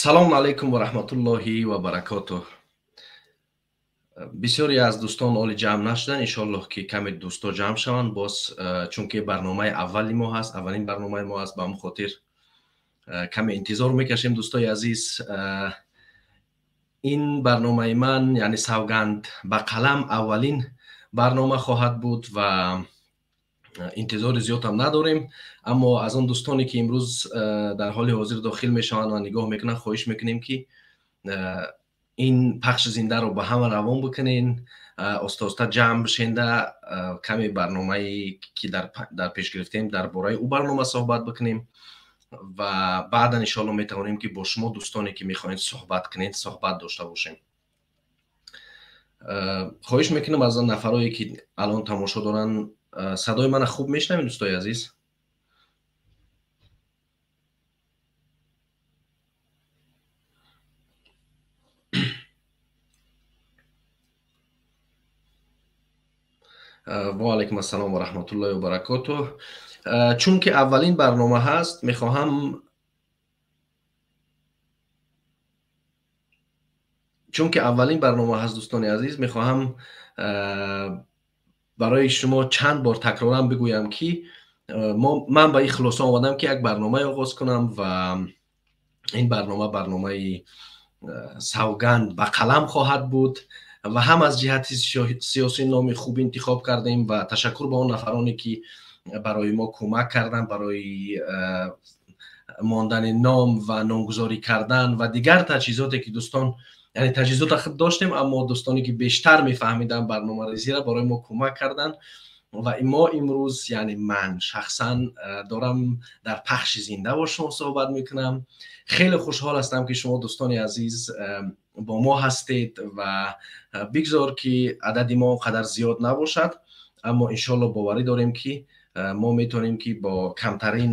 Салом алейкум ва раҳматуллоҳи ва баракотуҳ. Бисёре аз дӯстон оли ҷамъ нашуданд, иншоаллоҳ ки каме дӯсто ҷамъ шаванд боз, чунки барномаи аввали мо ҳаст, аввалин барномаи мо аст, ба ҳамон хотир каме интизор мекашем дӯстои азиз. Ин барномаи ман, яъне савганд ба қалам, аввалин барнома хоҳад буд ва интизори зиёд ҳам надорем, аммо аз он дӯстоне ки имрӯз дар ҳоли ҳозир дохил мешаванд ва нигоҳ мекунанд, хоҳиш мекунем ки ин пахши зиндаро ба ҳама равон бикунен, оста-оста ҷамъ бишенда, каме барномае ки дар пеш гирифтем дар бораи ӯ барнома суҳбат бикунем ва баъдан иншоалло метавонем ки бо шумо дӯстоне ки мехоҳед суҳбат кунед суҳбат дошта бошем. Хоҳиш мекунам аз он нафарое ки алон тамошо доранд, садои мана хуб мешнавед дӯстои азиз? Ва алайкум ассалом ва раҳматуллоҳи ва баракотуҳ. Чунки аввалин барнома ҳаст, мехоҳам чунки аввалин барнома ҳаст дӯстони азиз, мехоҳам барои шумо чанд бор такроран бигӯям ки ман ба ин хулоса омадам ки як барномае оғоз кунам ва ин барнома барномаи савганд ба қалам хоҳад буд ва ҳам аз ҷиҳати сиёсӣ номи хуб интихоб кардем ва ташаккур ба он нафароне ки барои мо кӯмак карданд барои мондани ном ва номгузорӣ кардан ва дигар таҷҳизоте ки дӯстон, яъне таҷҳизота худ доштем, аммо дӯстоне ки бештар мефаҳмиданд барномарезиро барои мо кӯмак карданд ва мо имрӯз, яъне ман шахсан дорам дар пахши зинда бо шумо суҳбат мекунам. Хеле хушҳол ҳастам ки шумо дӯстони азиз бо мо ҳастед ва бигзор ки адади мо он қадар зиёд набошад, аммо иншоалло боварӣ дорем ки мо метавонем ки бо камтарин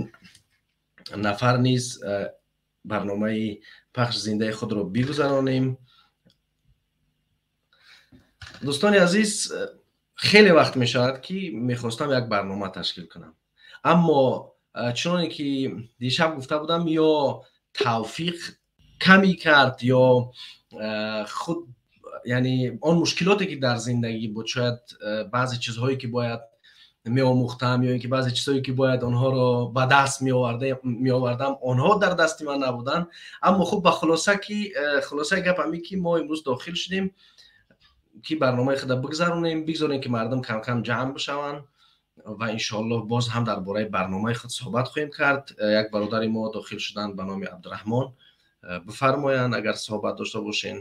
нафар низ барномаи пахши зиндаи худро бигузаронем. Дӯстони азиз, хеле вақт мешавад ки мехостам як барнома ташкил кунам, аммо чуноне ки дишаб гуфта будам, ё тавфиқ камӣ кард ё худ, яъне он мушкилоте ки дар зиндагӣ буд, шояд баъзе чизҳое ки бояд меомӯхтам ё ин ки баъзе чизҳое ки бояд онҳоро ба даст меовардам, онҳо дар дасти ман набуданд. Аммо хуб, ба хулоса ки хулосаи гап ҳамин ки мо имрӯз дохил шудем ки барномаи худро бигзаронем, бигзорем ки мардум кам-кам ҷамъ бишаванд ва иншоаллоҳ боз ҳам дар бораи барномаи худ суҳбат хоҳем кард. Як бародари мо дохил шуданд ба номи Абдураҳмон, бифармоянд агар суҳбат дошта бошен.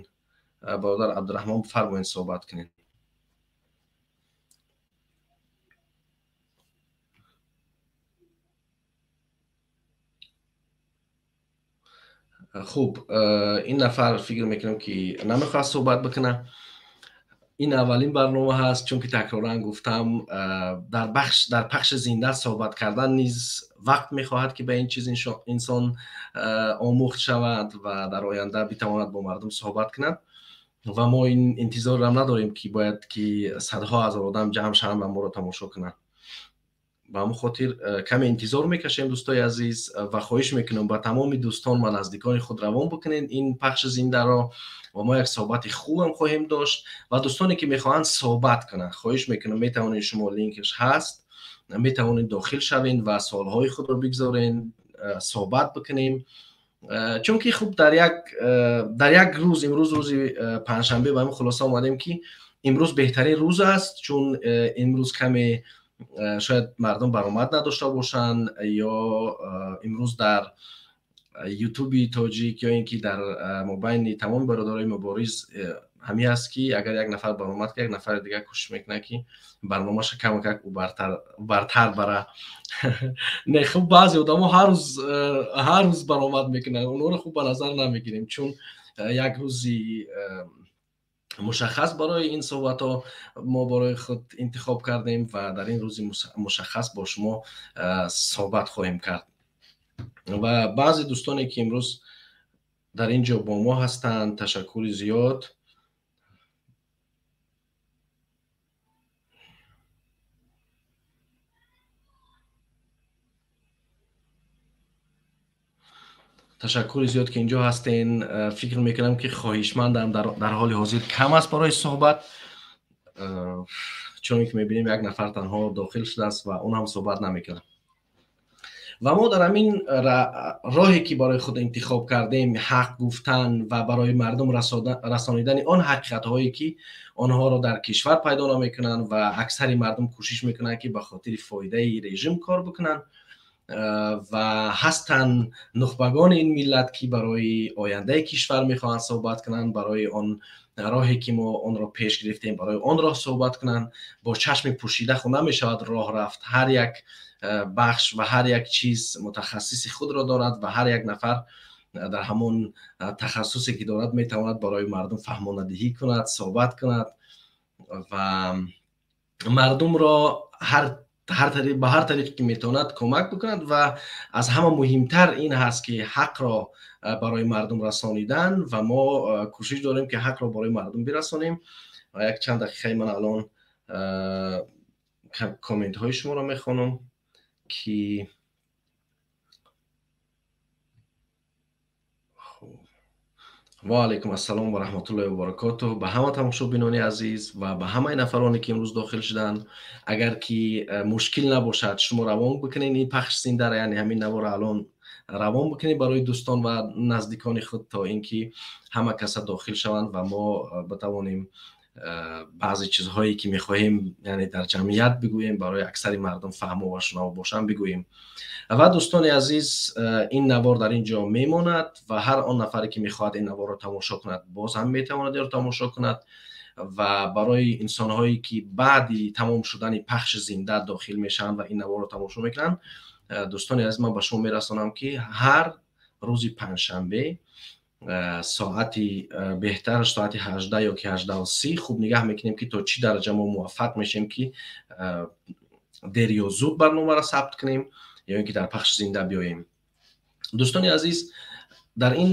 Бародар Абдураҳмон, бифармоед суҳбат кунед. Хуб, ин нафар фикр мекунам ки намехоҳад суҳбат бикунад. Ин аввалин барнома ҳаст, чунки такроран гуфтам, дар пахши зинда суҳбат кардан низ вақт мехоҳад ки ба ин чиз инсон омӯхт шавад ва дар оянда битавонад бо мардум суҳбат кунад. Ва мо ин интизорам надорем ки бояд ки садҳо ҳазор одам ҷамъ шаванд ва моро тамошо кунанд. Ба ҳамон хотир каме интизор мекашем дӯстои азиз ва хоҳиш мекунам ба тамоми дӯстон ва наздикони худ равон бикунед ин пахши зиндаро ва мо як суҳбати хубам хоҳем дошт ва дӯстоне ки мехоҳанд суҳбат кунанд, хоҳиш мекунам, метавонед, шумо линкаш ҳаст, метавонед дохил шавед ва суолҳои худро бигзоред, суҳбат бикунем. Чунки хуб дар як рӯз, имрӯз рӯзи панҷшанбе, ба ҳамин хулоса омадем ки имрӯз беҳтарин рӯз аст, чун имрӯз каме шояд мардум баромад надошта бошанд ё имрӯз дар ютуби тоҷик ё ин ки дар мобайни тамоми бародарои мубориз ҳамин аст ки агар як нафар баромад кард, як нафари дигар кӯшиш мекунад ки барномаша камакак бартар бара. Не, хуб, баъзе одамо ҳар рӯз баромад мекунанд, онҳоро хуб ба назар намегирем, чун як рӯзи мушаххас барои ин суҳбатҳо мо барои худ интихоб кардем ва дар ин рӯзи мушаххас бо шумо суҳбат хоҳем кард. Ва баъзе дӯстоне ки имрӯз дар ин ҷо бо мо ҳастанд, ташаккури зиёд. Ташаккури зиёд, ки инҷо ҳастен. Фикр мекунам, ки хоҳишмандам дар ҳоли ҳозир кам аст барои суҳбат, чуне ки мебинем, як нафар танҳо дохил шудааст ва он ҳам суҳбат намекунад. Ва мо дар ҳамин роҳе, ки барои худ интихоб кардем, ҳақ гуфтан ва барои мардум расонидани он ҳақиқатҳое, ки онҳоро дар кишвар пайдо намекунанд ва аксари мардум кӯшиш мекунанд, ки ба хотири фоидаи режим кор бикунанд, ва ҳастанд нухбагони ин миллат, ки барои ояндаи кишвар мехоҳанд суҳбат кунанд, барои он роҳе, ки мо онро пеш гирифтем, барои он роҳ суҳбат кунанд. Бо чашми пӯшида хун намешавад роҳ рафт. Ҳар як бахш ва ҳар як чиз мутахассиси худро дорад ва ҳар як нафар дар ҳамон тахассусе, ки дорад, метавонад барои мардум фаҳмонадиҳӣ кунад, суҳбат кунад ва мардумро ба ҳар тариқе, ки метавонад, кӯмак бикунад. Ва аз ҳама муҳимтар ин ҳаст, ки ҳақро барои мардум расонидан, ва мо кӯшиш дорем, ки ҳақро барои мардум бирасонем. Ва як чанд дақиқаи ман алон комментҳои шуморо мехонам, ки ва алайкум ассалом ва раҳматуллоҳи ва баракотуҳ ба ҳама тамошобинони азиз ва ба ҳамаи нафароне, ки имрӯз дохил шуданд. Агар ки мушкил набошад, шумо равон бикунед ин пахш зиндара, яъне ҳамин навора алон равон бикунед барои дӯстон ва наздикони худ, то ин ки ҳама каса дохил шаванд ва мо битавонем баъзе чизҳое, ки мехоҳем, яъне дар ҷамъият бигӯем, барои аксари мардум фаҳмо ва шунаво бошанд, бигӯем. Ва дӯстони азиз, ин навор дар ин ҷо мемонад ва ҳар он нафаре, ки мехоҳад ин наворро тамошо кунад, боз ҳам метавонад инро тамошо кунад. Ва барои инсонҳое, ки баъди тамом шудани пахши зинда дохил мешаванд ва ин наворро тамошо мекунанд, дӯстони азиз, ман ба шумо мерасонам, ки ҳар рӯзи панҷшанбе соати беҳтараш соати 18 ё ки 18:30, хуб нигаҳ мекунем, ки то чӣ дараҷа мо муваффақ мешем, ки дер ё зуд барномаро сабт кунем ё ин ки дар пахши зинда биёем. Дӯстони азиз, дар ин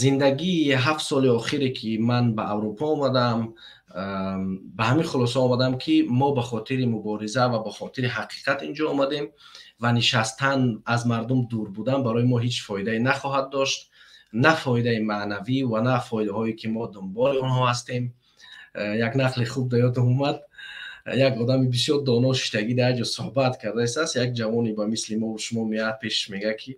зиндагии 7 соли охире, ки ман ба Аврупо омадам, ба ҳамин хулоса омадам, ки мо ба хотири мубориза ва ба хотири ҳақиқат инҷо омадем ва нишастан, аз мардум дур будан барои мо ҳеҷ фоидае нахоҳад дошт, на фоидаи маънавӣ ва на фоидаҳое, ки мо дунболи онҳо ҳастем. Як нақли хуб да ёдам омад. Як одами бисёр доно шиштагӣ дар ҷо суҳбат кардааст. Як ҷавоне ба мисли мо шумо меяд пешаш, мега, ки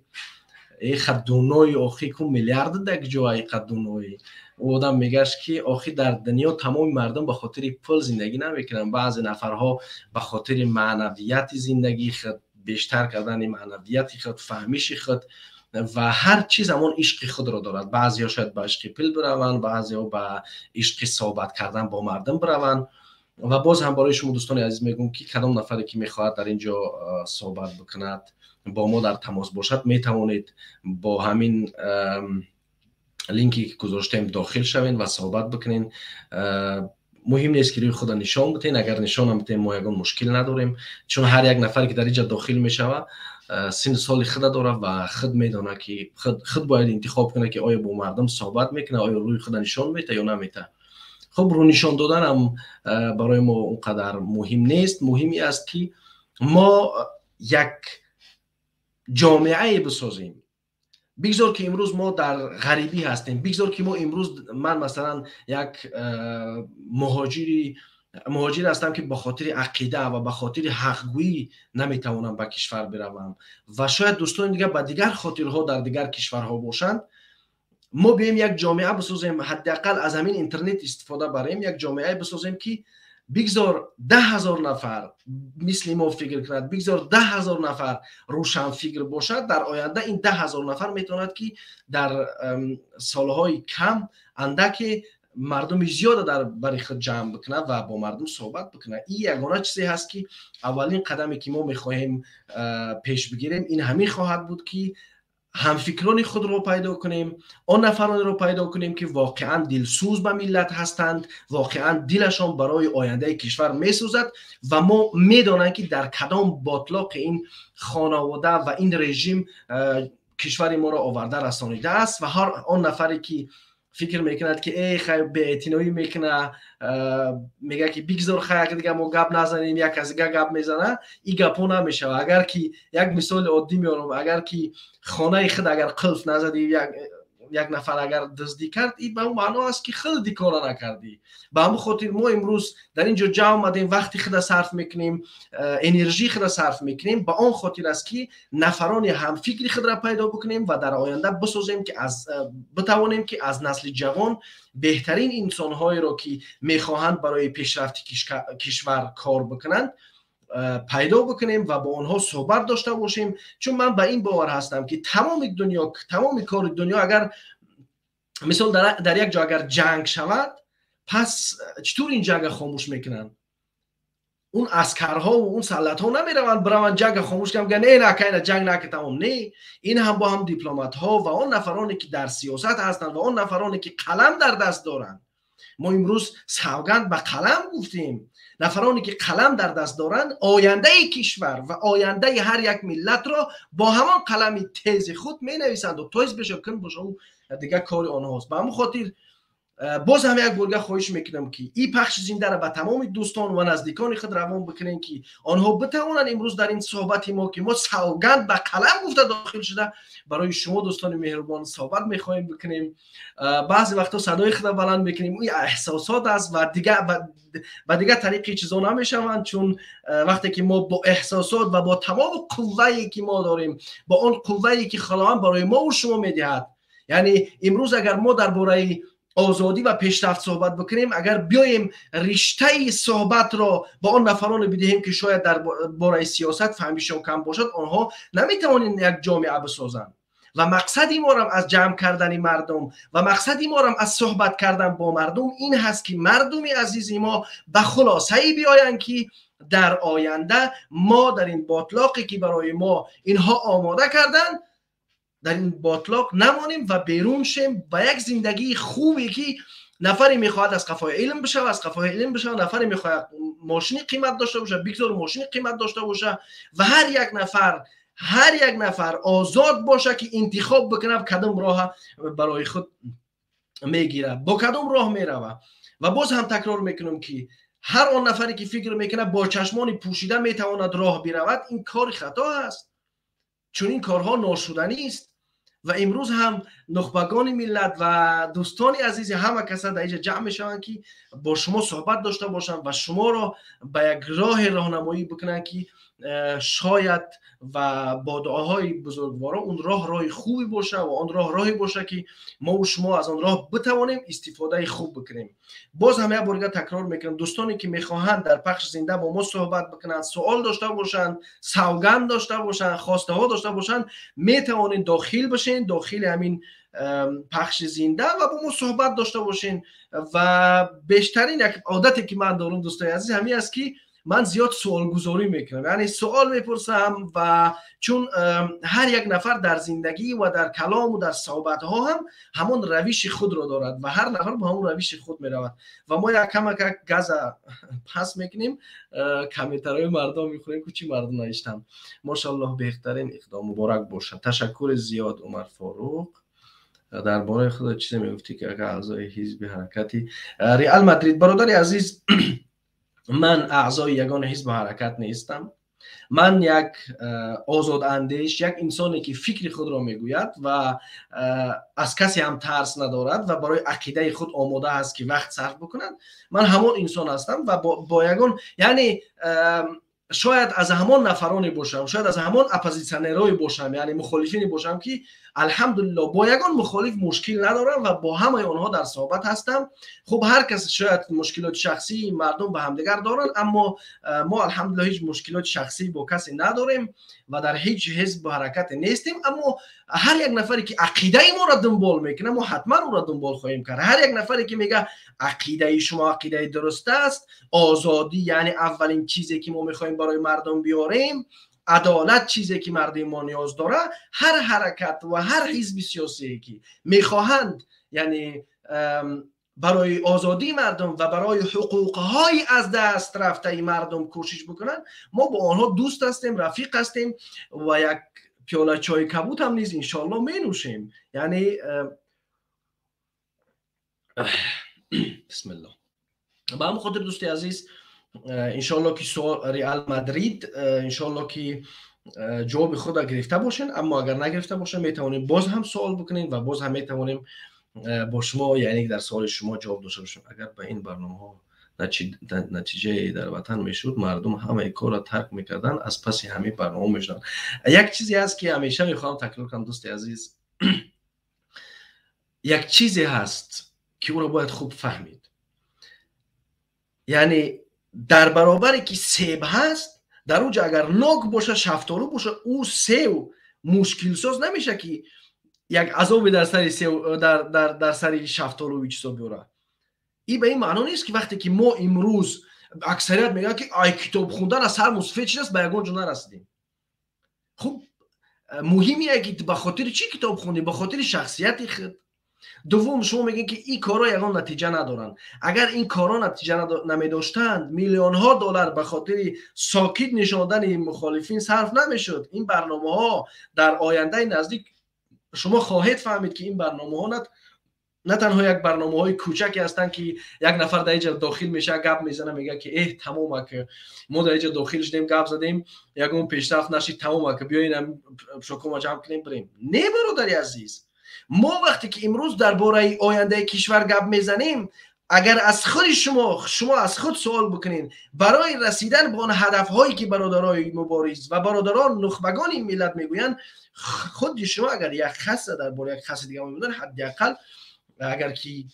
э қаддунои, охи ку миллиард дак ҷоа қаддунои. Ӯ одам мегашт, ки охи дар дунё тамоми мардум ба хотири пул зиндагӣ намекунанд. Баъзе нафарҳо ба хотири маънавияти зиндагии худ, бештар кардани маънавияти худ, фаҳмиши худ ва ҳар чиз ҳамон ишқи худро дорад. Баъзеҳо шояд ба ишқи пул бираванд, баъзеҳо ба ишқи суҳбат кардан бо мардум бираванд. Ва боз ҳам барои шумо, дӯстони азиз, мегӯм, ки кадом нафаре, ки мехоҳад дар ин ҷо суҳбат бикунад, бо мо дар тамос бошад, метавонед бо ҳамин линке, ки гузоштем, дохил шавед ва суҳбат бикунед. Муҳим нест, ки рӯи худа нишон битен. Агар нишонам битен, мо ягон мушкил надорем, чун ҳар як нафаре, ки дар инҷа дохил мешавад, синну соли худа дорад ва худ медонад, ки худ бояд интихоб кунад, ки оё бо мардум суҳбат мекунад, оё рӯи худа нишон метаҳад ё наметаҳад. Хуб, рӯнишон доданам барои мо он қадар муҳим нест. Муҳим аст, ки мо як ҷомеае бисозем. Бигзор, ки имрӯз мо дар ғарибӣ ҳастем, бигзор, ки мо имрӯз, ман масалан як муҳоҷир ҳастам, ки ба хотири ақида ва ба хотири ҳақгӯӣ наметавонам ба кишвар биравам, ва шояд дӯстони дигар ба дигар хотирҳо дар дигар кишварҳо бошанд. Мо биёем як ҷомеа бисозем, ҳадди ақал аз ҳамин интернет истифода барем, як ҷомеае бисозем, ки бигзор 10 000 нафар мисли мо фикр кунад, бигзор 10 000 нафар рӯшанфикр бошад. Дар оянда ин 10 000 нафар метавонад, ки дар солҳои кам андаке мардуми зиёда дар бари худ ҷамъ бикунад ва бо мардум суҳбат бикунад. Ин ягона чизе ҳаст, ки аввалин қадаме, ки мо мехоҳем пеш бигирем, ин ҳамин хоҳад буд, ки ҳамфикрони худро пайдо кунем, он нафаронеро пайдо кунем, ки воқеан дилсӯз ба миллат ҳастанд, воқеан дилашон барои ояндаи кишвар месӯзад ва мо медонанд, ки дар кадом ботлоқи ин хонавода ва ин режим кишвари моро оварда расонидааст. Ва ҳар он нафаре, ки Фикр мекунад, ки э, хай, беэътиноӣ мекуна, мега, ки бигзор, хай, дига мо гап назанем, як кас дига гап мезана. И гапҳо намешава. Агар ки як мисоли оддӣ меорам: агар ки хонаи худ агар қулф назадӣ, як нафар агар дуздӣ кард, ин ба он маъно аст, ки худ кора накардӣ. Ба ҳамон хотир мо имрӯз дар ин ҷо ҷамъ омадем, вақти худа сарф мекунем, энержии худа сарф мекунем, ба он хотир аст, ки нафарони ҳамфикри худро пайдо бикунем ва дар оянда бисозем, ки аз битавонем, ки аз насли ҷавон беҳтарин инсонҳоеро, ки мехоҳанд барои пешрафти кишвар кор бикунанд, пайдо бикунем ва бо онҳо суҳбат дошта бошем. Чун ман ба ин бовар ҳастам, ки тамоми дунё, тамоми кори дунё, агар мисол дар як ҷо агар ҷанг шавад, пас читур ин ҷанга хомӯш мекунанд? Он аскарҳову он солдатҳо намераванд, бираванд, ҷанга хомӯш кунанд, мегӯянд: «Не, накайна, ҷанг нака, тамом». Не, ин ҳам бо ҳам дипломатҳо ва он нафароне, ки дар сиёсат ҳастанд, ва он нафароне, ки қалам дар даст доранд. Мо имрӯз савганд ба қалам гуфтем. Нафароне, ки қалам дар даст доранд, ояндаи кишвар ва ояндаи ҳар як миллатро бо ҳамон қалами тези худ менависанду тез беша, кун боша, дигар кори онҳост. Ба ҳамон хотир боз ҳам як борга хоҳиш мекунам, ки ин пахши зиндаро ба тамоми дӯстон ва наздикони худ равон бикунем, ки онҳо битавонанд имрӯз дар ин суҳбати мо, ки мо савганд ба қалам гуфта дохил шуда, барои шумо, дӯстони меҳрубон, суҳбат мехоҳем бикунем. Баъзе вақтҳо садои худа баланд мекунем, ин эҳсосот аст ва ба дигар тариқи чизо намешаванд. Чун вақте ки мо бо эҳсосот ва бо тамоми қуввае, ки мо дорем, бо он қуввае, ки Худованд барои мову шумо медиҳад, яъне имрӯз агар мо дар бораи озодӣ ва пешрафт суҳбат бикунем, агар биёем, риштаи суҳбатро ба он нафароне бидиҳем, ки шояд дар бораи сиёсат фаҳмишон кам бошад, онҳо наметавонанд як ҷомеа бисозанд. Ва мақсади морам аз ҷамъ кардани мардум ва мақсади морам аз суҳбат кардан бо мардум ин ҳаст, ки мардуми азизи мо ба хулосае биёянд, ки дар оянда мо дар ин ботлоқе, ки барои мо инҳо омода карданд, дар ин ботлоқ намонем ва берун шем ба як зиндагии хубе, ки нафаре мехоҳад аз қафои илм бишава, аз қафои илм бишава, нафаре мехоҳад мошини қимат дошта боша, бигзор мошини қимат дошта боша, ва ҳар як нафар озод боша, ки интихоб бикунад, кадом роҳа барои худ мегирад, бо кадом роҳ мерава. Ва боз ҳам такрор мекунам, ки ҳар он нафаре, ки фикр мекунад, бо чашмони пӯшида метавонад роҳ биравад, ин кори хато аст, чунин корҳо ношуданист. Ва имрӯз ҳам нухбагони миллат ва дӯстони азизи ҳама каса дар инҷа ҷамъ мешаванд, ки бо шумо суҳбат дошта бошанд ва шуморо ба як роҳе роҳнамоӣ бикунанд, ки шояд ва бо дуоҳои бузургворон он роҳ роҳи хубе боша ва он роҳ роҳе боша, ки мову шумо аз он роҳ битавонем истифодаи хуб бикунем. Боз ҳам як бор дига такрор мекунам: дӯстоне, ки мехоҳанд дар пахши зинда бо мо суҳбат бикунанд, суол дошта бошанд, савганд дошта бошанд, хостаҳо дошта бошанд, метавонед дохил бошен дохили ҳамин пахши зинда ва бо мо суҳбат дошта бошен. Ва бештарин як одате, ки ман дорам, дӯстои азиз, ҳамин аст, ки ман зиёд суолгузорӣ мекунам, яъне суол мепурсам. Ва чун ҳар як нафар дар зиндагӣ ва дар калому дар суҳбатҳо ҳам ҳамон равиши худро дорад ва ҳар нафар бо ҳамон равиши худ меравад. Ва мо як камакак газа пас мекунем, комментариҳои мардум мехӯрем, ку чӣ мардум навиштанд. Мошаллоҳ, беҳтарин иқдом, муборак бошад. Ташаккури зиёд, Умар Форуқ. Дар бораи худо чизе мегуфтӣ, ки агар аъзои ҳизби ҳаракати Реал Мадрид. Бародари азиз, ман аъзои ягон ҳизбу ҳаракат нестам. Ман як озодандеш, як инсоне, ки фикри худро мегӯяд ва аз касе ҳам тарс надорад ва барои ақидаи худ омода аст, ки вақт сарф бикунад, ман ҳамон инсон ҳастам. Ва бо ягон, яъне шояд аз ҳамон нафароне бошам, шояд аз ҳамон оппозитсионерое бошам, яъне мухолифине бошам, ки алҳамдулилло бо ягон мухолиф мушкил надорам ва бо ҳамаи онҳо дар суҳбат ҳастам. Хуб, ҳар кас шояд мушкилоти шахсии мардум ба ҳамдигар доранд, аммо мо алҳамдулилло ҳеҷ мушкилоти шахсӣ бо касе надорем ва дар ҳеҷ ҳизбу ҳаракате нестем. Аммо ҳар як нафаре, ки ақидаи моро дунбол мекунад, мо ҳатман ӯро дунбол хоҳем кард. Ҳар як нафаре, ки мега ақидаи шумо ақидаи дуруст аст, озодӣ яъне аввалин чизе, ки мо мехоҳем барои мардум биёрем, адолат чизе, ки мардуми мо ниёз дорад, ҳар ҳаракат ва ҳар ҳизби сиёсие, ки мехоҳанд, яъне барои озодии мардум ва барои ҳуқуқҳои аз даст рафтаи мардум кӯшиш бикунанд, мо бо онҳо дӯст ҳастем, рафиқ ҳастем ва як пиёла чойи кабуд ҳам низ иншоалло менӯшем. Яъне Бисмиллоҳ. Ба ҳамон хотир, дӯсти азиз, иншоалло ки суол Реал Мадрид, иншоалло ки ҷавоби худро гирифта бошен, аммо агар нагирифта бошен, метавонем боз ҳам суол бикунем ва боз ҳам метавонем бо шумо, яъне дар суоли шумо ҷавоб дошта бошем. Агар ба ин барномаҳо натиҷае дар ватан мешуд, мардум ҳамаи корро тарк мекарданд, аз паси ҳамин барнома мешуданд. Як чизе ҳаст, ки ҳамеша мехоҳам такрор кунам, дӯсти азиз. Як чизе ҳаст, ки ӯро бояд хуб фаҳмид. Яъне дар баробаре ки себ ҳаст, дар он ҷо агар нок боша, шафтолу боша, ӯ сев мушкилсоз намеша, ки як азобе дар сари сев, дар сари шафтолуи чизо биёрад. Ин ба ин маъно нест, ки вақте ки мо имрӯз аксарият мегӯянд, ки ай китоб хондан аз сар мусфед шудааст, ба ягон ҷо нарасидем. Хуб, муҳим ие ки ба хотири чӣ китоб хондӣ? Ба хотири шахсияти худ. Дуввум, шумо мегӯед, ки ин корҳо ягон натиҷа надоранд. Агар ин корҳо натиҷа намедоштанд, миллионҳо доллар ба хотири сокит нишондани мухолифин сарф намешуд. Ин барномаҳо дар ояндаи наздик шумо хоҳед фаҳмид, ки ин барномаҳо на танҳо як барномаҳои кӯчаке ҳастанд, ки як нафар дар инҷа дохил мешавад, гап мезана, мегӯяд, ки эҳ, тамом, ак мо дар инҷа дохил шудем, гап задем, ягон пешрафт нашид, тамом, ак биёин шокома ҷамъ кунем, бирем. Не, бародари азиз, мо вақте ки имрӯз дар бораи ояндаи кишвар гап мезанем, агар аз худи шумо аз худ суол бикунед, барои расидан ба он ҳадафҳое, ки бародарои мубориз ва бародарон нухбагони миллат мегӯянд, худи шумо агар як хаса дар бораи як хаси дига мебуданд, ҳадди ақал агар ки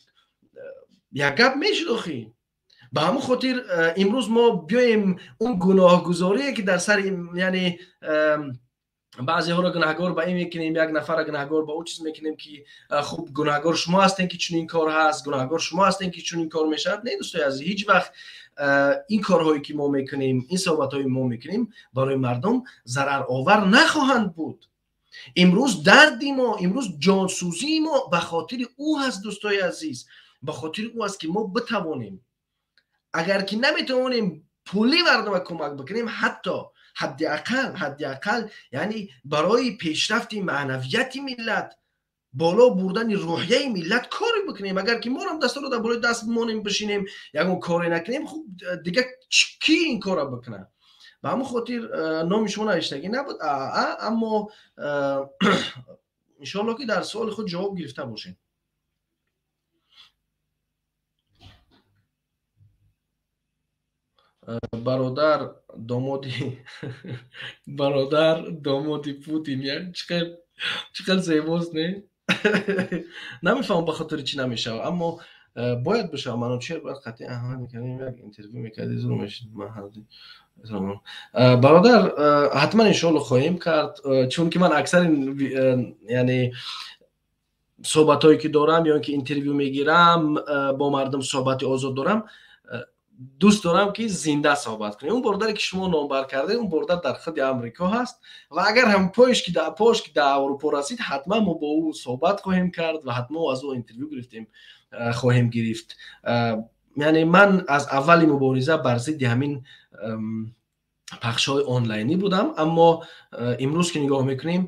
як гап мешуд охи. Ба ҳамон хотир имрӯз мо биёем он гуноҳгузорие, ки дар сари, яъне баъзеҳоро гунаҳгор ба ин мекунем, як нафарро гунаҳгор ба ӯ чиз мекунем, ки хуб, гунаҳгор шумо ҳастем, ки чунин кор ҳаст, гунаҳгор шумо ҳастем, ки чунин кор мешавад. Не, дӯстои азиз, ҳеҷ вақт ин корҳое, ки мо мекунем, ин суҳбатҳое мо мекунем, барои мардум зараровар нахоҳанд буд. Имрӯз дарди мо, имрӯз ҷонсӯзии мо ба хотири ӯ ҳаст, дӯстои азиз, ба хотири ӯ аст, ки мо битавонем, агар ки наметавонем пулӣ мардума кӯмак бикунем, ҳатто ҳадди ақал, яъне барои пешрафти маънавияти миллат, боло бурдани рӯҳияи миллат коре бикунем. Агар ки морам дастаро дар болои даст бимонем, бишинем, ягон коре накунем, хуб, дига кӣ ин корро бикунад? Ба ҳамон хотир номи шумо навиштагӣ набуд, аммо иншоалло, ки дар суоли худ ҷавоб гирифта бошем. Бародар домоди Путин, чӣ қадр зебост, не? Намефаҳмам, ба хотири чӣ намешавад, аммо бояд бишавад. Манучер бояд қатъи аҳмад мекардем, як интервю мекарди, зур мешид. Бародар, ҳатман иншоалло хоҳем кард, чунки ман аксари, яъне суҳбатҳое, ки дорам ё ин ки интервю мегирам, бо мардум суҳбати озод дорам, дӯст дорам, ки зинда суҳбат кунем. Он бародаре, ки шумо номбар кардед, он бародар дар худи Амрико ҳаст ва агар ҳам пош ки дар Аврупо расид, ҳатман мо бо ӯ суҳбат хоҳем кард ва ҳатман аз ӯ интервю гирифтем хоҳем гирифт. Яъне ман аз аввали мубориза бар зидди ҳамин пахшҳои онлайнӣ будам, аммо имрӯз ки нигоҳ мекунем,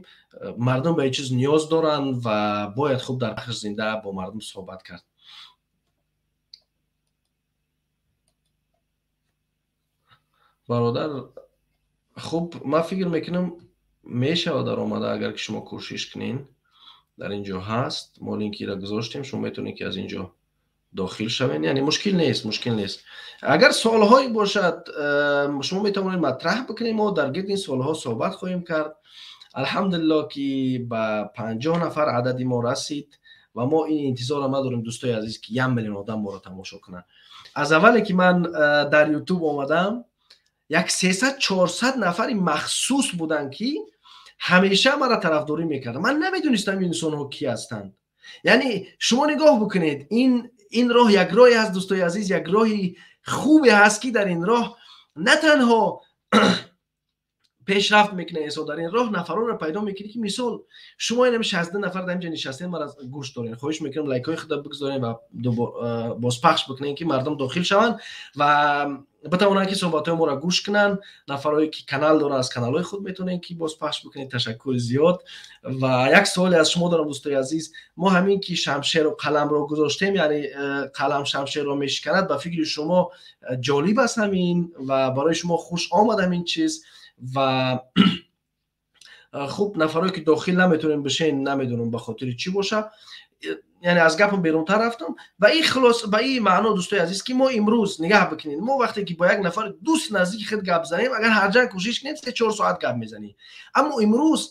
мардум ба ин чиз ниёз доранд ва бояд хуб дар пахши зинда бо мардум суҳбат кард. Бародар, хуб, ман фикр мекунам, мешавад даромада, агар ки шумо кӯшиш кунед. Дар ин ҷо ҳаст, мо линкиро гузоштем, шумо метавонед, ки аз ин ҷо дохил шавед. Яъне мушкил нест, мушкил нест. Агар суолҳое бошад, шумо метавонед матраҳ бикунед, мо дар гирди ин суолҳо суҳбат хоҳем кард. Алҳамдулилло, ки ба 50 нафар адади мо расид ва мо ин интизорро надорем, дӯстои азиз, ки 1 миллион одам моро тамошо кунанд. Аз аввале ки ман дар Ютуб омадам, як 300, 400 нафари махсус буданд, ки ҳамеша маро тарафдорӣ мекарданд. Ман намедонистам ин инсонҳо кӣ ҳастанд. Яъне шумо нигоҳ бикунед, ин роҳ як роҳе ҳаст, дӯстои азиз, як роҳи хубе ҳаст, ки дар ин роҳ на танҳо Пешрафт мекунад инсон дар ин роҳ, нафаронро пайдо мекунӣ, ки мисол шумо инам 60 нафар дар инҷа нишастем, мара гӯш дорен. Хоҳиш мекунам, лайкҳои худро бигузорен ва бозпахш бикунем, ки мардум дохил шаванд ва битавонанд, ки суҳбатҳои моро гӯш кунанд. Нафарое ки канал доранд, аз каналҳои худ метавонед, ки бозпахш бикунед. Ташаккури зиёд. Ва як суоле аз шумо дорам, дӯстои азиз. Мо ҳамин ки шамшеру қаламро гузоштем, яъне қалам шамшерро мешиканад, ба фикри шумо ҷолиб аст ҳамин ва барои шумо хуш омад ҳамин чиз? Ва хуб, нафарое ки дохил наметавонем бишен, намедонам ба хотири чӣ боша, яъне аз гапам берунтар рафтам. Ва ин хулос, ба ин маъно, дӯстои азиз, ки мо имрӯз нигаҳ бикунед, мо вақте ки бо як нафар дӯст наздики худ гап занем, агар ҳарчанд кӯшиш кунем, 3-4 соат гап мезанем. Аммо имрӯз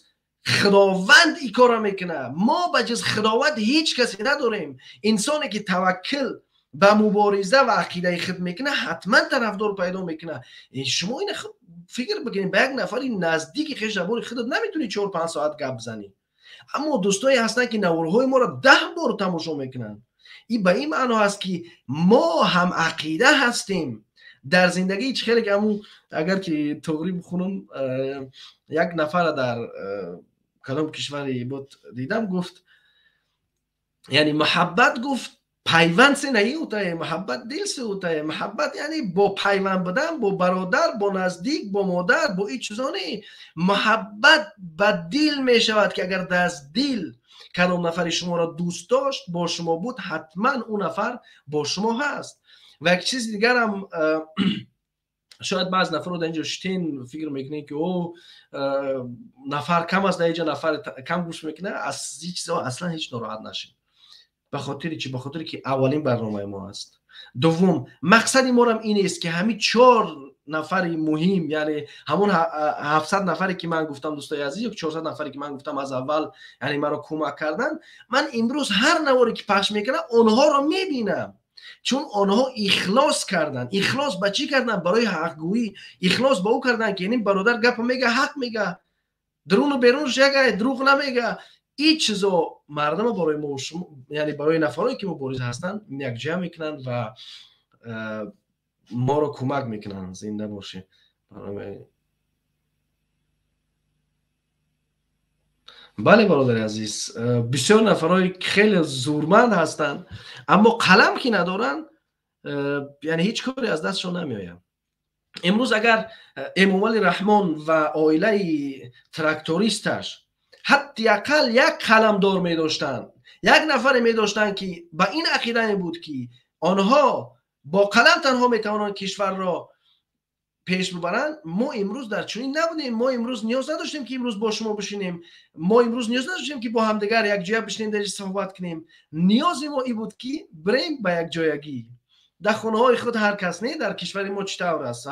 Худованд ин корро мекунад. Мо ба ҷуз Худованд ҳеҷ касе надорем. Инсоне ки таваккул ба мубориза ва ақидаи худ мекунад, ҳатман тарафдор пайдо мекунад. Шумо ина фикр бикунед, ба як нафари наздики хешабори худат наметавонӣ 4-5 соат гап бизанӣ, аммо дӯстое ҳастанд, ки наворҳои моро 10 бор тамошо мекунанд. Ин ба ин маъно аст, ки мо ҳам ақида ҳастем дар зиндагӣ. Чӣ хеле ки ҳамун, агар ки туғрӣ бихонам, як нафара дар кадом кишваре буд, дидам, гуфт, яъне муҳаббат, гуфт, пайванд се नहीं होता है, муҳаббат дил се होता है. Муҳаббат яъне бо пайванд будан, бо бародар, бо наздик, бо модар, бо ин чизо не, муҳаббат ба дил мешавад, ки агар аз дил кадом нафари шуморо дӯст дошт, бо шумо буд, ҳатман ӯ нафар бо шумо ҳаст. Ва як чизи дигарам, шояд баъзе нафарро дар инҷо шитен, фикр мекунед, ки о, нафар кам аст дар инҷо, нафар кам гӯш мекунад. Аз ин чизҳо аслан ҳеҷ нороҳат нашед. Ба хотири чӣ? Ба хотире ки аввалин барномаи мо аст. Дуввум, мақсади морам ин аст, ки ҳамин чор нафари муҳим, яъне ҳамон 700 нафаре ки ман гуфтам, дӯстои азиз, ё 400 нафаре ки ман гуфтам, аз аввал, яъне маро кӯмак кардан. Ман имрӯз ҳар наворе ки пахш мекунам, онҳоро мебинам, чун онҳо ихлос карданд. Ихлос ба чӣ карданд? Барои ҳақгӯӣ. Ихлос ба ӯ карданд, ки ин бародар гапа мега, ҳақ мега, дуруну берунш ягай, дурӯғ намега. Ин чизо мардума барои мо, яъне барои нафарое ки мубориз ҳастанд, якҷоя мекунанд ва моро кӯмак мекунанд. Зинда бошӣ. Бале, бародари азиз, бисёр нафарҳои хеле зурманд ҳастанд, аммо қалам ки надоранд, яъне ҳеҷ коре аз дастшон намеояд. Имрӯз агар Эмомали Раҳмон ва оилаи трактористаш ҳадди ақал як қаламдор медоштанд, як нафаре медоштанд, ки ба ин ақида мебуд, ки онҳо бо қалам танҳо метавонанд кишварро пеш бибаранд, мо имрӯз дар чунин набудем. Мо имрӯз ниёз надоштем, ки имрӯз бо шумо бишинем. Мо имрӯз ниёз надоштем, ки бо ҳамдигар якҷоя бишинем, дар суҳбат кунем. Ниёзи мо ин буд, ки бирем ба якҷоягӣ дар хонаҳои худ ҳар кас. Не, дар кишвари мо чӣ тавр аст?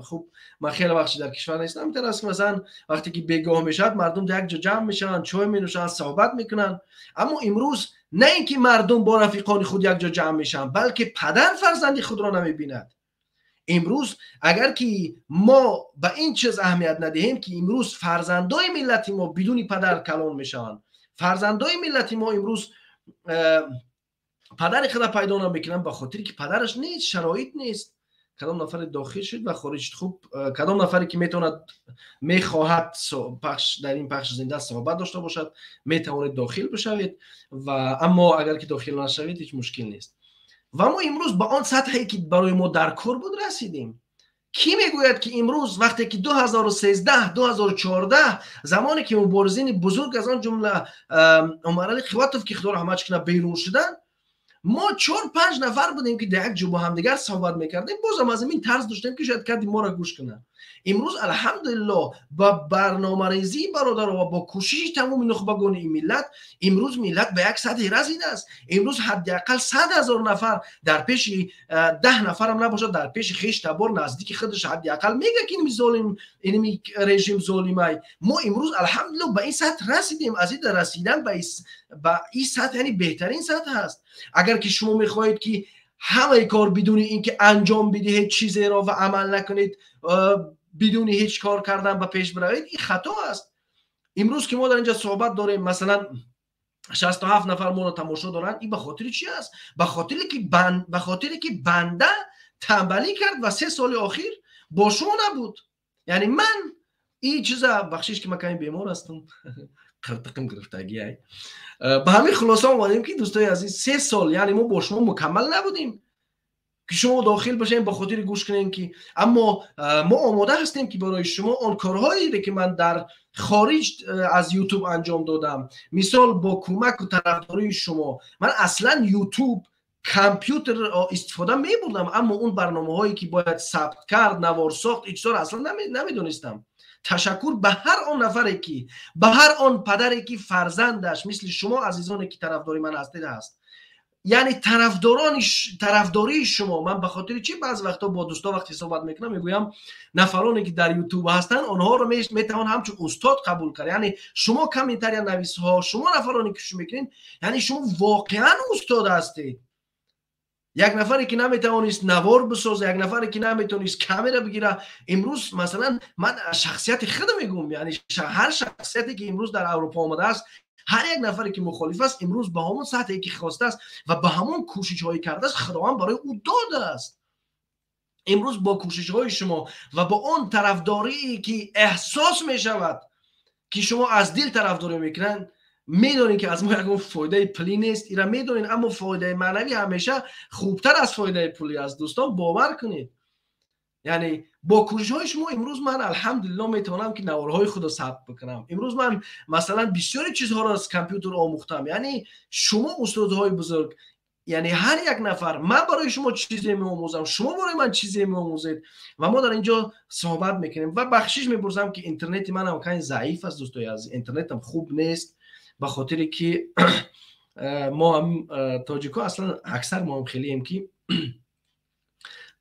Хуб, ман хеле вақт дар кишвар нестам. Метар аст, ки масалан вақте ки бегоҳ мешавад, мардум дар як ҷо ҷамъ мешаванд, чой менӯшанд, суҳбат мекунанд. Аммо имрӯз на ин ки мардум бо рафиқони худ якҷо ҷамъ мешаванд, балки падар фарзанди худро намебинад. Имрӯз агар ки мо ба ин чиз аҳамият надиҳем, ки имрӯз фарзандои миллати мо бидуни падар калон мешаванд, фарзандои миллати мо имрӯз падари худа пайдо намекунанд, ба хотире ки падараш нест, шароит нест. Кадом нафаре дохил шуд ва хориҷ шуд? Хуб, кадом нафаре ки метавонад, мехоҳад пахш дар ин пахши зинда суҳбат дошта бошад, метавонед дохил бишавед. Ва аммо агар ки дохил нашавед, ҳеҷ мушкил нест. Ва мо имрӯз ба он сатҳе ки барои мо дар кор буд, расидем. Кӣ мегӯяд, ки имрӯз, вақте ки 2013, 2014, замоне ки муборизини бузург, аз он ҷумла Умарали Қувватов, ки Худо раҳматш кунад, берун шуданд, мо чор панҷ нафар будем, ки дар як ҷо бо ҳамдигар суҳбат мекардем. Бозам аз ин тарс доштем, ки шояд кади моро гӯш кунад. Имрӯз, алҳамдулиллоҳ, ба барномарезии бародаро ва бо кӯшиши тамоми нухбагони ин миллат, имрӯз миллат ба як сатҳе расидааст. Имрӯз ҳадди ақал 100 000 нафар дар пеши 10 нафарам набошад, дар пеши хеш табор, наздики худаш ҳадди ақал мега, ки инми золим, инми режим золимай. Мо имрӯз, алҳамдулиллоҳ, ба ин сатҳ расидем. Аз ин расидан ба ин сатҳ, яъне беҳтарин сатҳ ҳаст. Агар ки шумо мехоҳед, ки ҳамаи кор бидуни ин ки анҷом бидиҳед чизеро ва амал накунед, бидуни ҳеҷ кор кардан ба пеш биравед, ин хато аст. Имрӯз ки мо дар инҷа суҳбат дорем, масалан, 67 нафар моро тамошо доранд, ин ба хотири чи аст? Ба хотире ки банда тамбалӣ кард ва 3 соли охир бо шумо набуд. Яъне ман Ин чиза, бахшиш, ки ман каме бемор ҳастам, қиртиқим гирифтагӣ. Ай, ба ҳамин хулоса омадем, ки, дӯстои азиз, 3 сол, яъне мо бо шумо мукаммал набудем, ки шумо дохил бошем, ба хотири гӯш кунем ки, аммо мо омода ҳастем, ки барои шумо он корҳоере, ки ман дар хориҷ аз Ютуб анҷом додам, мисол, бо кӯмаку тарафдории шумо. Ман аслан Ютуб, компютер истифода мебурдам, аммо он барномаҳое, ки бояд сабт кард, навор сохт, ин чизҳоро аслан намедонистам. Ташаккур ба ҳар он нафаре ки, ба ҳар он падаре, ки фарзандаш мисли шумо азизоне, ки тарафдори ман ҳастед, ҳаст. Яъне тарафдорони, тарафдории шумо. Ман ба хотири чӣ баъзе вақтҳо бо дӯсто вақте суҳбат мекунам, мегӯям, нафароне, ки дар Ютуб ҳастанд, онҳоро метавон ҳамчун устод қабул кард. Яъне шумо, комментария нависҳо, шумо нафароне, ки шумо мекунед, яъне шумо воқеан устод ҳастед. Як нафаре, ки наметавонист навор бисоза, як нафаре, ки наметавонист камера бигира, имрӯз, масалан, ман шахсияти худо мегӯм, яъне ҳар шахсияте, ки имрӯз дар Аврупо омадааст, ҳар як нафаре, ки мухолиф аст, имрӯз ба ҳамон сатҳе, ки хостааст ва ба ҳамон кӯшишҳое кардааст, Худованд барои ӯ додааст. Имрӯз бо кӯшишҳои шумо ва бо он тарафдорие, ки эҳсос мешавад, ки шумо аз дил тарафдорӣ мекунанд. Медонем, ки аз мо ягон фоидаи пулӣ нест, ира медонем, аммо фоидаи маънавӣ ҳамеша хубтар аз фоидаи пулӣ аст, дӯстон, бовар кунед. Яъне бо кӯшишҳои шумо имрӯз ман, алҳамдулилло, метавонам, ки наворҳои худро сабт бикунам. Имрӯз ман, масалан, бисёри чизҳоро аз компютер омӯхтам. Яъне шумо устодҳои бузург. Яъне ҳар як нафар, ман барои шумо чизе меомӯзам, шумо барои ман чизе меомӯзед ва мо дар ин ҷо суҳбат мекунем. Ва бахшиш мепурсам, ки интернети манам каме заиф аст, дӯстои азиз, интернетам хуб нест, ба хотире ки мо ҳам тоҷико аслан аксар мо ҳам хелием, ки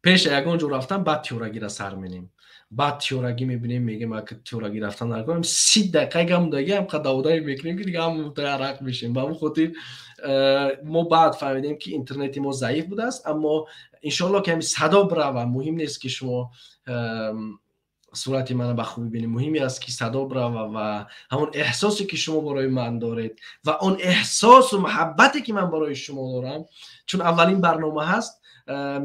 пеша ягон ҷо рафтан, баъд тиёрагира сар менем, баъд тиёрагӣ мебинем, мегем, ака, тиёрагӣ рафтан нарконем, 30 дақиқа гамдаги ҳам қадаводаи мекунем, ки дига ҳам арақ мешем. Ба ҳамон хотир мо баъд фаҳмидем, ки интернети мо заиф будааст, аммо иншоалло, ки ҳами садо бирава. Муҳим нест, ки шумо сурати мана ба хубӣ бинед, муҳиме аст, ки садо бирава ва ҳамон эҳсосе, ки шумо барои ман доред, ва он эҳсосу муҳаббате, ки ман барои шумо дорам. Чун аввалин барнома ҳаст,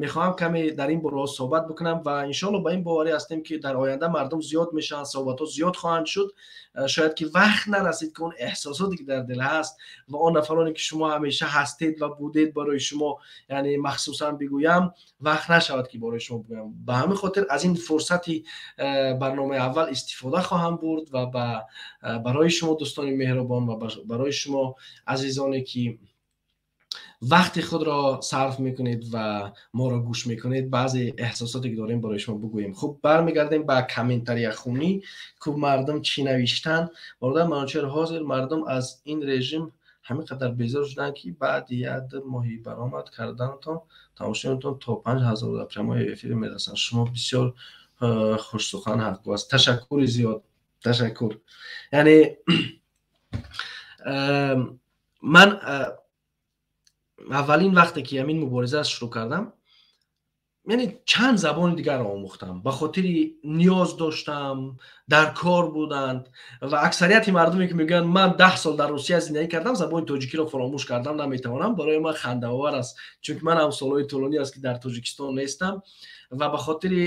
мехоҳам каме дар ин бора суҳбат бикунам ва иншоалло ба ин боварӣ ҳастем, ки дар оянда мардум зиёд мешаванд, суҳбатҳо зиёд хоҳанд шуд. Шояд ки вақт нарасид, ки он эҳсосоте, ки дар дил ҳаст, ва он нафароне, ки шумо ҳамеша ҳастед ва будед, барои шумо, яъне махсусан бигӯям, вақт нашавад, ки барои шумо бигӯям. Ба ҳамин хотир аз ин фурсати барномаи аввал истифода хоҳам бурд ва барои шумо, дӯстони меҳрубон, ва барои шумо азизоне, ки вақти худро сарф мекунед ва моро гӯш мекунед, баъзе эҳсосоте, ки дорем, барои шумо бигӯем. Хуб, бармегардем ба комментарияхунӣ, ку мардум чӣ навиштанд. Бародар Манучер, ҳозир мардум аз ин режим ҳамин қадар безор шуданд, ки баъди як ду моҳи баромад карданатон тамошоятон то 5000 дар прямой эфир мерасанд. Шумо бисёр хушсухан, ҳақгӯ аст. Ташаккури зиёд, ташаккур. Яъне ман аввалин вақте, ки ҳамин мубориза шурӯъ кардам, яъне чанд забони дигарро омӯхтам, ба хотири ниёз доштам, дар кор буданд. Ва аксарияти мардуме, ки мегӯянд, ман 10 сол дар Русия зиндагӣ кардам, забони тоҷикиро фаромӯш кардам, наметавонам, барои ман хандаовар аст, чунки ман ҳам солҳои тӯлонӣ аст, ки дар Тоҷикистон нестам. Ва ба хотири,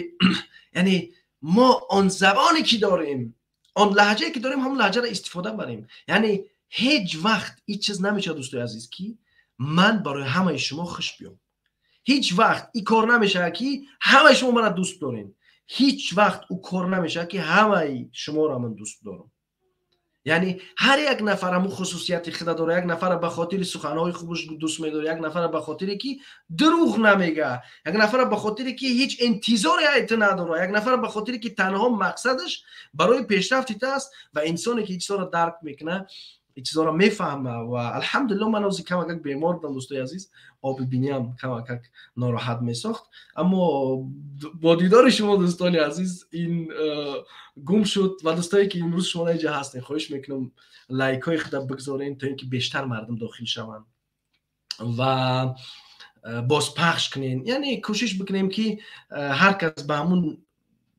яъне мо он забоне, ки дорем, он лаҳҷае, ки дорем, ҳамон лаҳҷаро истифода барем. Яъне ҳеҷ вақт ҳеҷ чиз намешавад, дӯстои азиз, ки ман барои ҳамаи шумо хуш биём. Ҳеҷ вақт ин кор намешавад, ки ҳамаи шумо мара дӯст дорем. Ҳеҷ вақт ӯ кор намешавад, ки ҳамаи шуморо ман дӯст дорам. Яъне ҳар як нафар ҳамун хусусияти худа дорад. Як нафара ба хотири суханҳои хубаш дӯст медорад, як нафара ба хотире, ки дурӯғ намега, як нафара ба хотире, ки ҳеҷ интизоре ай ту надорад, як нафара ба хотире, ки танҳо мақсадаш барои пешрафти ту аст. Ва инсоне, ки чизҳоро дарк мекунад, чизҳоро мефаҳма. Ва алҳамдулилло, ман ҳозир камакак бемор будам, дӯстои азиз, оби биниам камакак нороҳат месохт, аммо бо дидори шумо, дӯстони азиз, ин гум шуд. Ва дӯстое, ки имрӯз шумо инҷа ҳастем, хоҳиш мекунам, лайкҳои худа бигзорем, то ин ки бештар мардум дохил шаванд ва бозпахш кунем. Яъне кӯшиш бикунем, ки ҳар кас ба ҳамун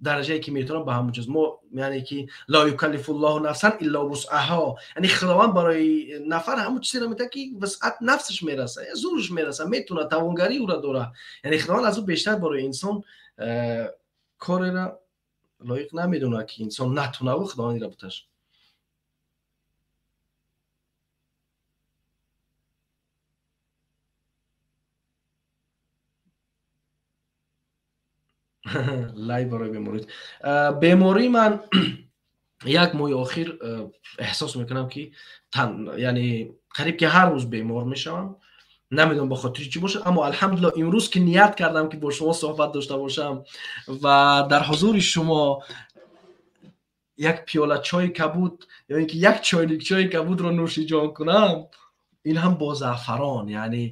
дараҷае, ки метавонам, ба ҳамон чиз мо, яъне ки لا يكلف الله نفسا إلا وسعها, яъне Худованд барои нафар ҳамон чизеро метавад, ки вусъат нафсаш мераса, зӯраш мераса, метавонад, тавонгарӣ ӯра дора. Яъне Худованд аз ӯ бештар барои инсон корера Лоиқ намедонад, ки инсон натунаву Худованд ира буташ. Лай барои беморӣ. Бемории ман як моҳи охир эҳсос мекунам, ки яъне қариб ки ҳар рӯз бемор мешавам. Намедонам ба хотири чӣ бошад, аммо алҳамдулилло имрӯз ки ният кардам, ки бо шумо суҳбат дошта бошам ва дар ҳузури шумо як пиёла чойи кабуд ё ин ки як чойник чойи кабудро нӯшиҷон кунам, ин ҳам бо заъфарон, яъне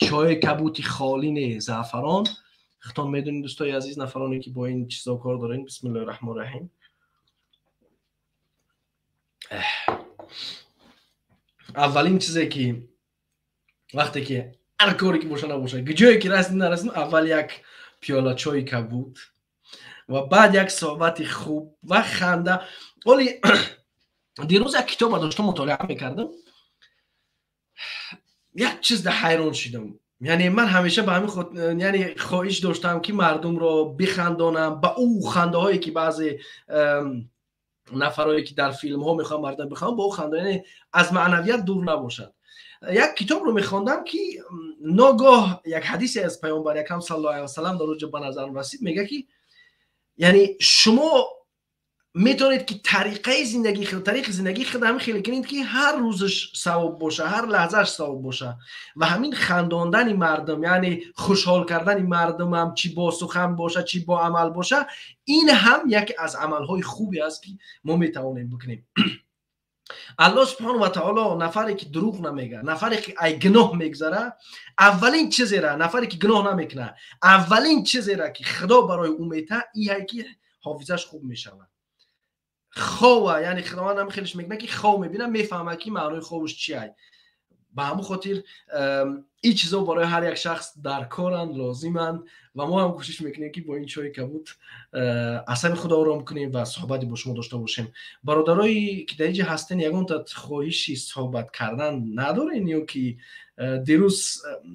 чойи кабути холӣ не, заъфарон. Худтон медонед, дӯстои азиз, нафароне ки бо ин чизо кор дорем. Бисмиллоҳи раҳмони раҳим. Аввалин чизе ки вақте ки ҳар коре ки боша набоша, ҷое ки расидем нарасидем, аввал як пиёла чойи кабуд ва баъд як суҳбати хуб ва ханда. Оли дирӯз як китоба доштам, мутолиа мекардам, як чиз да ҳайрон шидам. Яъне ман ҳамеша ба ҳамин яъне хоҳиш доштам, ки мардумро бихандонам ба ӯ хандаҳое ки баъзе нафарое ки дар филмҳо мехоҳам мардум бихандонам, бо ӯ ханда, яъне аз маънавият дур набошад. Як китобро мехондам, ки ногоҳ як ҳадисе аз паёмбари акрам саллаллоҳу алайҳи васаллам дар оҷо ба назарам расид. Мега, ки яъне шумо метавонед, ки тариқаи зиндагии худ, тариқи зиндагии худ ҳамин хеле кунед, ки ҳар рӯзаш савоб боша, ҳар лаҳзааш савоб боша. Ва ҳамин хандондани мардум, яъне хушҳол кардани мардумам, чӣ бо сухан боша, чӣ бо амал боша, ин ҳам яке аз амалҳои хубе аст, ки мо метавонем бикунем. Аллоҳ субҳону ва таоло нафаре ки дурӯғ намега, нафаре ки ай гуноҳ мегзара, аввалин чизера, нафаре ки гуноҳ намекуна, аввалин чизера ки Худо барои ӯ мета, ие ки ҳофизаш хуб мешавад. Хова, яъне Худованд ҳам хелеш мекунад, ки хов мебинад, мефаҳмад, ки маънои ховаш чиай. Ба ҳамон хотир ин чизо барои ҳар як шахс дар коранд, лозиманд ва мо ҳам кӯшиш мекунем, ки бо ин чойи кабуд асаби худо ором кунем ва суҳбате бо шумо дошта бошем. Бародарое ки дар инҷа ҳастен, ягонта хоҳиши суҳбат кардан надорен? Ё ки дирӯз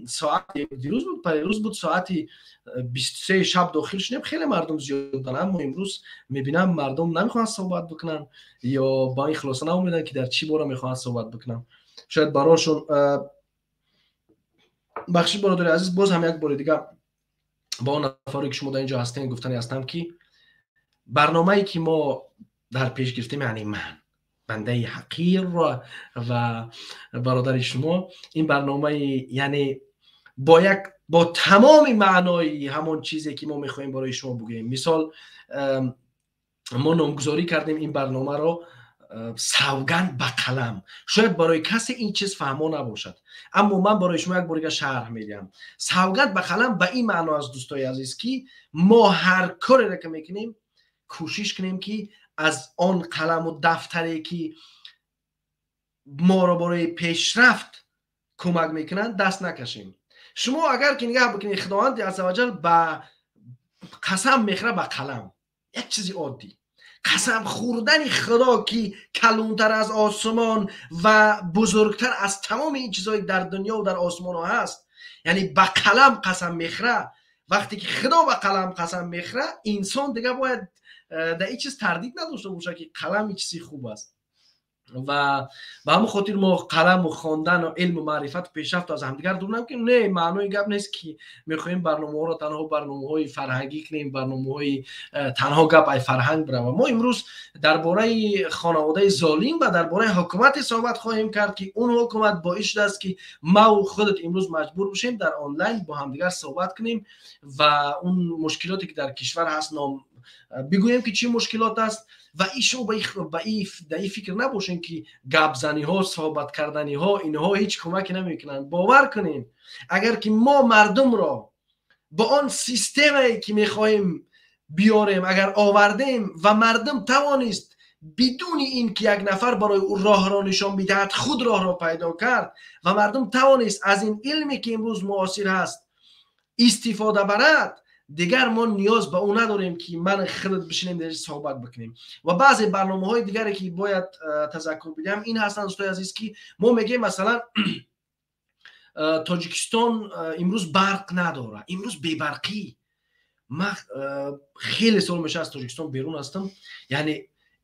соати, дирӯз буд, парирӯз буд, соати 23 шаб дохил шудем, хеле мардум зиёд буданд, аммо имрӯз мебинам, мардум намехоҳанд суҳбат бикунанд ё ба ин хулоса наомеданд, ки дар чӣ бора мехоҳанд суҳбат бикунанд. Шояд барошон бахшиш. Бародари азиз, боз ҳам як бори дигар ба он нафаре ки шумо дар инҷо ҳастен гуфтани ҳастам, ки барномае ки мо дар пеш гирифтем, яъне ман бандаи ҳақир ва бародари шумо, ин барномаи яъне бо як бо тамоми маънои ҳамон чизе ки мо мехоҳем барои шумо бигӯем. Мисол, мо номгузорӣ кардем ин барномаро «Савганд ба қалам». Шояд барои касе ин чиз фаҳмо набошад, аммо ман барои шумо як бор дига шарҳ медиҳам. Савганд ба қалам ба ин маъно аст, дӯстои азиз, ки мо ҳар кореро ки мекунем, кӯшиш кунем, ки аз он қаламу дафтаре ки моро барои пешрафт кӯмак мекунанд, даст накашем. Шумо агар ки нигаҳ бикунед, Худованди аззаваҷал ба қасам мехӯрад ба қалам. Як чизи оддӣ, қасам хӯрдани Худо, ки калонтар аз осмон ва бузургтар аз тамоми ин чизҳое дар дунё дар осмонҳо ҳаст, яъне ба қалам қасам мехӯрад. Вақте ки Худо ба қалам қасам мехӯрад, инсон дига бояд дар ин чиз тардид надошта бошад, ки қалам чизи хуб аст. Ва ба ҳамон хотир мо қаламу хондану илму маърифату пешрафту аз ҳамдигар дур намекунем. Не, маънои гап нест, ки мехоҳем барномаҳоро танҳо барномаҳои фарҳангӣ кунем, барномаҳои танҳо гап ай фарҳанг бирава. Мо имрӯз дар бораи хонаводаи золим ва дар бораи ҳукумате суҳбат хоҳем кард, ки он ҳукумат боис шудааст, ки маву худат имрӯз маҷбур бошем дар онлайн бо ҳамдигар суҳбат кунем ва он мушкилоте ки дар кишвар ҳаст, ном бигӯем, ки чӣ мушкилот аст. Ва шумо дар ин фикр набошем, ки гапзаниҳо, суҳбат карданиҳо, инҳо ҳеҷ кӯмаке намекунанд. Бовар кунем, агар ки мо мардумро бо он системае ки мехоҳем биёрем, агар овардем ва мардум тавонист бидуни ин ки як нафар барои ӯ роҳро нишон бидиҳад, худ роҳро пайдо кард ва мардум тавонист аз ин илме ки имрӯз муосир ҳаст истифода барад, дигар мо ниёз ба ӯ надорем, ки ман худат бишинем, дар суҳбат бикунем. Ва баъзе барномаҳои дигаре ки бояд тазаккур бидиҳам, ин ҳастанд, дӯстои азиз, ки мо мегӯем, масалан, Тоҷикистон имрӯз барқ надорад, имрӯз бебарқӣ. Ман хеле сол мешавад аз Тоҷикистон берун ҳастам, яъне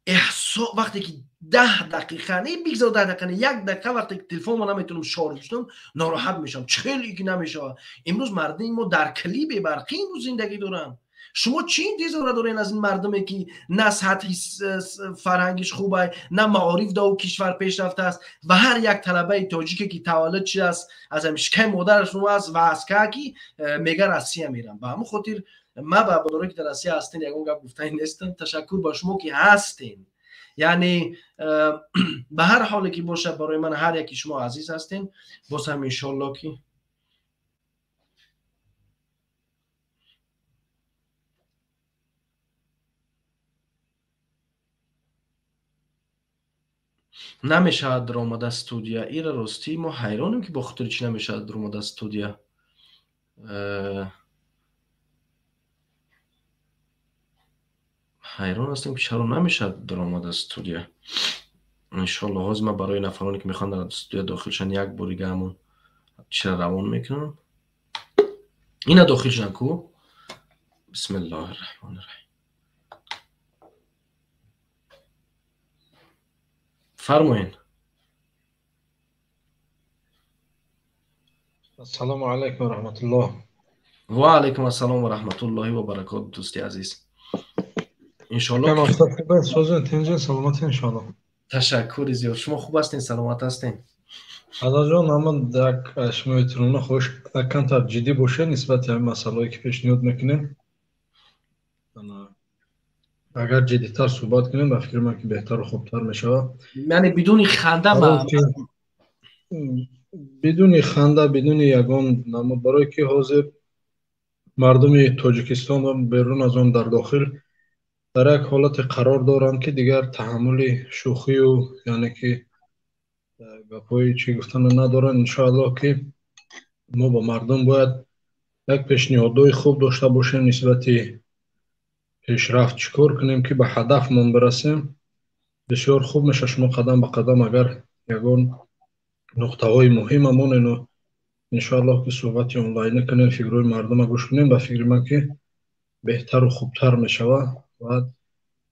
эҳсос вақте ки 10 дақиқа, не бигзор 10 дақиқа, не як дақиқа, вақте ки телефонро наметавонам шарж кунам, нороҳат мешавам. Чӣ хеле ки намешавад. Имрӯз мардуми мо дар кали бебарқӣ имрӯз зиндагӣ доранд. Шумо чӣ интизора доред аз ин мардуме ки на сатҳи фарҳангиш хуб ай, на маориф да ӯ кишвар пеш рафтааст ва ҳар як талабаи тоҷике ки таваллуд шудааст аз ҳамин шикаи модарашон аст ва аз ка ки мега Россия мерам. Ба ҳамон хотир ман ба бародарое ки дар Россия ҳастен ягон гап гуфтани нестам. Ташаккур ба шумо ки ҳастен. Яъне ба ҳар ҳоле ки бошад, барои ман ҳар яки шумо азиз ҳастен. Боз ҳам иншоалло ки намешавад даромада студия. Ира ростӣ мо ҳайронем ки бо хотири чӣ намешавад даромада студия. Ҳайрон ҳастем ки чаро намешавад даромада студия. Иншоалло ҳозир ман барои нафароне ки мехоҳанд дар студия дохил шаванд як борига ҳамон чира равон мекунам. Ина дохил шаванд ку. Бисмиллоҳи раҳмони раҳим. Фармоен. Ассалому алайкум ва раҳматуллоҳ. Ва алайкум ассалом ва раҳматуллоҳи ва баракоту, дӯсти азиз. Иншоалло. Созен, саломат иншоалло. Ташаккури зиёд. Шумо хуб ҳастен, саломат ҳастен? Азазҷон, ама як шумо эҳтиромона хоҳиш камтар ҷиддӣ бошед нисбати ҳамин масъалаҳое ки пешниҳод мекунем. Агар ҷиддитар суҳбат кунем, ба фикри ман ки беҳтару хубтар мешавад. Яъне бидуни ханда, бидуни ханда, бидуни ягон намуд, барое ки ҳозир мардуми Тоҷикистон ва берун аз он дар дохил дар як ҳолате қарор доранд ки дигар таҳаммули шӯхию яъне ки гапҳои чӣ гуфтана надоранд. Иншоаллоҳ ки мо ба мардум бояд як пешниҳодҳои хуб дошта бошем нисбати пешрафт, чӣ кор кунем ки ба ҳадафмон бирасем. Бисёр хуб мешавад шумо қадам ба қадам агар ягон нуқтаҳои муҳима монену иншоаллоҳ ки суҳбати онлайнӣ кунем, фикрҳои мардума гӯш кунем, ба фикри ман ки беҳтару хубтар мешавад ва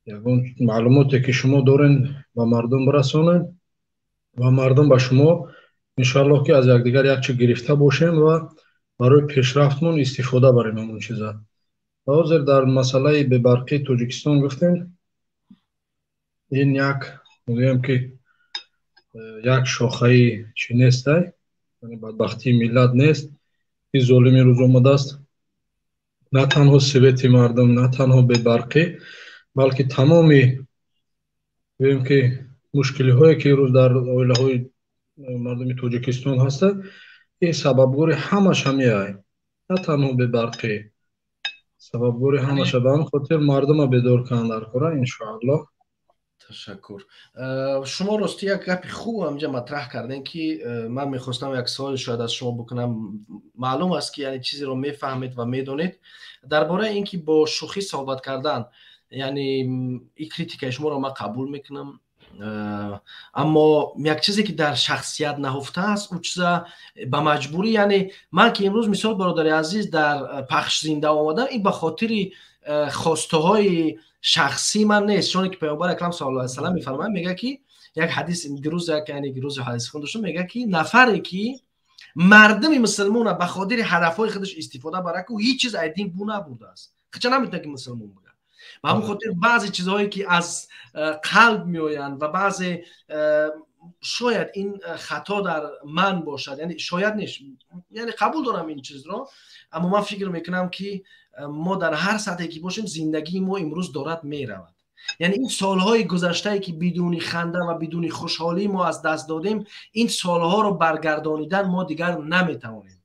ягон маълумоте ки шумо дорен ба мардум бирасонем ва мардум ба шумо иншоаллоҳ ки аз якдигар як чи гирифта бошем ва барои пешрафтмон истифода барем ҳамон чиза. Ва ҳозир дар масъалаи бебарқии Тоҷикистон гуфтем, ин як мегӯям ки як шохаи чӣ нестай, яъне бадбахтии миллат нест. Ин золими рӯз омадааст. На танҳо свети мардум, на танҳо бебарқӣ, балки тамоми гӯем ки мушкилиҳое ки имрӯз дар оилаҳои мардуми Тоҷикистон ҳастанд, ин сабабгори ҳамаш ҳамиай. На танҳо бебарқӣ, сабабгори ҳамаша. Ба ҳамин хотир мардума бедор кунанд дар кора иншоаллоҳ. Ташаккур. Шумо рости як гапи хуб ҳаминҷа матраҳ кардем ки ман мехостам як суол шояд аз шумо бикунам. Маълум аст ки яъне чизеро мефаҳмед ва медонед дар бораи ин ки бо шӯхӣ суҳбат кардан, яъне ин критикаи шуморо ман қабул мекунам, аммо як чизе ки дар шахсият наҳуфта аст, ӯ чиза ба маҷбурӣ, яъне ман ки имрӯз мисол бародари азиз дар пахш зинда омадам, ин ба хотири хостаҳои шахсии ман нест. Чуне ки паёмбар акрам саллаллоҳу алайҳи васаллам мефармояд, мегӯяд ки як ҳадис дирӯз, як яъне рӯзи ҳадис хон доштам, мегӯяд ки нафаре ки мардуми мусулмонро ба хотири ҳадафҳои худаш истифода барад, ку ҳеҷ чиз аз дин бу набурдааст. Хича наметавонад ки мусулмон бигӯяд. Ба ҳамон хотир баъзе чизҳое ки аз қалб меоянд ва баъзе шояд ин хато дар ман бошад, яъне шояд нест, яъне қабул дорам ин чизро, аммо ман фикр мекунам ки мо дар ҳар сатҳе ки бошем, зиндагии мо имрӯз дорад меравад. Яъне ин солҳои гузаштае ки бидуни ханда ва бидуни хушҳолӣ мо аз даст додем, ин солҳоро баргардонидан мо дигар наметавонем.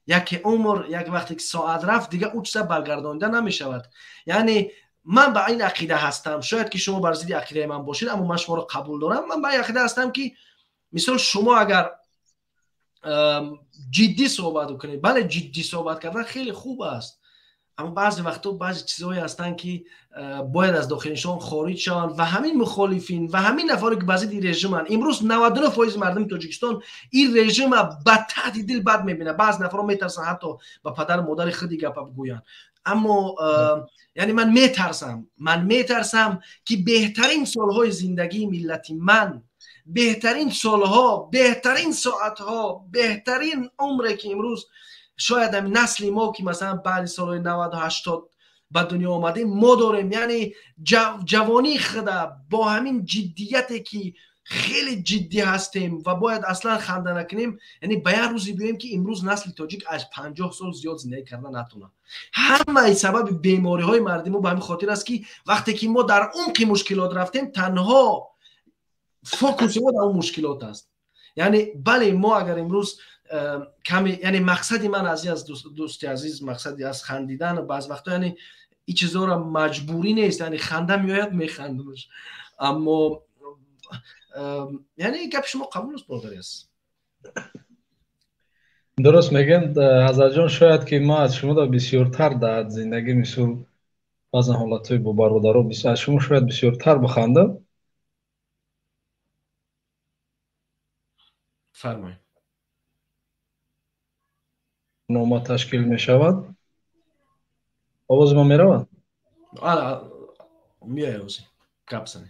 Яке умр, як вақте ки соат рафт, дигар ӯ чиза баргардонида намешавад. Яъне ман ба ин ақида ҳастам, шояд ки шумо бар зидди ақидаи ман бошед, аммо ман шуморо қабул дорам. Ман ба ин ақида ҳастам ки мисол шумо агар ҷиддӣ суҳбат кунед, бале, ҷиддӣ суҳбат кардан хеле хуб аст, аммо баъзе вақтҳо баъзе чизҳое ҳастанд ки бояд аз дохилишон хориҷ шаванд ва ҳамин мухолифин ва ҳамин нафаре ки ба зидди режиманд, имрӯз 99% мардуми Тоҷикистон ин режима ба таҳти дил бад мебинад. Баъзе нафарҳо метарсанд ҳатто ба падару модари худи гапа бигӯянд. Аммо яъне ман метарсам, ки беҳтарин солҳои зиндагии миллати ман, беҳтарин солҳо, беҳтарин соатҳо, беҳтарин умре, ки имрӯз шояд ҳамин насли мо, ки масалан баъди солҳои 90-у 80 ба дунё омадем, мо дорем, яъне ҷавонии худа бо ҳамин ҷиддияте, ки хеле ҷиддӣ ҳастем ва бояд аслан ханда накунем, яъне ба як рӯзе биёем, ки имрӯз насли тоҷик аз 50 сол зиёд зиндагӣ карда натонад. Ҳамаи сабаби бемориҳои мардуми мо ба ҳамин хотир аст, ки вақте ки мо дар умқи мушкилот рафтем, танҳо фокуси мо дар он мушкилот аст. Яъне бале, мо агар имрӯз каме, яъне мақсади ман аз ин аст, дӯсти азиз, мақсади аз хандидан баъз вақто, яъне ин чизҳоро маҷбурӣ нест, яъне ханда меояд, механдамш, аммо яъне гапи шумо қабул аст, бародари азиз. Дуруст мегӯем, Ҳазратҷон. Шояд ки ман аз шумо бисёртар дар зиндагӣ, мисол, баъзан ҳолатҳои бо бародаро, аз шумо шояд бисёртар бихандам. Фармоед. Нома ташкил мешавад. Овози ман меравад? Меояд, ози гап занед.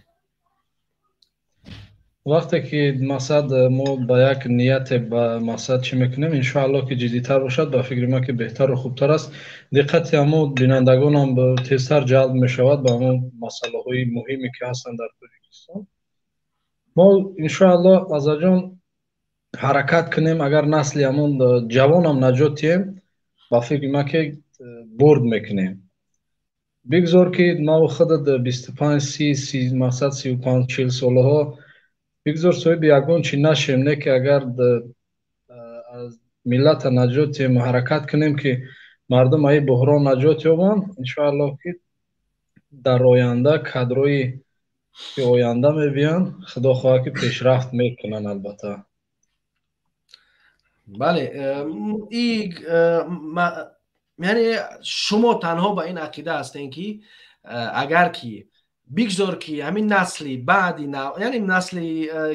Вақте ки мақсад мо ба як нияте ба мақсад чӣ мекунем, иншоалло, ки ҷиддитар бошад, ба фикри ман, ки беҳтару хубтар аст, диққати ҳамо бинандагонам тезтар ҷалб мешавад ба ҳамон масъалаҳои муҳиме, ки ҳастанд дар Тоҷикистон. Мо иншоалло, Азаҷон, ҳаракат кунем, агар насли ҳамон ҷавонам наҷот диҳем, ба фикри ман, ки бурд мекунем. Бигзор, ки маву худат 25, 30, мақсад, 35, 40 солаҳо, бигзор соҳиби ягон чӣ нашем, не ки агар аз миллата наҷот диҳем, ҳаракат кунем, ки мардум аи буҳрон наҷот ёбанд, иншоаллоҳ, ки дар оянда кадрои ки оянда мебиёнд, худо хоҳад, ки пешрафт мекунанд, албатта. Бале, яъне шумо танҳо ба ин ақида ҳастем, ки агар ки бигзор, ки ҳамин насли баъди, яъне насли,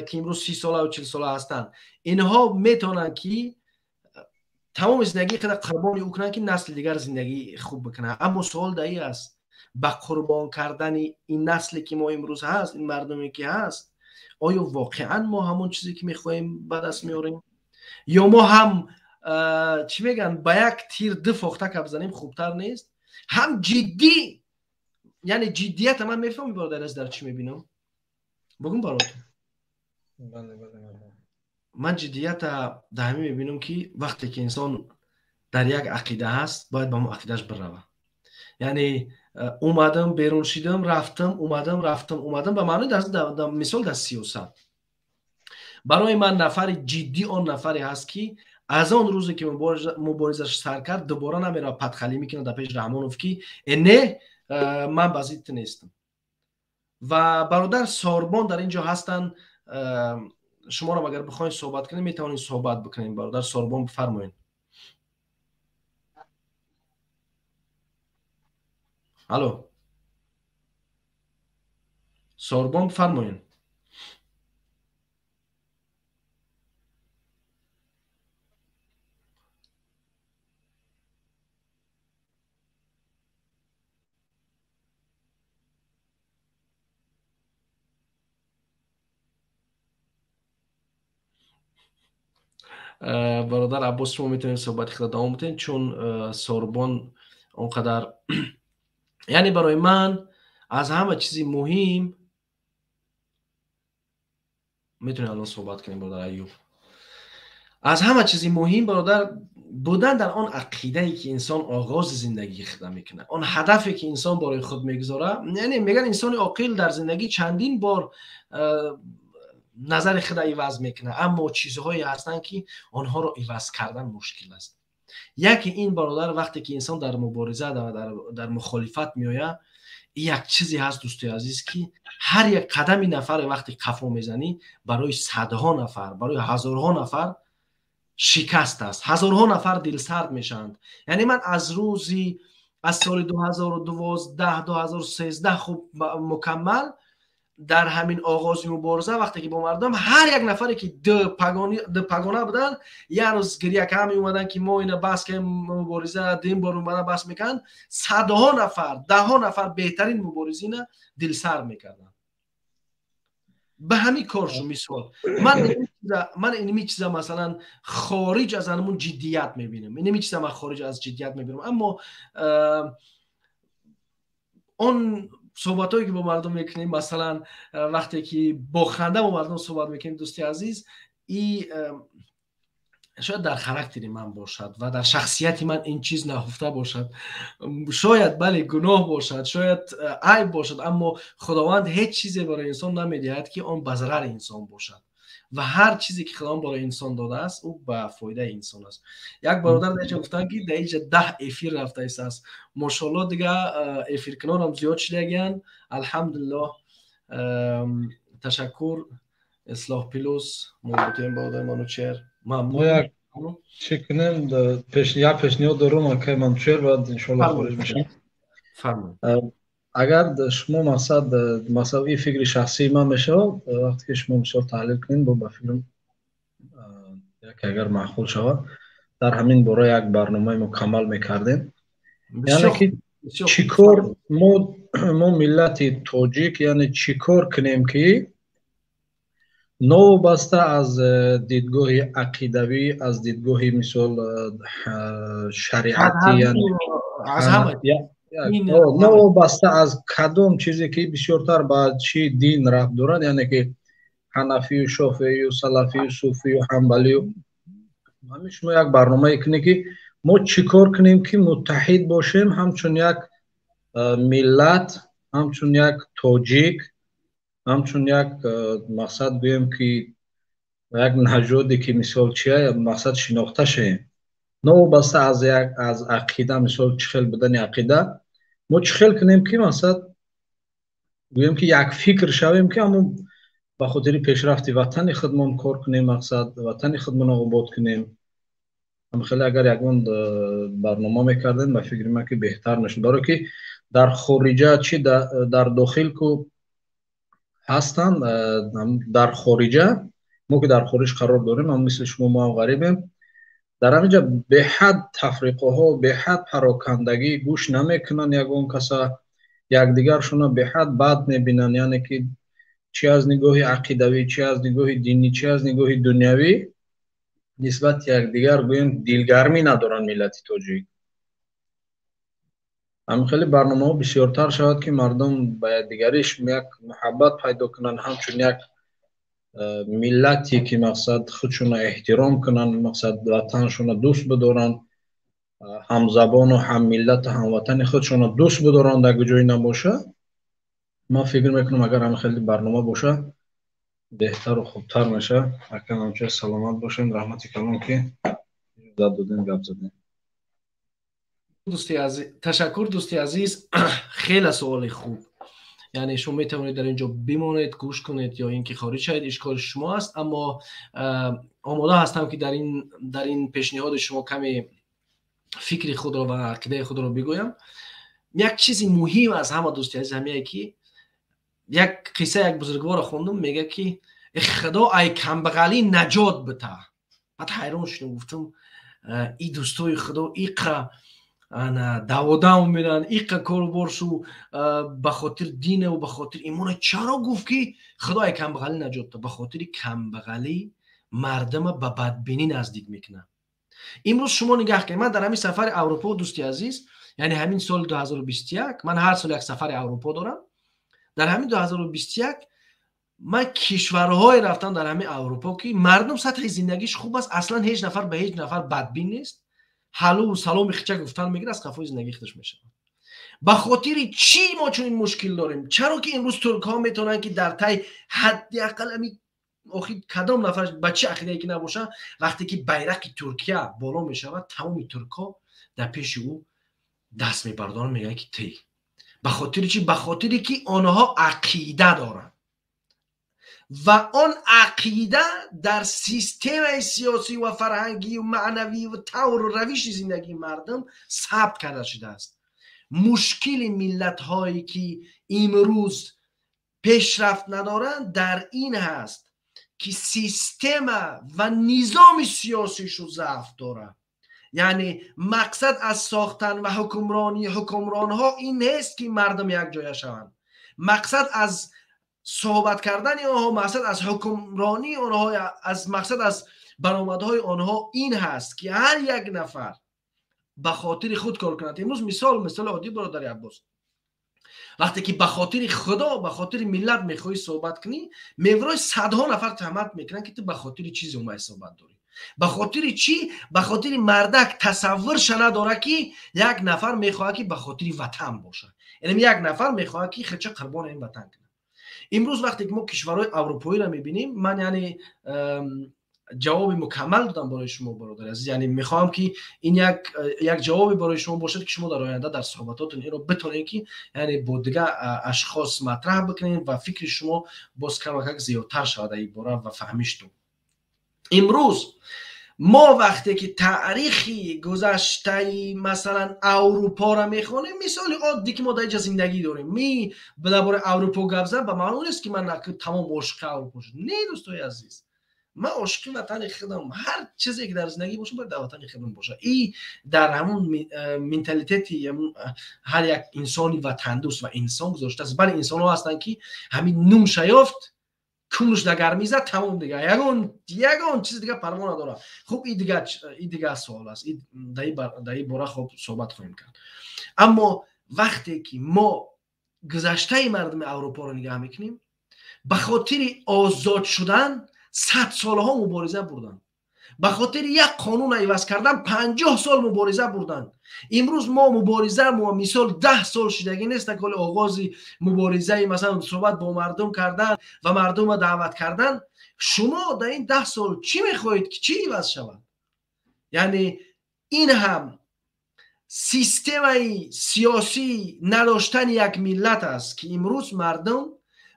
ки имрӯз 30 солаву 40 сола ҳастанд, инҳо метавонанд, ки тамоми зиндагии худа қурбони ӯ кунанд, ки насли дигар зиндагии хуб бикунанд. Аммо суол дар ин аст: ба қурбон кардани ин насле, ки мо имрӯз ҳаст, ин мардуме, ки ҳаст, оё воқеан мо ҳамон чизе, ки мехоҳем, ба даст меорем, ё мо ҳам, чӣ мегӯянд, ба як тир ду фохта кап занем хубтар нест? Ҳам ҷиддӣ, яъне ҷиддията ман мефаҳмӣ, бародар, дар чӣ мебинам, бугум баротон. Ман ҷиддията дар ҳамин мебинам, ки вақте ки инсон дар як ақида ҳаст, бояд ба ҳамон ақидааш бирава. Яъне омадам, берун шидам, рафтам, омадам, рафтам, омадам, ба маънои мисол дар сиёсат барои ман нафари ҷиддӣ он нафаре ҳаст, ки аз он рӯзе, ки муборизаш сар кард, дубора намерава падхалӣ мекунад дар пеши Раҳмонов, ки «Э, не, ман ба зидди ту нестам». Ва бародар Сорбон дар ин ҷо ҳастанд. Шуморо агар бихоҳед суҳбат кунед, метавонед суҳбат бикунед. Бародар Сорбон, бифармоед. Алло, Сорбон, бифармоед. Бародар Аббос, шумо метавонед суҳбати худро давом бидиҳед, чун Сорбон он қадар, яъне барои ман аз ҳама чизи муҳим, метавонед алон суҳбат кунем, бародар Аюб. Аз ҳама чизи муҳим, бародар, будан дар он ақидае, ки инсон оғози зиндагии худа мекунад, он ҳадафе, ки инсон барои худ мегузорад. Яъне мегӯянд, инсони оқил дар зиндагӣ чандин бор назари худа иваз мекунад, аммо чизҳое ҳастанд, ки онҳоро иваз кардан мушкил аст. Яке ин, бародар, вақте ки инсон дар мубориза, дар мухолифат меояд, як чизе ҳаст, дӯстои азиз, ки ҳар як қадами нафаре, вақте қафо мезанӣ, барои садҳо нафар, барои ҳазорҳо нафар шикаст аст, ҳазорҳо нафар дилсард мешаванд. Яъне ман аз рӯзи, аз соли 2012, 2013 хуб мукаммал Дар ҳамин оғози мубориза вақте ки бо мардум ҳар як нафаре ки ду пагона буданд, як рӯз гирякам меомаданд, ки мо ина бас кардем мубориза, дин бор омада бас мекарданд. Садҳо нафар, даҳҳо нафар беҳтарин муборизина дилсар мекарданд ба ҳамин коршу. Мисол, ман инми чиза, масалан, хориҷ аз анмун ҷиддият мебинам, инми чиза ман хориҷ аз ҷиддият мебинам. Аммо он суҳбатҳое, ки бо мардум мекунем, масалан, вақте ки бо ханда бо мардум суҳбат мекунем, дӯсти азиз, и шояд дар характери ман бошад ва дар шахсияти ман ин чиз наҳуфта бошад. Шояд, бале, гуноҳ бошад, шояд айб бошад, аммо Худованд ҳеҷ чизе барои инсон намедиҳад, ки он ба зарари инсон бошад, ва ҳар чизе, ки Худованд барои инсон додааст, ӯ ба фоидаи инсон аст. Як бародар дар инҷа гуфтанд, ки дар инҷа 10 эфир рафтааст. Мошоалло, дига эфиркунонам зиёд шудагиянд, алҳамдулиллоҳ. Ташаккур, Ислоҳ Плюс мо бутем, бародар Манучер. Мамнун. Як чӣ кунем, як пешниҳод дорум, акай Манучер, баъд иншоалло хориҷ мешавем. Агар шумо мақсад, масалан, ин фикри шахсии ман мешавад, вақте ки шумо мисол таҳлил кунед, бо ба фикрам як агар маъқул шавад, дар ҳамин бора як барномаи мукаммал мекардем, яъне ки чӣ кор мо миллати тоҷик, яъне чӣ кор кунем, ки новобаста аз дидгоҳи ақидавӣ, аз дидгоҳи, мисол, шариатӣ, новобаста аз кадом чизе, ки бисёртар ба чӣ дин рабт дорад, яъне ки ҳанафию, шофеию, салафию, суфию, ҳамбалию, ҳамин шумо як барномае кунед, ки мо чӣ кор кунем, ки муттаҳид бошем, ҳамчун як миллат, ҳамчун як тоҷик, ҳамчун як мақсад, гӯем ки як нажоде, ки мисол чия, мақсад, шинохта шавем, новобаста аз як аз ақида, мисол, чӣ хел будани ақида, мо чӣ хел кунем, ки мақсад, гӯем ки як фикр шавем, ки ҳамун ба хотири пешрафти ватани худмон кор кунем, мақсад, ватани худмонро обод кунем. Хеле агар ягон барнома мекардем, ба фикри ман, ки беҳтар мешуд, барое ки дар хориҷа чи дар дохил ку ҳастанд, дар хориҷа, мо ки дар хориҷ қарор дорем, ам мисли шумо мо ҳам ғарибем, дар ҳаминҷа беҳад тафриқоҳо, беҳад парокандагӣ, гӯш намекунанд ягон каса, якдигаршона беҳад бад мебинанд, яъне ки чӣ аз нигоҳи ақидавӣ, чӣ аз нигоҳи динӣ, чӣ аз нигоҳи дунявӣ нисбати якдигар, гӯем, дилгармӣ надоранд миллати тоҷик. Ҳамин хеле барномаҳо бисёртар шавад, ки мардум ба якдигариш як муҳаббат пайдо кунанд, ҳамчун як миллате, ки мақсад, худшона эҳтиром кунанд, мақсад, ватаншона дӯст бидоранд, ҳамзабону ҳаммиллату ҳамватани худшона дӯст бидоранд, дар куҷое набоша. Ман фикр мекунам, агар ҳамин хеле барнома боша, беҳтару хубтар мешавад. Ака Манучер, саломат бошед, раҳмати калон, ки иҷозат додем, гап задем. Дӯсти азиз, ташаккур, дӯсти азиз, хеле суоли хуб. Яъне шумо метавонед дар ин ҷо бимонед, гӯш кунед ё ин ки хориҷ шавед, иш кори шумо аст, аммо омода ҳастам, ки дар ин пешниҳоди шумо каме фикри худро ва ақидаи худро бигӯям. Як чизи муҳим аз ҳама, дӯсти азиз, ҳамие, ки як қисса як бузургворро хондум, мега, ки худо ай камбағалӣ наҷот бита. Баъд ҳайрон шудам, гуфтам, и дӯстои худо иқа даводав меранд, иқа коруборшу ба хотир динаву ба хотир имона, чаро гуфт, ки худо ай камбағалӣ наҷот да? Ба хотири камбағалӣ мардама ба бадбинӣ наздик мекунад. Имрӯз шумо нигаҳ кунед, ман дар ҳамин сафари Аврупо, дӯсти азиз, яъне ҳамин соли 2021, ман ҳар сол як сафари Аврупо дорам, дар ҳамин 2021 ман кишварҳое рафтам дар ҳамин Аврупо, ки мардум сатҳи зиндагиш хуб аст, аслан ҳеҷ нафар ба ҳеҷ нафар бадбин нест, ҳалу саломи хичак гуфтан мегирад, аз қафои зиндагии худаш мешавад. Ба хотири чӣ мо чунин мушкил дорем? Чаро ки имрӯз туркҳо метавонанд, ки дар тай ҳадди ақал ами охи кадом нафар ба чӣ ақидае ки набошад, вақте ки байрақи Туркия боло мешавад, тамоми туркҳо дар пеши ӯ даст мебардоранд, мегӯянд, ки ти. Ба хотири чӣ? Ба хотире ки онҳо ақида доранд ва он ақида дар системаи сиёсӣ ва фарҳангию маънавию тавру равиши зиндагии мардум сабт карда шудааст. Мушкили миллатҳое, ки имрӯз пешрафт надоранд, дар ин ҳаст ки система ва низоми сиёсишу заъф дорад. Яъне мақсад аз сохтан ва ҳукмронии ҳукмронҳо ин нест, ки мардум якҷоя шаванд. Мақсад аз суҳбат кардани онҳо, мақсад аз ҳукмронии онҳо, аз мақсад аз баромадҳои онҳо ин ҳаст, ки ҳар як нафар ба хотири худ кор кунад. Имрӯз мисоли оддӣ, бародари Аббос, вақте ки ба хотири Худо, ба хотири миллат мехоҳӣ суҳбат кунӣ, меврои садҳо нафар туҳмат мекунанд, ки ту ба хотири чизе омади суҳбат дорӣ. Ба хотири чӣ? Ба хотири мардак тасаввурша надорад, ки як нафар мехоҳад, ки ба хотири ватан бошад, яъне як нафар мехоҳад, ки худша қурбони ин ватан кунад. Имрӯз вақте ки мо кишварҳои аврупоиро мебинем, ман яъне ҷавоби мукаммал додам барои шумо, бародари азиз, яъне мехоҳам, ки ин як ҷавобе барои шумо бошад, ки шумо дар оянда дар суҳбатотон инро битонед, ки яъне бо дигар ашхос матраҳ бикунед ва фикри шумо боз камакак зиёдтар шавад дар ин бора ва фаҳмиштон. Имрӯз мо вақте ки таърихи гузаштаи, масалан, Аврупоро мехонем, мисоли оддӣ, ки мо дар инҷа зиндагӣ дорем, ми дар бораи Аврупо гап зад ба маъно нест, ки ман тамом ошиқи Аврупо шудам. Не, дӯстои азиз, ман ошиқи ватани худам. Ҳар чизе ки дар зиндагӣ бошад, бояд дар ватани худам бошад. И дар ҳамун менталитети ҳар як инсони ватандӯст ва инсон гузоштааст. Бале, инсонҳо ҳастанд, ки ҳамин нумша ёфт, кунуш дар гармӣ зад, тамом, дига ягон чиз дига парво надорад. Хуб, и дигар суол аст, дар ин бора хуб суҳбат хоҳем кард. Аммо вақте ки мо гузаштаи мардуми Аврупоро нигаҳ мекунем, ба хотири озод шудан 100 солҳо мубориза бурданд, ба хотири як қонун иваз кардан 50 сол мубориза бурданд. Имрӯз мо мубориза мо мисол 10 сол шидагӣ нест, ҳоли оғози муборизаи, масалан, суҳбат бо мардум кардан ва мардумро даъват кардан. Шумо дар ин 10 сол чӣ мехоҳед, ки чӣ иваз шавад? Яъне ин ҳам системаи сиёсӣ надоштани як миллат аст, ки имрӯз мардум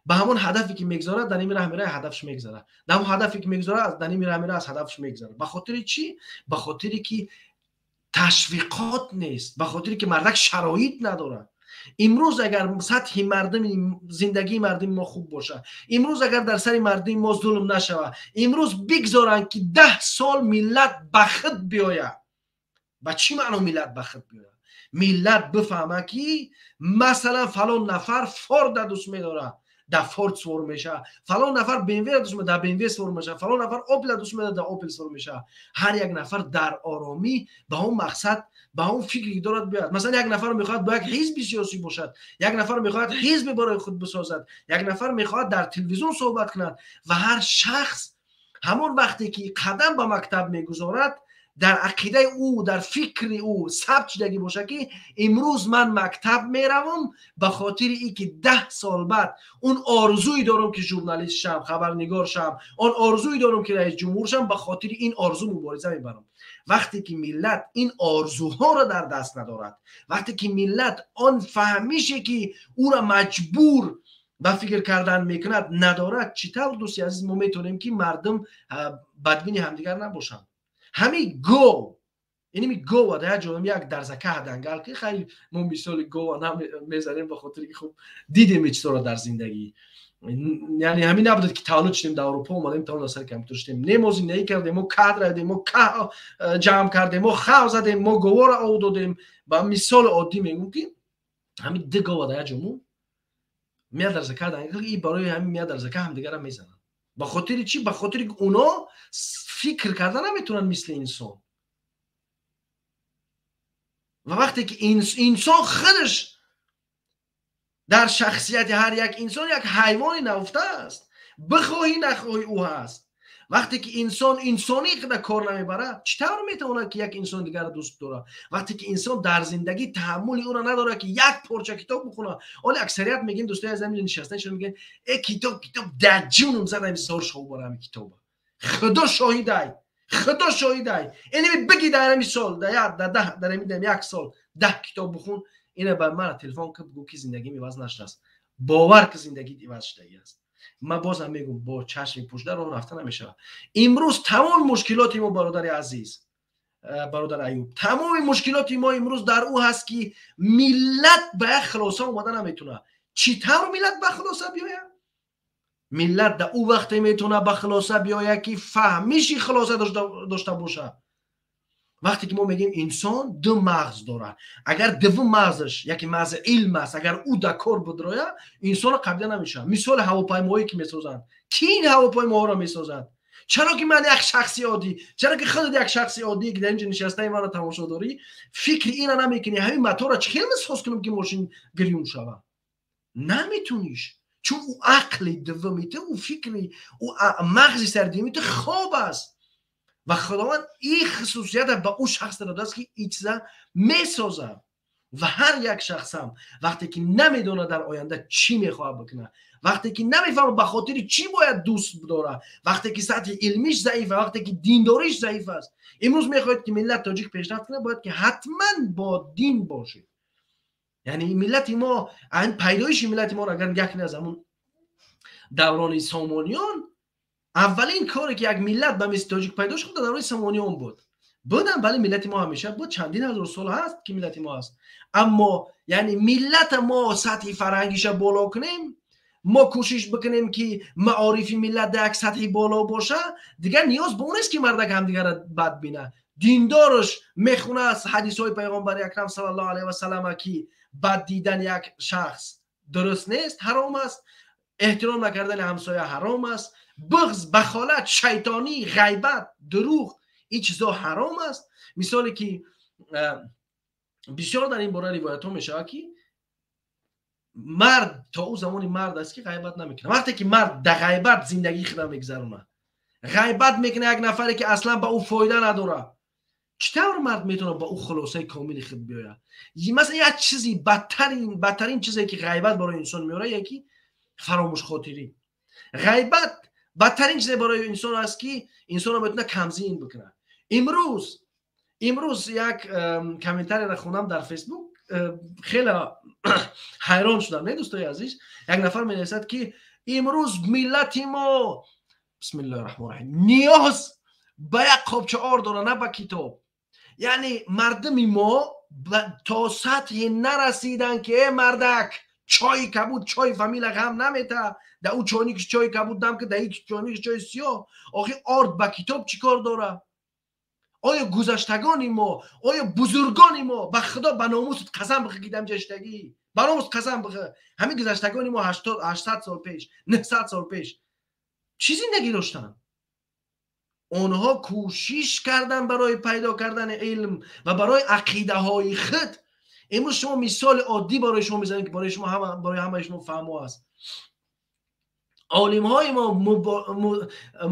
ба ҳамон ҳадафе ки мегузорад, дар ними раҳ меравад, ҳадафш мегузарад, дар ҳамон ҳадафе ки мегузорад, дар ними раҳ меравад, аз ҳадафш мегузарад. Ба хотири чӣ? Ба хотире ки ташвиқот нест, ба хотире ки мардак шароит надорад. Имрӯз агар сатҳи мардуми зиндагии мардуми мо хуб бошад, имрӯз агар дар сари мардуми мо зулм нашавад, имрӯз бигзоранд, ки 10 сол миллат ба худ биёяд. Ба чӣ маъно миллат ба худ биёяд? Миллат бифаҳмад, ки масалан фалон нафар Форда дӯст медорад, дар Форд сувор мешавад, фалон нафар БМВ дӯст медорад, дар БМВ сувор мешавад, фалон нафар Опел дӯст медорад, дар Опел сувор мешавад. Ҳар як нафар дар оромӣ ба он мақсад, ба он фикре ки дорад, биёяд. Масалан, як нафар мехоҳад бо як ҳизби сиёсӣ бошад, як нафар мехоҳад ҳизбе барои худ бисозад, як нафар мехоҳад дар телевизион суҳбат кунад. Ва ҳар шахс ҳамон вақте ки қадам ба мактаб мегузорад, дар ақидаи ӯ, дар фикри ӯ сабт шудагӣ бошад, ки имрӯз ман мактаб меравам ба хотири ин ки 10 сол баъд он орзуи дорам, ки журналист шам, хабарнигор шам, он орзуи дорам, ки раис ҷумҳур шам, ба хотири ин орзу мубориза мебарам. Вақте ки миллат ин орзуҳоро дар даст надорад, вақте ки миллат он фаҳмише, ки ӯро маҷбур ба фикр кардан мекунад, надорад, чӣ тавр, дӯсти азиз, мо метавонем, ки мардум бадбини ҳамдигар набошанд? Ҳамин гов, иними гова дар як ҷо як дарзака дангал ки, хай, мо мисоли гова мезанем, ба хотире ки хуб дидем ин чизҳоро дар зиндагӣ. Яъне ҳамин набудад, ки таваллуд шудем, дар Аврупо омадем, тавон дар сари компютер шудем. Не, мо зиндагӣ кардем, мо кадр радем, мо ҷамъ кардем, мо хав задем, мо говора ов додем. Ба мисоли оддӣ мегӯм, ки ҳамин ду гова дар як ҷо мо меяд дарзака дангал, и барои ҳамин меяд дарзака ҳамдигарро мезананд. Ба хотири чӣ? Ба хотири ки оно фикр карда наметавонанд мисли инсон. Ва вақте ки инсон худаш, дар шахсияти ҳар як инсон як ҳайвони науфта аст, бихоҳӣ нахоҳӣ, ӯ ҳаст. Вақте ки инсон инсонӣ худа кор намебарад, чӣ тавр метавонад, ки як инсони дигарро дӯст дорад? Вақте ки инсон дар зиндагӣ таҳаммули ӯро надорад, ки як порча китоб бихонад. Оли аксарият мегӯем, дӯстои азиз, нишастан шумо мегӯем: «Э, китоб, китоб, дар ҷунум зад, ҳами зор шов бора ҳами китоба». Худо шоҳидай, худо шоҳидай, инами биги дар ҳами сол, дар як, дар 10, дар ҳами дам як сол 10 китоб бихун, ина ба мара телефон ки бигӯ, ки зиндагим иваз нашудааст. Бовар ки, зиндагит иваз шудагӣ аст. Ман бозам мегӯм, бо чашми пӯшида роҳ рафта намешавад. Имрӯз тамоми мушкилоти мо, бародари азиз, бародар Аюб, тамоми мушкилоти мо имрӯз дар ӯ ҳаст, ки миллат ба як хулоса омада наметавонад. Чӣ тавр миллат ба хулоса биёяд? Миллат дар ӯ вақте метавонад ба хулоса биёяд, ки фаҳмиши хулоса дошта бошад. Вақте ки мо мегӯем, инсон ду мағз дорад, агар дуввум мағзаш, яке мағзи илм аст, агар ӯ дар кор бидрояд, инсонро қабила намешавад. Мисоли ҳавопаймоҳое ки месозанд, ки ин ҳавопаймоҳоро месозад? Чаро ки ман як шахси оддӣ, чаро ки худат як шахси оддӣ, ки дар инҷо нишастаи маро тамошо дорӣ, фикри ина намекунӣ, ҳамин моторро чӣ хел месоз кунам, ки мошин гирён шавад? Наметуниш, чун ӯ ақли дуввуми ту, ӯ фикри ӯ, мағзи сардими ту хоб аст ва Худованд ин хусусията ба ӯ шахс додааст, ки ин чиза месозад. Ва ҳар як шахсам вақте ки намедонад, дар оянда чӣ мехоҳад бикунад, вақте ки намефаҳмад, ба хотири чӣ бояд дӯст бидорад, вақте ки сатҳи илмиш заиф, вақте ки диндориш заиф аст. Имрӯз мехоҳед, ки миллат тоҷик пешрафт кунад, бояд ки ҳатман бо дин бошед. Яъне миллати мо, пайдоиши миллати моро агар нигоҳ кунед, аз ҳамун даврони Сомониён, аввалин коре ки як миллат ба мисли тоҷик пайдо шуд, дар давраи Сомониён буд. Будам, бале, миллати мо ҳамеша буд, чандин ҳазор сол ҳаст, ки миллати мо ҳаст. Аммо яъне миллата мо сатҳи фарҳангиша боло кунем, мо кӯшиш бикунем, ки маорифи миллат дар як сатҳи боло боша, дигар ниёз ба он нест, ки мардак ҳамдигарро бад бина. Диндорш мехонад ҳадисҳои Пайғомбари Акрам саллаллоҳу алайҳи васаллама, ки бад дидан як шахс дуруст нест, ҳаром аст, эҳтиром накардани ҳамсоя ҳаром аст, буғз, бахолат, шайтонӣ, ғайбат, дурӯғ, ин чизҳо ҳаром аст. Мисоле ки бисёр дар ин бора ривоятҳо мешавад, ки мард то ӯ замони мард аст, ки ғайбат намекунад. Вақте ки мард дар ғайбат зиндагии худро мегузаронад, ғайбат мекунад як нафаре, ки аслан ба ӯ фоида надорад, чӣ тавр мард метавонад ба ӯ хулосаи комили худ биёяд? Масалан, як чизи бадтарин чизе, ки ғайбат барои инсон меорад, яки фаромӯшхотирӣ. Ғайбат бадтарин чизе барои инсон аст, ки инсонро метавонад камзин бикунад. Имрӯз як комментарияро хондам дар Фейсбук, хеле ҳайрон шудам. Не, дӯстои азиз, як нафар менависад, ки имрӯз миллати мо, бисмиллоҳи раҳмони раҳим, ниёз ба як қобча ор дорад, на ба китоб. Яъне мардуми мо то сатҳе нарасиданд, ки э мардак, чойи кабуд чойи фамила ғам намета, да ӯ чойникиш чойи кабуд дам ки, да ин чойникиш чойи сиёҳ. Охи, орд ба китоб чӣ кор дорад? Оё гузаштагони мо, оё бузургони мо, ба Худо, ба номусат қасам бихӯ, ки дамҷаштагӣ, ба номус қасам бихӯ, ҳамин гузаштагони мо 800 сол пеш, 900 сол пеш чӣ зиндагӣ доштанд? Онҳо кӯшиш карданд барои пайдо кардани илм ва барои ақидаҳои худ. Имрӯз шумо мисоли оддӣ барои шумо мезанем, ки барои шумо, барои ҳамаи шумо фаҳмо аст. Олимҳои мо,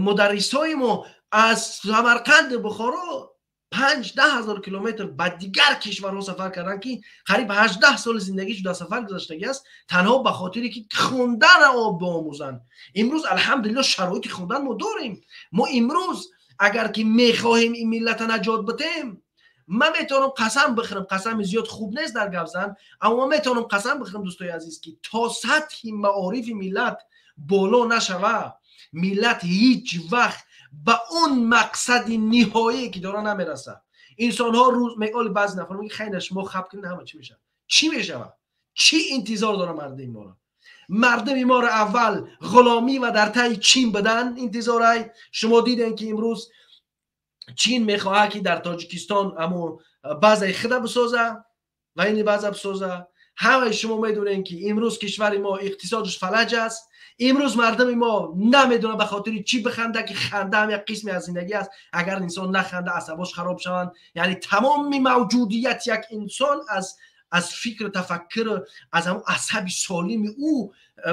мударрисҳои мо аз Самарқанди Бухоро 5-10 ҳазор километр ба дигар кишварҳо сафар карданд, ки қариб 18 соли зиндагиш дар сафар гузаштагӣ аст, танҳо ба хотире ки хонданро биомӯзанд. Имрӯз, алҳамдулилло, шароити хондан мо дорем. Мо имрӯз агар ки мехоҳем ин миллата наҷот битем, ман метавонам қасам бихӯрам, қасами зиёд хуб нест дар гапзан, аммо ман метавонам қасам бихӯрам, дӯстои азиз, ки то сатҳи маорифи миллат боло нашава, миллат ҳеҷ вақт ба он мақсади ниҳоие, ки дора, намерасад. Инсонҳо рӯз меоли, баъзе нафар меги: «Хайна, шумо хаб кунед, ҳама чӣ мешавад?» Чӣ мешавад? Чӣ интизор дора мардуми моро? Мардуми моро аввал ғуломӣ ва дар таи Чин бидан интизорай. Шумо дидем, ки имрӯз Чин мехоҳад, ки дар Тоҷикистон амо базаи худа бисоза ва ини база бисоза. Ҳамаи шумо медонем, ки имрӯз кишвари мо иқтисодаш фалаҷ аст. Имрӯз мардуми мо намедонад, ба хотири чӣ биханда, ки ханда ҳам як қисме аз зиндагӣ аст. Агар инсон наханда, асабош хароб шаванд. Яъне тамоми мавҷудият як инсон аз фикру тафаккур, аз ҳамон асаби солими ӯ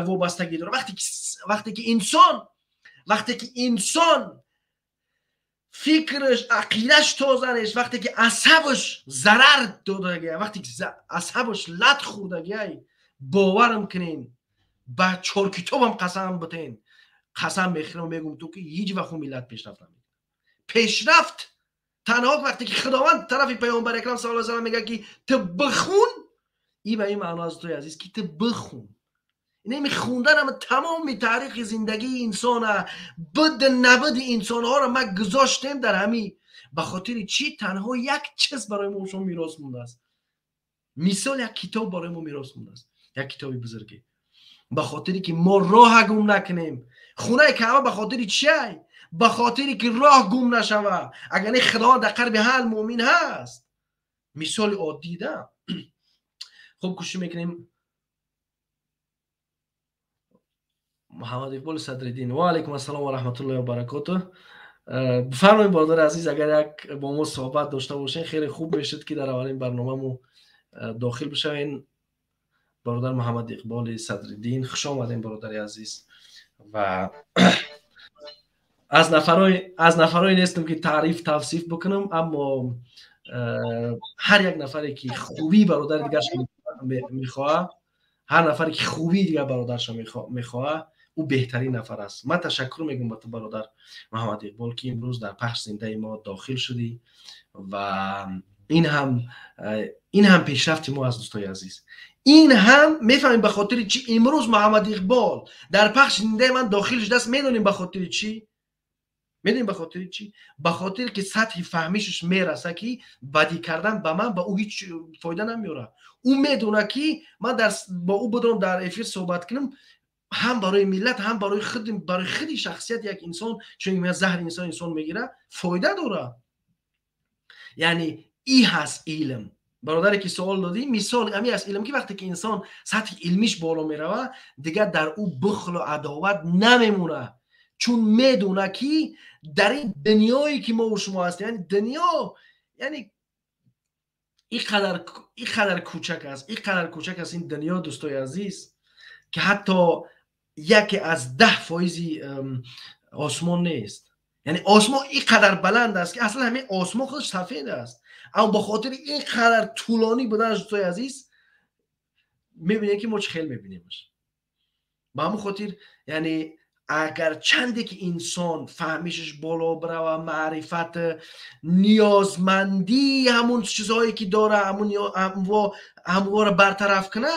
вобастагӣ дорад. Вақте ки инсон фикраш, ақидаш тоза нест, вақте ки асабаш зарар додагия, вақте ки асабаш лат хӯрдагиай, боварам кунен, ба чоркитобам қасам битен, қасам мехӯрам, мегум ту, ки ҳеҷ вақт миллат пешрафт намекунад. Пешрафт танҳо вақте ки Худованд тарафи Паёмбари Акрам саллаллоҳу алайҳи васаллам мегӯяд, ки ту бихун, и ба ин маъно аст, тои азиз, ки ту бихун. Инами хунданам тамоми таърихи зиндагии инсона, буд набуди инсонҳоро ма гузоштем дар ҳами. Ба хотири чӣ? Танҳо як чиз барои мо шумо мерос мондааст. Мисол, як китоб барои мо мерос мондааст, як китоби бузургӣ, ба хотире ки мо роҳа гум накунем. Хонаи Каъба ба хотири чиай? Ба хотире ки роҳ гум нашава. Агар не, Худованд дар қалби ҳар муъмин ҳаст. Мисоли оддӣ да. Хуб, кӯшиш мекунем. Муҳаммад Иқболи Садриддин, ва алайкум ассалом ва раҳматуллоҳи ва баракотуҳ. Бифармоед, бародари азиз, агар як бо мо суҳбат дошта бошед, хеле хуб мешуд, ки дар аввалин барномамо дохил бишавед. Бародар Муҳаммад Иқболи Садриддин, хуш омадем, бародари азиз. Ва аз нафарое нестам, ки таъриф тавсиф бикунам, аммо ҳар як нафаре, ки хубии бародари дигарша мехоҳад, ҳар нафаре, ки хубии дигар бародарша мехоҳад, ӯ беҳтарин нафар аст. Ман ташаккур мегӯям ба ту, бародар Муҳаммад Иқбол, ки имрӯз дар пахш зиндаи мо дохил шудӣ. Ва ин ҳам пешрафти мо аст, дӯстои азиз. Ин ҳам мефаҳмем, ба хотири чӣ имрӯз Муҳаммад Иқбол дар пахши зиндаи ман дохил шудааст. Медонем ба хотири чӣ? Медонем ба хотири чӣ? Ба хотире ки сатҳи фаҳмишаш мераса, ки бадӣ кардан ба ман, ба ӯ ҳеҷ фоида намеорад. Ӯ медонад, ки ман бо ӯ будам, дар эфир суҳбат кунам, ҳам барои миллат, ҳам барои худи шахсияти як инсон, чун заҳри инсон инсон мегирад, фоида дорад. Яъне и ҳаст илм. Бародаре, ки суол додӣ, мисол ҳамин аст илм, ки вақте ки инсон сатҳи илмиш боло меравад, дигар дар ӯ бухлу адоват намемонад, чун медона, ки дар ин дунёе, ки мо шумо ҳастем, яъне дунё, яъне иқадар кӯчак аст, иқадар кӯчак аст ин дунё, дӯстои азиз, ки ҳатто 1 аз 10 фоизи осмон нест. Яъне осмон иқадар баланд аст, ки аслан ҳамин осмон худаш сафед аст, аммо ба хотири ин қадар тӯлонӣ буданаш, дӯстои азиз, мебинем, ки мо чӣ хел мебинемаш. Ба ҳамон хотир, яъне агар чанде ки инсон фаҳмишаш боло бирава, маърифат, ниёзмандии ҳамун чизҳое, ки дора, ҳамонро бартараф куна,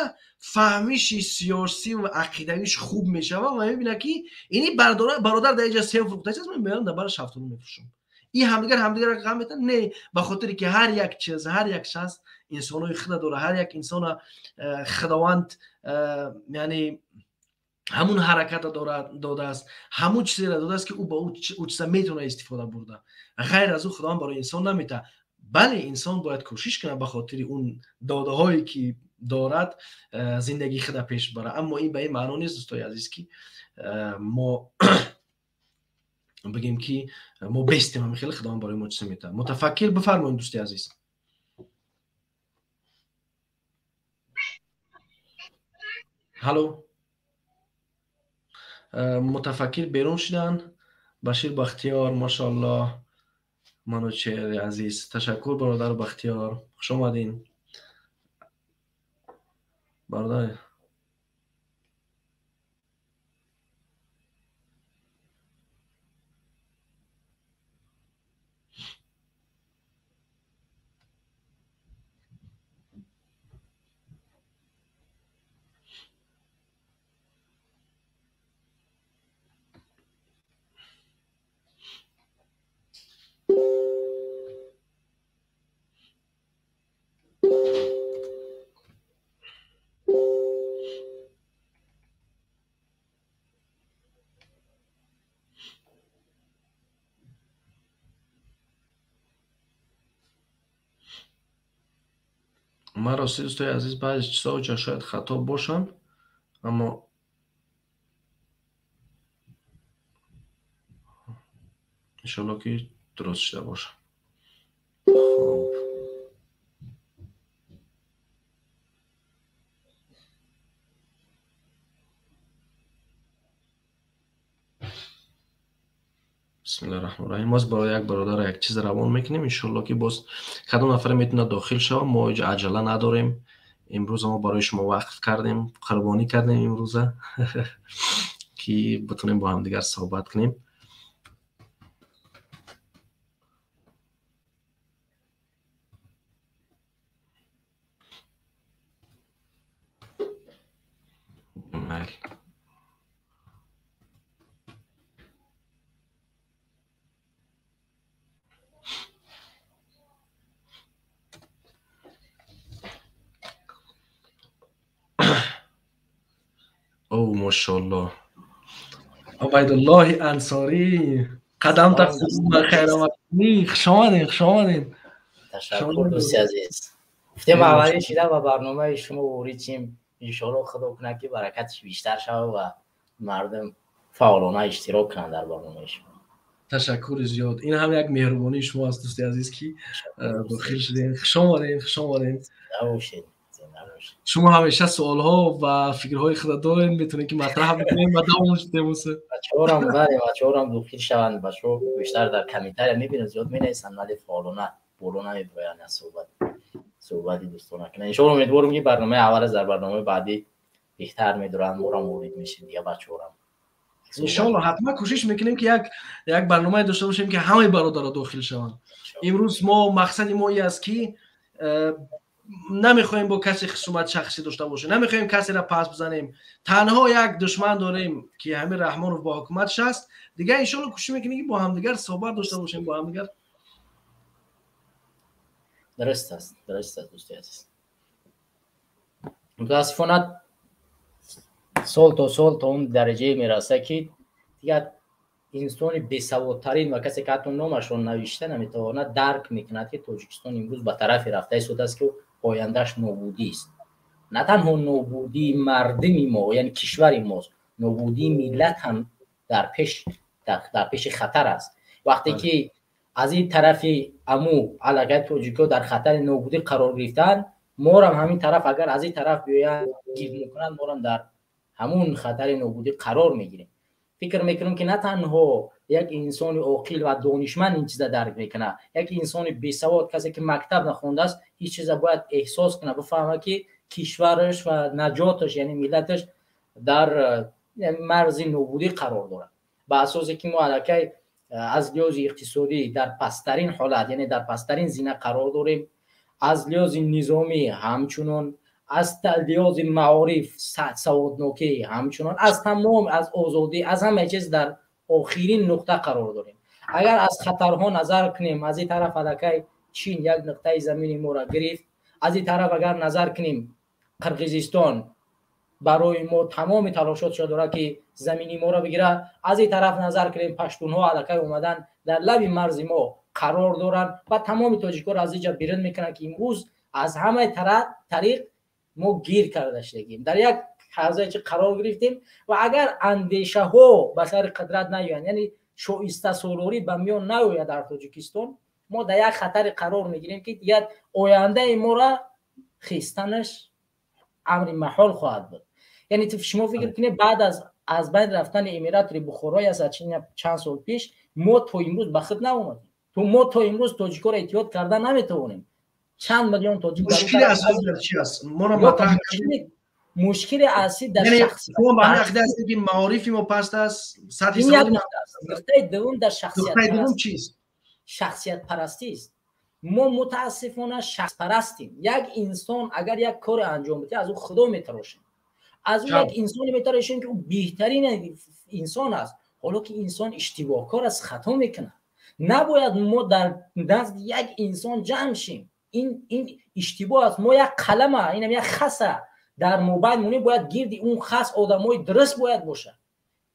фаҳмиши сиёсӣ ва ақидавиш хуб мешавад ва мебинад, ки ини бародар дар инҷа сев фурӯхта аст, ман меоям, дар бара шафтолу мефурӯшам. И ҳамдигар ҳамдигарро ғам метан не, ба хотире ки ҳар як чиз, ҳар як шахс инсонои худа дора, ҳар як инсона Худованд яъне ҳамун ҳараката додааст, ҳамун чизеро додааст, ки ӯ ба ӯ чиза метавонад истифода бурда. Ғайр аз ӯ Худованд барои инсон наметаҳад. Бале, инсон бояд кӯшиш кунад, ба хотири он додаҳое, ки дорад, зиндагии худа пеш барад, аммо ин ба ин маъно нест, дӯстои азиз, ки мо бигем, ки мо бестем, ҳамин хеле Худованд барои мо чизе метаҳад. Мутафаккир, бифармоед, дӯсти азиз. Ҳало, мутафаккир берун шуданд. Башир Бахтиёр, машоаллоҳ, Манучери азиз, ташаккур, бародар Бахтиёр, хуш омадин, бародар. Ман рости, дӯстои азиз, баъзе чизҳо ҷо шояд хато бошанд, аммо иншоалло, ки дуруст шуда бошад. Хоб, бисмиллаҳи раҳмони раҳим. Боз барои як бародара як чиз равон мекунем. Иншоалло, ки боз кадом нафаре метавонад дохил шавад. Мо иҷо аҷала надорем. Имрӯза мо барои шумо вақф кардем, қурбонӣ кардем имрӯза, ки битонем бо ҳамдигар суҳбат кунем. Майли. О, мошоалло. Убайдуллоҳи Ансорӣ, қадам тақсим, хайр омадед, хуш омадед, хуш омадед. Ташаккур, дӯсти азиз. Гуфтем, аввалин шида ба барномаи шумо ворид шим. Иншоалло, худо кунад, ки баракаташ бештар шавад ва мардум фаъолона иштирок кунанд дар барномаи шумо. Ташаккури зиёд, ин ҳам як меҳрубонии шумо аст, дӯсти азиз, ки дохил шудем. Хуш омадем, хуш омадем. Шумо ҳамеша суолҳо ва фикрҳои худа дорем, метавонем, ки матраҳ бикунем ва давом шудем. Бачаҳорам, бале, бачаҳорам дохил шаванд. Бачаҳо бештар дар комментария мебинам, зиёд менависанд, вале фаъолона боло намебироянд, аз суҳбати дӯстона кунанд. Иншоалло, умедворам, ки барномаи аввал аст, дар барномаи баъдӣ беҳтар медоранд, морам ворид мешем, дига бачаҳорам. Иншоалло, ҳатман кӯшиш мекунем, ки як барномае дошта бошем, ки ҳамаи бародаро дохил шаванд. Имрӯз мо мақсади мо и аст, ки намехоҳем бо касе хусумат шахсӣ дошта бошем, намехоҳем касеро пас бизанем. Танҳо як душман дорем, ки ҳамин Раҳмонов бо ҳукуматш аст. Дигар, иншоалло, кӯшиш мекунем, ки бо ҳамдигар суҳбат дошта бошем, бо ҳамдигар. Дуруст аст, дуруст аст, дӯсти азиз. Мутаассифона, сол то сол то он дараҷае мерасад, ки дигар инсони бесаводтарин ва касе, ки ҳатто номашро навишта наметавонад, дарк мекунад, ки Тоҷикистон имрӯз ба тарафе рафта истодааст, ки ояндааш нобудист. На танҳо нобудии мардуми мо, яъне кишвари мост, нобудии миллат ҳам дар пеши хатар аст. Вақте ки аз ин тарафи Аму аллакай тоҷикҳо дар хатари нобудӣ қарор гирифтаанд, морам ҳамин тараф, агар аз ин тараф биёянд, гирд мекунанд, морам дар ҳамун хатари нобудӣ қарор мегирем. Фикр мекунам, ки на танҳо як инсони оқил ва донишманд ин чиза дарк мекунад, як инсони бесавод, касе ки мактаб нахондааст, ин чиза бояд эҳсос кунад, бифаҳмад, ки кишвараш ва наҷоташ, яъне миллаташ, дар марзи нобудӣ қарор дорад. Ба асосе ки мо аллакай аз лиҳози иқтисодӣ дар пасттарин ҳолат, яъне дар пасттарин зина қарор дорем, аз лиҳози низомӣ ҳамчунон, аз лиҳози маориф, саводнокӣ ҳамчунон, аз тамом, аз озодӣ, аз ҳамаи чиз дар охирин нуқта қарор дорем. Агар аз хатарҳо назар кунем, аз ин тараф аллакай Чин як нуқтаи замини моро гирифт, аз ин тараф агар назар кунем, Қирғизистон барои мо тамоми талошотшо дорад, ки замини моро бигирад, аз ин тараф назар кунем, паштунҳо аллакай омадан, дар лаби марзи мо қарор доранд ва тамоми тоҷикҳоро аз инҷа берун мекунанд, ки имрӯз аз ҳамаи тариқ мо гир карда шудагим, дар як ҳавзае чи қарор гирифтем. Ва агар андешаҳо ба сари қудрат наёянд, яъне шоистасолорӣ ба миён наояд дар Тоҷикистон, мо дар як хатаре қарор мегирем, ки дигар ояндаи моро хистанаш амри маҳол хоҳад буд. Яъне шумо фикр кунед, баъд аз байн рафтани Эмиратри Бухорои аз чанд сол пеш мо то имрӯз ба худ наомадем. Мо то имрӯз тоҷикҳоро иттиҳод карда наметавонем. Чанд миллион тоҷик. Мушкили асосӣ дар чи аст? Моро матраҳ. Мушкили асосӣ дар шахс. Шумо ба ҳамин ақида ҳастед, ки маорифи мо паст аст, сатҳи саводи? Нуқтаи дуввум дар шахсият. Нуқтаи дуввум чист? Шахсиятпарастист. Мо мутаассифона шахспарастем. Як инсон агар як коре анҷом бидиҳад, аз ӯ худо метарошем, аз ӯ як инсоне метарошем, ки ӯ беҳтарин инсон аст, ҳоло ки инсон иштибоҳкор аст, хато мекунад. Набояд мо дар назди як инсон ҷамъ шем. Ин иштибоҳ аст. Мо як қалама, инам як хаса дар мобайн монем, бояд гирди он хас одамои дуруст бояд бошад.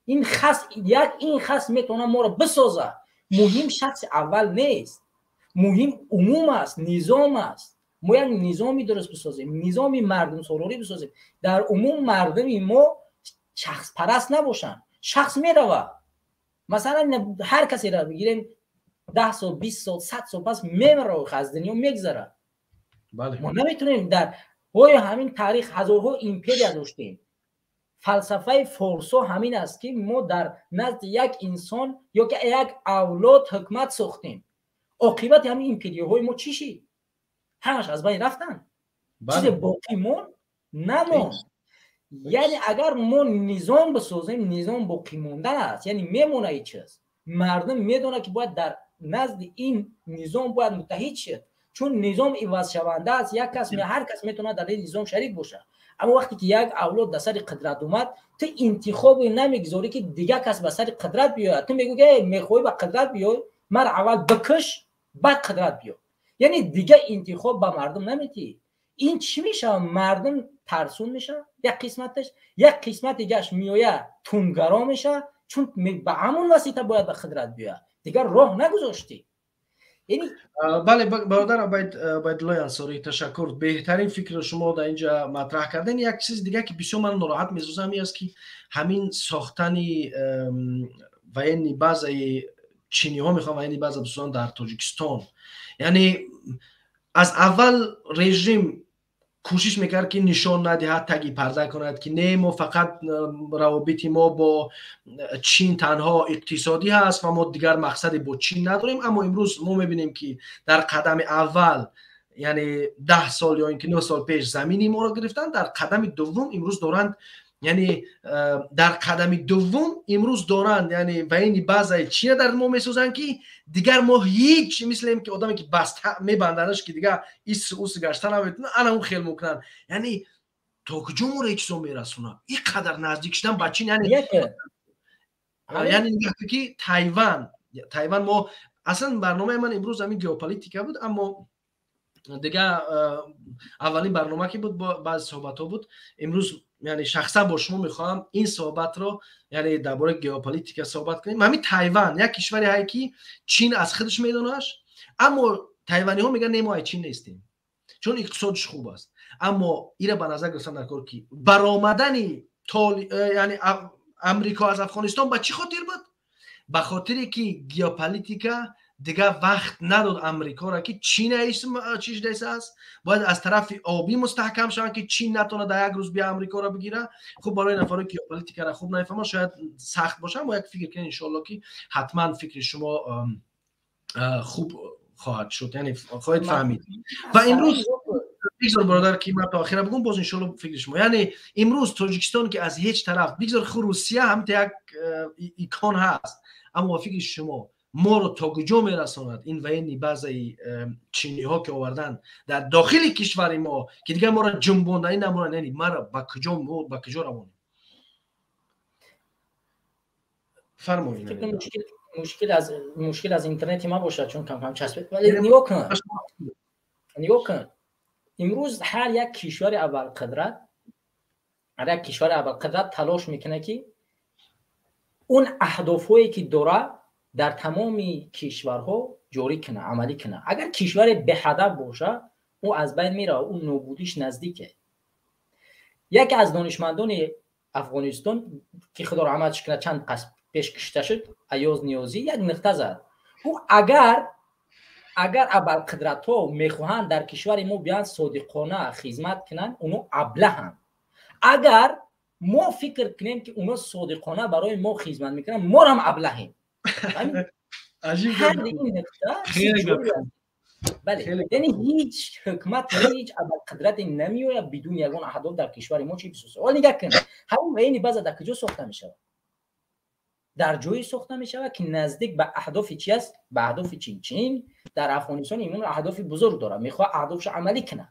Ин хас, як ин хас метавонад моро бисозад. Муҳим шахси аввал нест, муҳим умум аст, низом аст. Мо як низоми дуруст бисозем, низоми мардумсолорӣ бисозем. Дар умум мардуми мо шахспараст набошанд. Шахс меравад, масалан, ҳар касеро бигирем, 10 сол, 20 сол, 100 сол пас мемирад, аз дунё мегзарад. Мо наметавонем. Дар оё ҳамин таърих ҳазорҳо империя доштем. Фалсафаи форсо ҳамин аст, ки мо дар назди як инсон ё ки як авлод ҳукмат сохтем. Оқибати ҳамин империяҳои мо чӣ шид? Ҳамаш аз байн рафтанд. Чизе боқӣ монд? Намонд. Яъне агар мо низом бисозем, низом боқӣ мондан аст, яъне мемонад ин чиз. Мардум медонад, ки бояд дар назди ин низом бояд муттаҳид шуд, чун низом ивазшаванда аст. Як кас, ҳар кас метавонад дар ин низом шарик бошад. Аммо вақте ки як авлод дар сари қудрат омад, ту интихобе намегузорӣ, ки дигар кас ба сари қудрат биёяд. Ту мегӯӣ, ки мехоҳӣ ба қудрат биёй, мара аввал бикуш, баъд қудрат биё. Яъне дигар интихоб ба мардум наметиҳӣ. Ин чӣ мешавад? Мардум тарсун мешавад як қисматаш, як қисмати дигаш меояд, тунгаро мешавад. Чун ба ҳамон васита бояд ба қудрат биёяд, дигар роҳ нагузоштӣ. Бале, бародар Убайдуллои Ансорӣ, ташаккур. Беҳтарин фикрро шумо дар инҷа матраҳ кардем. Як чизи дига, ки бисёр ман нороҳат месозам, ин аст, ки ҳамин сохтани военный базаи чиниҳо, мехоҳанд военный база бисозанд дар Тоҷикистон. Яъне аз аввал режим кӯшиш мекард, ки нишон надиҳад, таги парда кунад, ки не, мо фақат равобити мо бо Чин танҳо иқтисодӣ ҳаст ва мо дигар мақсаде бо Чин надорем. Аммо имрӯз мо мебинем, ки дар қадами аввал, яъне 10 сол ё ин ки 9 сол пеш замини моро гирифтанд, дар қадами дуввум имрӯз доранд, яъне дар қадами дуввум имрӯз доранд, яъне военный базаи чина дар мо месозанд, ки дигар мо ҳеҷ, мислем ки одаме ки баста мебанданаш, ки дигар ис ус гашта наметавонад, ана он хел мекунанд. Яъне то куҷо моро ин чизо мерасонад, ин қадар наздик шудан ба Чин? Яъне нигоҳ ки Тайван, мо аслан барномаи ман имрӯз ҳамин геополитика буд, аммо дига аввалин барнома ки буд, баъзи суҳбатҳо буд. Имрӯз, яъне, шахсан бо шумо мехоҳам ин суҳбатро, яъне дар бораи геополитика суҳбат кунем. Ҳамин Тайван як кишваре ҳае, ки Чин аз худаш медонаш, аммо тайваниҳо мегӯянд, не, мо ай Чин нестем, чун иқтисодиш хуб аст. Аммо ира ба назар гирифтан дар кор, ки баромадани яъне Амрико аз Афғонистон ба чӣ хотир буд? Ба хотире ки геополитика дигар вақт надод Амрикоро, ки Чина чӣ шудааст, бояд аз тарафи обӣ мустаҳкам шаванд, ки Чин натавонад дар як рӯз бия Амрикоро бигира. Хуб, барои нафаре ки геополитикаро хуб намефаҳманд, шояд сахт бошад, аммо як фикр кунед, иншоалло, ки ҳатман фикри шумо хуб хоҳад шуд, яъне хоҳед фаҳмид. Ва имрӯз бигзор, бародар, ки ман то охира бигӯм, боз иншоалло фикри шумо. Яъне имрӯз Тоҷикистон, ки аз ҳеҷ тараф, бигзор ху Русия ҳамта як икон ҳаст, аммо ба фикри шумо моро то куҷо мерасонад ин военный базаи чиниҳо, ки овардан дар дохили кишвари мо, ки дигар моро ҷунбонданӣ намонад? Яъне мара ба куҷо, мо ба куҷо равонем? Фармоед. Мушкил аз интернети ма бошад, чун камкам часпид. Вале нигоҳ кун, нигоҳ кун, имрӯз ҳар як кишвари абарқудрат, ҳар як кишвари абарқудрат талош мекунад, ки он аҳдофҳое ки дорад, дар тамоми кишварҳо ҷорӣ кунад, амалӣ кунад. Агар кишваре беҳадаф бошад, ӯ аз байн меравад, ӯ нобудиш наздике. Яке аз донишмандони Афғонистон, ки худо раҳматш кунад, чанд қас пеш кушта шуд, Аёз Ниёзӣ, як нуқта зад. Ӯ агар абарқудратҳо мехоҳанд дар кишвари мо биёянд, содиқона хизмат кунанд, оно аблаҳанд. Агар мо фикр кунем, ки оно содиқона барои мо хизмат мекунанд, морам аблаҳем. Ҳар ин нуқта. Бале, яъне ҳеҷ ҳукмат, ҳеҷ абарқудрате намеояд бидуни ягон аҳдоф дар кишвари мо чӣ бисозад. Ҳол нигоҳ кун, ҳамин военный база дар куҷо сохта мешавад? Дар ҷое сохта мешавад, ки наздик ба аҳдофи чи аст? Ба аҳдофи Чин. Чин дар Афғонистон имон аҳдофи бузург дорад, мехоҳад аҳдофшо амалӣ кунад.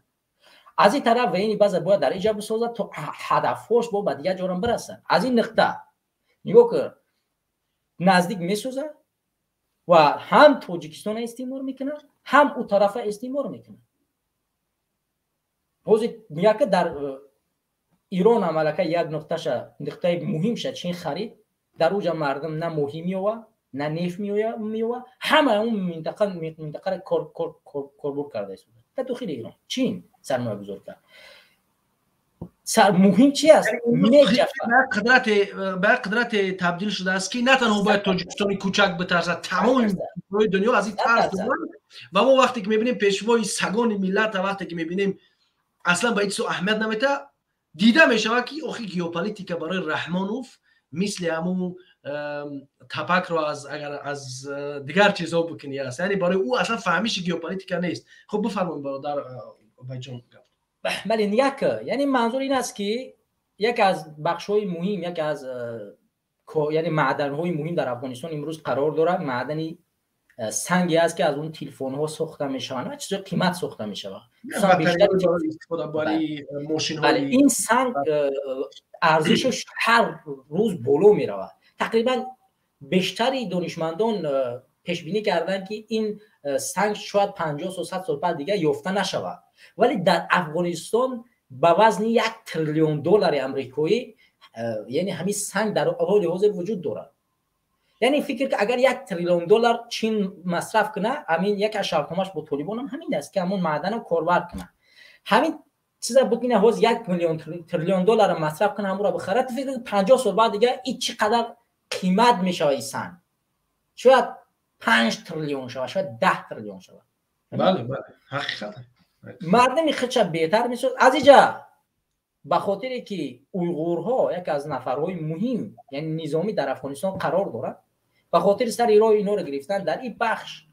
Аз ин тараф военный база бояд дар инҷа бисозад, то ҳадафҳош бо ба дигар ҷорам бирасад. Аз ин нуқта нигоҳ кун, наздик месозад ва ҳам Тоҷикистона истеъмор мекунад, ҳам ӯ тарафа истеъмор мекунад. Ҳозир яка дар Ирон ам аллакай як нуқташа, нуқтаи муҳимша Чин харид. Дар уҷа мардум на моҳӣ меёва, на нефт меёва, ҳама он минтақаро корбур карда истода. Дар дохили Ирон Чин сармоягузор кард. Муҳим чи аст? Ба як қудрате табдил шудааст, ки на танҳо бояд Тоҷикистони кӯчак битарсад, тамоми дунё аз ин тарс доранд. Ва мо вақте ки мебинем пешвои сагони миллата, вақте ки мебинем, аслан ба ин чизо аҳамият наметаҳад, дида мешавад, ки охи геополитика барои Раҳмонов мисли ҳамун тапакро аз агар аз дигар чизҳо бикунӣ аст. Яъне барои ӯ аслан фаҳмиши геополитика нест. Хуб, бифармоед, бародар Убайҷон. Бале, як, яъне манзур ин аст, ки яке аз бахшҳои муҳим, яке аз, яъне, маъданҳои муҳим дар Афғонистон имрӯз қарор дорад. Маъдани санге аст, ки аз он телефонҳо сохта мешаванд ва чизҳои қимат сохта мешавад. Ин санг арзишаш ҳар рӯз боло меравад. Тақрибан бештари донишмандон пешбинӣ карданд, ки ин санг шояд 50 сол, 100 сол баъд дигар ёфта нашавад. Вале дар Афғонистон ба вазни 1 триллион доллари амрикоӣ, яъне ҳамин санг дар ҳоли ҳозир вуҷуд дорад. Яъне фикр ки агар 1 триллион доллар Чин масраф кунад, ҳамин яке аз шартномааш бо Толибон ҳам ҳамин аст, ки ҳамон маъдана корбар кунад. Ҳамин чиза бикунад, ҳоз 1 миллион триллион доллар масраф кунад, ҳамонро бихарад, фикр ки 50 сол баъд дига ин чӣ қадар қимат мешавад ин санг. Шояд 5 триллион шавад, шояд 10 триллион шавад. Бале, бале, ҳақиқат. Мардами худша беҳтар месозад. Аз инҷа ба хотире ки уйғурҳо яке аз нафарҳои муҳим, яъне низомӣ дар Афғонистон қарор дорад, ба хотири сари роҳи инҳоро гирифтан дар ин бахш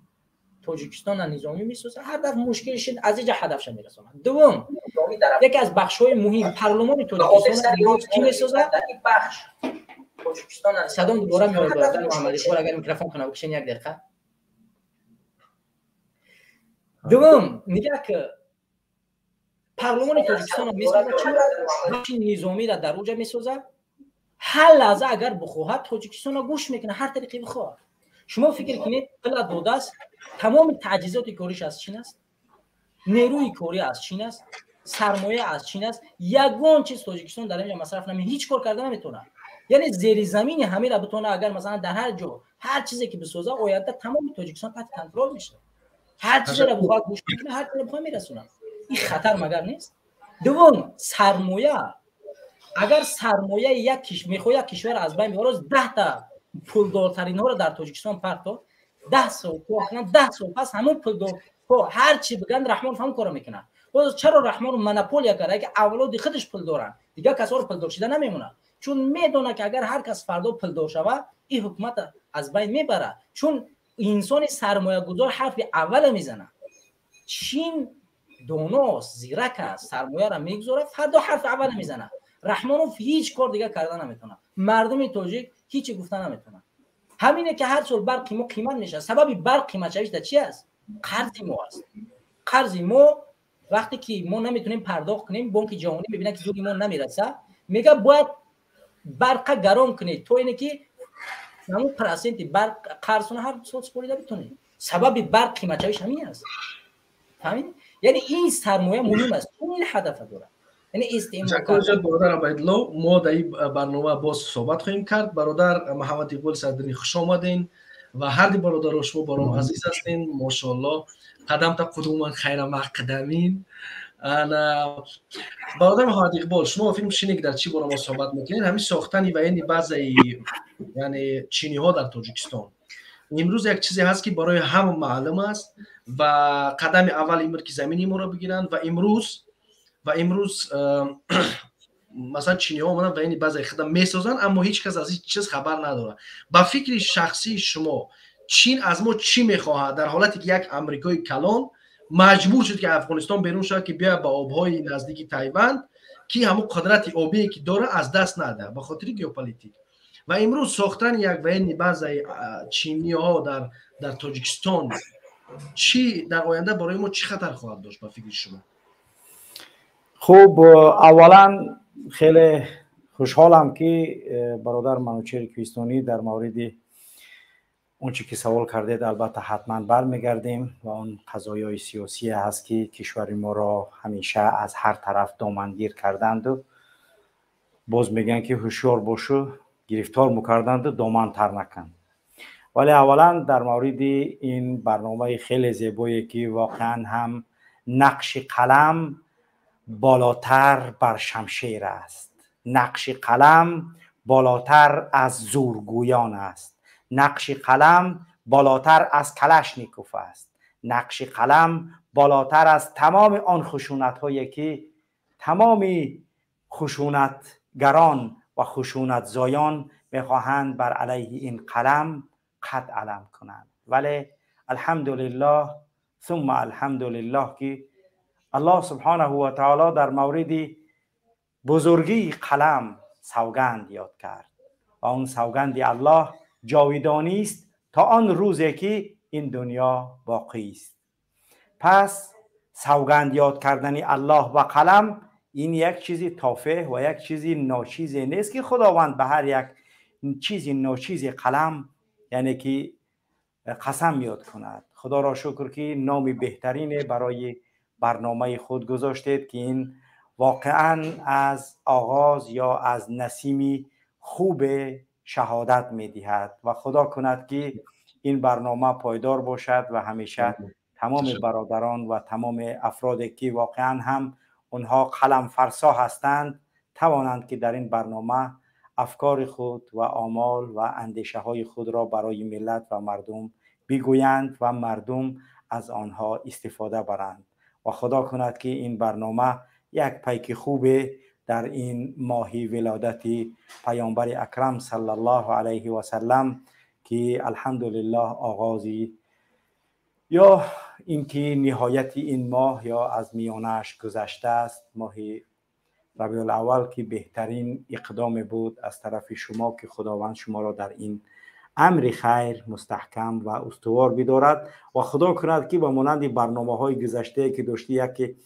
Тоҷикистонро низомӣ месозад. Ҳар дафъ мушкил шуд, аз инҷа ҳадафша мерасонад. Дуввум, яке аз бахшҳои муҳим парлумони Тоҷикистонро кӣ месозад? Дар ин бахш садом дубора меояд. Бародар Муҳаммад Иқбол, агар микрофон кунам, бикшен як дақиқа. Дуввум, нигоҳ ки парлумони Тоҷикистонро месозад, бахши низомиро дар уҷа месозад. Ҳар лаҳза агар бихоҳад Тоҷикистонро гӯш мекунад, ҳар тариқе бихоҳад. Шумо фикр кунед, пула додааст, тамоми таҷҳизоти кориш аз Чин аст, нерӯи корӣ аз Чин аст, сармоя аз Чин аст. Ягон чиз Тоҷикистон дар инҷа масраф наме, ҳеҷ кор карда наметавонад. Яъне зеризамини ҳамеро битавонад, агар масалан дар ҳар ҷо ҳар чизе ки бисозад, оянда тамоми Тоҷикистон таҳти контрол мешавад. Ҳар чизеро бихоҳад гӯш мекунад, ҳар чизеро бихоҳад мерасонад. Ин хатар магар нест? Дуввум, сармоя. Агар сармояи як мехоҳад як кишвар аз байн биёрад, 10 та пулдортаринҳоро дар Тоҷикистон парто, 10 сол кор кунанд, 10 сол пас ҳамон пулдорҳо ҳар чи бигӯянд, Раҳмонов ҳамон корро мекунад. Боз чаро Раҳмонов монополия карда, ки авлоди худаш пул доранд, дигар касоро пулдор шида намемонад? Чун медонад, ки агар ҳар кас фардо пулдор шавад, ин ҳукумат аз байн мебарад. Чун инсони сармоягузор ҳарфи аввала мезанад. Чин доност, зирак аст, сармояро мегузорад, фардо ҳарфи аввала мезанад. Раҳмонов ҳеҷ кор дигар карда наметавонад. Мардуми тоҷик ҳеҷ гуфта наметавонад. Ҳамине ки ҳар сол барқи мо қимат мешавад. Сабаби барқ қиматшавиш дар чи аст? Қарзи мо аст. Қарзи мо вақте ки мо наметавонем пардохт кунем, Бонки ҷаҳонӣ мебинад, ки зури мо намерасад, мегӯяд бояд барқа гарон кунед, то ине ки ҳамон проценти барқ қарзона ҳар сол супорида битонед. Сабаби барқ қиматшавиш ҳамин аст. Фаҳмидед? Яъне ин сармоя муҳим аст, ин ҳадафа дорад. Ташаккур зиёд, бародар Абайдулло. Мо дар ин барнома боз суҳбат хоҳем кард. Бародар Муҳаммад Иқбол Садриддинӣ, хуш омаден ва ҳар ду бародаро шумо баром азиз ҳастен. Мошоалло, қадам та қудуман хайра мақдамин. Бародар Муҳаммад Иқбол, шумо филм шине ки дар чӣ бора мо суҳбат мекунем? Ҳамин сохтани военный базаи, яъне чиниҳо дар Тоҷикистон. Имрӯз як чизе ҳаст, ки барои ҳама маълум аст ва қадами аввал ин буд, ки замини моро бигиранд ва имрӯз масалан чиниҳо омаданд ва ин базаи худам месозанд, аммо ҳеҷ кас аз ин чиз хабар надорад. Ба фикри шахсии шумо, Чин аз мо чӣ мехоҳад дар ҳолате ки як амрикои калон маҷбур шуд, ки Афғонистон берун шавад, ки биёяд ба обҳои наздики Тайван, ки ҳамон қудрати обие ки дорад аз даст надиҳад ба хотири геополитик? Ва имрӯз сохтани як военный базаи чиниҳо дар Тоҷикистон чӣ дар оянда барои мо чӣ хатар хоҳад дошт ба фикри шумо? Хуб, аввалан хеле хушҳолам, ки бародар Манучери Кӯҳистонӣ дар мавриди он чӣ ки савол кардед, албатта ҳатман бармегардем ва он қазоёи сиёсие ҳаст, ки кишвари моро ҳамеша аз ҳар тараф домангир карданду боз мегӯянд, ки ҳушёр бошу, гирифтор мекарданду доман тар накан. Вале аввалан дар мавриди ин барномаи хеле зебое, ки воқеан ҳам нақши қалам болотар бар шамшер аст, нақши қалам болотар аз зӯргӯён аст, нақши қалам болотар аз Калашников аст, нақши қалам болотар аз тамоми он хушунатҳое, ки тамоми хушунатгарон ва хушунатзоён мехоҳанд бар алайҳи ин қалам қад алам кунанд. Вале алҳамдулиллоҳ сумма алҳамдулиллоҳ, ки аллоҳ субҳонаҳу ва таоло дар мавриди бузургии қалам савганд ёд кард ва он савганди аллоҳ ҷовидонист то он рӯзе, ки ин дунё боқист. Пас савганд ёд кардани аллоҳ ба қалам ин як чизи тофеҳ ва як чизи ночизе нест, ки худованд ба ҳар як чизи ночизи қалам, яъне ки қасам ёд кунад. Худоро шукр, ки номи беҳтарине барои барномаи худ гузоштед, ки ин воқеан аз оғоз ё аз насими хубе شهادت میدهد و خدا کند که این برنامه پایدار باشد و همیشه تمام برادران و تمام افرادی که واقعا هم اونها قلم فرسا هستند توانند که در این برنامه افکار خود و آمال و اندیشه های خود را برای ملت و مردم بگویند و مردم از آنها استفاده برند و خدا کند که این برنامه یک پیک خوب در این ماهی ولادت پیامبر اکرم صلی الله علیه و سلم که الحمدلله آغازی یا اینکه نهایت این ماه یا از میانش گذشته است، ماه ربیع الاول که بهترین اقدام بود از طرف شما که خداوند شما را در این امر خیر مستحکم و استوار بدارد و خدا کند که با مانند برنامه های گذشته که داشتی یکی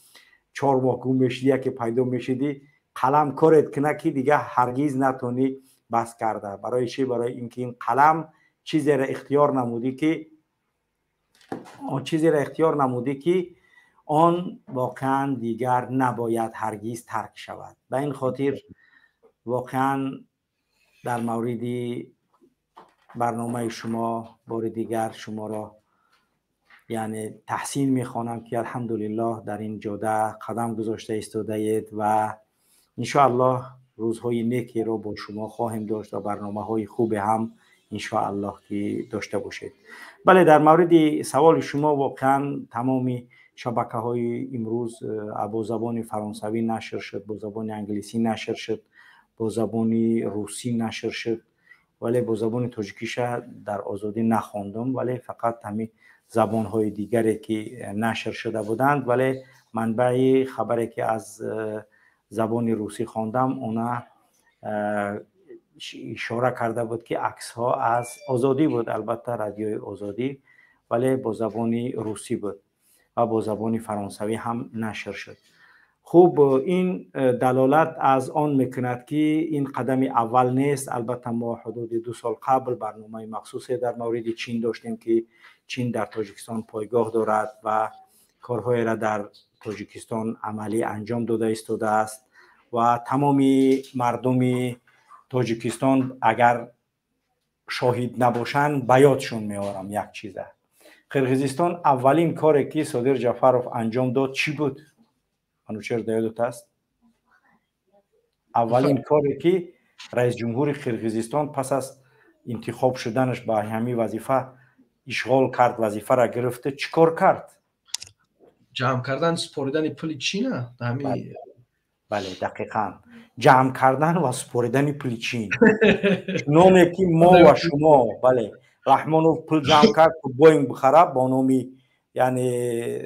4 ماه گم میشدی یکی پیدا میشدی قلم کارت کنه که دیگه هرگز نتونی بس کرده. برای چی؟ برای اینکه این قلم چیزی را اختیار نمودی که آن چیزی را اختیار نمودی که آن واقعا دیگر نباید هرگز ترک شود. به این خاطر واقعا در مورد برنامه شما بار دیگر شما را یعنی تحسین میخوانم که الحمدلله در این جاده قدم گذاشته ایستاده اید و انشاءالله روزهای نیکی را با شما خواهیم داشت و برنامه های خوب هم انشاءالله که داشته باشید. بله، در مورد سوال شما واقعا تمام شبکه های امروز با زبان فرانسوی نشر شد، با زبان انگلیسی نشر شد، با زبان روسی نشر شد، ولی با زبان تاجیکیش در آزادی نخواندم، ولی فقط همین زبان های دیگری که نشر شده بودند، ولی منبع خبری که از زبان روسی خواندم اونا اشاره کرده بود که عکس ها از آزادی بود، البته رادیوی آزادی، ولی با زبان روسی بود و با زبان فرانسوی هم نشر شد. خوب، این دلالت از آن میکند که این قدم اول نیست. البته ما حدود 2 سال قبل برنامه مخصوصی در مورد چین داشتیم که چین در تاجیکستان پایگاه دارد و کارهای را در تاجیکستان عملی انجام داده ایستاده است و تمام مردم تاجیکستان اگر شاهد نباشند به یادشون میآورم یک چیزه. قرقیزستان اولین کاری که صادر جعفروف انجام داد چی بود؟ منوچهر یادت است؟ اولین کاری که رئیس جمهور قرقیزستان پس از انتخاب شدنش به همین وظیفه اشغال کرد، وظیفه را گرفته، چیکار کرد؟ جمع کردن، سپردن پول چین. همین بله، دقیقاً جمع کردن و سپردن پول چین. نامی که ما و شما، بله، رحمانوف پول جمع کرد که بوینگ بخره با نامی یعنی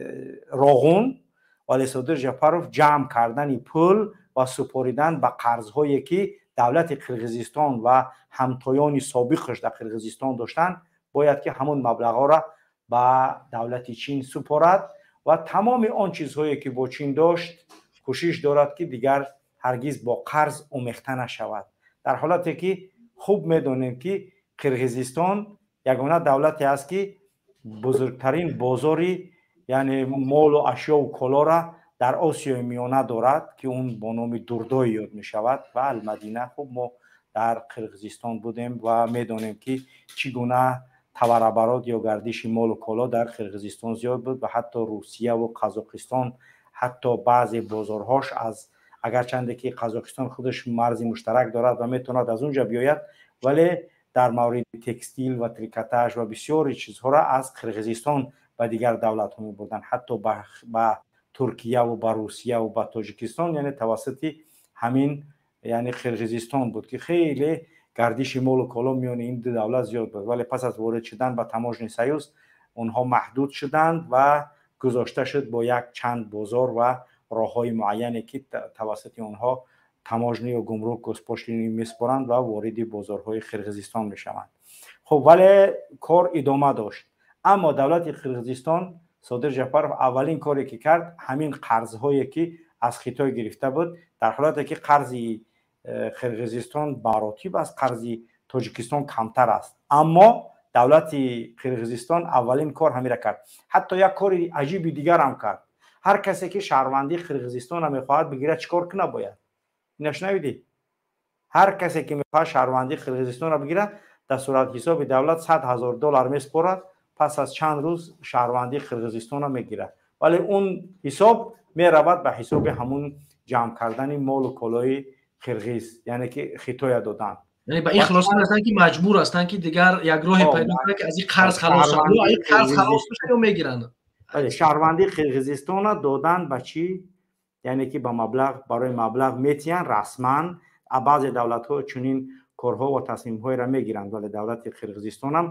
راغون، ولی صادر جعفروف جمع کردن پول و سپردن به قرض‌هایی که دولت قرقیزستان و همتایان سابقش در قرقیزستان داشتند، باید که همون مبلغ را به دولت چین سپارد و تمام آن چیزهایی که با چین داشت کوشش دارد که دیگر هرگز با قرض آمیخته نشود. در حالتی که خوب میدانیم که قرقیزستان یگانه دولتی است که بزرگترین بازاری یعنی مال و اشیا و کالا را در آسیای میانه دارد که اون با نام دوردای یاد می شود و المدینه. خب ما در قرقیزستان بودیم و میدانیم که چگونه تبرعبرات یا گردش مال و کالا در قرقیزستان زیاد بود و حتی روسیه و قزاقستان حتی بعضی بازارهاش از اگرچند که قزاقستان خودش مرز مشترک دارد و میتواند از اونجا بیاید، ولی در مورد تکستیل و تریکاتاژ و بسیاری چیزها را از قرقیزستان و دیگر دولت ها می بردن، حتی به ترکیه و به روسیه و به تاجیکستان، یعنی توسط همین یعنی قرقیزستان بود که خیلی گردش مال و کالا میان این دو دولت زیاد بود. ولی پس از وارد شدن به تماژنی سیوز اونها محدود شدند و گذاشته شد با یک چند بازار و راه‌های معینی که توسط اونها تماژنی و گمرک گسپاشلینی میسپارند و وارد بازارهای قرقیزستان میشوند. خب ولی کار ادامه داشت. اما دولت قرقیزستان صادر جعفروف اولین کاری که کرد همین قرض‌هایی که از خطای گرفته بود، در حالتی که قرض قرقیزستان مراتب از قرض تاجیکستان کمتر است، اما دولت قرقیزستان اولین کار همین را کرد. حتی یک کار عجیب دیگر هم کرد. هر کسی که شهروندی قرقیزستان را میخواهد بگیرد چیکار کنه باید؟ نشنیدی؟ Ҳар касе ки мехоҳад шаҳрвандии Қирғизистонро бигирад, дар суратҳисоби давлат 100 000 доллар месупорад, пас аз чанд рӯз шаҳрвандии Қирғизистонро мегирад. Вале он ҳисоб меравад ба ҳисоби ҳамун ҷамъ кардани молу колои қирғиз, яъне ки Хитоя додан. Яъне ба ин хулоса ҳастанд, ки маҷбур ҳастанд, ки дигар як роҳе пайдо кунанд, ки аз ин қарз халос шаванд. Ё ин қарз халос бишад, ё мегиранд. Бале, шаҳрвандии Қирғизистона додан ба чӣ, яъне ки ба маблағ, барои маблағ метиҳанд расман. Баъзе давлатҳо чунин корҳо ва тасмимҳоеро мегиранд, вале давлати Қирғизистонам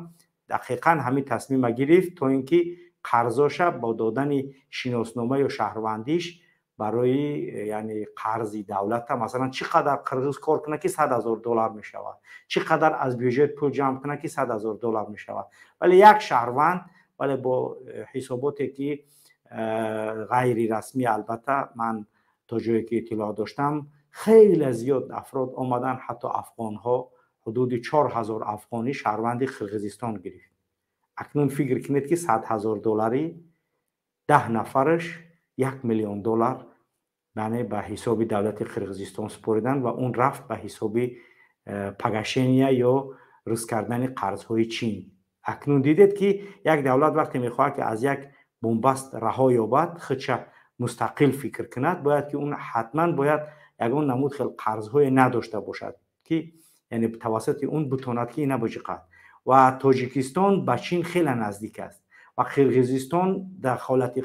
дақиқан ҳамин тасмима гирифт, то ин ки қарзоша бо додани шиноснома ё шаҳрвандиш барои, яъне, қарзи давлата. Масалан, чӣ қадар қирғиз кор кунад, ки 100 000 доллар мешавад, чӣ қадар аз бюҷет пул ҷамъ кунад, ки 100 000 доллар мешавад? Вале як шаҳрванд, вале бо ҳисоботе ки ғайрирасмӣ, албатта, ман то ҷое ки иттилоъ доштам, хеле зиёд афрод омаданд, ҳатто афғонҳо, ҳудуди 4000 афғонӣ шаҳрванди Қирғизистон гирифт. Акнун фикр кунед, ки 100 000 доллари 10 нафараш 1 миллион доллар, яъне ба ҳисоби давлати Қирғизистон супориданд ва он рафт ба ҳисоби погашения ё рӯз кардани қарзҳои Чин. Акнун дидед, ки як давлат вақте мехоҳад, ки аз як бунбаст раҳо ёбад, худша мустақил фикр кунад, бояд ки он ҳатман бояд ягон намуд хел қарзҳое надошта бошад, ки, яъне, тавассути он бутонад, ки ина биҷиқад. Ва Тоҷикистон ба Чин хеле наздик аст ва Қирғизистон, дахолати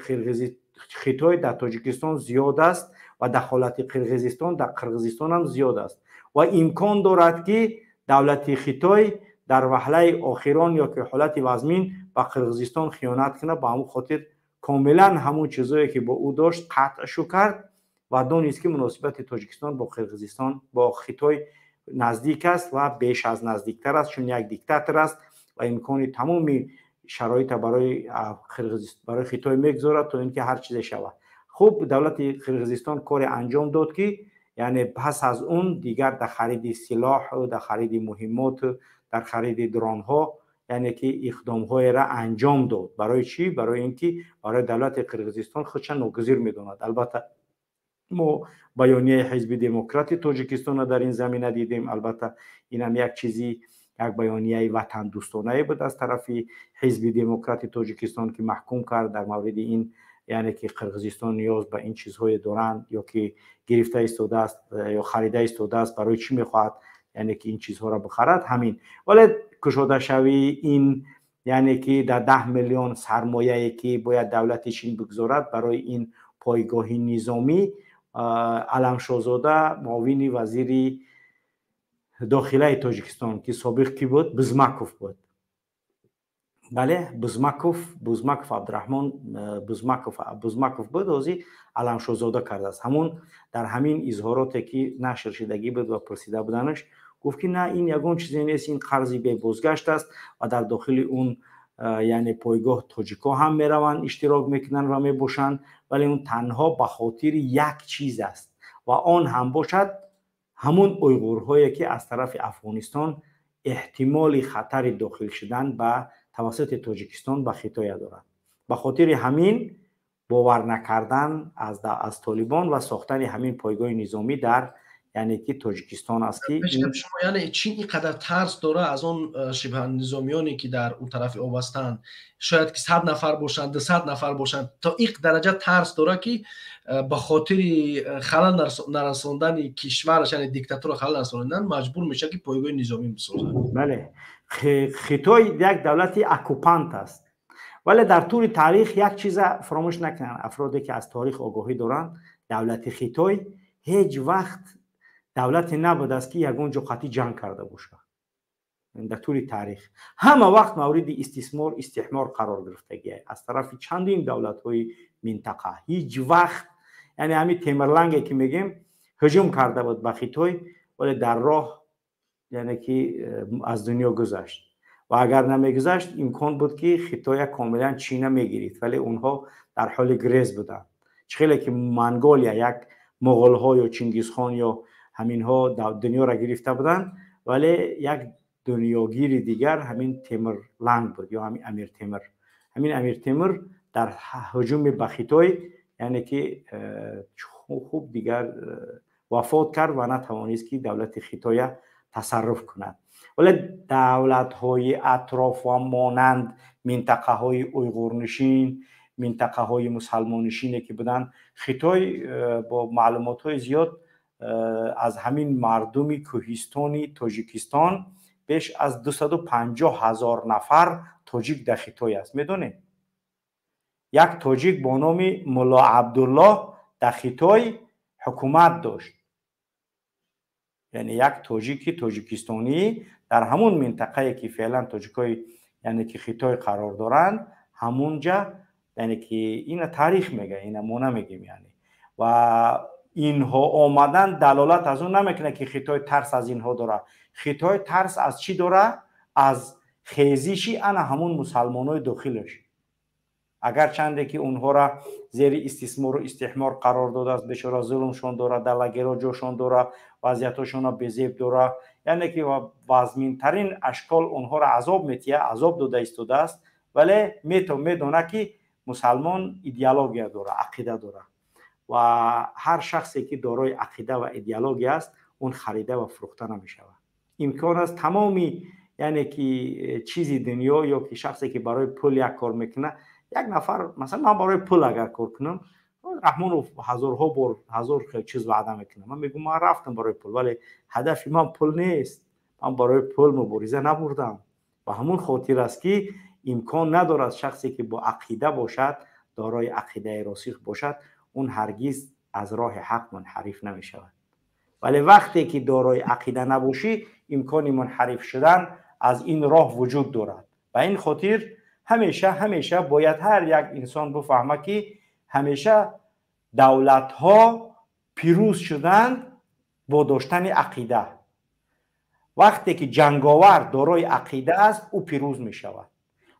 Хитой дар Тоҷикистон зиёд аст ва дахолати Қирғизистон дар Қирғизистон ҳам зиёд аст. Ва имкон дорад, ки давлати Хитой дар ваҳлаи охирон ё ки ҳолати вазмин ба Қирғизистон хиёнат кунад. Ба ҳамон хотир комилан ҳамон чизое, ки бо ӯ дошт, қатъшу кард ва донист, ки муносибати Тоҷикистон бо Қирғизистон, бо Хитой наздик аст ва беш аз наздиктар аст, чун як диктатор аст ва имкони тамоми шароита барои Хитой мегузорад, то ин ки ҳар чизе шавад. Хуб, давлати Қирғизистон коре анҷом дод, ки, яъне, пас аз он дигар дар хариди силоҳ, дар хариди муҳиммот, дар хариди дронҳо, яъне ки иқдомҳоеро анҷом дод. Барои чӣ? Барои ин ки барои давлати Қирғизистон худша ногузир медонад. Албатта, мо баёнияи Ҳизби Демократи Тоҷикистонро дар ин замина дидем. Албатта, инам як чизи, як баёнияи ватандӯстонае буд аз тарафи Ҳизби Демократи Тоҷикистон, ки маҳкум кард дар мавриди ин, яъне ки Қирғизистон ниёз ба ин чизҳое доранд ё ки гирифта истодааст ё харида истодааст, барои чӣ мехоҳад, яъне ки ин чизҳоро бихарад, ҳамин. Вале кушодашавии ин, яъне ки дар 10 миллион сармояе, ки бояд давлати Чин бигузорад барои ин пойгоҳи низомӣ, Аламшозода, муовини вазири дохилаи Тоҷикистон, ки собиқ кӣ буд? Бузмаков буд. Бале, Бузмаков, Бузмаков Абдураҳмон Бузмаков, Бузмаков буд, ҳозир Аламшозода кардааст. Ҳамун дар ҳамин изҳороте, ки нашр шудагӣ буд ва пурсида буданаш, гуфт, ки на, ин ягон чизе нест, ин қарзи бебозгашт аст ва дар дохили он, яъне пойгоҳ, тоҷикҳо ҳам мераванд, иштирок мекунанд ва мебошанд, вале он танҳо ба хотири як чиз аст ва он ҳам бошад ҳамун уйғурҳое, ки аз тарафи Афғонистон эҳтимоли хатари дохил шудан ба тавассути Тоҷикистон ба Хитоя дорад. Ба хотири ҳамин бовар накардан аз Толибон ва сохтани ҳамин пойгоҳи низомӣ дар, яъне ки, Тоҷикистон аст, ки Шумо, яъне Чин ин қадар тарс дора аз он шибҳанизомиёне, ки дар он тарафи об ҳастанд, шояд ки 100 нафар бошанд, 200 нафар бошанд, то ин дараҷа тарс дора, ки ба хотири халал нарасондани кишвараш, яъне диктатура халал нарасондан, маҷбур мешавад, ки пойгоҳи низомӣ бисозад? Бале, Хитой як давлати оккупант аст, вале дар тӯли таърих як чиза фаромӯш накунанд афроде, ки аз таърих огоҳӣ доранд: давлати Хитой ҳеҷ вақт давлате набудааст, ки ягон ҷо қатъӣ ҷанг карда бошад. Дар тӯли таърих ҳама вақт мавриди истисмор, истиҳмор қарор гирифтагия аз тарафи чандин давлатҳои минтақа. Ҳеҷ вақт, яъне ҳамин Темирланге, ки мегем, ҳуҷум карда буд ба Хитой, вале дар роҳ, яъне ки, аз дунё гузашт ва агар намегузашт, имкон буд, ки Хитоя комилан Чина мегирифт, вале онҳо дар ҳоли грез буданд. Чӣ хеле ки Монголия, як моғолҳо ё Чингизхон ё ҳаминҳо дунёро гирифта буданд, вале як дунёгири дигар ҳамин Темирланг буд ё ҳамин Амир Темир. Ҳамин Амир Темир дар ҳуҷуми ба Хитой, яъне ки, хуб, дигар вафот кард ва натавонист, ки давлати Хитоя тасарруф кунад. Вале давлатҳои атроф ва монанд минтақаҳои уйғурнишин, минтақаҳои мусалмоннишине ки буданд, Хитой бо маълумотҳои зиёд аз ҳамин мардуми кӯҳистони Тоҷикистон беш аз 250 ҳазор нафар тоҷик дар Хитой аст. Медонед, як тоҷик бо номи Мулло Абдуллоҳ дар Хитой ҳукумат дошт, яъне як тоҷики тоҷикистонӣ дар ҳамун минтақае, ки феълан тоҷикҳои, яъне ки Хитой қарор доранд, ҳамунҷа, яъне ки ина таърих мега, ина мо намегем. Яъне ва инҳо омадан далолат аз он намекунад, ки Хитой тарс аз инҳо дорад. Хитой тарс аз чӣ дорад? Аз хезиши ана ҳамун мусалмонои дохилаш. Агарчанде ки онҳоро зери истисмору истиҳмор қарор додааст, бечора зулмшон дорад, дар лагерҳо ҷошон дорад, вазъиятҳошонро безеб дорад, яъне ки вазминтарин ашкол онҳоро азоб метиҳад, азоб дода истодааст, вале медонад, ки мусалмон идеология дорад, ақида дорад, ва ҳар шахсе, ки дорои ақида ва идеология аст, он харида ва фурӯхта намешавад. Имкон аст тамоми, яъне ки чизи дунё ё ки шахсе, ки барои пул як кор мекунад, як нафар, масалан, ман барои пул агар кор кунам, Раҳмонов ҳазорҳо бор ҳазор чиз ваъда мекунам, ман мегӯм, ман рафтам барои пул, вале ҳадафи ман пул нест, ман барои пул мубориза набурдам. Ба ҳамун хотир аст, ки имкон надорад шахсе, ки бо ақида бошад, дорои ақидаи росих бошад, он ҳаргиз аз роҳи ҳақ мунҳариф намешавад. Вале вақте ки дорои ақида набошӣ, имкони мунҳариф шудан аз ин роҳ вуҷуд дорад. Ба ин хотир ҳамеша бояд ҳар як инсон бифаҳмад, ки ҳамеша давлатҳо пирӯз шуданд бо доштани ақида. Вақте ки ҷанговар дорои ақида аст, ӯ пирӯз мешавад.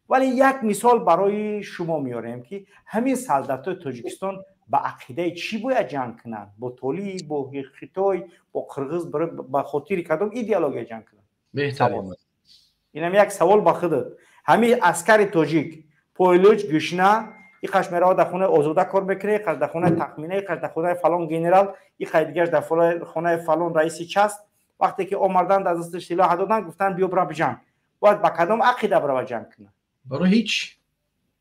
Вале як мисол барои шумо меорем, ки ҳамин солдатҳои Тоҷикистон ба ақидаи чӣ бояд ҷанг кунанд? Бо толиб, бо Хитой, бо қирғиз, ба хотири кадом идеология ҷанг кунанд? Инам як савол ба худат. Ҳамин аскари тоҷик пойлуч, гӯшна, иқаш меравад, дар хонаи Озода кор мекунад, иқаш дар хонаи Тахмина, иқаш дар хонаи фалон генерал, иқай дигараш дар хонаи фалон раиси част. Вақте ки омарданд, аз дасташ силоҳа доданд, гуфтанд: «Биё, бира, биҷанг». Бояд ба кадом ақида бирава ҷанг кунад? Барои ҳеҷ.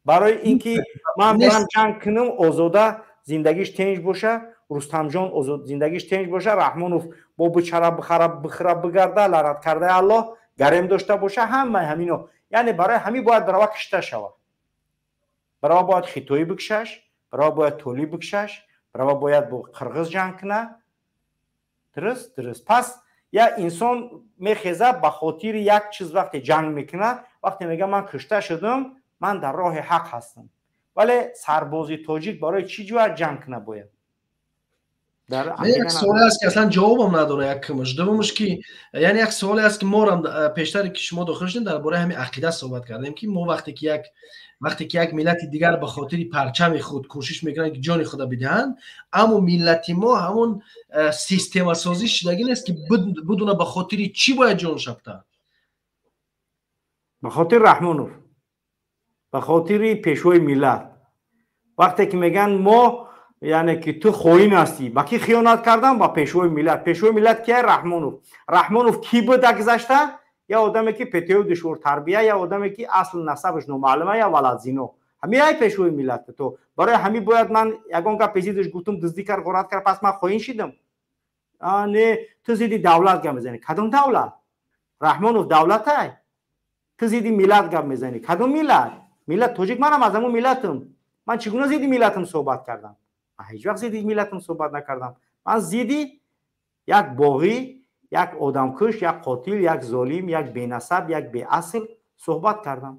Барои ин ки ман бирам ҷанг кунам, Озода зиндагиш тинҷ боша, Рустамҷон зиндагиш тинҷ боша, Раҳмонов бо бичара, бихара, бихӯра, бигарда, лаънат кардаи Аллоҳ, гарем дошта боша, ҳамаи ҳамино. Яъне барои ҳамин бояд барава кишта шавад, барава бояд хитоӣ бикшаш, барава бояд толиб бикшаш, барава бояд бо қирғиз ҷанг кунад. Дуруст. Пас як инсон мехеза ба хотири як чиз вақте ҷанг мекунад, вақте мега: «Ман кушта шудам, ман дар роҳи ҳақ ҳастам». Вале сарбози тоҷик барои чӣ ҷояд ҷанг кунад бояд? Як суоле аст, ки аслан ҷавобам надора, якумаш. Дуввумаш, ки яъне як суоле аст, ки морам пештаре, ки шумо дохил шудем, дар бораи ҳамин ақида суҳбат кардем, ки мо вақте ки як миллати дигар ба хотири парчами худ кӯшиш мекунанд, ки ҷони худа бидиҳанд, аммо миллати мо ҳамон системасозӣ шудагӣ нест, ки бидуна ба хотири чӣ бояд ҷон шабта. Ба хотири Раҳмонов, ба хотири пешвои миллат. Вақте ки мегӯянд мо, яъне ки ту хоин ҳастӣ, ба кӣ хиёнат кардам? Ба пешвои миллат. Пешвои миллат кия? Раҳмонов. Раҳмонов кӣ буд гузашта? Я одаме, ки петею душвортарбия, я одаме, ки асл насабаш номаълума, я валадзино. Ҳамин ай пешвои миллат. То барои ҳамин бояд ман ягон гап зиддаш гуфтум, дуздӣ кард, ғорат кард, пас ман хоин шидам? Не, ту зидди давлат гап мезанӣ. Кадом давлат? Раҳмонов давлатай. Ту зидди миллат гап мезанӣ. Кадом миллат? Миллат тоҷик. Манам аз ҳамун миллатам. Ман чӣ гуна зидди миллатам суҳбат кардам? Ман ҳеҷ вақт зидди миллатам суҳбат накардам. Ман зидди як боғӣ, як одамкуш, як қотил, як золим, як бенасаб, як беасл суҳбат кардам,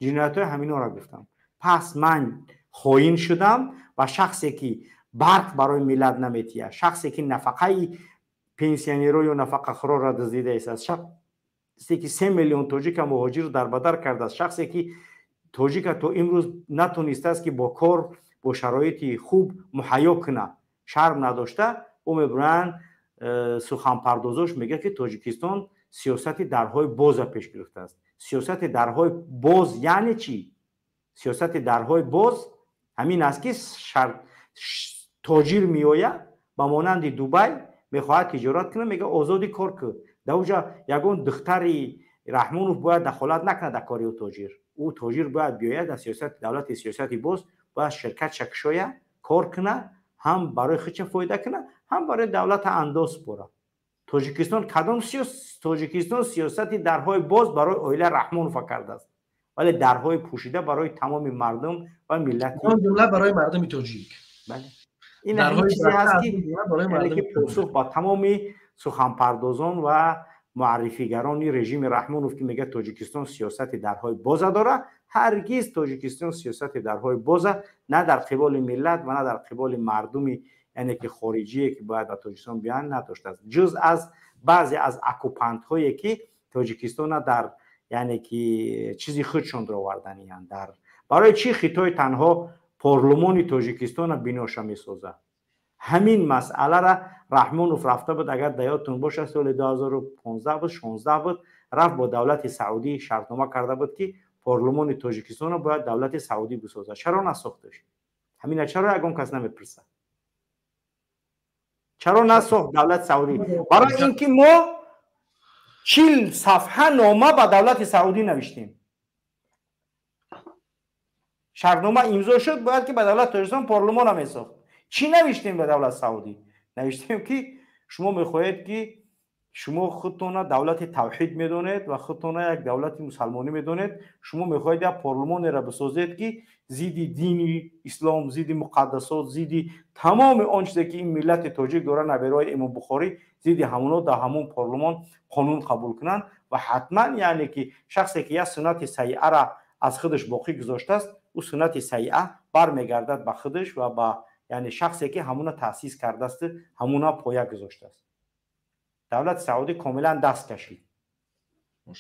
ҷиноятҳои ҳаминҳоро гуфтам. Пас ман хоин шудам. Ва шахсе, ки барқ барои миллат наметиҳад, шахсе, ки нафақаи пенсионерро ё нафақахӯрорро дуздида истааст, шахсе, ки 3 миллион тоҷика муҳоҷир дарбадар кардааст, шахсе, ки тоҷика то имрӯз натонистааст, ки бо кор, бо шароити хуб муҳайё кунад, шарм надошта ӯ мебуранд, суханпардозош мегӯяд, ки Тоҷикистон сиёсати дарҳои боза пеш гирифтааст. Сиёсати дарҳои боз яъне чӣ? Сиёсати дарҳои боз ҳамин аст, ки тоҷир меояд, ба монанди Дубай. Мехоҳад тиҷорат кунад, мега озодӣ кор кун. Дар уҷа ягон духтари Раҳмонов бояд дахолат накунад дар кори ӯ тоҷир. Ӯ тоҷир бояд биёяд дар сиёсати давлати сиёсати боз, бояд ширкатша кушояд, кор кунад, ҳам барои худша фоида кунад, ҳам барои давлата андоз супорад. Тоҷикистон кадом Тоҷикистон сиёсати дарҳои боз барои оила Раҳмонова кардааст, вале дарҳои пӯшида барои тамоми мардум ва миллати ҷумла барои мардуми тоҷик. Бале, ин чизе ҳаст ки посух ба тамоми суханпардозон ва муаррифигарони режими Раҳмонов, ки мегӯяд Тоҷикистон сиёсати дарҳои боза дорад. Ҳаргиз Тоҷикистон сиёсати дарҳои боза на дар қиболи миллат ва на дар қиболи мардуми, яъне ки хориҷие, ки бояд ба Тоҷикистон биёянд, надоштааст, ҷуз аз баъзе аз оккупантҳое, ки Тоҷикистона дар, яъне ки, чизи худшонро оварданиянд. Дар барои чӣ Хитой танҳо парлумони Тоҷикистона биноша месозад? Ҳамин масъалара Раҳмонов рафта буд, агар дар ёдтон бошад, соли 2015 буд, 16 буд, рафт бо давлати Саудӣ шартнома карда буд, ки парлумони Тоҷикистонро бояд давлати Саудӣ бисозад. Чаро насохташ? Ҳамина чаро ягон кас намепурсад? Чаро насохт давлати Саудӣ? Барои ин ки мо 40 сафҳа нома ба давлати Саудӣ навиштем. Шартнома имзо шуд, бояд ки ба давлати Тоҷикистон парлумона месохт. Чӣ навиштем ба давлати Саудӣ? Навиштем, ки шумо мехоҳед, ки шумо худтона давлати тавҳид медонед ва худтона як давлати мусалмонӣ медонед, шумо мехоҳед як парлумонеро бисозед, ки зидди дини ислом, зидди муқаддасот, зидди тамоми он чизе, ки ин миллати тоҷик дора, набераҳои Имом Бухорӣ, зидди ҳамоно дар ҳамон парлумон қонун қабул кунанд. Ва ҳатман, яъне ки, шахсе ки як суннати сайиаро аз худаш боқӣ гузоштааст, ӯ суннати сайиа бармегардад ба худаш ва ба, яъне, шахсе, ки ҳамуна таъсис кардааст, ҳамуна поя гузоштааст. Давлати Саудӣ комилан даст кашид.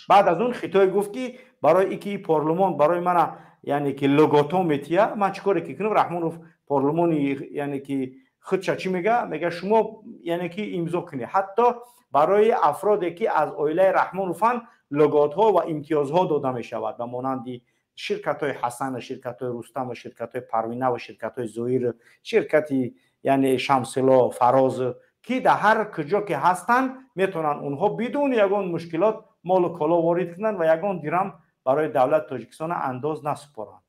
Баъд аз он Хитой гуфт, ки барои ин ки парлумон барои мана, яъне ки, льгото метия, ман чӣ коре ки кунам? Раҳмонов парлумони, яъне ки, худша чӣ мега? Мега, шумо, яъне ки, имзо кунед. Ҳатто барои афроде, ки аз оилаи Раҳмонованд, льготҳо ва имтиёзҳо дода мешавад, ба монанди ширкатҳои Ҳасана, ширкатҳои Рустама, ширкатҳои Парвина ва ширкатҳои Зоир, ширкати, яъне, Шамсило, Фароз, ки дар ҳар куҷо ки ҳастанд, метавонанд онҳо бидуни ягон мушкилот молу коло ворид кунанд ва ягон дирам барои давлати Тоҷикистон андоз насупоранд.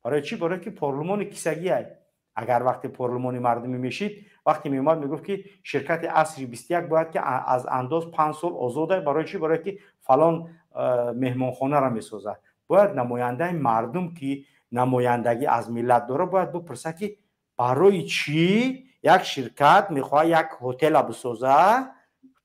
Барои чӣ? Барое ки парлумони кисагиай. Агар вақте парлумони мардумӣ мешид, вақте меомад, мегуфт, ки ширкати Асри 21 бояд ки аз андоз 5 сол озода. Барои чӣ? Барое ки фалон меҳмонхонаро месозад. Бояд намояндаи мардум, ки намояндагӣ аз миллат дорад, бояд бипурсад, ки барои чӣ як ширкат мехоҳад як ҳотела бисозад,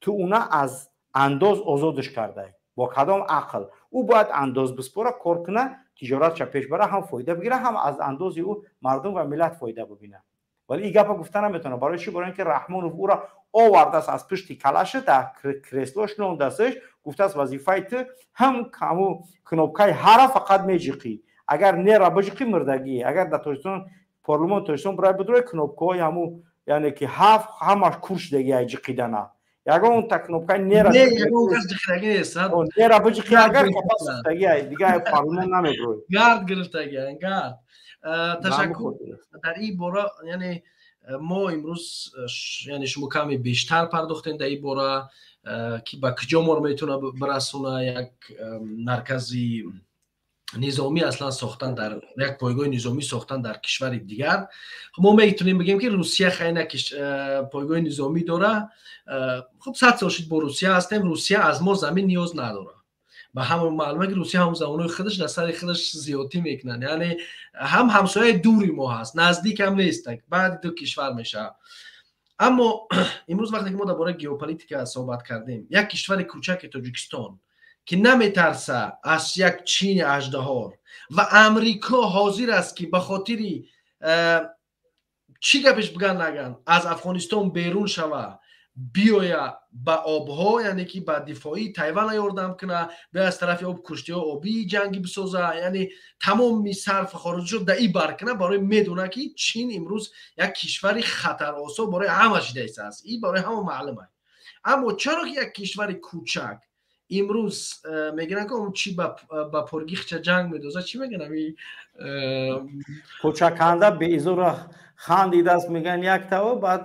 ту уна аз андоз озодш кардай, бо кадом ақл? Ӯ бояд андоз биспора, кор куна, тиҷоратша пеш бара, ҳам фоида бигира, ҳам аз андози ӯ мардум ва миллат фоида бибинад. Вале ин гапа гуфта наметавонад. Барои чӣ? Барои ин ки Раҳмонов ӯро овардааст, аз пушти калаша дар креслош нондасташ, гуфтааст: «Вазифаи ту ҳам ҳаму кнопкаи ҳара фақат меҷиқӣ, агар нера биҷиқӣ, мурдагӣ». Агар дар Тоҷикистон, парлумони Тоҷикистон бирай, бидурай, кнопкаҳои ҳаму, яъне ки, ҳафт ҳамаш кур шудагӣ ҷиқидана, ягон та кнопкаи нера нера биҷиқӣ, агар капасуфтагӣ, дигар парлумон намебурой. Гард гирифтагӣ, гард. Ташаккур дар ин бора. Яъне мо имрӯз, яъне, шумо каме бештар пардохтем дар ин бора, ки ба куҷо моро метавона бирасона як маркази низомӣ аслан сохтан, дар як пойгоҳи низомӣ сохтан дар кишвари дигар. Мо метавонем бигем, ки Русия хайна пойгоҳи низомӣ дора. Хуб, 100 сол шуд, бо Русия ҳастем, Русия аз мо замин ниёз надорад. Ба ҳама маълуме, ки Русия ҳам замонои худаш дар сари худаш зиёдтӣ мекунанд. Яъне ҳам ҳамсояи дури мо ҳаст, наздик ҳам нест, баъди ду кишвар мешавад. Аммо имрӯз, вақте ки мо дар бораи геополитика суҳбат кардем, як кишвари кӯчаки Тоҷикистон, ки наметарса аз як Чини аждаҳор ва Амрико, ҳозир аст, ки ба хотири чӣ гапеш биган наган, аз Афғонистон берун шава, биёя ба обҳо, яъне ки ба дифоии Тайвана ёрдам куна, биё аз тарафи об куштиҳо обии ҷангӣ бисоза, яъне тамоми сарфи хориҷиро да и бар куна, барои медона, ки Чин имрӯз як кишвари хатаросо барои ҳама шидаистааст. И барои ҳама маълум аст. Аммо чаро ки як кишвари кӯчак имрӯз мегӯянд, ки он чи ба поргихча ҷанг медозад, чӣ мегӯянд ами? Кӯчаканда беизора хандидааст, мегӯянд, як таво баъд.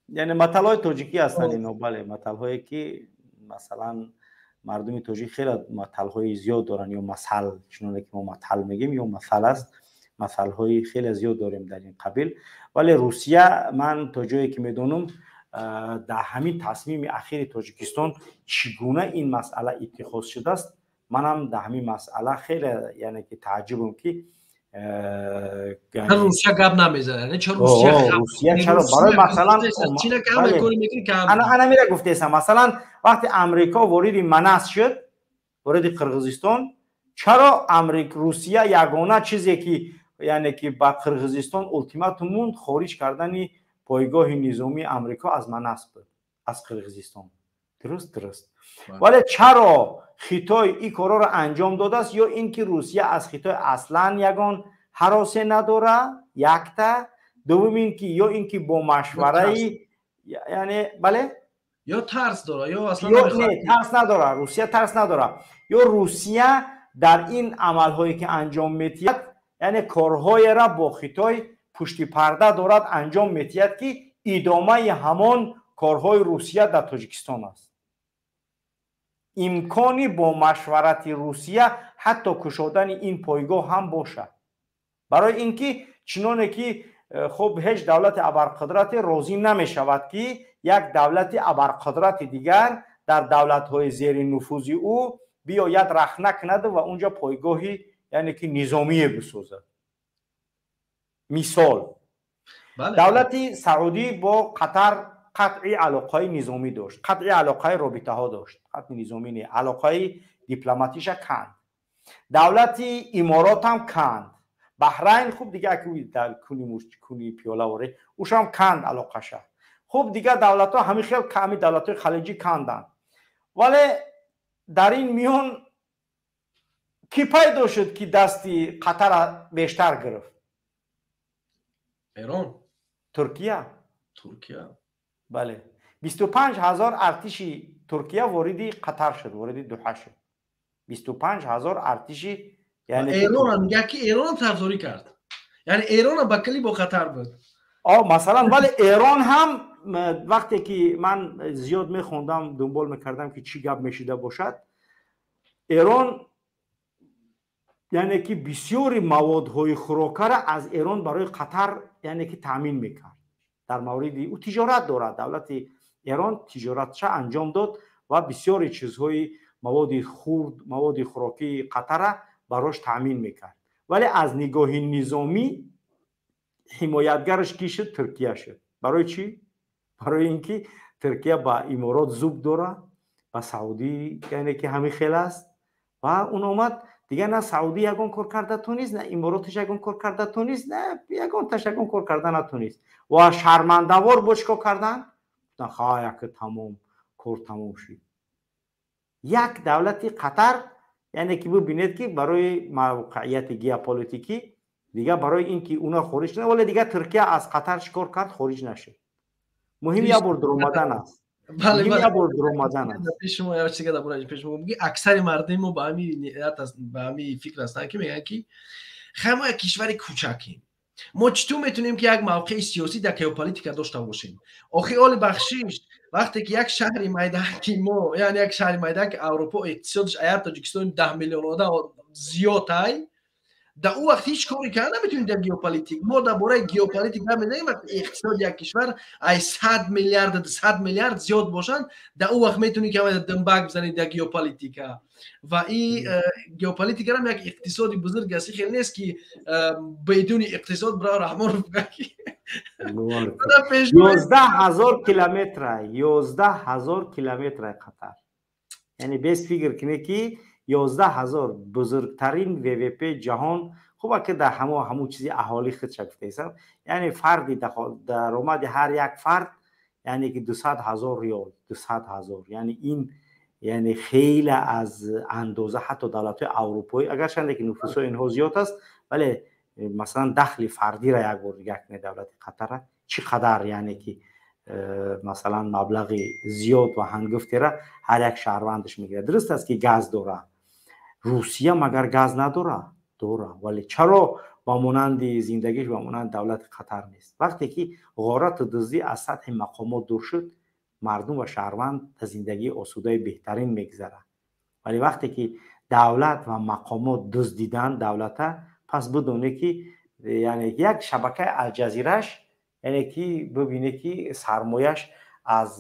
Яъне маталҳои тоҷикӣ ҳастанд ино, бале, маталҳое ки масалан мардуми тоҷик хеле маталҳои зиёд доранд, ё масал, чуноне ки мо матал мегӯем, ё масал аст, масалҳои хеле зиёд дорем дар ин қабил. Вале Русия, ман то ҷое ки медонам, дар ҳамин тасмими ахири Тоҷикистон чӣ гуна ин масъала иттихоз шудааст, манам дар ҳамин масъала хеле, яъне ки тааҷҷубам ки Русия гап намезанад. Русия чаро? Барои масалан, ана мира гуфтесам, масалан вақте Амрико вориди Манас шуд, вориди Қирғизистон, чаро Русия ягона чизе ки, яъне ки ба Қирғизистон ултиматум монд, хориҷ кардани пойгоҳи низомии Амрико аз Манас буд, аз Қирғизистон. Дуруст. Вале чаро Хитой ин корҳоро анҷом додааст, ё ин ки Русия аз Хитой аслан ягон ҳаросе надора, якта, дуввум ин ки ё ин ки бо машвараи, яъне бале, ё тарс дора, ё аслан не, тарс надора, Русия тарс надора, ё Русия дар ин амалҳое ки анҷом метиҳад, яъне корҳоеро бо Хитой пушти парда дорад анҷом метиҳад, ки идомаи ҳамон корҳои Русия дар Тоҷикистон аст. Имкони бо машварати Русия ҳатто кушодани ин пойгоҳ ҳам бошад, барои ин ки чуноне ки хуб ҳеҷ давлати абарқудрате розӣ намешавад, ки як давлати абарқудрати дигар дар давлатҳои зери нуфузи ӯ биёяд, рахна кунад ва унҷо пойгоҳи, яъне ки низомие бисозад. Мисол, давлати Саудӣ бо Қатар қатъи алоқаи низомӣ дошт, қатъи алоқаи робитаҳо дошт, қатъи низомӣ не, алоқаи дипломатиша канд. Давлати Иморот ҳам канд, Баҳрайн хуб дига куни мушт куни пиёла оре, ушам канд алоқаша. Хуб дига давлатҳо ҳамин хел, ҳамин давлатҳои халиҷӣ канданд. Вале дар ин миён кӣ пайдо шуд, ки дасти Қатара бештар гирифт? Эрон, Туркия. Туркия, бале, 25 000 артиши Туркия вориди Қатар шуд, вориди Дуҳа шуд, 25 000 артиши. Эронам мегӯяд, ки Эронам тарафдорӣ кард, яъне Эронам ба калӣ бо Қатар буд. О, масалан, вале Эрон ҳам вақте ки ман зиёд мехондам, дунбол мекардам, ки чӣ гап мешида бошад, Эрон, яъне ки бисёри маводҳои хӯрокара аз Эрон барои Қатар, яъне ки таъмин мекард. Дар мавриди ӯ тиҷорат дорад, давлати Эрон тиҷоратша анҷом дод ва бисёри чизҳои маводи хурд, маводи хӯрокии Қатара барош таъмин мекард. Вале аз нигоҳи низомӣ ҳимоятгараш кӣ шуд? Туркия шуд. Барои чӣ? Барои ин ки Туркия ба Иморот зуб дора, ба Саудӣ, яъне ки ҳамин хел аст, ва он омад, дигар на Саудӣ ягон кор карда тунист, на Имороташ ягон кор карда тунист, на ягонташ ягон кор карда натунист. Ва шармандавор бо чӣ кор карданд? Гуфтанд: ха, яке тамом, кор тамом шуд. Як давлати Қатар, яъне ки бибинед, ки барои мавқеияти геополитикӣ дигар, барои ин ки уна хориҷ кунад. Вале дигар Туркия аз Қатар чӣ кор кард? Хориҷ нашуд. Муҳим як бор дуромадан аст. Як бор дуромадан аст. Шумо як чиз дар пеш мегӯям: аксари мардуми мо ба ҳамин ният аст, ба ҳамин фикр ҳастанд, ки мегӯянд, ки хай, мо як кишвари кӯчакем, мо читор метавонем, ки як мавқеи сиёсӣ дар геополитика дошта бошем? Охи оли бахшиш, вақте ки як шаҳри майдаки мо, яъне як шаҳри майдаки Аврупо, иқтисодаш аяр Тоҷикистони 10 миллион одам зиёд ай, дар ӯ вақт ҳеҷ коре карда наметавонем дар геополитик. Мо дар бораи геополитик намедонем. Вақте иқтисоди як кишвар ай 100 миллиард, 100 миллиард зиёд бошанд, дар ӯ вақт метавонӣ ки димбак бизанӣ дар геополитика. Ва и геополитикарам як иқтисоди бузург аст, хеле нест, ки бедуни иқтисод бира Раҳмонов. 11 000 километра, 11 000 километра Қатар, яъне без фикр кунед, ки 11 000, бузургтарин ВВП ҷаҳон. Хуба ки дар ҳамун чизи аҳолӣ худша гуфтаисам, яъне фарди даромади ҳар як фард, яъне ки 200 000 риёл, 200 000. Яъне ин, яъне хеле аз андоза ҳатто давлатҳои аврупоӣ, агарчанде ки нуфусҳои инҳо зиёд аст, вале масалан дахли фардиро як бор нигоҳ кунед, давлати Қатара чӣ қадар, яъне ки масалан маблағи зиёд ва ҳангуфтера ҳар як шаҳрвандаш мегирад. Дуруст аст, ки газ дорад. Русия магар газ надорад? Дора. Вале чаро ба монанди зиндагиш ба монанди давлати Қатар нест? Вақте ки ғорату дуздӣ аз сатҳи мақомот дур шуд, мардум ва шаҳрванд дар зиндагии осудаи беҳтарин мегузарад. Вале вақте ки давлат ва мақомот дуздиданд давлата, пас бидоне ки яъне як шабакаи Алҷазираш, яъне ки бибине ки сармояш аз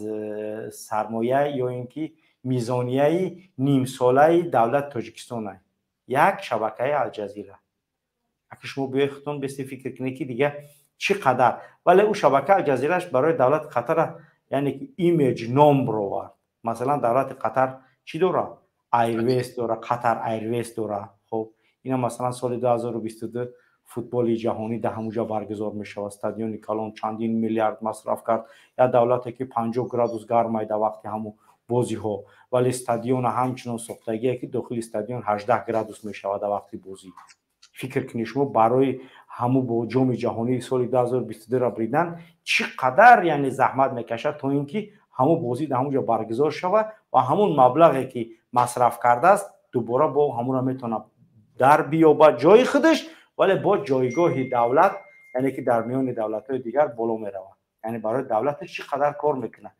сармоя ё ин ки мизонияи нимсолаи давлати Тоҷикистон аст. Як шабакаи Алҷазира. Аки шумо биёед худтон бести фикр кунед, ки дига чӣ қадар. Вале ӯ шабакаи Алҷазираш барои давлати Қатара, яъне ки имидж, ном бировард. Масалан, давлати Қатар чӣ дорад? Airways дора, Қатар Airways дора. Хоб, ина масалан соли 2022 футболи ҷаҳонӣ дар ҳамуҷа баргузор мешавад. Стадиони калон, чандин миллиард масраф кард. Як давлате ки 50 градус гармай дар вақти ҳамун бозиҳо, вале стадиона ҳамчунон сохтагие, ки дохили стадион 18 градус мешавад дар вақти бозӣ. Фикр кунед шумо, барои ҳамун бо ҷоми ҷаҳонии соли 2022-ро бридан чӣ қадар, яъне, заҳмат мекашад, то ин ки ҳамун бозӣ дар ҳамунҷо баргузор шавад ва ҳамун маблағе ки масраф кардааст, дубора бо ҳамунро метавонад дар биёбад ҷои худаш, вале бо ҷойгоҳи давлат, яъне ки дар миёни давлатҳои дигар боло меравад. Яъне барои давлаташ чӣ қадар кор мекунад.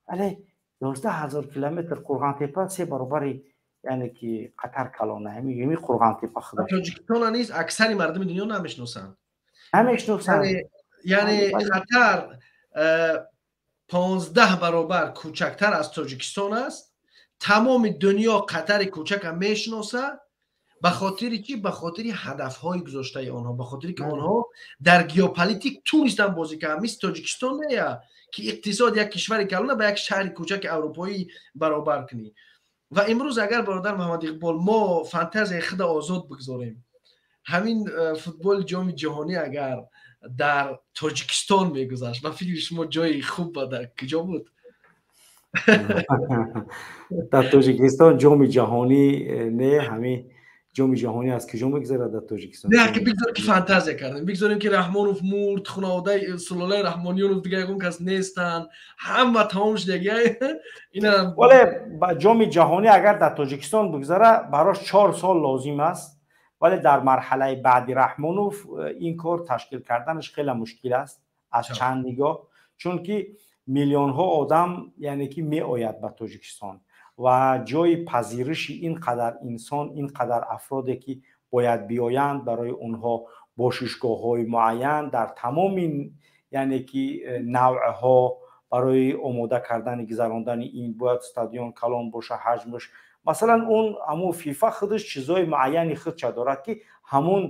Вале 11 000 километр Қурғонтепа се баробари, яъне ки, Қатар калона. Ҳами Қурғонтепа худаш. Тоҷикистона низ аксари мардуми дунё намешиносанд. Намешиносанд. Яъне Қатар 15 баробар кӯчактар аз Тоҷикистон аст. Тамоми дунё Қатари кӯчака мешиноса. Ба хотири чӣ? Ба хотири ҳадафҳои гузоштаи онҳо, ба хотире ки онҳо дар геополитик тунистанд бозӣ карданд. Мисли Тоҷикистон нея, ки иқтисод як кишвари калона ба як шаҳри кӯчаки аврупоӣ баробар кунӣ. Ва имрӯз агар, бародар Муҳаммад Иқбол, мо фантазияи худа озод бигзорем, ҳамин футболи ҷоми ҷаҳонӣ агар дар Тоҷикистон мегузашт, ба фикри шумо, ҷои хуб ба дар куҷо буд? Дар Тоҷикистон ҷоми ҷаҳонӣ не, ҳамин ҷоми ҷаҳонӣ аз куҷо мегузарад дар Тоҷикистон? Не, ки бигзор ки фантазия кардем, бигзорем ки Раҳмонов мурд, хонаводаи сулолаи Раҳмониёнов дига ягон кас нестанд, ҳама тамом шудагия ина. Вале ҷоми ҷаҳонӣ агар дар Тоҷикистон бигузара, барош 4 сол лозим аст. Вале дар марҳалаи баъди Раҳмонов ин кор ташкил карданаш хеле мушкил аст аз чанд нигоҳ, чунки миллионҳо одам, яъне ки, меояд ба Тоҷикистон ва ҷои пазириши ин қадар инсон, ин қадар афроде ки бояд биёянд, барои онҳо бошишгоҳҳои муайян дар тамоми, яъне ки, навъҳо барои омода кардани гузарондани ин бояд стадион калон боша, ҳаҷмаш. Масалан, он ҳамун ФИФА худаш чизҳои муайяни худша дорад, ки ҳамун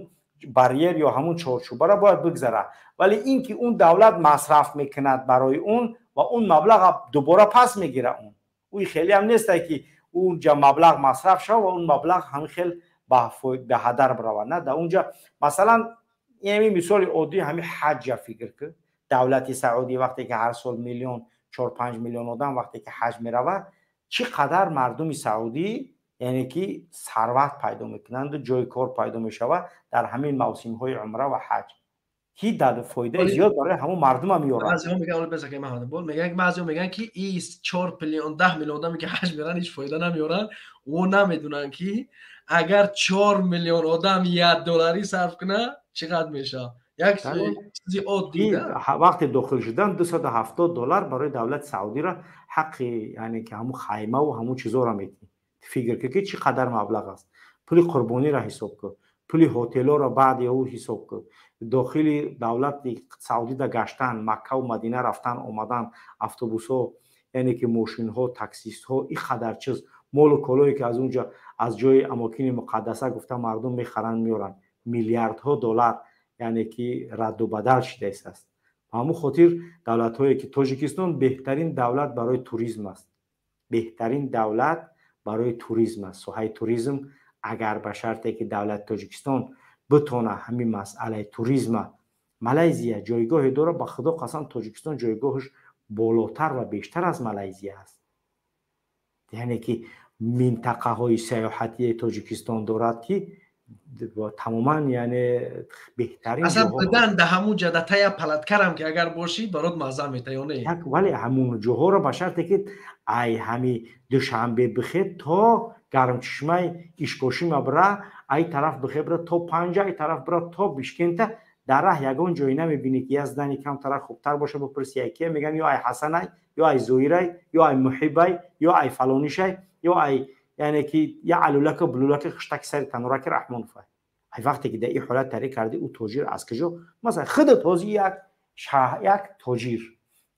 барьер ё ҳамун чорчӯбаро бояд бигзарад. Вале ин ки он давлат масраф мекунад барои он ва он маблаға дубора пас мегирад, он ӯ хеле ҳам несте, ки унҷа маблағ масраф шава ва он маблағ ҳамин хел ба ҳадар биравад. На, дар унҷа масалан ҳамин мисоли оддӣ, ҳамин ҳаҷҷа фикр кун. Давлати Саудӣ вақте ки ҳар сол миллион, 4-5 миллион одам вақте ки ҳаҷ меравад, чӣ қадар мардуми саудӣ, яъне ки, сарват пайдо мекунанду ҷои кор пайдо мешавад дар ҳамин мавсимҳои умра ва ҳаҷ, ки дар фоидаи зиёд барои ҳамон мардума меорад. Баъзеҳо мегӯянд, ки и 4 миллион, 10 миллион одаме ки ҳаҷ меранд, ҳеҷ фоида намеоранд. Ӯ намедонанд, ки агар 4 миллион одам 1 долларӣ сарф кунад, чӣ қадр мешавад. Як чизи оддӣ. Вақте дохил шудан 270 доллар барои давлати Саудиро ҳаққи, яъне ки, ҳамун хаймаву ҳамун чизоро метиҳӣ. Фикр кун, ки чӣ қадар маблағ аст. Пули қурбониро ҳисоб кун, пули ҳотелҳоро баъди ӯ ҳисоб кун, дохили давлати Саудида гаштан, Маккаву Мадина рафтан омадан, автобусҳо, яъне ки, мошинҳо, таксистҳо, ин қадар чиз, молу колое ки аз унҷа, аз ҷои амокини муқаддаса гуфта мардум мехаранд, меоранд, миллиардҳо доллар, яъне ки, радду бадал шудааст. Ба ҳамун хотир давлатҳое ки Тоҷикистон беҳтарин давлат барои туризм аст, беҳтарин давлат барои туризм аст, соҳаи туризм. Агар ба шарте ки давлати Тоҷикистон битона ҳамин масъалаи туризма. Малайзия ҷойгоҳе дорад, ба Худо қасам, Тоҷикистон ҷойгоҳаш болотар ва бештар аз Малайзия аст. Яъне ки минтақаҳои сайёҳатии Тоҷикистон дорад, ки тамоман, яъне, беҳтарин. Аслан бидан да ҳамун ҷа да тая палаткарам ки агар бошӣ, барот мазза мета ё не? Вале ҳамун ҷоҳоро ба шарте ки ай ҳами Душанбе бихед то Гармчишмаи Ишкошима бира. Ай тараф бихебра то Панҷа, ай тараф бира то Бишкента, дар раҳ ягон ҷое намебинӣ, ки як здание камтара хубтар боша. Бипурси, ай кия? Меган, ё ай Ҳасанай, ё ай Зоирай, ё ай Муҳибай, ё ай фалонишай, ё ай, яъне ки я алулака булулаки хуштаки сари танураки Раҳмоновай. Ай вақте ки дар ин ҳолат тариқ кардӣ, ӯ тоҷир аз куҷо? Масалан, худат ҳозир як тоҷир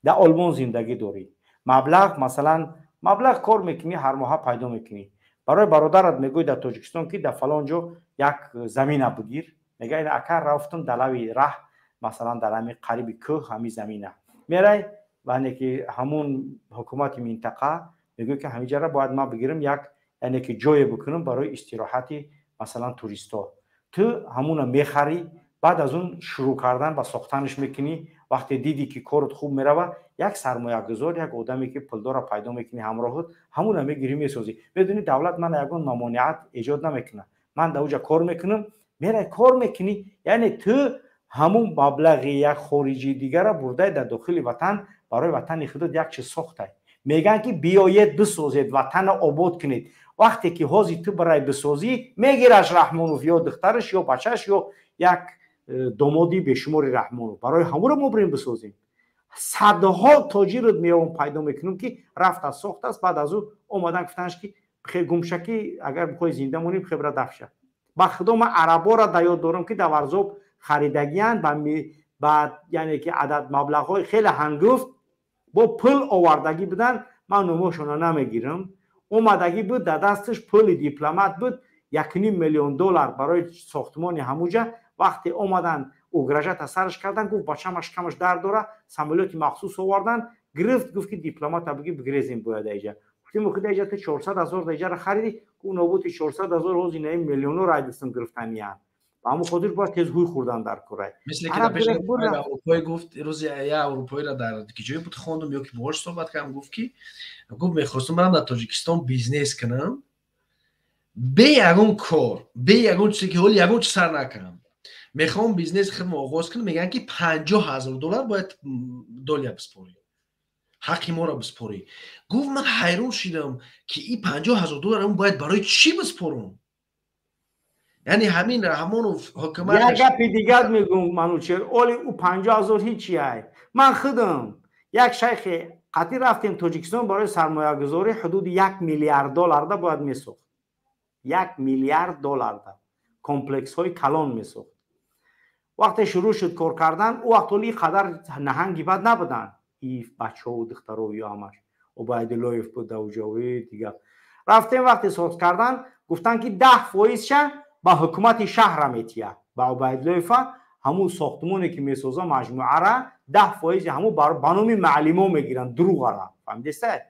дар Олмон зиндагӣ дорӣ, маблағ, масалан, маблағ кор мекунӣ, ҳар моҳа пайдо мекунӣ. Барои бародарат мегӯй дар Тоҷикистон, ки дар фалон ҷо як замина бигир. Мега, ака, рафтум, дар лави раҳ, масалан, дар ҳами қариби кӯҳ ҳами замина мерай. Яъне ки ҳамун ҳукумати минтақа мегӯй, ки ҳамиҷара бояд ман бигирам, як, яъне ки ҷое бикунам барои истироҳати, масалан, туристҳо. Ту ҳамуна мехарӣ, баъд аз он шурӯъ кардан ба сохтанаш мекунӣ. Вақте дидӣ, ки корот хуб мерава, як сармоягузор, як одаме, ки пулдора пайдо мекунӣ ҳамроҳот, ҳамуна мегирӣ, месозӣ. Медонӣ, давлат мана ягон мамониат эҷод намекунад, ман дар уҷа кор мекунам. Мерай, кор мекунӣ, яъне ту ҳамун маблағи як хориҷии дигара бурдай дар дохили ватан, барои ватани худот як чиз сохтай. Мегӯянд, ки биёед, бисозед, ватанро обод кунед. Вақте ки ҳозир ту барай бисозӣ, мегираш Раҳмонов, ё духтараш, ё бачааш, ё як домоди бешумори Раҳмонов. Барои ҳамуро мо бирем бисозем. Садҳо тоҷирот меёвам, пайдо мекунем, ки рафта сохтааст. Баъд аз ӯ омадан гуфтанаш, ки гумшакӣ, агар бихоҳӣ зинда монӣ, бихебра дафша. Ба худо, ман араборо дар ёд дорам, ки дар Варзоб харидагиянд ба, яъне ки, адад маблағҳои хеле ҳангуфт бо пул овардагӣ буданд. Ман номошона намегирам. Омадагӣ буд, дар дасташ пули дипломат буд, 1,5 миллион доллар барои сохтмони ҳамуҷа. Вақте омадан, угрожать сараш кардан, гуфт, бачамаш камаш дард дора. Самолёти махсус овардан, гирифт, гуфт, ки дипломата биги, бигрезем, бояд аиҷа. Гуфтем, охи, даиҷа ту 400 000 даиҷара харидӣ. Гуфт, нобути 400 000 ҳози наи миллионо райдистам гирифтаниян. Ба ҳамон хотир бояд тез ҳуй хӯрдан дар курай. Мисли ки дар пеш аврупоӣ гуфт, рӯзи я аврупоиро дар ки ҷое буд, хондум ё ки боҳош суҳбат кардам, гуфт, ки гуфт, мехостум барам дар Тоҷикистон бизнес кунам, бе ягон кор, бе ягон чизе, ки ҳоли ягон чиз сар накунам, мехоҳам бизнеси худро оғоз кунам. Мегӯянд, ки 50 000 доллар бояд доля биспорӣ, ҳаққи моро биспорӣ. Гуфт, ман ҳайрон шидам, ки ин 50 000 доллар бояд барои чӣ биспорам? Яъне ҳамин Раҳмонов ҳукумат. Як гапи дигар мегӯм, Манучер. Оли ӯ 50 000 ҳичи ай. Ман худам як шайхе қатъӣ рафтем Тоҷикистон барои сармоягузорӣ. Ҳудуди 1 миллиард долларда бояд месохт, 1 миллиард долларда комплексҳои калон месохт. Вақте шурӯъ шуд кор кардан, ӯ вақт оли қадар наҳанги бад набуданд и бачаҳову духтарову ё ҳамаш Убайдуллоев буд давҷови дигар. Рафтем, вақте соз кардан, гуфтанд, ки 10 фоизша ба ҳукумати шаҳра метия, ба Убайдуллоева. Ҳамун сохтмоне, ки месоза, маҷмӯара, 10 фоизи ҳамун ба номи маълимо мегиранд. Дурӯғара фаҳмидеста?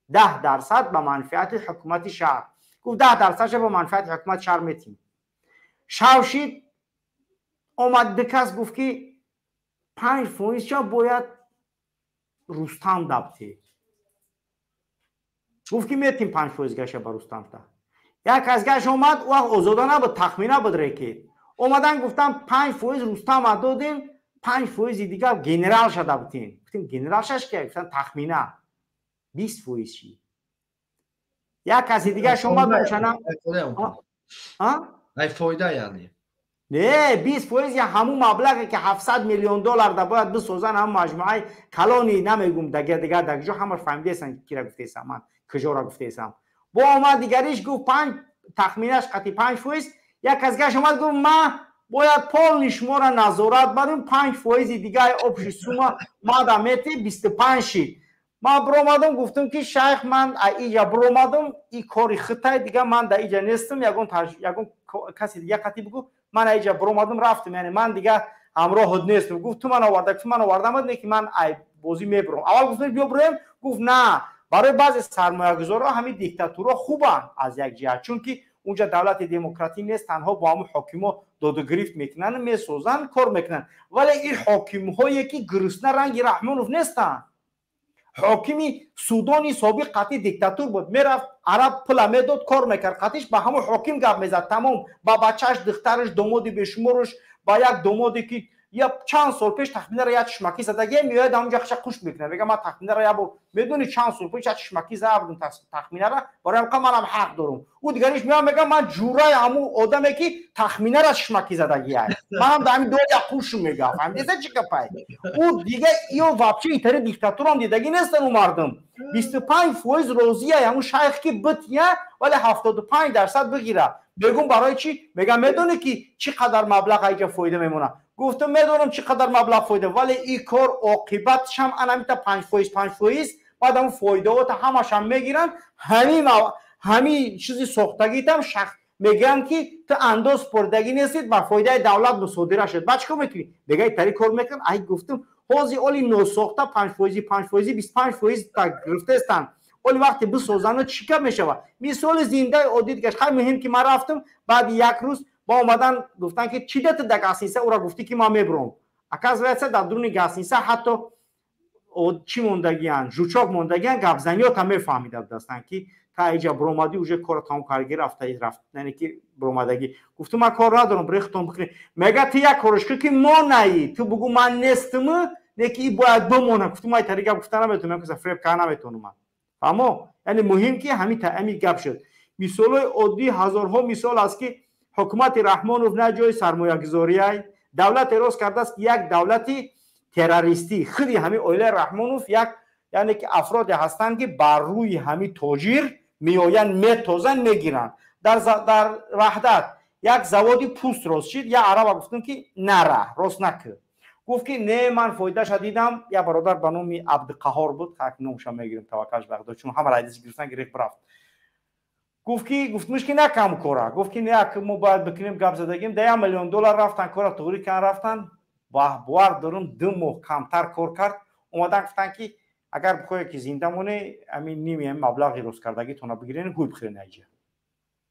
10% ба манфиати ҳукумати шаҳр. Гуфт, 10 дарсадша ба манфиати ҳукумати шаҳр метим. Шав шид, омад ду кас, гуфт, ки 5 фоизша бояд Рустам дабте. Гуфт, ки метим 5 фоиз гаша ба Рустамта. Як кас гаш омад, вақт озода набуд, тахмина буд, рекет. Омадан, гуфтам, 5 фоиз Рустама додем, 5 фоизи дигар генерал шада бутем. Гуфтем, генерал шаш ки? Гуфтам, тахмина 20 фоиз ши. Як каси дигар омад. Фоида яъне? Не, 20 фоиз ҳамун маблағе, ки 700 миллион доллар да бояд бисозан, ҳамун маҷмӯаи калони. Намегум дагар дигар дар куҷо, ҳамаш фаҳмидесан, кира гуфтесам, ман куҷора гуфтесам. Бо омад дигариш, гуфт, панҷ тахминаш қати 5 фоиз. Як кас гаш омад, гуфт, ман бояд полный шуморо назорат барем, 5 фоизи дигари общий сумма мада мети, 25 шид. Ман биромадам, гуфтам, ки шайх, ман иҷа биромадам, и кори хитай, дига ман дар иҷа нестам, ягон каси дига қати бигӯ. Ман иҷа биромадам, рафтам, яъне ман дига ҳамроҳот нестам. Гуфт, ту ман оварда. Гуфт, ман овардам, не ки ман ай бозӣ мебурам. Аввал гуфтам, биё бироем. Гуфт, на. Барои баъзе сармоягузорҳо ҳамин диктатурҳо хубанд аз як ҷиҳат, чунки унҷа давлати демократӣ нест, танҳо бо ҳамун ҳокимо додугирифт мекунанд, месозанд, кор мекунанд. Вале ин ҳокимҳое, ки гурусна ранги Раҳмонов нестанд. Ҳокими Судони собиқ қатъи диктатур буд. Мерафт, араб пула медод, кор мекард қатиш, ба ҳамун ҳоким гап мезад, тамом. Ба бачааш, духтараш, домоди бешумораш, ба як домоде, ки Я чанд сол пеш Тахминаро як чишмакӣ задагия, меояд, ҳамунҷа хиша қуш мекунад, мега: «Ман Тахминаро як бор, медони, чанд сол пеш як чишмакӣ зада будам Тахминара, барои ҳамқа манам ҳақ дорам». Ӯ дигариш меояд, мега: «Ман ҷураи ҳамун одаме, ки Тахминара чишмакӣ задагия, манам дар ҳамин доя қушум», мега. Фаҳмидеса, чӣ гапай? Ӯ дига ё вообще итари диктатурам дидагӣ нестан. Ӯ мардум 25% розия ҳамун шайх ки бития, вале 75% бигира. Мегум: «Барои чӣ?» Мегам: «Медонӣ, ки чӣ қадар маблағ айҷа фоида мемонад?» Гуфтам: «Медонам, чӣ қадар маблағ фоида, вале ин кор оқибатшам анамита 5%, 5%, баъд ҳамун фоидаота ҳамашам мегиранд, ҳамин чизи сохтагитам шахс мегӯянд, ки ту андоз спордагӣ нестид, ба фоидаи давлат мусодира шуд, баъд чӣ кор мекунӣ?» Мега: «Итари кор мекунам». Ай гуфтам: «Ҳози оли носохта 5 фоизи, 5 фоизи, 25% гирифтаестанд. Оли вақте бисозану чӣ гап мешавад?» Мисоли зиндаи оддӣ дигаш. Хай, муҳим ки ман рафтам, баъди як рӯз ба омадан гуфтанд, ки чӣ дата да гостиница ура гуфтӣ, ки ман мебурам. Оказывается, дар дуруни гостиница ҳатто чӣ мондагиян, жучок мондагиян, гапзаниёта мефаҳмида будастанд, ки та иҷа буромадӣ, уже кора тамом кардаги, рафта рафт, яъне ки буромадагӣ. Гуфтум: «Ман кор надорам, рехтон бикунед». Мега: «Ту як корш кун, ки мо наӣ, ту бугӯ ман нестиму, не ки и бояд бимона». Гуфтум: «Ман тари гап гуфта наметавонам, каса фиреб карда наметавонам ман». Фаҳмо? Яъне муҳим ки ҳамин гап шуд. Мисолҳои оддӣ, ҳазорҳо мисол аст, ки ҳукумати Раҳмонов на ҷои сармоягузориай, давлате рост кардааст, ки як давлати террористӣ. Худи ҳамин оилаи Раҳмонов як, яъне ки афроде ҳастанд, ки бар рӯи ҳамин тоҷир меоянд, метозанд, мегиранд. Дар Ваҳдат як заводи пӯст рост шид. Як араба гуфтам, ки нара, рост накӯ. Гуфт, ки не, ман фоидаша дидам. Як бародар ба номи Абдуқаҳор буд, номша мегирем, таваккалш ба Худо, чун ҳама райдис гирифтан, гирифт, рафт. Гуфт ки, гуфтмуш, ки накам кора. Гуфт, ки не, мо бояд бикунем, гап задагим. Да 1 миллион доллар рафтан, кора туғрӣ кан, рафтан. Бовар дорум, 2 моҳ камтар кор кард. Омадан, гуфтан, ки агар бихоҳе, ки зинда моне, ҳамин ними ҳамин маблағи росткардагитона бигирен, ҳуй бихӯрен. Айҷа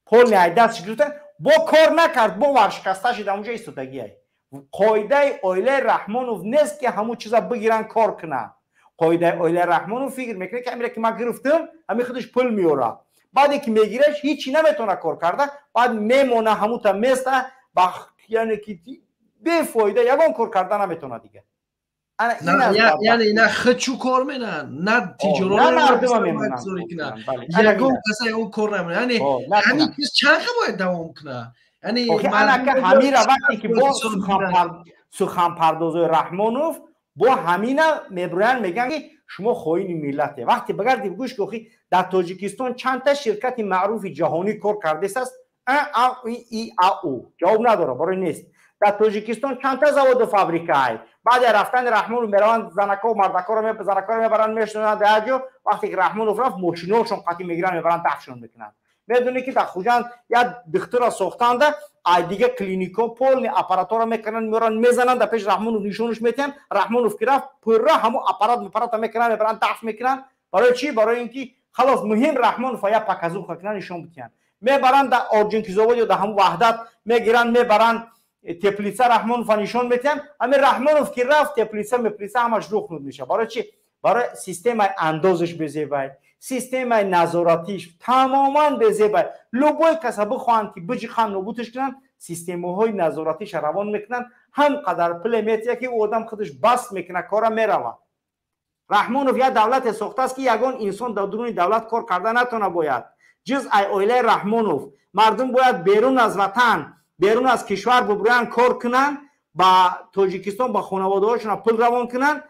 полный ай дастш гирифтан, бо кор накард, бо варшикаста шид, ҳамунҷа истодагиай. Қоидаи оилаи Раҳмонов нест, ки ҳамун чиза бигиран, кор кунанд. Қоидаи оилаи Раҳмонов фикр мекунад, ки ҳамира ки ман гирифтам, ҳамин худаш пул меорад. Баъде ки мегираш, ҳичи наметавона кор карда, баъд мемона, ҳамута места, яъне ки бефоида, ягон кор карда наметавона дигар. Яъне на худчу кор менан, на тиҷоратягон каса ягон кор намена. Яъне ҳамин чиз чанд бояд давом кунад? Ҳамира вақте ки бо суханпардозои Раҳмонов бо ҳамина мебироянд, мегӯянд, ки шумо хоини миллате. Вақте багарди, гӯш кохи, дар Тоҷикистон чандта ширкати маъруфи ҷаҳонӣ кор кардесаст? А и а у ҷавоб надорад, барои нест. Дар Тоҷикистон чандта заводу фабрикаай? Баъди рафтани Раҳмонов мераванд, занако, мардакоро, занакоро мебаранд, мешунанд дар як ҷо. Вақте ки Раҳмонов рафт, мошиношон қатӣ мегиранд, мебаранд, дафшон мекунанд. Медонӣ, ки дар Хуҷанд як духтура сохтанда, ай дига клинико полный аппаратора мекунанд, меоранд, мезананд, дар пеши Раҳмонов нишонаш метиҳанд. Раҳмонов ки рафт, пурра ҳамун аппарат аппарата мекунанд, мебаранд, даф мекунанд. Барои чӣ? Барои ин ки халос, муҳим Раҳмонов як показуха кунанд, нишон битиҳанд. Мебаранд дар Орджоникидзевод ё дар ҳамун Ваҳдат, мегиранд, мебаранд теплица, Раҳмонова нишон метиҳанд. Ҳамин Раҳмонов ки рафт, теплица меплица ҳамаш рухнуд мешавад. Барои чӣ? Барои системаи андозаш безебай, системаи назоратиш тамоман безебай. Любой каса бихоҳанд, ки биҷиқанд, нобудаш кунанд, системаҳои назоратиша равон мекунанд, ҳам қадар пуле метиҳад, ки ӯ одам худаш баст мекунад, кора меравад. Раҳмонов як давлате сохтааст, ки ягон инсон дар дуруни давлат кор карда натона бояд, ҷуз ай оилаи Раҳмонов. Мардум бояд берун аз ватан, берун аз кишвар бубуранд, кор кунанд, ба Тоҷикистон, ба хонаводаҳошона пул равон кунанд.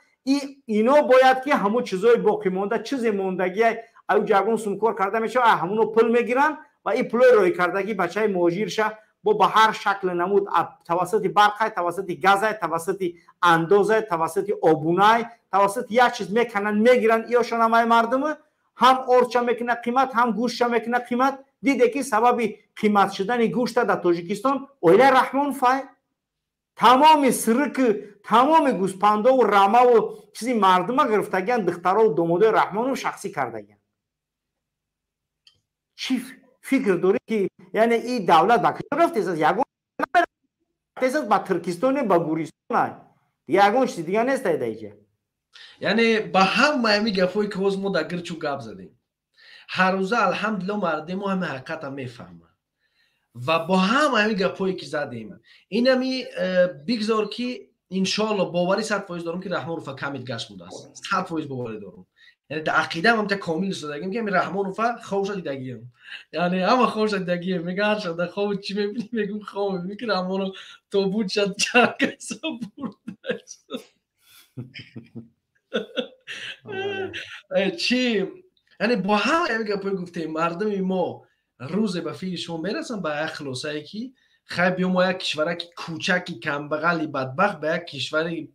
Ино бояд ки ҳамун чизои боқӣ монда, чизе мондагия, аю ягон сум кор карда мешавад, ҳамуно пул мегиранд ва ин пулои роӣ кардагӣ бачаи муҳоҷирша бо ба ҳар шакли намуд, тавассути барқай, тавассути газай, тавассути андозай, тавассути обунай, тавассути як чиз мекананд, мегиранд. Иёшонамай мардума ҳам ордча мекунад қимат, ҳам гӯштча мекунад қимат. Диде, ки сабаби қимат шудани гӯшта дар Тоҷикистон оилаи Раҳмонфай. Тамоми сирки, тамоми гӯспандову рамаву чизи мардума гирифтагиян, духтарову домодои Раҳмонов шахсӣ кардагиян. Чӣ фикр дорӣ, ки яъне и давлат ба куҷо рафтесаст? Ягон рафтесаст ба Туркистоне, ба Гуристона, дига ягон чизи дига нест дар иҷа. Яъне ба ҳама ҳами гапҳое, ки ҳоз мо дар гирчу гап задем, ҳаррӯза, алҳамдулилло, мардуми мо ҳами ҳақиқата мефаҳманд ва бо ҳама ҳами гапҳое, ки задем, инами бигзор, ки Иншоалло, боварӣ 100% дорам, ки Раҳмонова камит гашт будааст. 100% боварӣ дорам. Яъне дар ақидаам ҳамта комил истодагим, ки ҳами Раҳмонова хобша дидагиам. Яъне ҳама хобша дидагиам. Мега, ҳар шаб дар хоб чӣ мебинӣ? Мегум, хоб мебинӣ, ки Раҳмонов тобут шад, чаркаса бурдааст. Чӣ, яъне бо ҳама ҳамин гапҳое гуфтем, мардуми мо рӯзе ба фикри шумо мерасанд, ба як хулосае, ки хай, биё, мо як кишвараки кӯчаки камбағали бадбахт ба як кишвари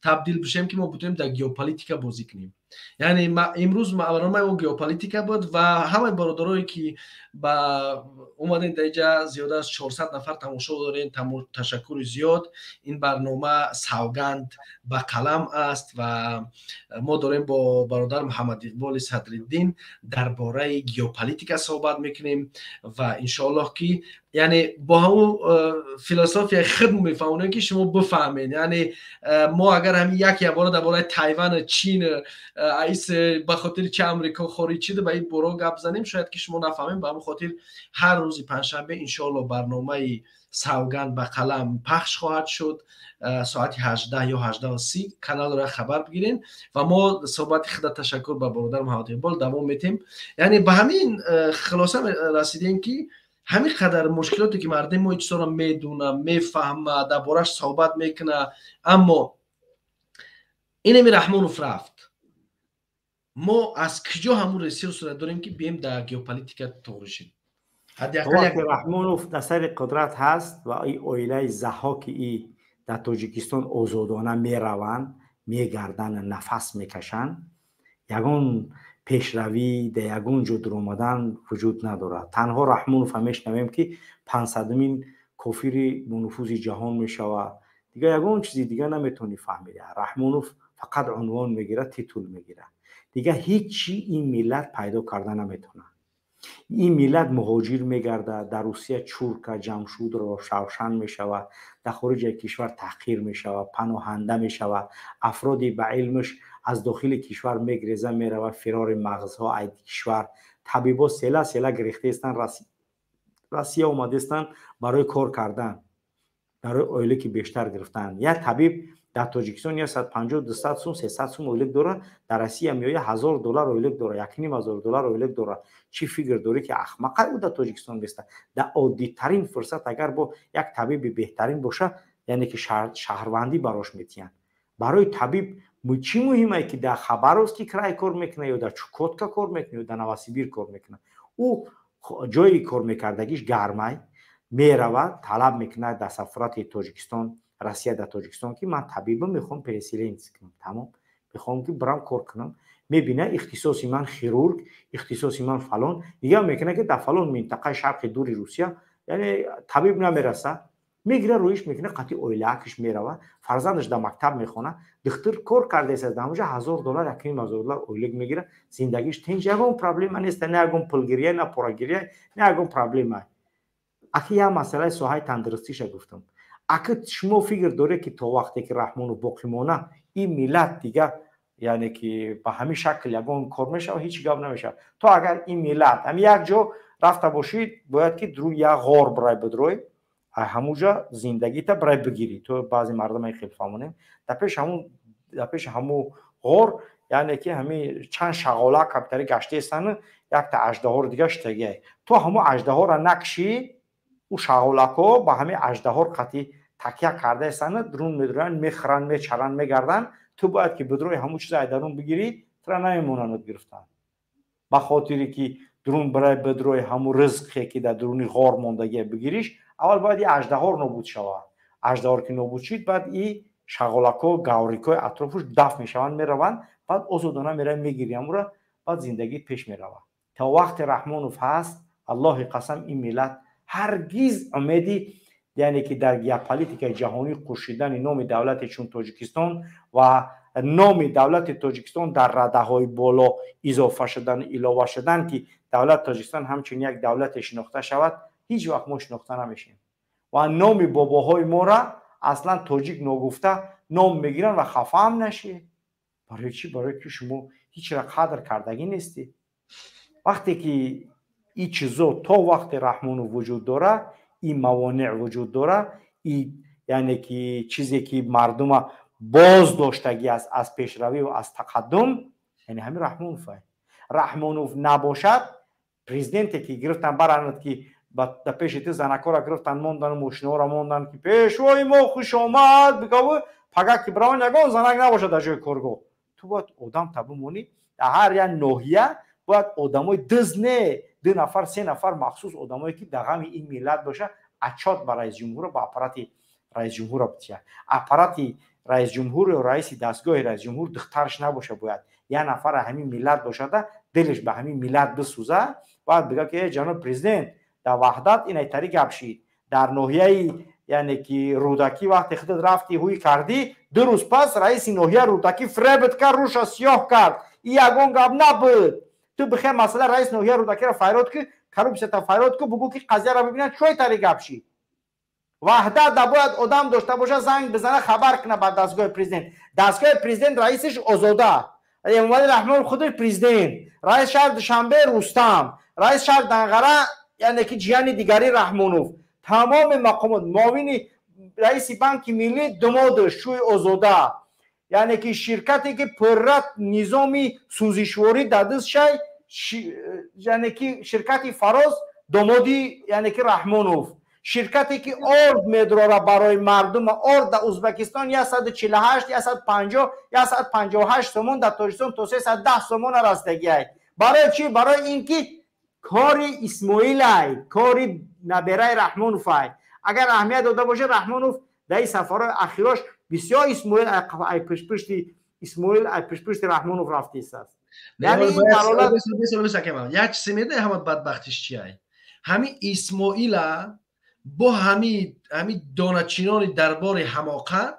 табдил бишем, ки мо бутонем дар геополитика бозӣ кунем. Яъне имрӯз барномаи мо геополитика буд ва ҳамаи бародарое, ки ба омадем дар инҷа, зиёда аз 400 нафар тамошо дорем, ташаккури зиёд. Ин барнома «Савганд ба қалам» аст ва мо дорем бо бародар Муҳаммад Иқболи Садриддин дар бораи геополитика суҳбат мекунем ва иншоаллоҳ, ки яъне бо ҳамун философияи худ мефаҳмонем, ки шумо бифаҳмед. Яъне мо агар ҳамин як ябора дар бораи Тайвану Чин, аис ба хотири чи Амрико хориҷ шида, ба ин боро гап занем, шояд ки шумо нафаҳмем. Ба ҳамин хотир ҳар рӯзи панҷшанбе, иншоалло, барномаи «Савганд ба қалам» пахш хоҳад шуд соати 18 ё 18:30. Каналро хабар бигирен ва мо суҳбати худа, ташаккур ба бародар Муҳаммад Иқбол, давом метем. Яъне ба ҳамин хулоса расидем, ки ҳамин қадар мушкилоте, ки мардуми мо чизҳоро медуна, мефаҳма, дар бораш суҳбат мекуна, аммо инами Раҳмонов рафт, мо аз куҷо ҳамун ресурсро дорем, ки бием дар геополитика тоғрӣ шем? Раҳмонов дар сари қудрат ҳаст ва и оилаи Заҳҳоки и дар Тоҷикистон озодона мераванд, мегарданд, нафас мекашанд, ягон пешравӣ дар ягон ҷо дуромадан вуҷуд надорад. Танҳо Раҳмонов мешунавем, ки 500-умин кофири бонуфузи ҷаҳон мешавад. Дигар ягон чизи дига наметавонӣ фаҳмида. Раҳмонов фақат унвон мегирад, титул мегирад, дигар ҳеҷ чи ин миллат пайдо карда наметавонад. Ин миллат муҳоҷир мегардад, дар Русия чурка, ҷамшудро шавшан мешавад, дар хориҷаи кишвар таҳқир мешавад, паноҳанда мешавад. Афроди ба илмаш аз дохили кишвар мегреза меравад, фирори мағзҳо ай кишвар. Табибо села села гирехтаистанд, Россия омадаистанд барои кор кардан, барои ойлики бештар гирифтан. Як табиб дар Тоҷикистон 150, 200 сум, 300 сум ойлик дорад, дар Россия меояд, 1000 доллар ойлик дорад, 1500 доллар ойлик дорад. Чӣ фикр дорӣ, ки ахмақай ӯ дар Тоҷикистон беста? Дар оддитарин фурсат, агар бо як табиби беҳтарин боша, яъне ки шаҳрвандӣ барош метиҳанд. Барои табиб чӣ муҳимае, ки дар Хабаровский край кор мекунад ё дар Чукотка кор мекунад ё дар Новосибир кор мекунад? Ӯ ҷои кор мекардагиш гармай, меравад, талаб мекунад дар сафорати Тоҷикистон, Россия дар Тоҷикистон, ки ман табибам, мехоҳам переселенец кунам, тамом, мехоҳам, ки бирам кор кунам. Мебина, ихтисоси ман хирург, ихтисоси ман фалон. Нигоҳ мекунад, ки дар фалон минтақаи шарқи дури Русия, яъне, табиб намераса. Мегира, рӯиш мекунад, қатъи оилаакиш мерава, фарзандаш дар мактаб мехонад, духтур кор кардааст дар ҳамонҷа, 1000 доллар, 1500 доллар ойлик мегира, зиндагиш тинҷ, ягон проблема нест, на ягон пулгирия, на порагирия, на ягон проблема. Аки як масъалаи соҳаи тандурустиша гуфтам. Аки шумо фикр доред, ки то вақте ки Раҳмонов боқӣ мона, ин миллат дига, яъне ки ба ҳамин шакл ягон кор мешавад? Ҳеҷ гап намешавад. То агар ин миллат ҳами як ҷо рафта бошид, бояд ки дру як ғор бирай бидрой, ҳамуҷа зиндагита бирай бигирӣ. То баъзе мардума хел фаҳмонем: дар пеши ҳаму ғор, яъне ки ҳами чанд шағола каптари гаштаестану якта аждаҳоро дига штагиай. То ҳаму аждаҳоро накшӣ, ӯ шағолакҳо ба ҳамин аждаҳор қатъи такя кардаестану друн медроянд, мехӯранд, мечаранд, мегарданд. Ту бояд ки бидрои, ҳамун чиза айдарун бигирӣ, тура намемонанд гирифтан. Ба хотире ки друн бирай бидрои, ҳамун ризқе, ки дар дуруни ғор мондагия, бигириш, аввал бояд и аждаҳор нобуд шавад. Аждаҳор ки нобуд шид, баъд и шағолакҳо, гаврикҳои атрофуш дафт мешаванд, мераванд, баъд озодона меравӣ, мегирӣ ҳамура, баъд зиндагит пеш меравад. То вақте Раҳмонов ҳаст, Аллоҳи қасам, ин миллат ҳаргиз умеди, яъне ки дар геополитикаи ҷаҳонӣ қуршидани номи давлате чун Тоҷикистон ва номи давлати Тоҷикистон дар радаҳои боло изофа шудан, илова шудан, ки давлати Тоҷикистон ҳамчун як давлате шинохта шавад, ҳеҷ вақт мо шинохта намешем ва номи бобоҳои моро аслан тоҷик ногуфта ном мегиранд. Ва хафаам нашед. Барои чӣ? Барои ки шумо ҳечра қадр кардагӣ нестед. Вақте ки ин чизо, то вақте Раҳмонов вуҷуд дорад, ин мавонеъ вуҷуд дорад, и Яъне ки чизе ки мардума боз доштагӣ аст аз пешравӣ ва аз тақаддум, яъне ҳамин Раҳмонов. Раҳмонов набошад, президенте ки гирифтан баранад, ки дар пеши ту занакҳоро гирифтан мондану мошинаҳоро мондан, ки пешвои мо хушомад бигаву, пага ки бираван, ягон занак набошад дар ҷои коргоҳ. Ту бояд одам та бимонӣ. Дар ҳар як ноҳия бояд одамои диз не, ду нафар, се нафар махсус одамое ки дар ғами ин миллат боша, отчёт ба раисҷумҳура, ба аппарати раисҷумҳура бития. Аппарати раисҷумҳур ё раиси дастгоҳи раисҷумҳур духтараш набоша, бояд як нафара ҳамин миллат бошада, дилаш ба ҳамин миллат бисӯза, бояд бига ки: «Ҷаноб президент, дар Ваҳдат инай тари гап шид, дар ноҳияи, яъне ки, Рӯдакӣ вақте худат рафти, ҳуй кардӣ, 2 рӯз пас раиси ноҳия Рӯдакӣ фребт кард, рӯша сиёҳ кард, и ягон гап набуд. Ту бихер масъала раис ноҳия Рӯдакиро файрод ки, коррупсията файрод ку, бугӯ ки қазияро бибинанд, чой тари гап шид». Ваҳдат да бояд одам дошта боша, занг бизана, хабар куна ба дастгоҳи президент. Дастгоҳи президент раисаш Озода, Эмомалӣ Раҳмонов худаш президент, раис шаҳри Душанбе Рустам, раис шаҳри Данғара, яъне ки ҷияни дигари Раҳмонов, тамоми мақомот, муовини раиси Банки Миллӣ думоду шӯи Озода, яъне ки ширкате ки пурра низоми сӯзишворӣ дар дастшай, яъне ки ширкати Фароз, домоди, яъне ки, Раҳмонов, ширкате ки орд медрора барои мардум, орд дар Узбекистон 148, 150, 158 сомон, дар Тоҷикистон то 310 сомона расидагиай. Барои чӣ? Барои ин ки кори Исмоилай, кори набераи Раҳмоновай. Агар аҳамият дода бошад, Раҳмонов дар ин сафарҳои ахирош бисёр Исмоил ай пишпишти, Исмоил ай пишпишти Раҳмонов рафтистааст. Яъне як чизе медони, ҳама бадбахтиш чиай? Ҳамин Исмоила бо ҳами доначинони дарбори ҳамоқат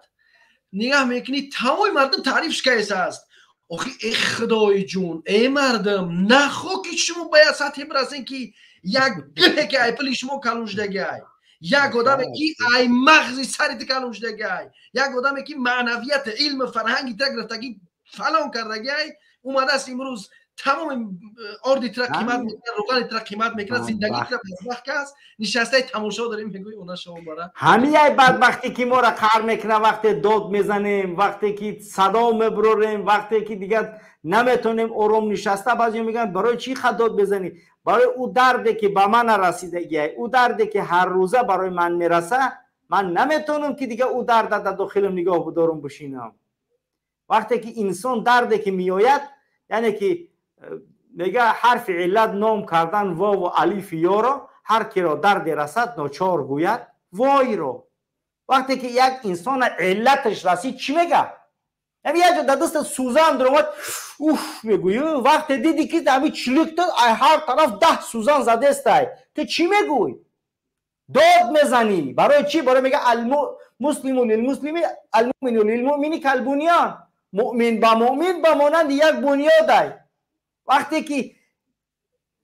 нигаҳ мекунӣ, тамоми мардум таърифш кайсааст. Охи, э худои ҷун, э мардум, нахо ки шумо ба як сатҳе бирасен, ки як гиле ки ай пули шумо калон шудагиай, як одаме ки ай мағзи сари ту калон шудагиай, як одаме ки маънавияти, илму фарҳанги тра гирифтагӣ, фалон кардагиай, омадааст, имрӯз тамоми орди тра қимат мекунад, руғани тра қимат мекунад, зиндагӣ тра бадбахт аст. Нишастаи тамошо дорем, мегӯи она шомо бара. Ҳамияй бадбахтӣ ки моро қаҳр мекунад. Вақте дод мезанем, вақте ки садо мебурорем, вақте ки дигар наметонем ором нишаста, баъзео мегӯянд: «Барои чӣ ха дод мезанӣ?» Барои ӯ дарде ки ба ман нарасидагиай, ӯ дарде ки ҳаррӯза барои ман мераса, ман наметонам ки дигар ӯ дарда дар дохилам нигоҳ бидорам, бишинам. Вақте ки инсон дарде ки меояд, яъне ки мега ҳарфи иллат ном кардан вову алифи ёро, ҳар киро дарде расад, ночор гӯяд войро. Вақте ки як инсона иллаташ расид, чӣ мега? Яъне як ҷо дар даста сӯзан дуромад, уф мегӯӣ. Вақте диди ки ҳами чиликта ай ҳар тараф 10 сӯзан задестай, ту чӣ мегӯй? Дод мезанӣ. Барои чӣ? Барои мега: المسلم للمسلم، المؤمن للمؤمن كالبنيان. Муъмин ба муъмин ба монанди як бунёдай. Вақте ки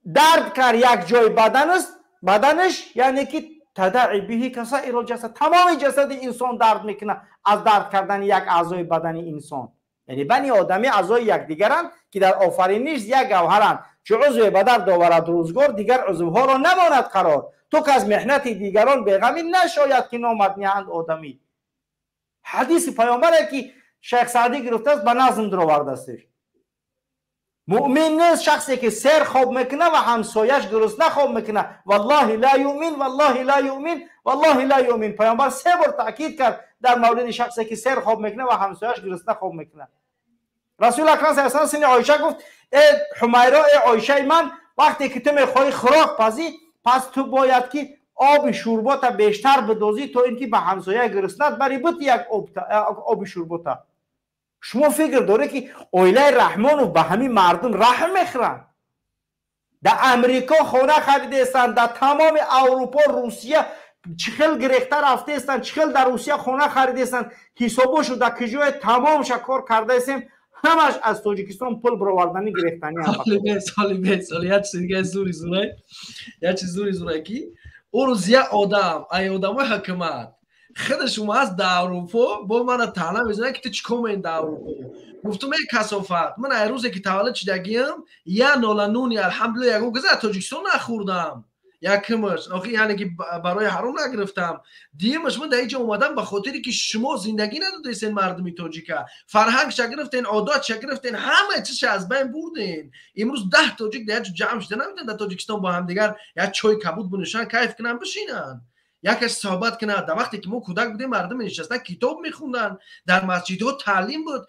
дард кард як ҷои баданаст, баданаш, яъне ки تداعى به سائر الجسد, тамоми ҷасади инсон дард мекунад аз дард кардани як аъзои бадани инсон. Яъне бани одамӣ аъзои якдигаранд, ки дар офариниш як гавҳаранд. Чу узве ба дард оварад рӯзгор, дигар узвҳоро намонад қарор. Ту ки аз меҳнати дигарон беғамӣ, нашояд ки номат ниҳанд одамӣ. Ҳадиси паёмбаре ки Шайх Саъдӣ гирифтааст, ба назм дуровардастеш. Муъмин нест шахсе ки сер хоб мекунад ва ҳамсояш гурусна хоб мекунад. والله لا يؤمن، والله لا يؤمن، والله لا يؤمن. Паёмбар се бор таъкид кард дар мавриди шахсе ки сер хоб мекунад ва ҳамсояш гурусна хоб мекунад. Расули акрам саллаллоҳу алайҳи сини Оиша гуфт: «Э Ҳумайро, э Оишаи ман, вақте ки ту мехоҳӣ хӯрок пазӣ, пас ту бояд ки оби шӯрбота бештар бидозӣ, то ин ки ба ҳамсоя гуруснат бари бути як оби шӯрбота». Шумо фикр доред, ки оилаи Раҳмонов ба ҳамин мардум раҳм мехӯранд? Дар Амрико хона харидаестанд, дар тамоми Аврупо, Русия чӣ хел гирехта рафтаестанд, чӣ хел дар Русия хона харидаестанд, ҳисобошу дар киҷое тамомша кор кардаестем, ҳамаш аз Тоҷикистон пул бироварданӣ гирехтанӣ. Як чизи дигаи зури зурай, як чизи зури зурай, ки ӯ рӯз як одам ай одамои ҳукумат худаш омааст дар Аврупо, бо мана таъна мезанад, ки ту чӣ кор меи дар Аврупо. Гуфтум: «Эй касофат, ман ай рӯзе ки таваллуд шудагиам, як нола нуни, алҳамдулилла, ягон газа аз Тоҷикистон нахӯрдам». Якимаш, охи яъне ки барои ҳаром нагирифтам. Дуюмаш, ман дар инҷо омадам ба хотире ки шумо зиндагӣ надодаистен мардуми тоҷика. Фарҳангша гирифтен, одатша гирифтен, ҳама чизша аз байн бурден. Имрӯз 10 тоҷик дар як ҷо ҷамъ шуда наметавонанд дар Тоҷикистон бо ҳамдигар як чой кабуд бинӯшанд, кайф кунанд, бишинанд, якаш суҳбат кунад. Дар вақте ки мо кӯдак будем, мардум менишастанд, китоб мехонданд, дар масҷидҳо таълим буд.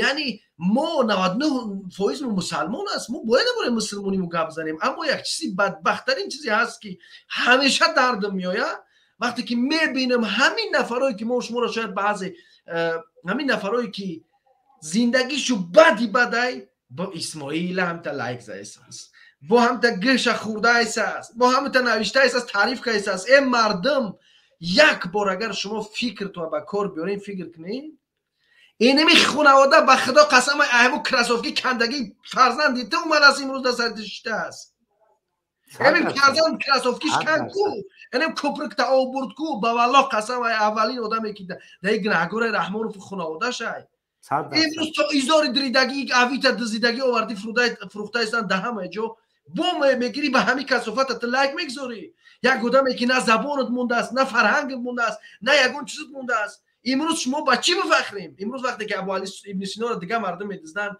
Яъне мо 99% мусалмон аст, мо бояд набораи мусулмониму гап занем. Аммо як чизи бадбахттарин чизе ҳаст, ки ҳамеша дардам меояд, вақте ки мебинам ҳамин нафарое ки мо шуморо шояд баъзе ҳамин нафарое ки зиндагишу бади бадай, бо Исмоила ҳамта лайк заисааст, бо ҳамта гӯша хӯрдаисааст, бо ҳамта навиштаисааст, таъриф кардааст. Э мардум, як бор агар шумо фикртон ба кор биёрен, фикр кунед, инами хонавода, ба худо қасам, ҳаму кроссовки кандагӣ фарзанди ту омадааст, имрӯз дар сари ту шиштааст. Ҳамин фарзанд кроссовкиш канд ку, инам кӯприкта об бурд ку. Ба валлоҳ қасам, аввалин одаме ки дар гунаҳгори Раҳмонов хонаводашай. Имрӯз то изори диридагӣ, авита дизидагӣ оварди, фурӯхтаистанд дар ҳама ҷо. Бо мегирӣ, ба ҳамин касофата ту лайк мегузорӣ. Як одаме ки на забонат мондааст, на фарҳангат мондааст, на ягон чизат мондааст. Имрӯз шумо ба чӣ бифахрем? Имрӯз вақте ки Абуали ибни Синоро дига мардум медизданд,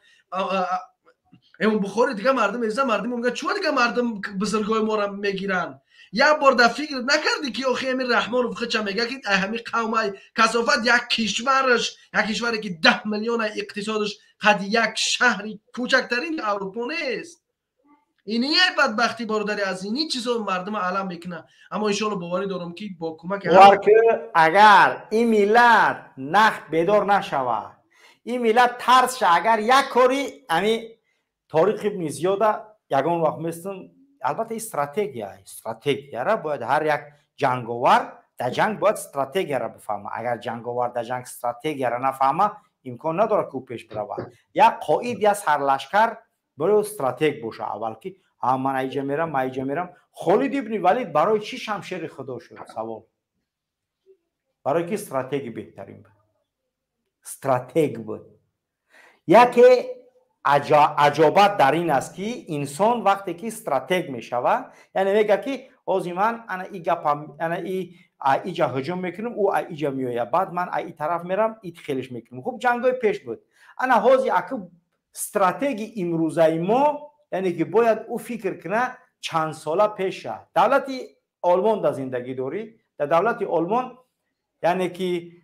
Имом Бухори дига мардум медизданд, мардум мегӯянд, чӯ дига мардум бузургои моро мегиранд? Як бор дар фикр накардӣ, ки охи ҳамин Раҳмонов худша мегӯяд, ки ҳамин қавмай касофат, як кишвараш, як кишваре ки 10 миллиона иқтисодаш қад як шаҳри кӯчактарин Аврупо нест. Ини як бадбахтӣ, бародари азиз, ини чизо мардума алам мекунад. Аммо иншоалло боварӣ дорам, ки бо кӯмаки Бовар ки, агар ин миллат нах бедор нашавад, ин миллат тарсша, агар як кори ами Ториқ ибни Зиёда ягон вақт местум. Албатта, ин стратегия, стратегияра бояд ҳар як ҷанговар дар ҷанг бояд стратегияра бифаҳма. Агар ҷанговар дар ҷанг стратегияра нафаҳма, имкон надорад, ки ӯ пеш биравад. Як қоид, як сарлашкар бояд стратег боша аввал, ки ман аиҷа мерам, ман аиҷа мерам. Холид ибни Валид барои чӣ шамшери худо шуд? Савол. Барои ки стратеги беҳтарин буд, стратег буд. Яке аҷобат дар ин аст, ки инсон вақте ки стратег мешавад, яъне мегӯяд, ки ҳози ман ана и гапа, ана и иҷа ҳуҷум мекунам, ӯ иҷа меояд, баъд ман и тараф мерам, ит хелиш мекунам. Хуб, ҷангҳои пеш буд. Ана ҳози аку стратеги имрӯзаи мо, яъне ки бояд ӯ фикр кунад чанд сола пеша. Давлати Олмон дар зиндагӣ дорӣ, дар давлати Олмон, яъне ки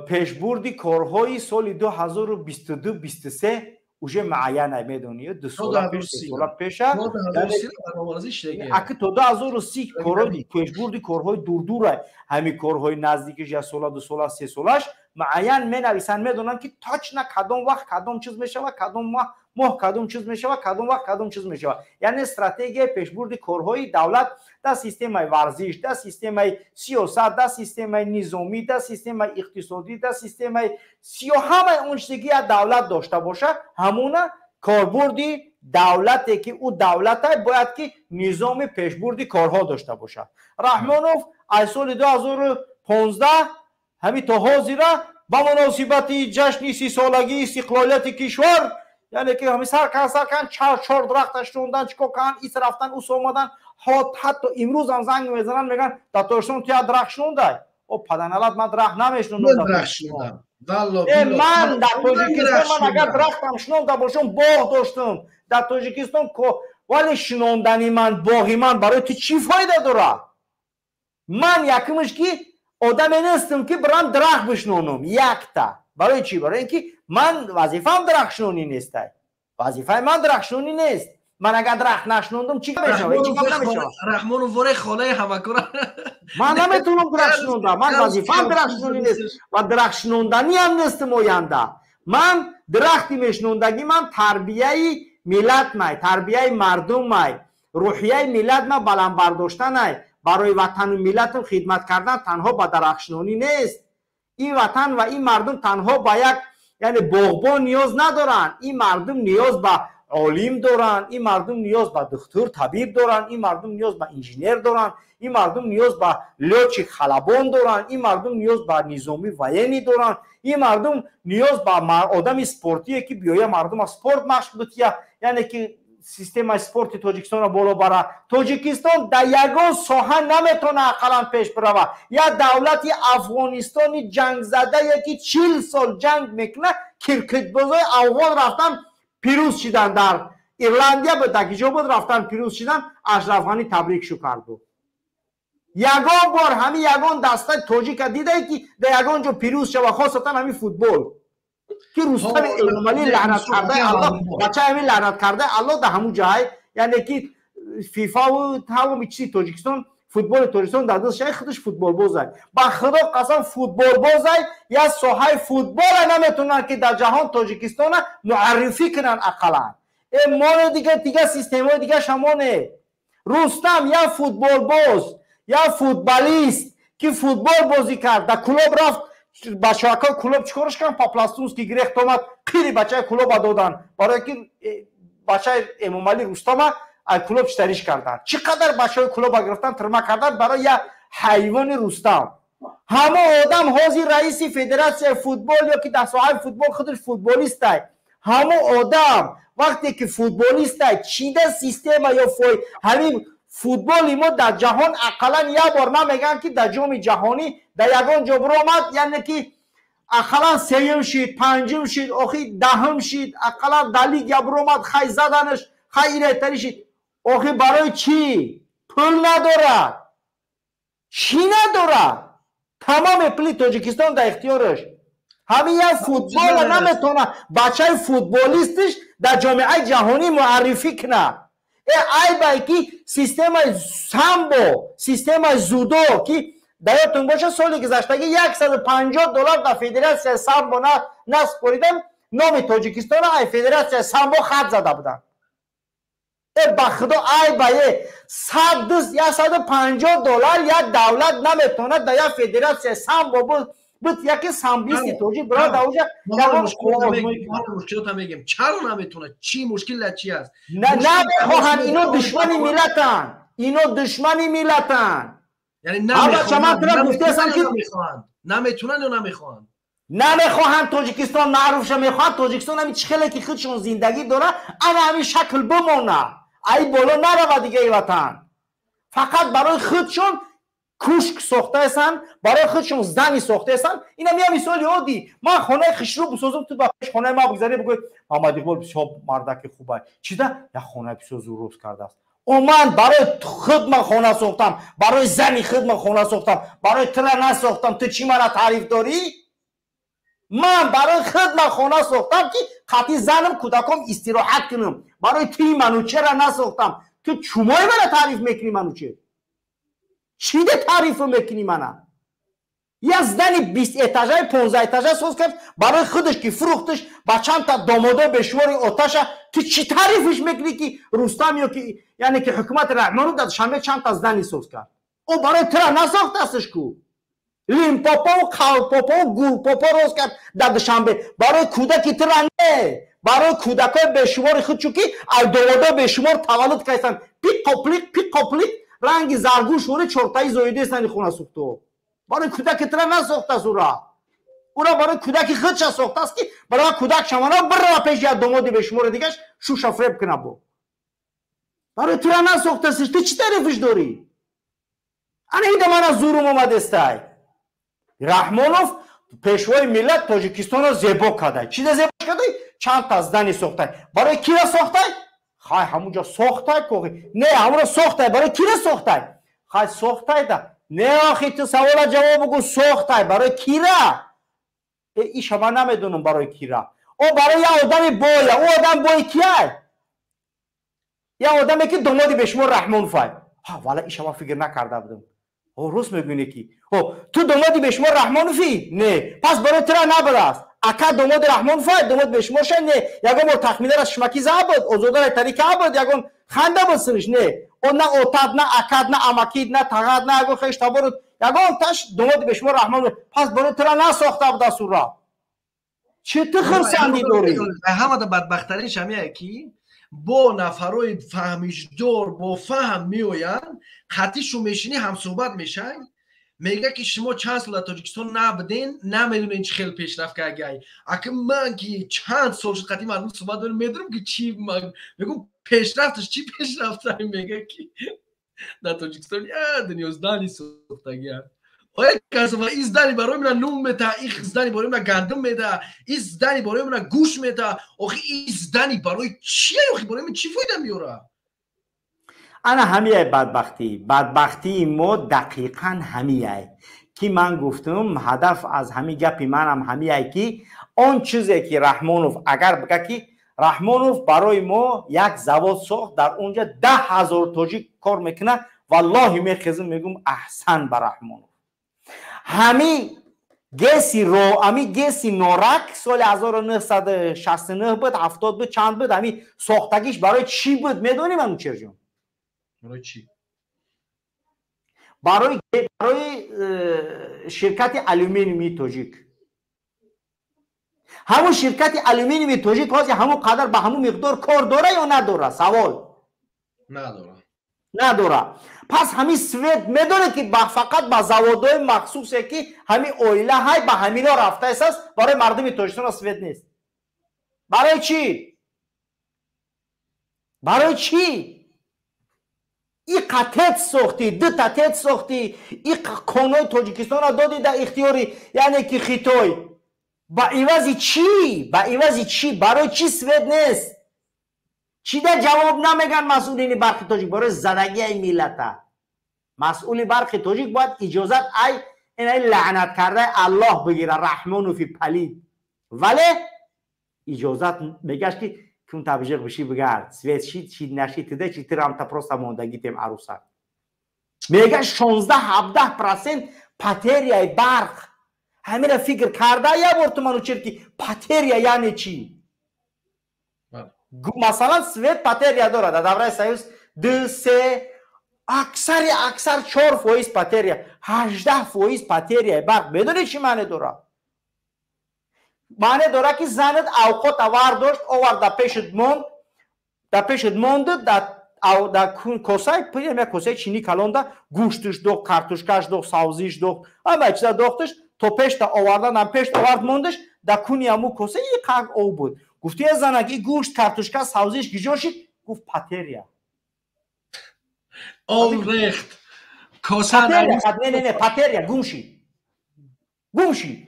пешбурди корҳои соли 2022-23 уже муайяна, медонӣ, 2 сола пеш, 3 сола пеша. Аки то 2030 корҳои пешбурди корҳои дурдура, ҳамин корҳои наздикиш, як сола, 2 сола, 3 солаш муайян менависанд, медонанд, ки точно кадом вақт кадом чиз мешавад, кадом моҳ кадом чиз мешавад, кадом вақт кадом чиз мешавад. Яъне стратегияи пешбурди корҳои давлат дар системаи варзиш, дар системаи сиёсат, дар системаи низомӣ, дар системаи иқтисодӣ, дар системаи сиё, ҳамаи он чизе ки як давлат дошта бошад, ҳамуна корбурди давлате ки ӯ давлата, бояд ки низоми пешбурди корҳо дошта бошад. Раҳмонов аз соли 2015 ҳамин то ҳозира ба муносибати ҷашни 30-солагии истиқлолияти кишвар, яъне ки ҳами сар кан, сар кан, чор дарахта шундан, чикор кан, ис рафтан, ус омадан. Ҳатто имрӯзам занг мезананд, мегӯянд, дар Тоҷикистон ту як дарахт шундай. О паданалат, ман дарахт намешунам. Ман дар Тоҷикистон, ман агар дарахтам шунонда бошам, боғ доштам дар Тоҷикистон, вале шунондани ман боғи ман барои ту чӣ фоида дорад? Ман якумш ки одаме нестам, ки бирам дарахт бишнонам якта. Барои чӣ? Барои ин ки ман вазифаам дарахтшинонӣ нестай, вазифаи ман дарахтшинонӣ нест. Ман агар дарахт нашинондам, чӣ мешавад? Ҳеҷ гап намешавад. Раҳмонов воре хонаи ҳамакора. Ман наметавонам дарахт шинондам, ман вазифаам дарахтшинонӣ нест ва дарахтшинонданиам нестам. Оянда ман дарахти мешинондагӣ, ман тарбияи миллат май, тарбияи мардум май, рӯҳияи миллат ма баланд бардоштанай. Барои ватану миллатам хидмат кардан танҳо ба дарахтшинонӣ нест. Ин ватан ва ин мардум танҳо ба як, яъне боғбон ниёз надоранд. Ин мардум ниёз ба олим доранд, ин мардум ниёз ба духтур, табиб доранд, ин мардум ниёз ба инженер доранд, ин мардум ниёз ба лётчик, халабон доранд, ин мардум ниёз ба низоми военный доранд, ин мардум ниёз ба одами спортие, ки биёя мардума спорт машқ бития, яъне ки системаи спорти Тоҷикистонро боло бара. Тоҷикистон дар ягон соҳа наметавона ақаллан пеш бирава. Як давлати Афғонистони ҷангзадае, ки 40 сол ҷанг мекунад, киркитбозои афғон рафтан, пирӯз шидан, дар Ирландия буд, дар киҷо буд, рафтан, пирӯз шидан, Ашраф Ғанӣ табрик шу карду. Ягон бор ҳамин ягон дастаи тоҷика дидае, ки дар ягон ҷо пирӯз шава, хосатан ҳамин футбол, ки Рустами Эмомалӣ, лаънат кардаи Аллоҳ, бачаи ҳамин лаънат кардаи Аллоҳ, дар ҳамун ҷай, яъне ки ФИФАву тамоми чизи Тоҷикистон, футболи Тоҷикистон дар даст худаш футболбозай. Ба Худо қасам, футболбозай. Як соҳаи футбола наметавонанд, ки дар ҷаҳон Тоҷикистона муаррифӣ кунанд ақаллан. Э, моне, дига системаҳои дига шамоне. Рустам як футболбоз, як футболист, ки футбол бозӣ кард, дар Кулоб рафт, бачаҳо Кулоб чӣ корш карданд? По-пластунски гирехт, омад, қири бачаи Кулоба доданд, барое ки бачаи Эмомалӣ Рустама ай Кулоб читариш карданд. Чӣ қадар бачаҳои Кулоба гирифтан, тирма карданд барои як ҳайвони Рустам. Ҳамо одам ҳозир раиси федератсияи футбол ё ки дар соҳаи футбол, худаш футболистай. Ҳамо одам вақте ки футболистай, чида система ё фой ҳамин футболи мо дар ҷаҳон ақаллан як бор намегӯянд, ки дар Ҷоми ҷаҳонӣ дар ягон ҷо биромад, яъне ки ақаллан сеюм шид, панҷум шид, охи 10-ум шид, ақаллан дар лига биромад, хай заданаш, хай иретарӣ шид. Охи барои чӣ? Пул надорад. Чӣ надорад? Тамоми пули Тоҷикистон дар ихтиёраш. Ҳамин як футбола наметавонад бачаи футболистиш дар ҷомеаи ҷаҳонӣ муаррифӣ кунад. Э, айбай, ки системаи самбо, системаи дзюдо, ки дар ёдтон боша, соли гузаштагӣ 150 доллар дар федератсияи самбо насупоридан, номи Тоҷикистона ай федератсияи самбо хат зада буданд. Э, ба Худо, айбае, 150 доллар як давлат наметавонад дар як федератсияи самбо буд, яке самбисти тоҷик бира дар оҷа. Мушкилота мегем, чаро наметавонад? Чӣ мушкил дар чи аст? Намехоҳанд. Ино душмани миллатанд, ино душмани миллатанд. Гуфтаам ки наметавонанд ё намехоҳанд? Намехоҳанд Тоҷикистон маъруф ша. Мехоҳанд Тоҷикистон ҳами чӣ хеле ки худшон зиндагӣ дорад, ана ҳамин шакл бимонад, ай боло нарава дигаи ватан. Фақат барои худшон кушк сохтаесанд, барои худшон зани сохтаесанд. Инам я мисоли оддӣ: ман хонаи хушрӯ бисозам, ту ба пеш хонаи ма бигзарӣ, бигӯй: «Муҳаммад Иқбол бисёр мардаки хубай, чида як хонаи бисёр зурӯз кардааст». О, ман барои худ ман хона сохтам, барои зани худ ман хона сохтам, барои тура насохтам. Ту чӣ мара таъриф дорӣ? Ман барои худ ман хона сохтам, ки қатъи занам, кӯдаком истироҳат кунам. Барои туи Манучера насохтам. Ту чумои мара таъриф мекунӣ, Манучер? Чӣ де таърифу мекунӣ мана? Як здани 20 этажаи, 15 этажа соз кард барои худаш, ки фурӯхташ ба чандта домодои бешумори оташа. Ту чӣ таърифш мекунӣ, ки Рустам ё ки, яъне ки ҳукумати Раҳмонов дар Душанбе чандта здани соз кард? Ӯ барои тура насохтасташ ку. Лимпопову қалпопову гулпопо роз кард дар Душанбе барои кӯдаки тура не, барои кӯдакҳои бешумори худ, чунки ай домодои бешумор таваллуд карданд. Пиқоплиқ, пиқоплиқ, ранги заргӯш вори чортаи зоидаестани хона сӯхто. Барои кӯдаки тура насохтааст ура, ура барои кӯдаки худша сохтааст, ки барои кӯдак шавана, бирава пеши як домоди бешумори дигаш, шуша фреб куна. Бо барои тура насохтааст. Ту чӣ таърифш дорӣ? Ана ида мана зурум омадестай. Раҳмонов, пешвои миллат, Тоҷикистонро зебо кардай. Чида зебо кардай? Чанд та здани сохтай. Барои кира сохтай? Хай, ҳамунҷо сохтай кохи не, ҳамуро сохтай, барои кира сохтай? Хай, сохтай да не, охи ту савола ҷавоб бугӯ: сохтай барои кира? Э, иша ман намедонам барои кира. О, барои як одами боя. Ӯ одам бои кияй? Як одаме, ки домоди бешумор Раҳмоновай. Валла, иша ман фикр накарда будам. О, рост мегӯне ки о ту домоди бешумор Раҳмонофӣ? Не, пас барои тура набудааст. Ака домоди Раҳмоновай, домоди бешумор ша не. Ягон бор тахминара шумакӣ заа буд, озодара тарика буд, ягон ханда буд сириш не. О, на отат, на акат, на амакид, на тағат, на ягон хеш таборут, ягон таш домоди бешумор Раҳмонов. Пас барои тура насохта будааст ура. Чӣ ту хурсандӣ дорӣ? Ҳамада бадбахтарин шамия, ки бо нафарои фаҳмишдор, бо фаҳм меоянд, қатишу мешинӣ, ҳамсӯҳбат мешавӣ, мега, ки шумо чанд сол дар Тоҷикистон набуден, намедонен чӣ хел пешрафт кардагай. Ака, ман ки чанд сол шуд қатъи мардум суҳбат дорем, медонам, ки чӣ мегӯм. Пешрафташ чӣ пешрафта? Мега ки дар Тоҷикистон я дунё здани сохтагия. Оя касова, ин здани барои мана нун мета, ин здани барои мана гандум мета, ин здани барои мана гӯшт мета. Охи, ин здани барои чия? Охи, барои ман чӣ фоида меёра? Ана ҳамияй бадбахтӣ. Бадбахтии мо дақиқан ҳамияй, ки ман гуфтум. Ҳадаф аз ҳами гапи манам ҳамияй, ки он чизе ки Раҳмонов агар бига, ки Раҳмонов барои мо як завод сохт, дар он ҷа 10 000 тоҷик кор мекунад, валлоҳи, мехезм, мегум: «Аҳсан ба Раҳмонов». Ҳами ГЭСи ро, ҳами ГЭСи Норак соли 1969 буд, 70 буд, чанд буд, ҳами сохтагиш барои чӣ буд, медонӣ, Манучерҷон? Барои чӣ? Барои ширкати алюминиуми тоҷик. Ҳамун ширкати алюминиуми тоҷик ҳозир ҳамун қадар, ба ҳамун миқдор кор дора ё надора? Савол. Надора. Надора. Пас ҳамин свет, медонед, ки фақат ба заводҳои махсусе, ки ҳамин оила ҳай, ба ҳамино рафтааст. Барои мардуми Тоҷикистон свет нест. Барои чӣ? Барои чӣ иқа ТЭЦ сохтӣ, дута ТЭЦ сохтӣ, иқа конои Тоҷикистонро додӣ дар ихтиёри, яъне ки, Хитой? Ба ивази чӣ? Ба ивази чӣ? Барои чӣ свет нест? Чида ҷавоб намеган масъулини Барқи Тоҷик? Барои задагиаи миллата. Масъули Барқи Тоҷик бояд иҷозат ай инаи лаънат кардаи Аллоҳ бигира, Раҳмонофи палид. Вале иҷозат мегашт, ки кун табжиқ биши, бигард, свет шид, шид, нашид, тида чи тирамта, просто мондагӣ тем арӯсак. Мега, 16-17% потеряи барқ. Ҳамина фикр карда як бор ту, Манучер, ки потеря яъне чӣ? Масалан, свет потеря дорад. Дар давраи Союз ду, се, аксари аксар 4% потеря. 18% потеряи барқ, медонӣ, чӣ маъне дорад? Маъне дорад, ки занат авқота вардошт, овард, дар пешат монд, дар пешат монду, дар косаи, як косаи чини калонда гӯшташ дохт, картошкаш дохт, савзиш дохт, ҳама чиза дохташ, то пешта оварданам, пешт овард, мондаш. Дар куни ҳаму коса иқак об буд. Гуфти: «Е занак, и гӯшт, картошка, савзиш киҷо шид?» Гуфт: «Потеря». Об рехт, коса. Не, не, не, потеря, гум шид, гум шид.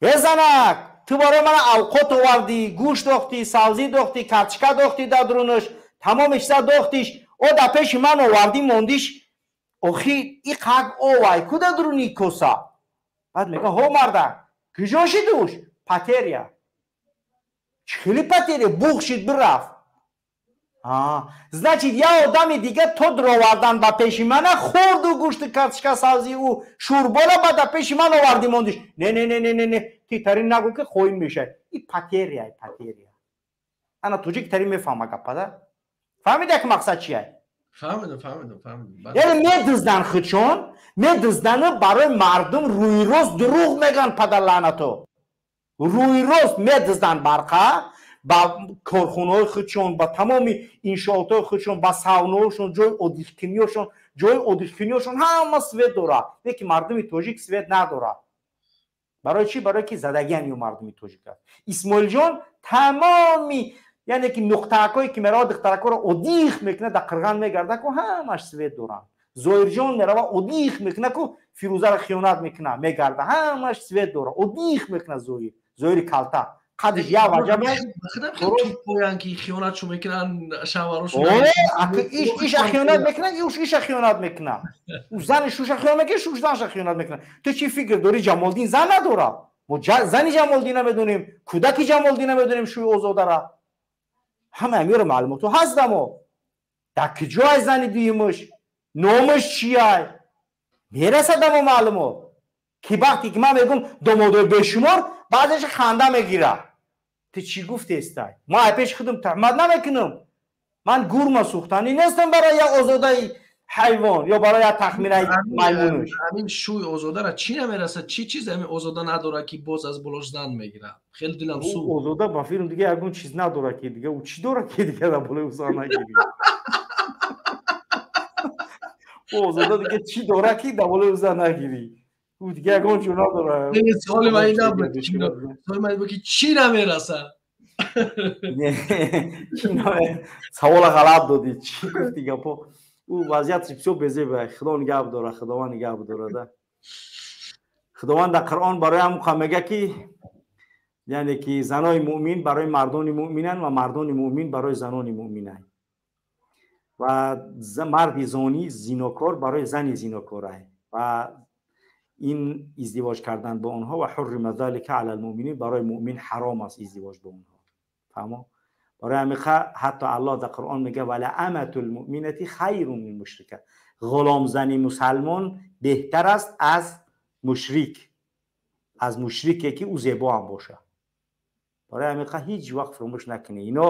Е занак, ту барои мана авқот овардӣ, гӯшт дохтӣ, савзӣ дохтӣ, картошка дохтӣ, дар дурунаш тамоми чиза дохтиш, о дар пеши ман овардӣ, мондиш. Охи, иқак овай ку дар дуруни коса? Баъд мега: «Ҳо, мардак, куҷо шидуш?» «Потеря». Чӣ хели потеря? Буғ шид, бирафт. Значит, як одами дига то дуровардан ба пеши мана хӯрду гӯшти, картошка, савзи, ӯ шӯрбора, ба дар пеши ман овардӣ, мондиш. Не, не, не, не, не, не, ти тарин нагӯ, ки хоин мешавӣ. И потеря, потеря. Ана тоҷик тарин мефаҳма гапада. Фаҳмида, ки мақсад чия? Фаҳмидам, фаҳмидам, фаҳмидам. Яъне медуздан, худшон медуздану барои мардум рӯйрост дурӯғ меган. Падарлаънато, рӯйрост медузданд барқа ба корхонаҳои худшон, ба тамоми иншоотҳои худшон, ба саунаҳошон, ҷои отдыхкуниёшон. Ҷои отдыхкуниёшон ҳама свет дорад, лекин мардуми тоҷик свет надорад. Барои чӣ? Барое ки задагиан ё мардуми тоҷик аст. Исмоилҷон тамоми, яъне ки, нуқтаакҳое ки меравад, духтаракҳоро отдых мекунад, дар Қирған мегардад ку, ҳамаш свет доранд. Зоирҷон мерава, отдых мекунад ку, Фирӯзаро хиёнат мекунад, мегарда, ҳамаш свет дорад. Отдых мекунад Зоир, Зоири калта, қадиш як ваҷаба. Поян ки хиёнатшо мекунанд шаварошон. Иша хиёнат мекунад, иша хиёнат мекунад, зани шуша хиёнат мекунад, шуш занша хиёнат мекунад. Ту чӣ фикр дорӣ, Ҷамолдин зан надорад? Мо зани Ҷамолдина медонем, кӯдаки Ҷамолдина медонем, шӯи Озодара. Ҳама амиро маълумоту ҳастамо. Дар куҷоай зани дуюмаш, номаш чияй, мерасад амо маълумот. Ки вақте ки ман мегӯм домодои бешумор, баъзеаш ханда мегирад: «Ту чӣ гуфтестай?» Ма ай пеши худам туҳмат намекунам. Ман гурма сӯхтанӣ нестам барои як Озодаи ҳайвон ё барои як тахминаи маймунуш. Ҳамин шӯи Озодара чӣ намерасад? Чӣ чиз ҳамин Озода надорад, ки боз аз болош зан мегирад? Хеле дилам сӯ. Озода ба филм дига ягон чиз надорад, ки дига ӯ чӣ дорад, ки дига дар болои ӯ зан нагирӣ? Озода дига чӣ дорад, ки дар болои ӯ зан нагирӣ? Ӯ дига ягон чиз надорад. Суоли ман ин набуд. Суоли ман ин буд, ки чӣ намерасад. Савола ғалат додӣ, чӣ гуфти гапо? Ӯ вазъияташ бисёр безеба. Худо нигаҳ бидора, Худованд нигаҳ бидорада. Худованд дар Қуръон барои ҳамон мега, ки яъне ки занои муъмин барои мардони муъминанд ва мардони муъмин барои занони муъминанд ва марди зонӣ, зинокор, барои зани зинокорай ва ин издивоҷ кардан бо онҳо ва ҳуррима залика ала лмуъминин, барои муъмин ҳаром аст издивоҷ бо онҳо. Фаҳмо? Барои ҳамиқа ҳатто Аллоҳ дар Қуръон мега: вала амату лмуъминати хайрун мин мушрика, ғуломзани мусалмон беҳтар аст аз мушрик, аз мушрике ки ӯ зебо ҳам бошад. Барои ҳамиқа ҳеҷ вақт фуромӯш накунед, ино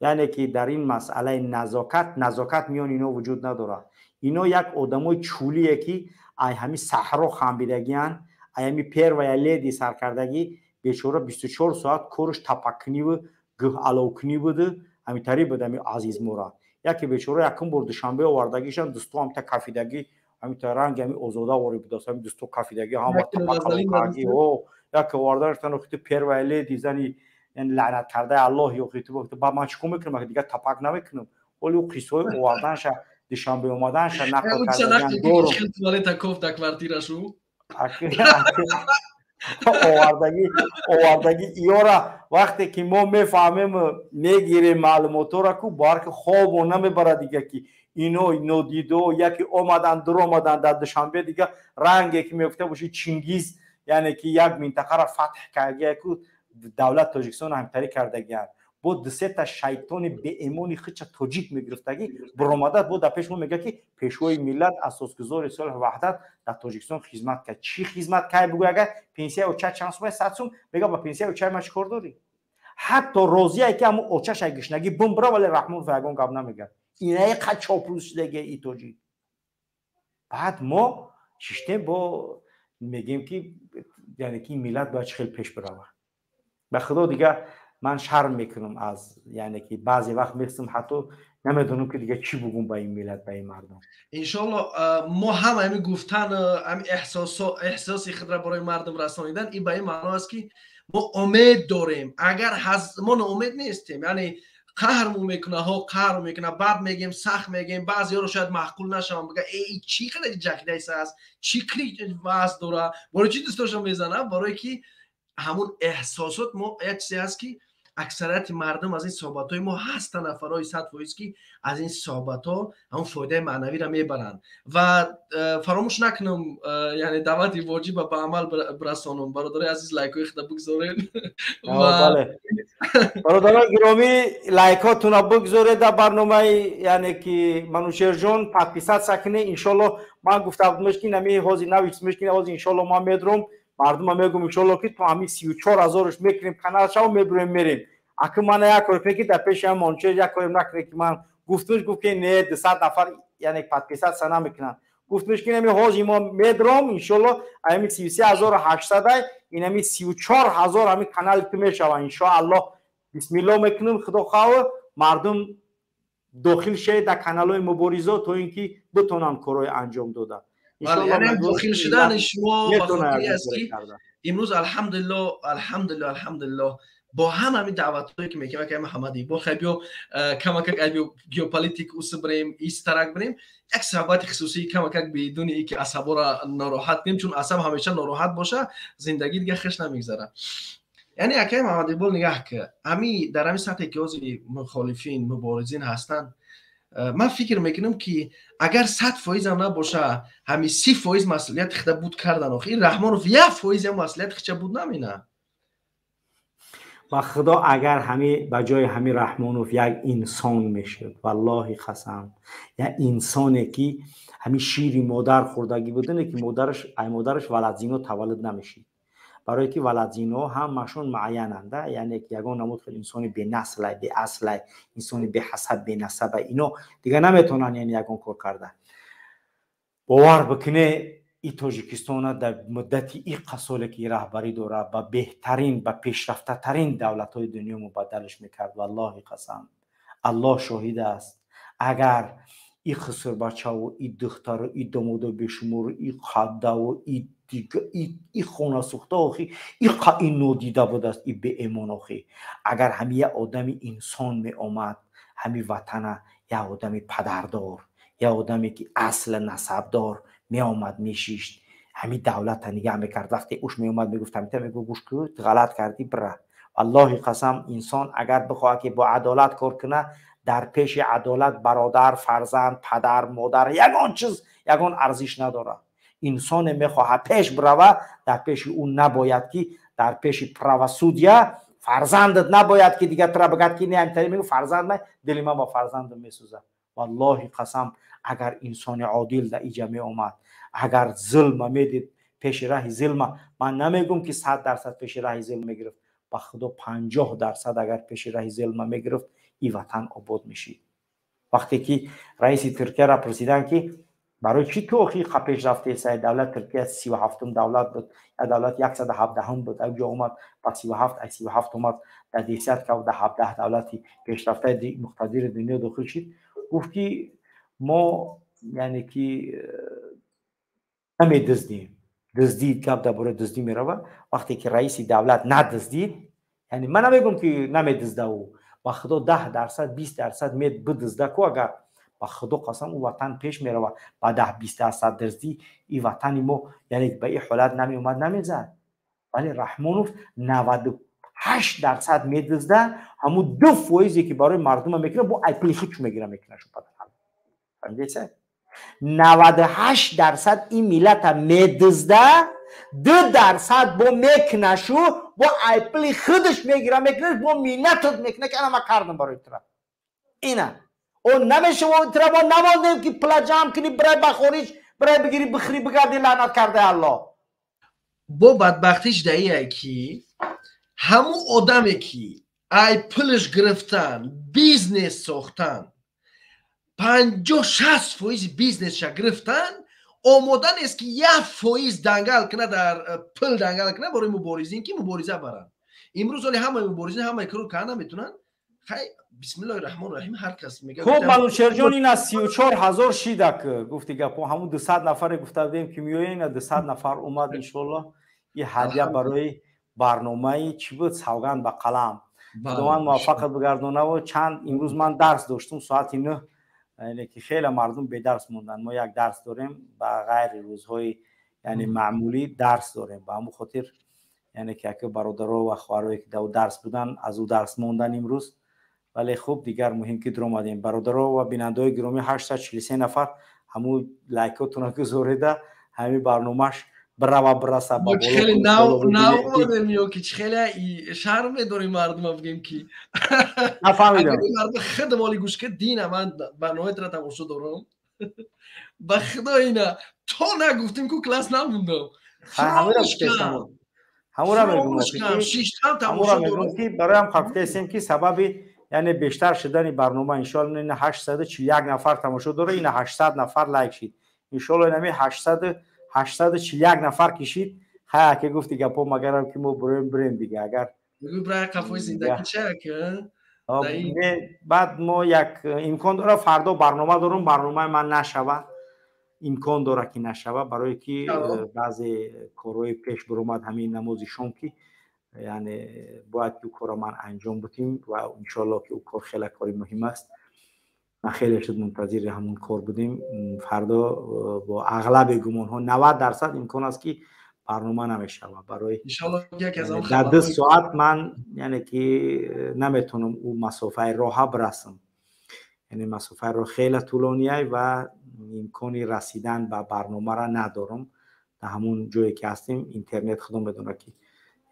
яъне ки дар ин масъалаи назокат, назокат миёни ино вуҷуд надорад. Ино як одамои чӯлие, ки ай ҳами саҳро хамбидагианд, ай ҳами первая леди саркардагӣ. Бечора 24 соат корш тапаккуниву гӯҳ аловкунӣ буду ҳамитари буд. Ҳами Азизмура яке бечора якум бор Душанбе овардагишам, дусту ҳамта кафидагӣ, ҳамита ранги ҳами озода вори будааст, ҳами дусту кафидагӣ, ҳама тапакаловкардагӣ. Яке овардаштан, охи ту первая леди, зани лаънат кардаи Аллоҳ, охи ту ба ман чӣ кор мекунам, дигар тапак намекунам. Ҳоли ӯ қиссаҳои оварданша, Душанбе омаданша нақл кардан. Дар квартирашу овардагӣ иёра вақте ки мо мефаҳмем, мегирем маълумотҳоро ку барки хобо намебарад дига, ки ино нодидо яке омадан, дуромадан дар Душанбе, дига ранге ки мегуфта боши Чингиз, яъне ки як минтақаро фатҳ кардагия ку, давлат Тоҷикистон ҳамтарӣ кардагиянд. Бо дусета шайтони беэмони хича тоҷик мегирифтагӣ биромада, бо дар пеш мо мега, ки пешвои миллат, асосгузори сулҳ ваҳдат дар Тоҷикистон хизмат кард. Чӣ хизмат кард, бугӯ? Агар пенсияи оча чанд сум? 100 сум. Мега, ба пенсияи очаи ман чӣ кор дорӣ? Ҳатто розие, ки ҳамун очаша гишнагӣ бумбира, вале Раҳмонов ягон гап намегӯяд. Инаи қад чоплус шудаги и тоҷик. Баъд мо шиштем, бо мегем, ки яъне ки миллат бояд чӣ хел пеш биравад. Ба Худо, дигар ман шарм мекунам аз, яъне ки баъзе вақт мехстам, ҳатто намедонам, ки дигар чӣ бугум ба ин миллат, ба ин мардум. Иншоалло, мо ҳам ҳами гуфтан, ҳами эҳсоси худро барои мардум расонидан, ин ба ин маъно аст, ки мо умед дорем. Агар мо ноумед нестем, яъне қаҳрмон мекуна, ҳо, қаҳр мекуна, бад мегем, сахт мегем, баъзеҳоро шояд маъқул нашаванд, бига: «Э, чӣ қадар ҷахидаиса аст, чӣ қили вазн дора, барои чӣ дӯстошо мезана?» Барое ки ҳамун эҳсосот мо як чизе ҳаст, ки аксарияти мардум аз ин суҳбатҳои мо ҳастанд, нафарҳои 100%, ки аз ин суҳбатҳо ҳамон фоидаи маънавиро мебаранд. Ва фаромӯш накунам, яъне даъвати воҷиба ба амал бирасонам. Бародарои азиз, лайкҳои худа бигзоред. Бародарони гиромӣ, лайкҳотонро бигзоред дар барномаи, яъне ки Манучеҳрҷон, подписаться кунед. Иншолло, ман гуфта будмеш, ки нами ҳозир нависмеш, ки ҳозир иншолло ман медурам, мардума мегӯм, иншолло, ки то ҳамин 34 ҳазораш мекунем канал шав, мебурем, мерем. Аки мана як кор кунед, ки дар пеши ҳам Манучеҳр як корем накунед, ки ман гуфтмеш, гуфт, ки не, 200 нафар, яъне подписаться намекунанд. Гуфтмеш, ки нами ҳозир мо медуром, иншолло, ҳами 33 800-ай, инами 34 ҳазор ҳами канали ту мешава, иншоаллоҳ. Бисмилло мекунем, худо хоҳ, мардум дохил шавед дар каналҳои муборизо, то ин ки битонанд корҳои анҷом дода. Яъне дохил шудани шумо ба хотири аст, ки имрӯз, алҳамдулилло, алҳамдулилло, алҳамдулилло, бо ҳама ҳамин даъватҳое, ки мекунем, акай Муҳаммади бо хай, биё камакак ай геополитик ус бирем, истарак бирем, як суҳбати хусусӣ камакак, бидуни ин ки асаборо нороҳат кунем, чун асаб ҳамеша нороҳат боша, зиндагӣ дига хуш намегзара. Яъне, акай Муҳаммадиқбол, нигаҳ ки ҳами дар ҳамин сатҳе, ки ҳозир мухолифин, муборизин ҳастанд, ман фикр мекунам, ки агар 100%-ам набоша, ҳами 30% масъулияти худа буд кардан. Охи ин Раҳмонов 1%-ам масъулияти хича буд намена. Ба Худо, агар ҳами ба ҷои ҳами Раҳмонов як инсон мешуд, валлоҳи қасам, як инсоне, ки ҳами шири модар хӯрдагӣ будане, ки модараш ай модараш валадзино таваллуд намешид, барое ки валадзино ҳамашон муайянанда, яъне ки ягон намуд хел инсони бенаслай, беаслай, инсони беҳасаб, бенасабай, ино дигар наметавонанд, яъне ягон кор карда. Бовар бикуне, и Тоҷикистона дар муддати иққа соле, ки раҳбарӣ дорад, ба беҳтарин, ба пешрафтатарин давлатҳои дунё мубаддалш мекард. Валлоҳи қасам, Аллоҳ шоҳид аст, агар и хусурбачаву и духтару и домоду бешумору и қаддаву и Дига и хонасӯхта охи, иқа ин нодида будааст, и беэмон охи. Агар ҳами я одами инсон меомад ҳами ватана, я одами падардор, я одаме ки асла насабдор меомад, мешишт, ҳами давлата нигаҳ мекард. Вақте уш меомад, мегуфт, ҳамита мегуфт: «Гӯш ку, ту ғалат кардӣ, бира». Валлоҳи қасам, инсон агар бихоҳад ки бо адолат кор кунад, дар пеши адолат бародар, фарзанд, падар, модар ягон чиз ягон арзиш надорад. Инсоне мехоҳад пеш бирава, дар пеши ӯ набояд ки, дар пеши правосудия фарзандат набояд ки дигар тура бигӯяд ки не, ҳамитари мегӯ фарзанд ман, дили ман ба фарзандам месӯзад. Валлоҳи қасам, агар инсони одил дар иҷа меомад, агар зулма медид, пеши раҳи зулма, ман намегӯм ки 100% пеши раҳи зулм мегирифт, ба худо, 50% агар пеши раҳи зулма мегирифт, и ватан обод мешид. Вақте ки раиси Туркияра пурсиданд ки барои чӣ ту охи қа пеш рафтесай, давлат Туркия 37-ум давлат буд, я давлат 117-ум буд, ҷо омад ба 37, ай 37 омад дар десятка, дар 17 давлати пешрафтаи муқтадири дунё дохил шид, гуфт ки мо, яъне ки, намедуздем. Дуздид, гап дар бораи дуздӣ мерава. Вақте ки раиси давлат надуздид, яъне ман намегӯм ки намедузда ӯ, ба худо, 10%, 20% мед бидузда ку агар, ба худо қасам, ӯ ватан пеш мерава. Ба 10-20% дуздӣ и ватани мо, яъне, ба ин ҳолат намеомад, намезад. Вале Раҳмонов 98% медузда, ҳамун 2 фоизе ки барои мардума мекунад, бо ай пули хуч мегира, мекунашу. Фаҳмидеса? 98% ин миллата медузда, 2% бо мекунашу, бо ай пули худаш мегира, мекунаш, бо миллатат мекуна ки ана ман кардам барои тура. Ина о намешава, тура мо намондем ки пула ҷамъ кунӣ, бирай ба хориҷ, бирай бигирӣ, бихӯрӣ, бигарди, лаънат кардаи Аллоҳ. Бо бадбахтиш даие ки ҳамун одаме ки ай пулш гирифтан бизнес сохтан, 50-60 фоизи бизнесша гирифтан, омода нест ки 1 фоиз дангал кина, дар пул дангал кина барои муборизин ки мубориза баранд. Имрӯз оли ҳамаи муборизин ҳамаи кор карда наметунанд. Хай, бисмиллоҳи раҳмони раҳим, ҳар кас мега. Хуб, Манучерҷон, ина 34 000 шидак. Гуфти гапо, ҳамун 200 нафаре гуфта будем ки меоя, ина 200 нафар омад. Иншоаллоҳ, и ҳадя барои барномаи чӣ буд, «Савганд ба қалам». Худованд муваффақат бигардонаву чанд имрӯз ман дарс доштум соати 9, яъне ки хеле мардум бедарс монданд. Мо як дарс дорем, ба ғайри рӯзҳои, яъне, маъмулӣ дарс дорем. Ба ҳамун хотир, яъне ки, ака бародаро ва хоҳарое ки дар дарс буданд, аз ӯ дарс мондан имрӯз. Вале хуб, дигар муҳим ки дуромадем. Бародаро ва бинандаҳои гиромӣ, 843 нафар, ҳамун лайкотона гузорида, ҳамин барномаш бирава, бираса. Ба хеле нав омадем ё ки чӣ, хеле шарм медорем мардума бигем ки нафаҳмидам. Мардум худ моли гӯш ки дина ман барномаи тамошо дорам, ба худо, ина то нагуфтем ку класс намондам. Ҳамура мегӯм ки бароям гуфтаестем ки сабаби, яъне, бештар шудани барнома, иншоалло, ина 841 нафар тамошо дора, ина 800 нафар лайк шид. Иншоалло, инами 841 нафар кишид. Хая, ки гуфти гапо, магарам ки мо буроем, бирем дига агар. Баъд мо як имкон дора, фардо барнома дорум, барномаи ман нашава, имкон дора ки нашава, барое ки баъзе корҳои пеш биромад, ҳамин намози шом ки, яъне, бояд ки ӯ корро ман анҷом бутим ва иншоалло ки ӯ кор хеле кори муҳим аст. Ман хеле шуд мунтазири ҳамун кор будем. Фардо бо ағлаби гумонҳо, 90% имкон аст ки барнома намешавад, барои дар 2 соат ман, яъне ки, наметавонам ӯ масофаи роҳа бирасам, яъне масофаи роҳ хеле тӯлониай ва имкони расидан ба барномаро надорам. Дар ҳамун ҷое ки ҳастем, интернет, худо медонад ки,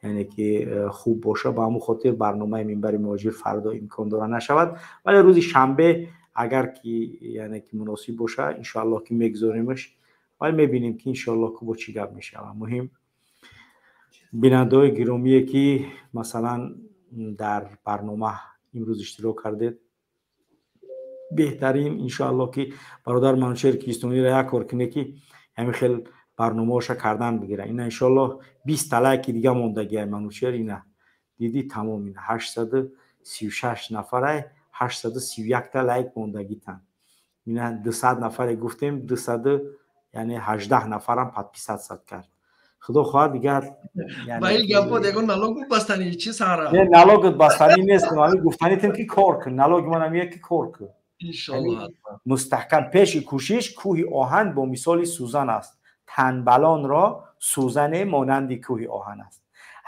яъне ки, хуб боша. Ба ҳамун хотир барномаи «Минбари муҳоҷир» фардо имкон дора нашавад, вале рӯзи шанбе агар ки, яъне ки, муносиб боша, иншоаллоҳ ки мегузоримаш. Вале мебинем ки, иншоаллоҳ, ки бо чӣ гап мешавад. Муҳим, бинандаҳои гиромие ки, масалан, дар барнома имрӯз иштирок кардед, беҳтарин. Иншоаллоҳ ки бародар Манучер Кистониро як кор куне ки ҳамин хел барномаҳоша кардан бигира. Ина, иншоаллоҳ, 20 лайки дига мондагиай, Манучер. Ина дидӣ, тамом, ина 836 нафарай, 831-та лайк мондагитан. Ина 200 нафаре гуфтем, дусаду, яъне, 18 нафарам подписаться кард. Худо хоҳад дигар. Ба ин гапҳо ягон налог бастани чи сара? Не, налогот бастанӣ нест, ҳамин гуфтанитем ки кор кун. Налоги ман ҳамие ки кор кун. Иншоаллоҳ. Мустаҳкам пеши кӯшиш кӯҳи оҳан бо мисоли сӯзан аст. Танбалонро сӯзане монанди кӯҳи оҳан аст.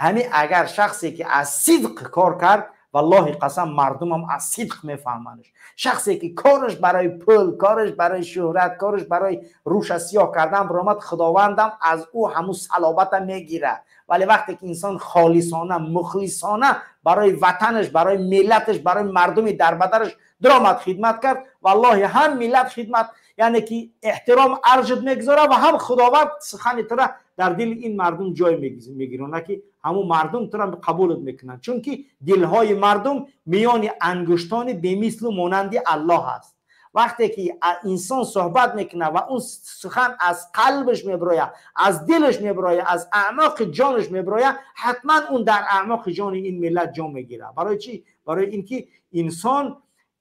Ҳамин агар шахсе ки аз сидқ кор кард, валлоҳи қасам, мардумам аз сидқ мефаҳмандш. Шахсе ки кораш барои пул, кораш барои шӯҳрат, кораш барои рӯша сиёҳ кардан баромад, худовандам аз ӯ ҳамун салобата мегирад. Вале вақте ки инсон холисона, мухлисона барои ватанаш, барои миллаташ, барои мардуми дарбадараш даромад, хидмат кард, валлоҳи ҳам миллат хидмат, яъне ки эҳтиром арҷат мегузорад ва ҳам худованд сухани тура дар дили ин мардум ҷой мегирона, ки ҳамун мардум тура қабулат мекунанд, чунки дилҳои мардум миёни ангуштони бемислу монанди Аллоҳ аст. Вақте ки инсон суҳбат мекунад ва он сухан аз қалбаш мебирояд, аз дилаш мебирояд, аз аъмоқи ҷонаш мебирояд, ҳатман он дар аъмоқи ҷони ин миллат ҷо мегирад. Барои чӣ? Барои ин ки инсон,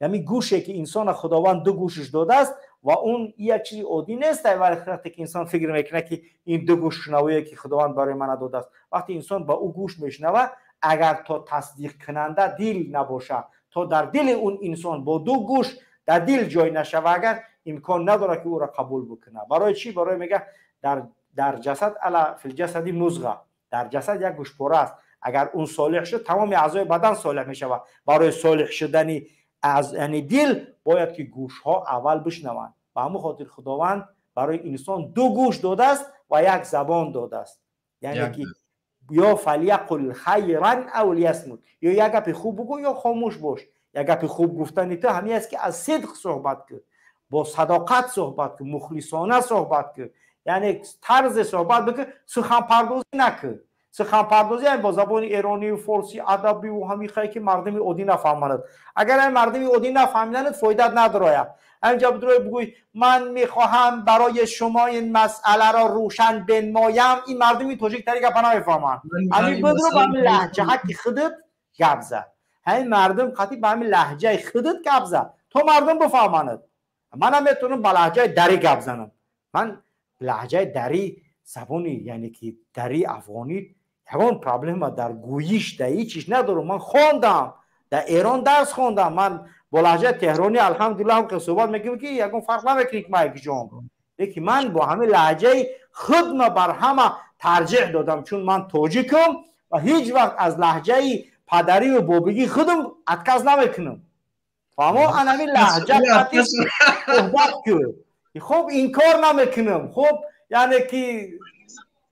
ҳамин гӯше ки инсона худованд ду гӯшаш додааст, ва он як чизи оддӣ нест. Вақте ки инсон фикр мекунад ки ин ду гӯш шунавое ки худованд барои мана додааст, вақте инсон ба ӯ гӯш мешунавад, агар то тасдиқкунанда дил набошад, то дар дили он инсон бо ду гӯш дар дил ҷой нашава, агар имкон надорад ки ӯро қабул бикунад. Барои чӣ? Барои мега дар ҷасад ала фил ҷасади музға, дар ҷасад як гӯшпора аст. Агар он солиҳ шуд, тамоми аъзои бадан солиҳ мешавад. Барои солиҳ шудани аз яъне дил бояд ки гӯшҳо аввал бишнаванд. Ба ҳамон хотир худованд барои инсон ду гӯш додааст ва як забон додааст, яъне ки ё фаляқул хайран ав лиясмут, ё як гапи хуб бугӯ ё хомӯш бош. Як гапи хуб гуфтани ту ҳамин аст ки аз сидқ суҳбат кун, бо садоқат суҳбат кун, мухлисона суҳбат кун, яъне тарзи суҳбат бикун, суханпардозӣ накун. Суханпардозӣ ҳам бо забони эронию форсӣ адабиву ҳамин хае ки мардуми оддӣ нафаҳманд. Агар ҳамин мардуми оддӣ нафаҳмиданад, фоидат надорояд. Ҳаминҷа бидрои бигӯй ман мехоҳам барои шумо ин масъаларо рӯшан бинмоям, ин мардуми тоҷик тари гапа намефаҳманд. Ҳамин бидро ба ҳамин лаҳҷаҳа ки худат гап зад, ҳамин мардум қатъи ба ҳамин лаҳҷаи худат гап зад то мардум бифаҳманд. Манам метавонам ба лаҳҷаи дарӣ гап занам. Ман лаҳҷаи дарӣ, забони яъне ки дари афғонӣ, ягон проблема дар гӯйиш дар ҳеҷ чиз надорам. Ман хондам, дар Эрон дарс хондам, ман бо лаҳҷаи теҳронӣ алҳамдулиллаҳ ҳам суҳбат мекунем ки ягон фарқ намекунем ки ман якҷоам, лекин ман бо ҳамин лаҳҷаи худма бар ҳама тарҷеҳ додам, чун ман тоҷикам ва ҳеҷ вақт аз лаҳҷаи падарию бобигии худам отказ намекунам. Фаҳмо? Ан ҳамин лаҳҷа суҳбат кун. Хуб, инкор намекунам, хуб, яъне ки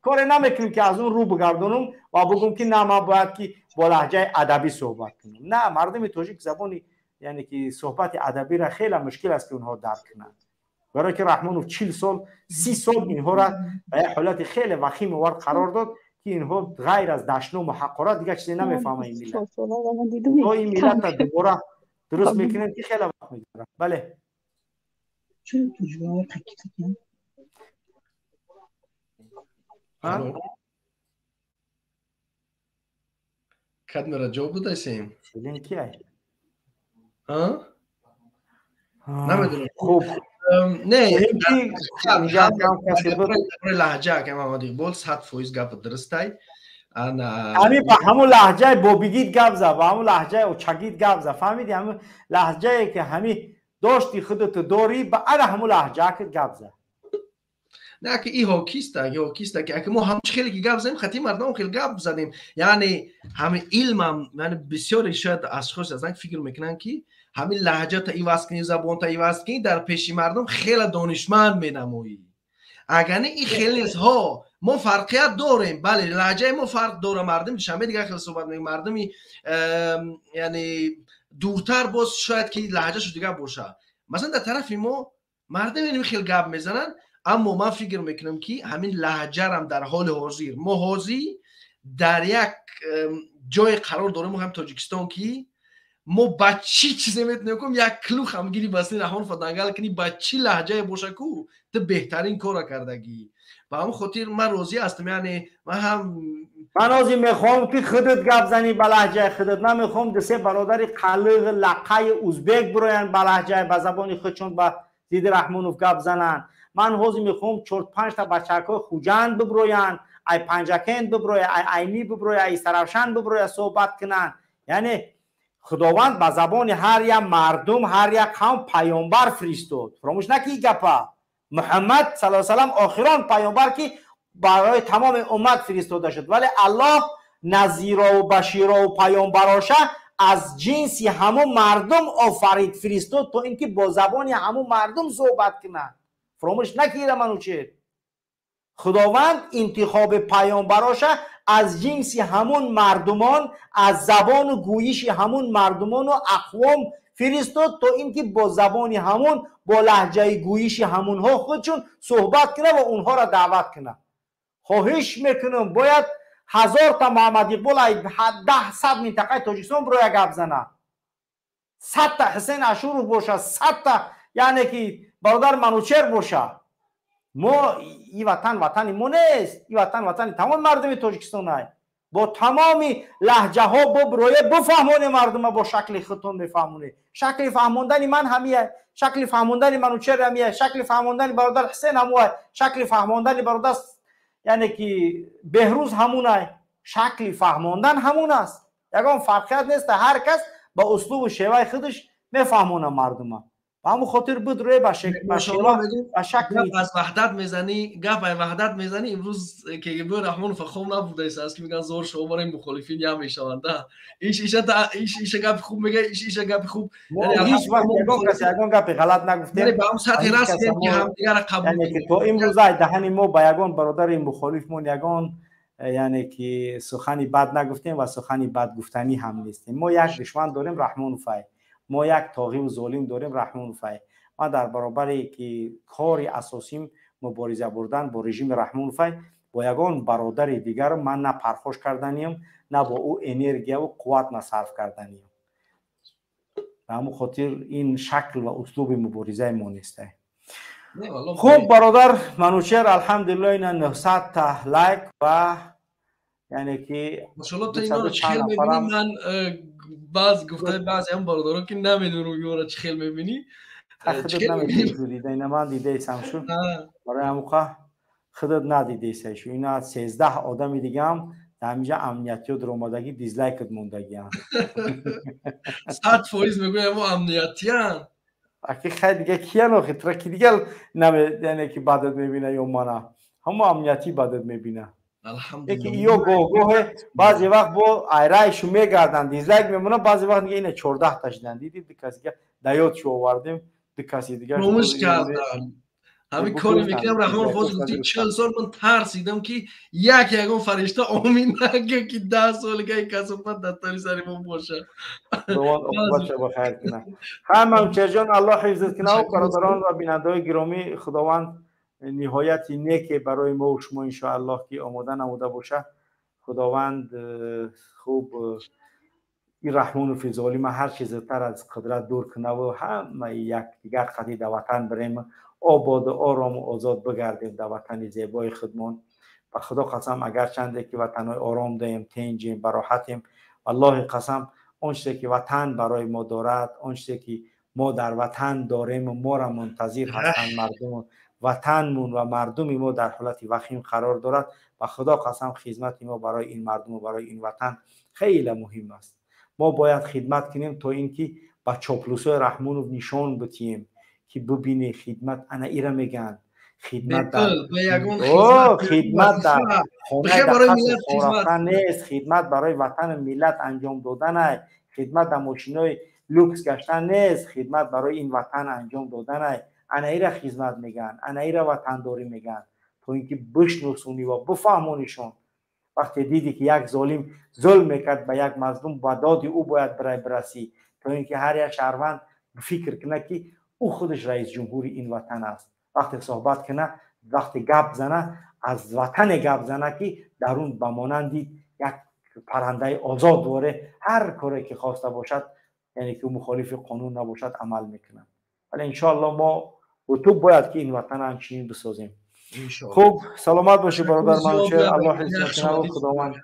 коре намекунем ки аз он рӯ бигардонам ва бигӯм ки на, ман бояд ки бо лаҳҷаи адабӣ суҳбат кунам. На, мардуми тоҷик забони яъне ки суҳбати адабиро хеле мушкил аст ки онҳо дарк кунанд. Барое ки Раҳмонов 40 сол, 30 сол инҳоро ба як ҳолати хеле вахим овард, қарор дод ки инҳо ғайр аз дашному ҳақорат дигар чизе намефаҳманд. Ин миллат то ин миллатро дубора дуруст мекунем ки хеле вақт мегузарад. Бале, Кадмера ҷавоб додасем? Селин ки ай? Намедонам. Хуб. Не, лаҳҷа ака Муҳаммад Иқбол 100% гап дурустай. Ҳамин ба ҳамун лаҳҷаи бобигит гап зад, ба ҳамун лаҳҷаи очагит гап зад. Фаҳмиди? Ҳамун лаҳҷае ки ҳамин дошти худату дорӣ, ба ана ҳамун лаҳҷаакат гап зад. Не, ака и ҳокиста, и ҳокиста ки ака мо ҳам хеле ки гап задем, хати мардум хеле гап задем. Яъне ҳамин илмам, яъне бисёре шояд ашхос ҳастанд ки фикр мекунанд ки ҳамин лаҳҷата иваз кунӣ, забонта иваз кунӣ, дар пеши мардум хеле донишманд менамоӣ. Агар не, ин хеле нест. Ҳо, мо фарқият дорем, бале, лаҳҷаи мо фарқ дора, мардуми Душанбе дигар хеле суҳбат мекунад, мардуми яъне дуртар боз шояд ки лаҳҷашу дигар бошад. Масалан, дар тарафи мо мардум ин хеле гап мезананд, аммо ман фикр мекунам ки ҳамин лаҳҷарам дар ҳоли ҳозир мо ҳозир дар як ҷое қарор дорем, ҳам Тоҷикистон, ки мо ба чӣ чизе метавонем кунем, як клух ҳам гири басни Раҳмонов дангал кунӣ, ба чӣ лаҳҷае боша ку ту беҳтарин кора кардагӣ. Ба ҳамон хотир ман розӣ ҳастам, яъне ман ҳам ман ҳозир мехоҳам ки худат гап занӣ ба лаҳҷаи худат. Ман мехоҳам ду се бародари қалиғ лақаи узбек бироянд ба лаҳҷаи ба забони худшон ба зидди Раҳмонов гап зананд. Ман ҳозир мехоҳам 4-5 та бачакҳои Хуҷанд биброянд, Ай Панҷакент биброя, ай Айни биброя, ай Саравшан биброя, суҳбат кунанд. Яъне Худованд ба забони ҳар як мардум, ҳар як қавм паёмбар фиристод. Фаромӯш накӣ гапа. Муҳаммад саллаллоҳу алайҳи васаллам охирон паёмбар, ки барои тамоми уммат фиристода шуд, вале Аллоҳ назирову баширову паёмбароша аз ҷинси ҳамун мардум офарид, фиристод, то ин ки бо забони ҳамун мардум суҳбат кунад. Фаромӯш накира, Манучер. Худованд интихоби паёмбароша аз ҷинси ҳамун мардумон, аз забону гӯйиши ҳамун мардумону ақвом фиристод, то ин ки бо забони ҳамун, бо лаҳҷаи гӯйиши ҳамунҳо худшон суҳбат кунад ва онҳоро даъват кунад. Хоҳиш мекунам, бояд 1000 та Муҳаммад Иқбол 10, 100 минтақаи Тоҷикистон бироя гап зана, 100 та Ҳусейн Ашуров боша, 100 та, яъне ки бародар Манучер боша. Мо и ватан ватани мо нест, и ватан ватани тамоми мардуми Тоҷикистон ай. Бо тамоми лаҳҷаҳо биброя, бифаҳмоне мардума. Бо шакли худтон мефаҳмонед. Шакли фаҳмондани ман ҳамия, шакли фаҳмондани Манучер ҳамия, шакли фаҳмондани бародар Ҳусен ҳамуай, шакли фаҳмондани бародар, яъне ки Беҳрӯз ҳамунай. Шакли фаҳмондан ҳамун аст, ягон фарқият нест. Ҳар кас ба услубу шеваи худаш мефаҳмонад мардума. Ба ҳамун хотир буд рӯе ба шакли аз ваҳдат мезанӣ, гап ай ваҳдат мезанӣ. Имрӯз КГБ Раҳмонов хом набудааст, аст ки мегӯянд зор шумо барои мухолифин ям мешаванд. Иша гапи хуб мега, иша гапи хуб. Ҳеҷ вақт ягон касе ягон гапи ғалат нагуфтем. Ба ҳам сатҳи расидем, ки ҳамдигарро қабул. То имрӯз ай даҳани мо ба ягон бародари мухолифмон ягон, яъне ки сухани бад нагуфтем ва сухани бад гуфтанӣ ҳам нестем. Мо як душман дорем, Раҳмоновай. Мо як тоғиву золим дорем, Раҳмоновай. Ман дар баробаре ки кори асосим мубориза бурдан бо режими Раҳмоновай, бо ягон бародари дигар ман на пархош карданиям, на бо ӯ энергияву қувват насарф карданиям. Ба ҳамун хотир ин шакл ва услуби муборизаи мо нестай. Хуб, бародар Манучер, алҳамдулилло, ина 900 та лайк ва яъне ки Машалло, ту инро чӣ хел мебинӣ? Ман баъз гуфтаи баъзе ҳам бародарон ки намедонам, ёра чӣ хел мебинӣ? Худат ина ман дидаисам шу, барои ҳамуқа худат надидаисай шу. Ина 13 одами дигаам дар ҳаминҷа амниятиё дуромадагӣ, дизлайкат мондагиам. 100% мегӯям, амниятиян. Аки хай, дига киян охи? Тра ки дига наме, яъне ки бадат мебина ё мана? Ҳамо амниятӣ бадат мебина. Яки ё гоҳгоҳе баъзе вақт бо айрайшу мегарданд, дизлайк мемонад, баъзе вақт дига ина 14 та шидан. Диди, ду каси дига даёд шу овардем, ду каси дига. Фаромӯш кардам, ҳамин коре мекунам. Раҳмон фоз гуфти, 40 сол ман тарсидам, ки як ягон фаришта омин нага, ки 10 солига касофат дар тари сари мо бошад. Худованд оқибатша ба хайр кунад. Ҳай, Манучерҷон, Аллоҳ ҳифзат кунад. Бародарон ва бинандаҳои гиромӣ, Худованд ниҳояти неке барои мо шумо, иншоаллоҳ, ки омода намуда бошад. Худованд хуб ин Раҳмонофи золима ҳар чи зудтар аз қудрат дур кунаву ҳамаи якдигар қатӣ дар ватан бирем, ободу орому озод бигардем дар ватани зебои худмон. Ба Худо қасам, агарчанде ки ватанҳои ором даем, тенҷем, бароҳатем, валлоҳи қасам, он чизе ки ватан барои мо дорад, он чизе ки мо дар ватан дорему моро мунтазир ҳастанд мардуму ватанмун ва мардуми мо дар ҳолати вахим қарор дорад. Ба Худо қасам, хизмати мо барои ин мардуму барои ин ватан хеле муҳим аст. Мо бояд хидмат кунем, то ин ки ба чоплусои Раҳмонов нишон битием, ки бубине, хидмат ана ира мегӯянд. Хидмат дар хонаи нест, хидмат барои ватану миллат анҷом доданай. Хидмат дар мошинои люкс гаштан нест, хидмат барои ин ватан анҷом доданай. Ана ира хизмат мегӯянд, ана ира ватандорӣ мегӯянд. То ин ки бишносонӣ ва бифаҳмонишон. Вақте дидӣ, ки як золим зулм мекард ба як мазлум, ба доди ӯ бояд бирай бирасӣ, то ин ки ҳар як шаҳрванд фикр кунад, ки ӯ худаш раисҷумҳури ин ватан аст. Вақте суҳбат кунад, вақте гап зана, аз ватане гап зана, ки дар он ба монанди як паррандаи озод воре ҳар коре ки хоста бошад, яъне ки ӯ мухолифи қонун набошад, амал мекунад. Вале иншоалло мо ту бояд ки ин ватана ҳамчунин бисозем. Хуб, саломат бошӣ, бародар Манучер, Аллоҳ ҳифз кунад, Худованд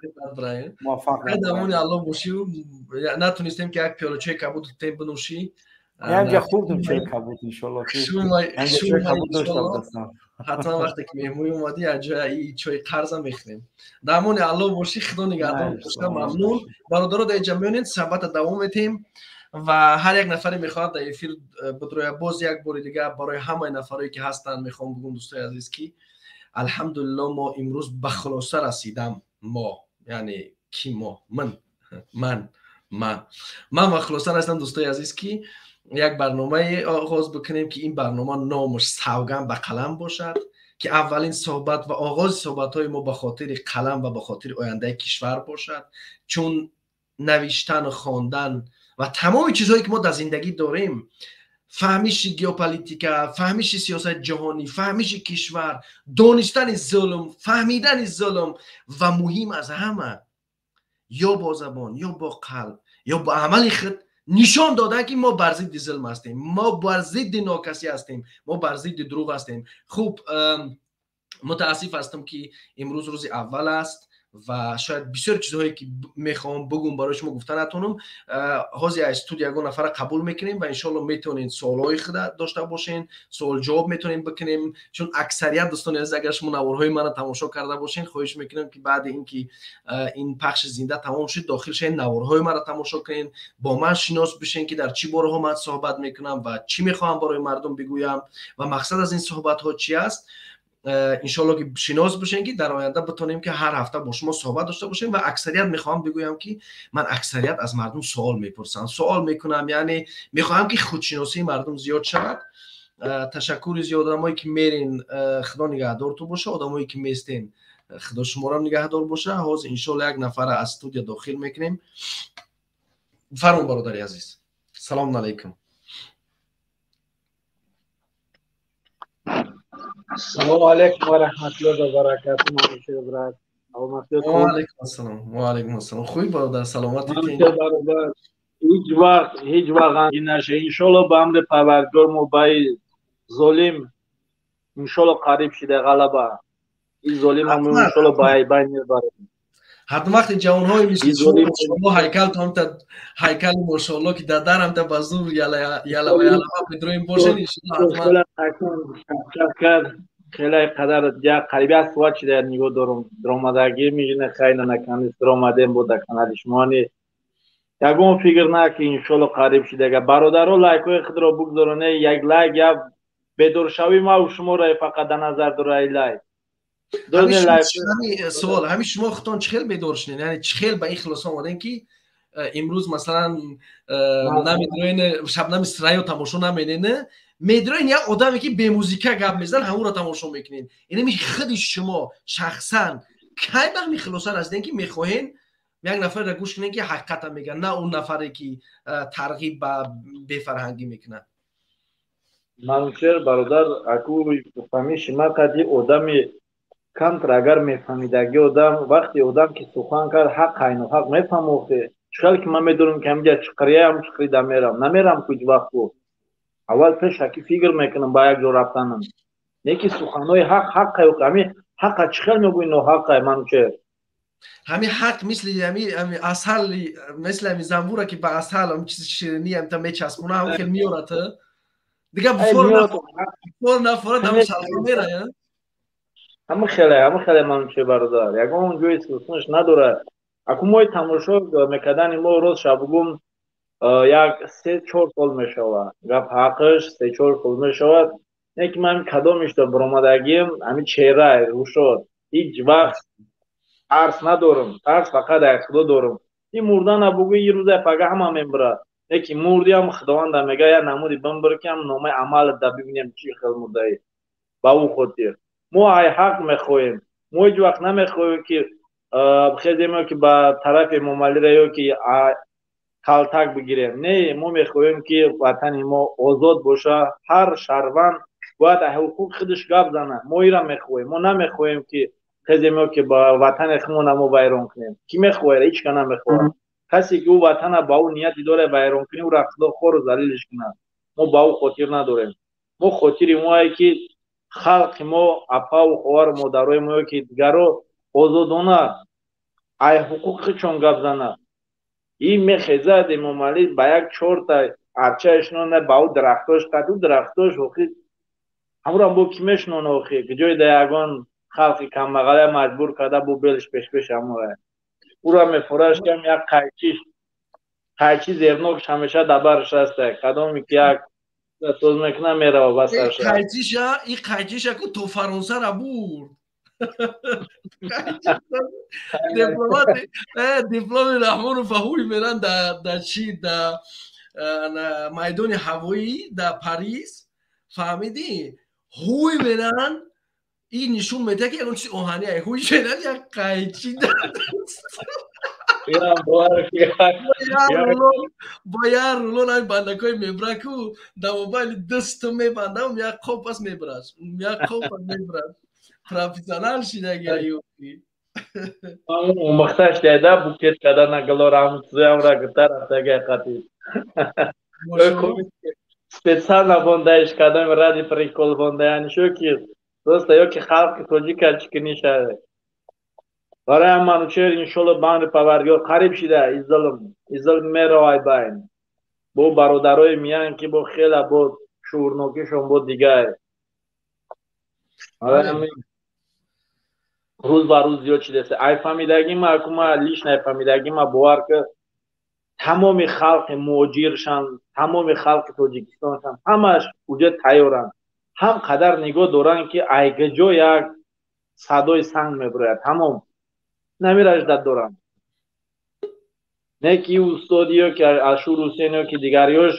муваффақ. Дамони Аллоҳ бошӣ. Натунистем, ки як пиёлачаи кабуд тем бинӯшӣ. Янҷа хӯрдум чой кабуд, иншолло. Ҳатман вақте ки меҳмонӣ омадӣ, аҷои чои қарза мехӯрем. Дар амони Аллоҳ бошӣ, Худо нигаҳдор боша. Мамнун, бародаро, дар инҷа меонед, суҳбата давом метиҳем ва ҳар як нафаре мехоҳад дар эфир бидроя. Боз як бори дигар барои ҳамаи нафарое ки ҳастанд мехоҳам бигӯм, дӯстои азиз, ки алҳамдулилло, мо имрӯз ба хулоса расидам. Мо яъне ки мо? Ман ба хулоса расидам, дӯстои азиз, ки як барномае оғоз бикунем, ки ин барнома номаш «Савганд ба қалам» бошад, ки аввалин суҳбат ва оғози суҳбатҳои мо ба хотири қалам ва ба хотири ояндаи кишвар бошад, чун навиштану хондан ва тамоми чизҳое ки мо дар зиндагӣ дорем, фаҳмиши геополитика, фаҳмиши сиёсати ҷаҳонӣ, фаҳмиши кишвар, донистани зулм, фаҳмидани зулм ва муҳим аз ҳама, ё бо забон, ё бо қалб, ё бо амали худ нишон додан, ки мо бар зидди зулм ҳастем, мо бар зидди нокасӣ ҳастем, мо бар зидди дурӯғ ҳастем. Хуб, мутаассиф ҳастам, ки имрӯз рӯзи аввал аст ва шояд бисёр чизҳое ки мехоҳам бигӯм, барои шумо гуфта натонам. Ҳозир аз студия ягон нафара қабул мекунем ва иншоалло метавонед суолҳои худа дошта бошен, суол ҷавоб метавонем бикунем, чун аксарият, дӯстони азиз, агар шумо наворҳои мана тамошо карда бошен, хоҳиш мекунам, ки баъди ин ки ин пахши зинда тамом шуд, дохил шавед, наворҳои маро тамошо кунед, бо ман шинос бишен, ки дар чӣ бораҳо ман суҳбат мекунам ва чӣ мехоҳам барои мардум бигӯям ва мақсад аз ин суҳбатҳо чӣ аст. Иншоалло ки шинос бошем, ки дар оянда битонем, ки ҳар ҳафта бо шумо суҳбат дошта бошем. Ва аксарият мехоҳам бигӯям, ки ман аксарият аз мардум суол мепурсам, суол мекунам, яъне мехоҳам, ки худшиносии мардум зиёд шавад. Ташаккури зиёд. Одамое ки мерин, Худо нигаҳдорту боша, одамое ки местен, Худо шуморам нигаҳдор боша. Ҳозир иншоалло як нафара аз студия дохил мекунем. Фармон, бародари азиз, салому алайкум. Салому алейкум ва раҳматуллоҳи ва баракатуҳ, Манучер брат. Ва алейкум ассалом. Ва алейкум ассалом. Хуй, бародар, саломатӣ. Бародар, ҳеҷ вақт, ҳеҷ вақт ғамгин наша. Иншоалло, ба амри Парвардигор, мо ба золим иншоалло қариб шида ғалаба. Ин золим мо иншоалло ба байн мебарем. Ҳатман, вақти ҷавонҳои мисли шумо ҳайкал томта ҳайкали, мошоалло, ки дар дарамта ба зур яла яла яла медроим бошед, иншоалло ҳатман. Хеле қадар як қариб як соат шида нигоҳ дорум, даромадагӣ мегина, хайна наканис даромадем бо дар канали шумони. Ягон фикр на, ки иншоалло қариб шидага. Бародаро, лайкҳои худро бигзороне, як лайк як бедоршавӣ маву шуморо фақат дар назар дора лайк. Суол: ҳамин шумо худтон чӣ хел бедор шудед, яъне чӣ хел ба ин хулоса омадем, ки имрӯз масалан намедроен, Шабнами Сирайё тамошо наменен, медроен як одаме ки бемузика гап мезанад, ҳамонро тамошо мекунед? Инами худи шумо шахсан кай ба ҳамин хулоса расидем, ки мехоҳен як нафарро гӯш кунем, ки ҳақиқата мегӯяд, на он нафаре ки тарғиб ба бефарҳангӣ мекунад? Манучер бародар, аку фаҳмиши ма қади одами камтар агар мефаҳмидаги одам, вақте одам ки сухан кард, ҳақ айну ҳақ мефаҳмохте. Чӣ ки ман медонам, ки ҳамиҷа чиқриям, чиқрида мерам, намерам ку ҳеҷ вақт. Аввал пешаки фикр мекунам ба як ҷо рафтанам. Не ки суханҳои ҳақ ҳаққа, ҳами ҳаққа чӣ хел мегӯи ноҳаққа, Манучер? Ҳами ҳақ мисли ҳами асал, мисли ҳами занбура, ки ба асал ҳам чизи ширинӣ ҳамта мечаспона, ҳам хел меорад, дига буфор нафора дам шалға мерая. Ҳама хеле, ҳама хеле, Манучер бародар, ягон ҷои сусунаш надорад. Аку мои тамошо мекардани мо, роз шабгум, як 3-4 сол мешавад, гап ҳақш, 3-4 сол мешавад. Не ки ман кадомишто баромадагим, ҳамин чеҳра рӯшод. Ҳеҷ вақт тарс надорам, тарс фақат аз Худо дорам. Ин мурдана бугӯ, ин рӯза пага ҳама мембирад. Не ки мурдиам, Худованда мега, як намуди бимбир, ки ҳам номаи амалат да бибинем, чӣ хел мурдаӣ. Ба ӯ хотир мо ай ҳақ мехоҳем. Мо ҳеҷ вақт намехоҳем, ки хезем, ки ба тарафи Эмомалиро ё ки калтак бигирем. Не, мо мехоҳем, ки ватани мо озод боша, ҳар шаҳрванд бояд аз ҳуқуқи худаш гап занад. Мо ира мехоҳем. Мо намехоҳем, ки хезем ё ки ба ватани худмона мо вайрон кунем. Кӣ мехоҳад? Ҳеҷ ка намехоҳад. Касе ки ӯ ватана ба ӯ нияти дорад вайрон кунӣ, ӯра Худо хору залилиш кунад. Мо ба ӯ хотир надорем. Мо хотири моае, ки халқи мо, апаву хоҳару модарои мо ё ки дигаро озодона ай ҳуқуқи худшон гап занад. Ин мехезад Эмомалӣ ба як чорта Арчаи шинонда, ба ӯ дарахтош қад, ӯ дарахтош охи ҳамурам бо ки мешинона охи, ҷои да ягон халқи камбағала маҷбур карда бо белш пешпеш ҳамура. Ура мефураш кам як қайчиш, қайчи зернокш ҳамеша дабарш аста. Кадоме ки як соз мекуна, мерава ба сарша. Қайчиша, и қайчиша ку то Фаронсара бурд. Дипломат, дипломи Раҳмонов ҳуй меран да чи, да майдони ҳавоӣ да Парис, фаҳмидӣ? Ҳуй меран, ин нишон медиҳад, ки ягон чизи оҳани ай. Ҳуй меран, як қайчи бо як рулон ай бандакҳои мебраку да мобайли дасту мебандам, як қопас мебараш, як қопас мебараш. Профессионал шидаги аюки. Омӯхташ деда букет кардана галора, ҳамун чизоямра гирта рафтага қатӣ. Специально бондаиш кардам, ради прикол бондаяни шо ки просто ё ки халқи тоҷика чӣ кунӣ шавад. Барои Манучер, иншолло, бандри Парвардигор қариб шида иззулм, иззулм меравай байн. Бо бародарои миян ки бо хела бо шуурнокишон бо дигар. Барои рӯз ба рӯз зиёд шидааст. Ай фаҳмидагӣ ма, акума лично ай фаҳмидагӣ ма, бовар ки тамоми халқи муҳоҷиршан, тамоми халқи Тоҷикистоншан, ҳамаш уҷа тайёранд. Ҳам қадар нигоҳ доранд, ки айгаҷо як садои санг мебирояд, тамом намираждат доранд. Не ки устоди ё ки Ашур Ҳусен ё ки дигариёш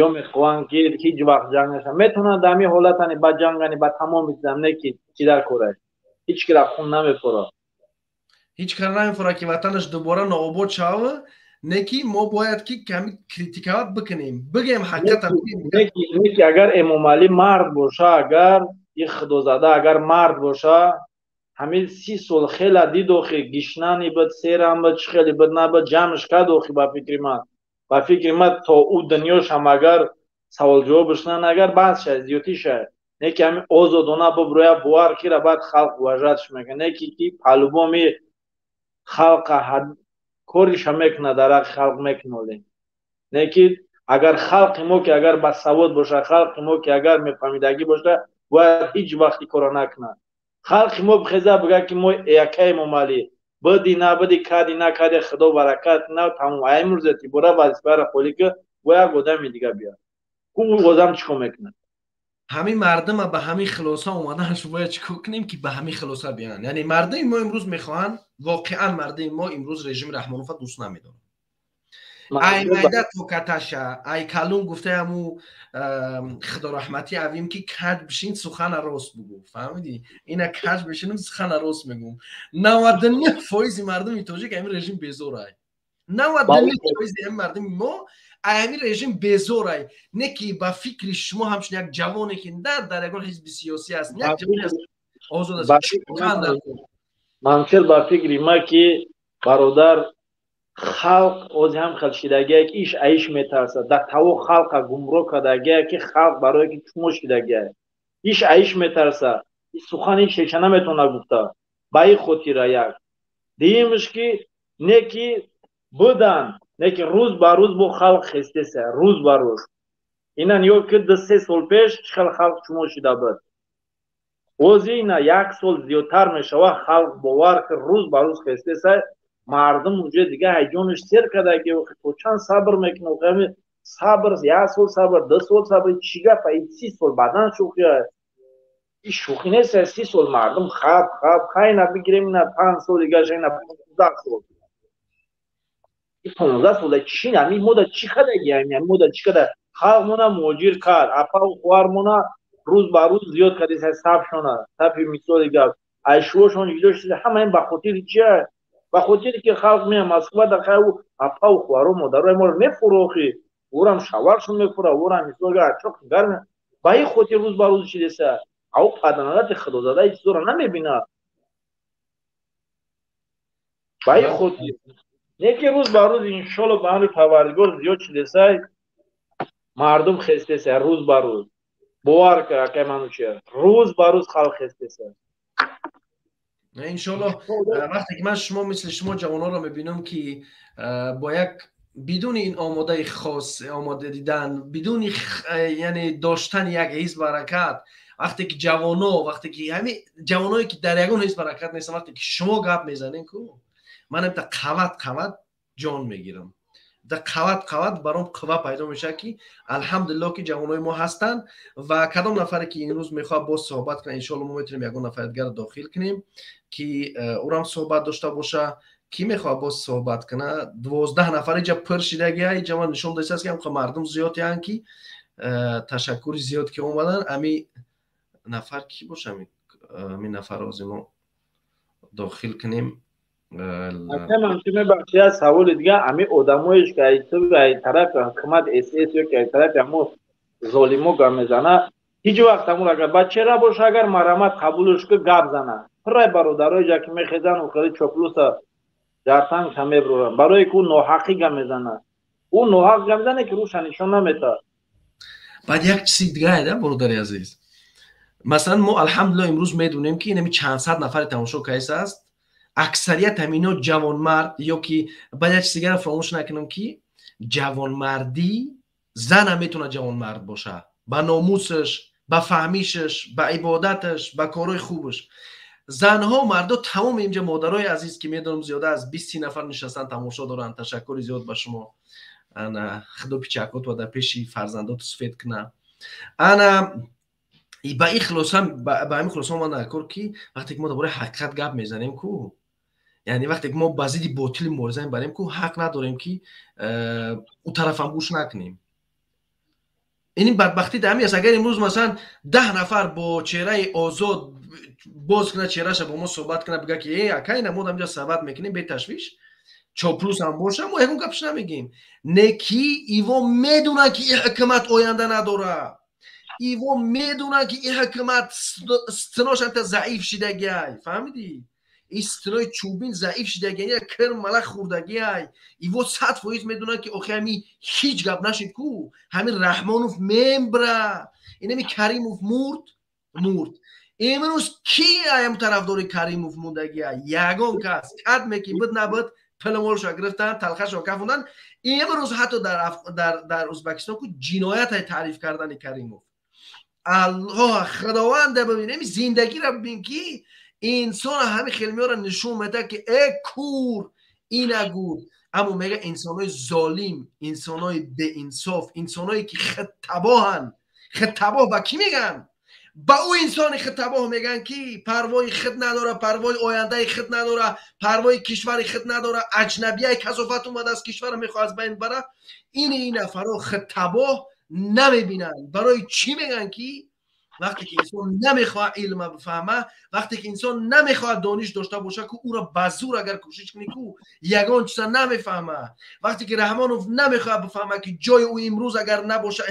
ё мехоҳанд, ки ҳеҷ вақт ҷанг нашаванд. Метавонанд дар ҳамин ҳолатани ба ҷангани ба тамоми чизам, не ки чӣ дар кораш. Ҳеҷ кира хун намефурад. Ҳеҷ кара намефурад, ки ватанаш дубора нообод шава, не ки мо бояд ки ками критиковать бикунем, бигем ҳақиқата. Не ки агар Эмомалӣ мард боша, агар и худозада агар мард боша, ҳамин 30 сол хела дид охи, гишнани буд, серам буд, чӣ хеле буд набуд, ҷамъш кард охи. Ба фикри ман то ӯ дунёшам агар саволҷавобш нан, агар баъд шад, зиёдтӣ шад, не ки ҳамин озодона буброя, бовар кира баъд халқ уважать ш мекунад. Не ки по-любому халқа кориша мекунад, дар ҳаққи халқ мекуноле. Не ки агар халқи мо ки агар басавод боша, халқи мо ки агар мефаҳмидагӣ боша, бояд ҳеҷ вақт ин корро накунад. Халқи мо бихеза бигӯяд, ки мо яка Эмомалӣ биди набиди, кади накади, худо баракат на, тамом. Ай имрӯз эътибора вазифаро холӣ ки бо як одами дига биёд, ӯ одам чӣ кор мекунад? Ҳамин мардума ба ҳамин хулоса омаданаш бояд чӣ кор кунем, ки ба ҳамин хулоса биёянд? Яъне мардуми мо имрӯз мехоҳанд, воқеан мардуми мо имрӯз режими Раҳмонова дӯст намедоранд, ай майда то каташа, ай калун. Гуфтаи ҳаму худораҳматӣ авим, ки каҷ бишин, сухана рост бугӯ, фаҳмидӣ? Ина каҷ бишинам, сухана рост мегӯм: 99 фоизи мардуми тоҷик ҳамин режим безорай, 99 фоизи ҳамин мардуми мо ҳамин режим безорай. Не ки ба фикри шумо, ҳамчун як ҷавоне, ки на дар ягон ҳизби сиёсӣ аст, як ҷавоне аст, озод аст. Манфир, ба фикри ма ки бародар, халқ ози ҳам хел шидагие, ки иш аиш метарсад. Дар таво халқа гумроҳ кардагие, ки халқ барое ки чумо шидагие, иш аиш метарса, сухани ҳеч ҳеча наметавона гуфта. Ба ин хотира як дуюмш ки не ки будан, не ки рӯз ба рӯз бо халқ хестеса, рӯз ба рӯз. Ина ё ки 2-3 сол пеш чӣ хел халқ чумо шида буд, ози ина як сол зиёдтар мешава. Халқ, бовар ки, рӯз ба рӯз хестеса. Мардум уже дига ҳайҷонаш сер карда, ки то чанд сабр мекунад? Сабр, як сол сабр, 2 сол сабр, чӣ гапа? 30 сол баъдан шӯхия, шӯхӣ нест. 30 сол мардум хаб хаб хайна бигирем, ина 5 сол дигаша, ина 15 сол, 15 сола чи ами мода чӣ кадаги? Ами мода чӣ када? Халқ мона муҳоҷир кард, апаву хоҳармона рӯз ба рӯз зиёд карди сафшона, сафи мисоли гап айшуошон ҷудо шуда. Ҳама ин ба хотири чия? Ба хотире ки халқ мея Москва да хай, апаву хоҳаро, модарои моро мефурохи, урам шаваршон мефура, урам мисол чоқ гарм. Ба ин хотир рӯз ба рӯз чидеса. Ау паданалати худозада ин чизоро намебинад. Ба ин хотир не ки рӯз ба рӯз, иншолло, ба амри Парвардигор зиёд чидесай, мардум хестеса рӯз ба рӯз. Бовар кар, акай Манучер, рӯз ба рӯз халқ хестеса. Иншолло. Вақте ки ман шумо, мисли шумо ҷавононро мебинам, ки бо як Бидуни ин омодаи хос, омода дидан, бидуни яъне доштани як ҳизб ҳаракат, вақте ки ҷавоно, вақте ки ҳамин ҷавоное ки дар ягон ҳизб ҳаракат нестан, вақте ки шумо гап мезанем ку, ман ҳамта қават қават ҷон мегирам, да қават қават баром қувва пайдо мешавад, ки алҳамдулилло, ки ҷавонои мо ҳастанд. Ва кадом нафаре ки имрӯз мехоҳад боз суҳбат кунад, иншоалло мо метавонем ягон нафари дигарро дохил кунем, ки ӯрам суҳбат дошта боша. Кӣ мехоҳад боз суҳбат кунад? 12 нафар иҷа пур шидагия. Иҷа ман нишон дастааст, ки ҳамқа мардум зиёдянд, ки ташаккури зиёд, ки омадан. Ами нафар кӣ боша? Ами нафарро ози мо дохил кунем. Мебахши, як саволи дига. Ами одамоеш ки ай тарафи ҳукумат СС ё ки ай тарафи ҳамо золимо гап мезана, ҳеҷ вақт ҳамун агар бачера боша, агар марамат қабулш ки гап зана, пуррай бародарои ҷа ки мехезан, хеле чоплуса дар тангша мебуранд, барое ки ӯ ноҳақӣ гап мезана. Ӯ ноҳақ гап мезане, ки рӯша нишон наметавад. Баъд як чизи дигае да, бародари азиз. Масалан, мо алҳамдулилло имрӯз медонем, ки инами чандсад нафари тамошо кайса аст, аксарият ҳамино ҷавонмард ё ки. Баъд як чиз дигарро фаромӯш накунам, ки ҷавонмардӣ, занам метавонад ҷавонмард боша ба номусаш, ба фаҳмишаш, ба ибодаташ, ба корҳои хубаш. Занҳо, мардо, тамоми инҷа модарои азиз, ки медонам, зиёда аз 20-30 нафар нишастан, тамошо доранд, ташаккури зиёд ба шумо. Ана худо пичакотро дар пеши фарзандоту сафед куна. Ана ба ин хулоса, ба ҳамин хулоса омад кор, ки вақте ки мо дар бораи ҳақиқат гап мезанем ку, яъне вақте ки мо ба зидди ботили мубориза мебарем ку, ҳақ надорем, ки ӯ тарафам гӯш накунем. Ин бадбахтӣ дар ҳамин аст. Агар имрӯз, масалан, 10 нафар бо чеҳраи озод боз кунад чеҳраша, бо мо суҳбат кунад, бига, ки э ака, ина мо дар инҷа суҳбат мекунем беташвиш, чоплус ҳам боша, мо ягон гапш намегем. Не ки иво медонанд, ки ин ҳукумат оянда надорад, иво медонанд, ки ин ҳукумат стенош ҳамта заиф шидагиай, фаҳмидӣ? Ин стенои чӯбин заиф шидагиай, кир малак хӯрдагиай. Иво 100% медонанд, ки охи ҳами ҳеҷ гап нашид ку, ҳамин Раҳмонов мембра, инами Каримов мурд, мурд. Имрӯз ки аям тарафдори Каримов мондагия? Ягон кас. Кадме ки буд, набуд, пилмолшо гирифтанд, талхашо кафонданд. Имрӯз ҳатто дар Ӯзбекистон ку ҷиноятай таъриф кардани Каримов. Аллоҳ, худованда, бибин, зиндагиро бибин, ки инсон ҳамин хел меёра, нишон медиҳад, ки э кур, ина гур. Аммо мега инсонои золим, инсонои беинсоф, инсоное ки худтабоҳанд. Худтабоҳ ба кӣ мегӯянд? Ба ӯ инсони худтабоҳ мегӯянд, ки парвои худ надора, парвои ояндаи худ надора, парвои кишвари худ надора. Аҷнабияи касофат омадааст, кишварро мехоҳад аз байн бара. Ини ин нафарҳо худтабоҳ намебинанд. Барои чӣ мегӯянд? Ки вақте ки инсон намехоҳад илма бифаҳма, вақте ки инсон намехоҳад дониш дошта боша ку, ӯро ба зур агар кӯшиш кунӣ ку, ягон чиза намефаҳма. Вақте ки Раҳмонов намехоҳад бифаҳма, ки ҷои ӯ имрӯз агар набоша,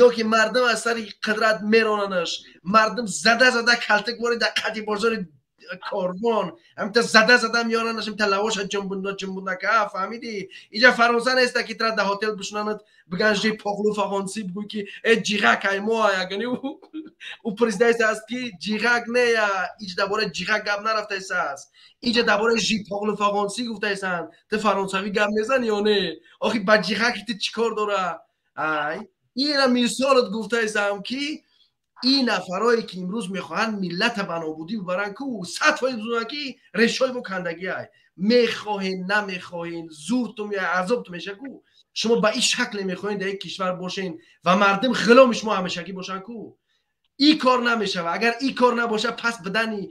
ё ки мардум аз сари қудрат меронанаш, мардум зада зада калтак вори дар қади бозори Корвон ҳамта зада зада меёранаш, ҳамта лавоша ҷунбунда ҷунбунда ка, фаҳмидӣ? Иҷа Фаронса неста, ки тра дар ҳотел бишунанад, биган je parle français, бигӯй, ки э ҷиғак ай мо ягани ӯ президент аст, ки ҷиғак не я. Иҷ дар бораи ҷиғак гап нарафтаисааст, иҷа дар бораи je parle français гуфтаисанд. Ту фаронсавӣ гап мезанӣ ё не? Охи ба ҷиғаки ту чӣ кор дора? Ай ина мисолат гуфтаисам, ки ин нафарое ки имрӯз мехоҳанд миллата ба нобудӣ бибаранд ку, 100% бидонанд, ки решҳои бо кандагиай. Мехоҳен, намехоҳен, зуртум я азобтум меша ку, шумо ба ин шакле мехоҳен дар як кишвар бошен ва мардум ғуломи шумо ҳамешагӣ бошанд ку, ин кор намешава. Агар ин кор набоша, пас бидани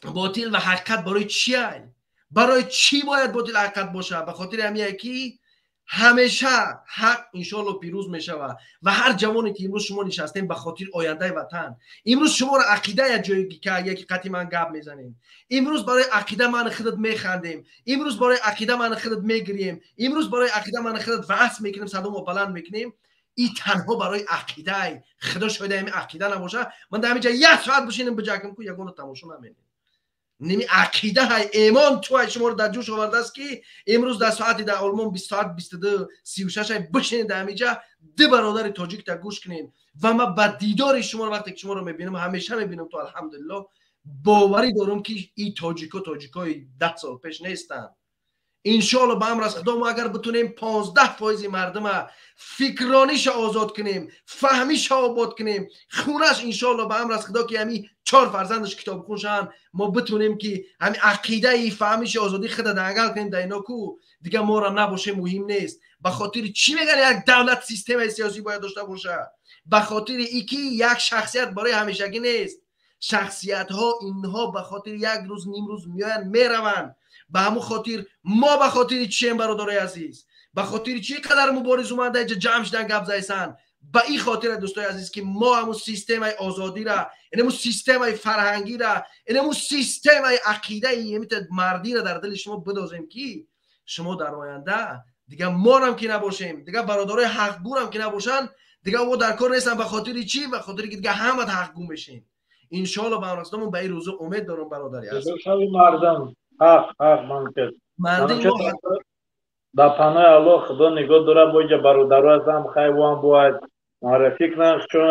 ботил ва ҳақиқат барои чиай? Барои чӣ бояд ботил ҳақиқат боша? Ба хотири ҳамие, ки ҳамеша ҳақ иншоалло пирӯз мешавад. Ва ҳар ҷавоне ки имрӯз шумо нишастем, ба хотири ояндаи ватан, имрӯз шуморо ақида як ҷое яки қати ман гап мезанем, имрӯз барои ақида ман худат механдем, имрӯз барои ақида ман худат мегирем, имрӯз барои ақида ман худат ваъз мекунем, садомо баланд мекунем. И танҳо барои ақидаи. Худо шоҳида, ҳами ақида набоша, ман дар ҳамин ҷа як соат бишинем, биҷакам ку, ягона тамошо наменем. Ними ақида ҳай, эмон туай шуморо дар ҷӯш овардааст, ки имрӯз дар соати дар Олмон соат 22:36 ай бишинед, дар ҳамиҷа ду бародари тоҷикта гӯш кунед. Ва ман ба дидори шуморо, вақте ки шуморо мебинам, ҳамеша мебинам, то алҳамдулилло боварӣ дорам, ки ин тоҷико тоҷикои 10 сол пеш нестанд. Иншоалло, ба амр аз Худо, мо агар битунем 15% мардума фикрониша озод кунем, фаҳмиша обод кунем, хунаш, иншоалло, ба амр аз Худо, ки ҳами чор фарзандаш китобхун шаванд, мо битунем, ки ҳами ақидаи фаҳмиши озодӣ худа дангал кунем дар ино ку, дига морам набоше, муҳим нест. Ба хотири чӣ мегӯянд, як давлат системаи сиёсӣ бояд дошта боша? Ба хотири и ки як шахсият барои ҳамешагӣ нест. Шахсиятҳо инҳо ба хотири як рӯз, ним рӯз меоянд, мераванд. Ба ҳамун хотир мо ба хотири чием, бародарои азиз? Ба хотири чӣ қадар мубориз омада иҷа ҷамъ шудан, гап зайсан? Ба ин хотира, дӯстои азиз, ки мо ҳамун системаи озодира, инамун системаи фарҳангира, инамун системаи ақидаи мардира дар дили шумо бидозем, ки шумо дар оянда дига морам ки набошем, дига бародарои ҳақгӯрам ки набошанд, дига мо дар кор нестам. Ба хотири чӣ? Ба хотири ки дига ҳамат ҳақгӯ мешем, иншоалло. Ба амрастомон ба ин рӯзо умед дорам, бародари азиз. Мардам ҳақ, ҳақ мардим. Ба панои Аллоҳ, Худо нигоҳ дорад. Боиҷа бародаро ҳастам, хай воам бояд муаррифӣ кунам чун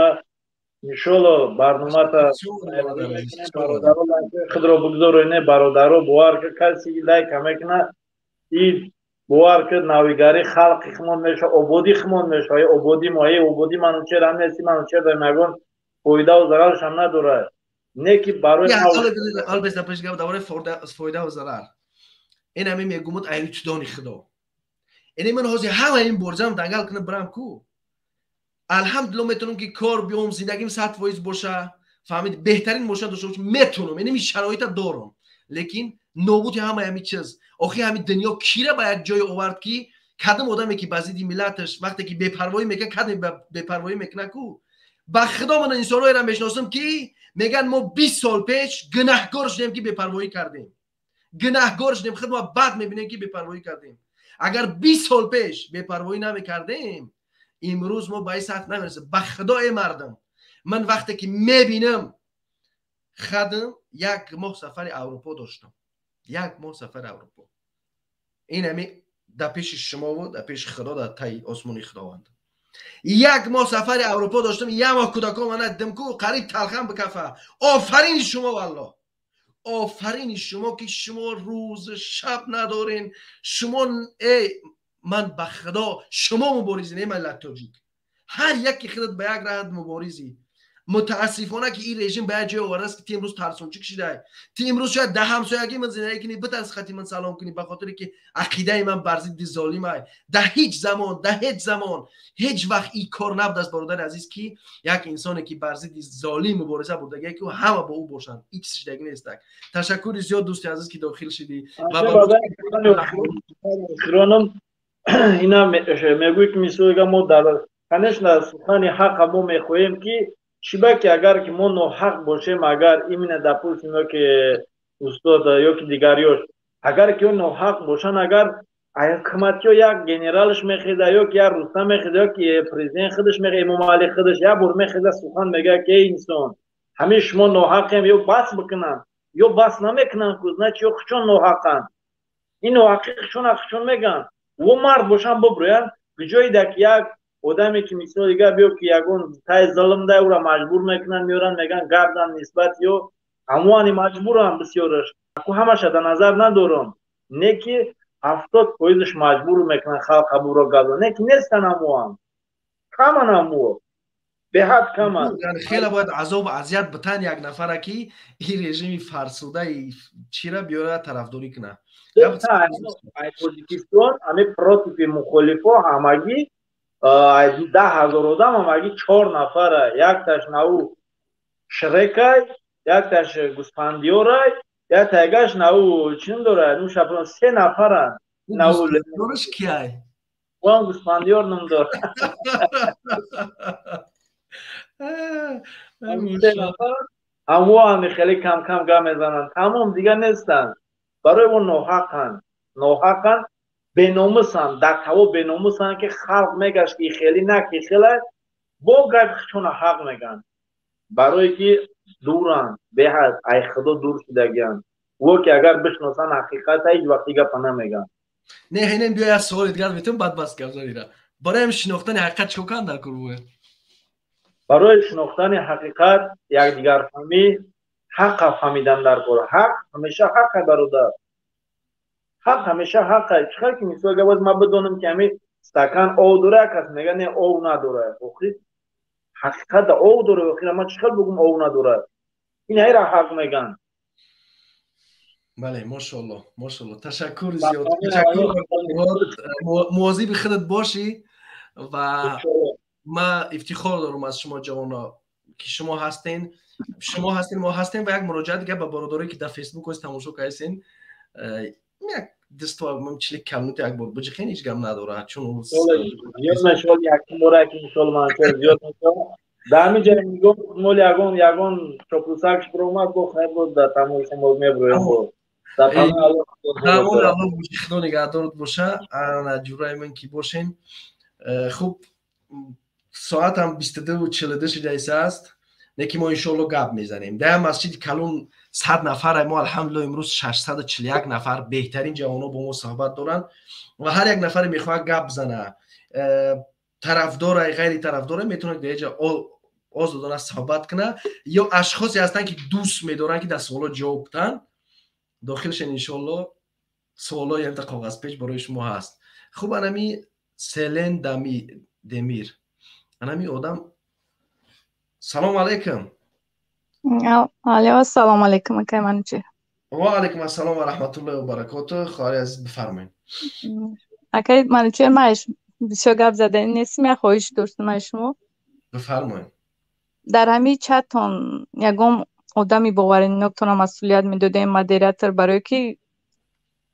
иншоалло барномата бародаро худро бигзороне. Бародаро, бовар ки касе лайка мекунад, и бовар ки навигари халқи хумон мешава, ободӣ хумон мешава. Ободӣ мо, ободӣ Манучер ҳам нести. Манучер дар ягон фоидаву зараршам надорад, не ки барои ҳол беза пеш гап дар фоидаву зарар. Ин ҳами мегумуд айритудони Худо. Ини ман ҳозир ҳама ин борзам дангал кунам, бирам ку, алҳамдулилла, метавонам ки кор биём, зиндагим 100% боша, фаҳмид, беҳтарин мошина дошта бошам, метавонам, ин шароита дорам, лекин нобуди ҳамаи ҳами чиз. Охи ҳами дунё кира ба як ҷое овард, ки кадом одаме ки ба зидди миллаташ вақте ки бепарвоӣ мекунад, кадом бепарвоӣ мекунад ку? Ба Худо, ман инсонҳоеро мешиносам, ки мегӯянд, мо 20 сол пеш гунаҳкор шудем, ки бепарвоӣ кардем, гунаҳкор шудем, худ мо бад мебинем, ки бепарвоӣ кардем. Агар 20 сол пеш бепарвоӣ намекардем, имрӯз мо ба ин сатҳ намерасем. Ба Худои мардум, ман вақте ки мебинам, хадм як моҳ сафари Аврупо доштам, як моҳ сафари Аврупо. Ин ҳами дар пеши шумову дар пеши Худо, дар таи осмони Худованд, як моҳ сафари Аврупо доштам, як моҳ кӯдакон мана дидам ку, қариб талхам бикафа. Офарини шумо, валло, офарини шумо, ки шумо рӯз шаб надорен шумо. Эй, ман ба Худо, шумо муборизин, эй миллат тоҷик, ҳар яке худат ба як раҳат муборизӣ. Мутаассифона, ки ин режим ба як ҷое овардааст, ки ти имрӯз тарсончик шидай. Ти имрӯз шояд дар ҳамсоягӣ ман зиндагӣ кунӣ, битарси хати ман салом кунӣ, ба хотире ки ақидаи ман бар зидди золимай. Дар ҳеҷ замон, дар ҳеҷ замон, ҳеҷ вақт ин кор набудааст, бародари азиз, ки як инсоне ки бар зидди золим мубориза бурдагие, ки ҳама бо ӯ бошанд. Ҳеҷ шидагӣ нестак. Ташаккури зиёд, дӯсти азиз, ки дохил шидӣ. Ина мегӯй, ки мисол мо дар, конечно, сухани ҳақа мо мехоҳем, ки чиба ки агар ки мо ноҳақ бошем, агар именно, допустим, ё ки устод, ё ки дигарёш, агар ки ё ноҳақ бошанд, агар ҳукуматиё як генералш мехеза, ё ки як Рустам мехеза, ё ки президент худаш мехеза, Эмомалӣ худаш як бор мехеза, сухан мегӯяд, ки эй инсон, ҳамин шумо ноҳақем, ё бас бикунанд, ё бас намекунанд ку. Значит, ё хучон ноҳақанд, ин ноҳақи хучон хучон мегӯянд. Во мард бошанд, бибурӯянд ҷои дак як одаме ки мисол дигар биё, ки ягон тай зулм дай, ӯра маҷбур мекунанд, меоранд, мегӯянд, гардан нисбат ё ҳамоани маҷбурам. Бисёраш ку ҳамаша дар назар надорам, не ки 70%-аш маҷбур мекунанд халқ ҳамуро газо, не ки нестан, ҳамоам каман, ҳамо беҳад каман. Хеле бояд азобу азият битан як нафара, ки ин режими фарсудаи чира биёрад, тарафдорӣ кунад. Тоҷикистон ҳами против мухолифо ҳамагӣ 10 000 одам, ҳамагӣ чор нафара: якташ нау Шрекай, якташ Гуспандиёрай, яктагаш нау чин дорад, ну шапрон. Се нафаранд. Киай? Он Гуспандиёр ном дорад. Ҳамо ҳами хеле кам кам гап мезананд, тамом, дигар нестанд. Барои он ноҳақанд, ноҳақанд, беномусанд, дар таво беномусанд, ки халқ мегашт, ки хеле на ки хеле бо гапи хучона ҳақ мегӯянд, барое ки дуранд, беҳад ай Худо дур шудагианд. Во ки агар бишносанд ҳақиқата, ҳеҷ вақти гапа намегӯянд. Не, ҳинем, биё, як суоли дигар метавон, баъд бас гап занира. Барои шинохтани ҳақиқат чикор кунанд дар кор бояд? Барои шинохтани ҳақиқат якдигарфаҳмӣ, ҳаққа фаҳмидан дар кор. Ҳақ ҳамеша ҳаққа, бародар. Ҳақ ҳамеша ҳақ аст. Чӣ ки мисол агар боз ман бидонам, ки ҳамин стакан об дора, кас мега, не, об надорад. Охир ҳақиқат да об дора. Охир ман чӣ хел бугум, об надорад? Ин ҳайра ҳақ меган. Бале, мошалло, мошалло, ташаккур зиёд, ташаккур. Мувозиби худат бошӣ ва ман ифтихор дорам аз шумо, ҷавоно, ки шумо ҳастен, шумо ҳастен, мо ҳастем. Ва як муроҷиат дига ба бародарое, ки дар Фейсбук оз тамошо кардесен: як дасто чили калнути як бор биҷихен, ҳеҷ гап надорад, чун Зиёд мешавад, якум бора ки иншолло ман зиёд мешавад. Дар ҳамин ҷо нигоҳ моли ягон чоплусак биромад, бо хайр, боз дар тамоми шумо меброем боз. Дар Аллоҳ боши, Худо нигаҳдорат боша. Ана ҷураи ман ки бошен. Хуб, соатам 22:42 шидаиса аст, не ки мо иншоалло гап мезанем. Дар масҷиди калон 100 нафар, мо алҳамдулилла имрӯз 641 нафар, беҳтарин ҷавонҳо бо мо суҳбат доранд ва ҳар як нафаре мехоҳад гап зана, тарафдора, ғайри тарафдора, метавонад дар ҷа озодона суҳбат кунад. Ё ашхосе ҳастанд, ки дӯст медоранд, ки дар суоло ҷавоб диҳанд, дохил шен. Иншоалло суолои ҳамта коғазпеч барои шумо ҳаст. Хуб, анами Селен Демир, анами одам, салом алайкум. Алё, ассалому алайкум, акай Манучер. Ва алайкум ассалом ва раҳматуллоҳи ва баракоту, хоҳари азиз, бифармоед. Акай Манучер, ман бисёр гап задани нестим, як хоҳиш доштам аз шумо. Бифармоед. Дар ҳамин чаттон ягон одами боваринокатонро масъулият медодем, модератор, барое ки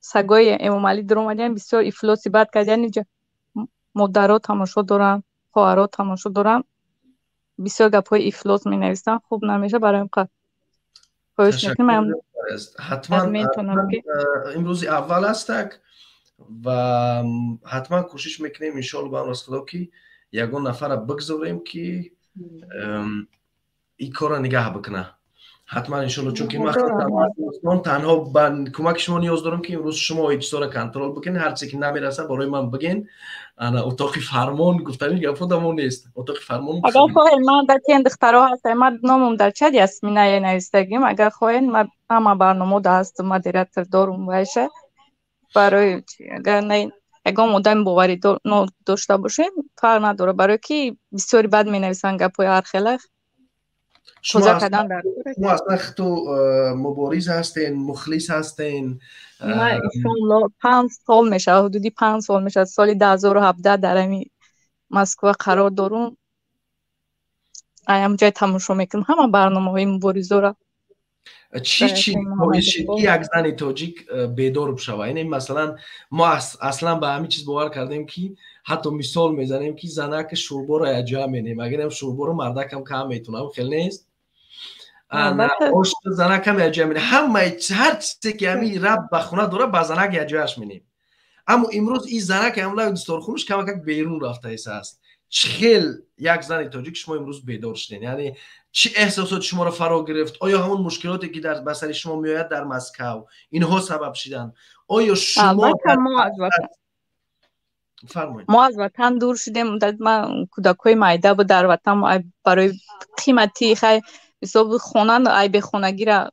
сагои Эмомалӣ дуромадиан, бисёр ифлоси бад кардиан. Инҷа модаро тамошо доранд, хоҳаро тамошо доранд, бисёр гапҳои ифлос менависанд, хуб намеша. Барои ин хоҳиш мекунем. Ҳатман, имрӯзи аввал астак ва ҳатман кӯшиш мекунем, иншоалло, ба амр аз Худо, ки ягон нафарро бигзорем, ки ин корро нигаҳ бикуна. Ҳатман, иншоалло, чунки ман танҳо ба кӯмаки шумо ниёз дорам, ки имрӯз шумо ин чизҳоро контрол бикунед. Ҳар чизе ки намераса, барои ман биген. Ана утоқи фармон гуфтани гапҳо дамо нест, утоқи фармон. Агар хоҳед, ман дар кен духтаро ҳастам, ман номам дар чат Ясминае навистагим. Агар хоҳед, ман ҳама барномао да ҳастам, модератор дорум вайша. Барои агар ягон одами боварӣ дошта бошем, фарқ надорад, барое ки бисёри бад менависанд, гапҳои ҳархела. Шумо аслан худту мубориз ҳастен, мухлис ҳастен? Ман иншоалло 5 сол мешавад, ҳудуди 5 сол мешавад, соли 2017 дар ҳами Москва қарор дорум, ҳамҷой тамошо мекунам ҳама барномаҳои муборизоро. Чӣ чӣ боис шид, ки як зани тоҷик бедор бишава? Яъне, масалан, мо аслан ба ҳамин чиз бовар кардем, ки ҳатто мисол мезанем, ки занак шӯрборо якҷоя менем, агарам шӯрборо мардакам кам метунам, хел нест, занакам якҷоя менем, ҳамаи ҳар чизе ки ҳамин раб ба хона дора, ба занак якҷояш менем. Аммо имрӯз ин занак ҳамлаи дусторхунаш камакак берун рафтаиса аст. Чӣ хел як зани тоҷик шумо имрӯз бедор шуден? Яъне чӣ эҳсосот шуморо фаро гирифт? Оё ҳамон мушкилоте, ки ба сари шумо меояд дар Москав, инҳо сабаб шиданд? Оё шумо Мо аз ватан дур шудем, ман кӯдакҳои майда буд дар ватан, барои қимати хай мисол хона, ай бехонагира,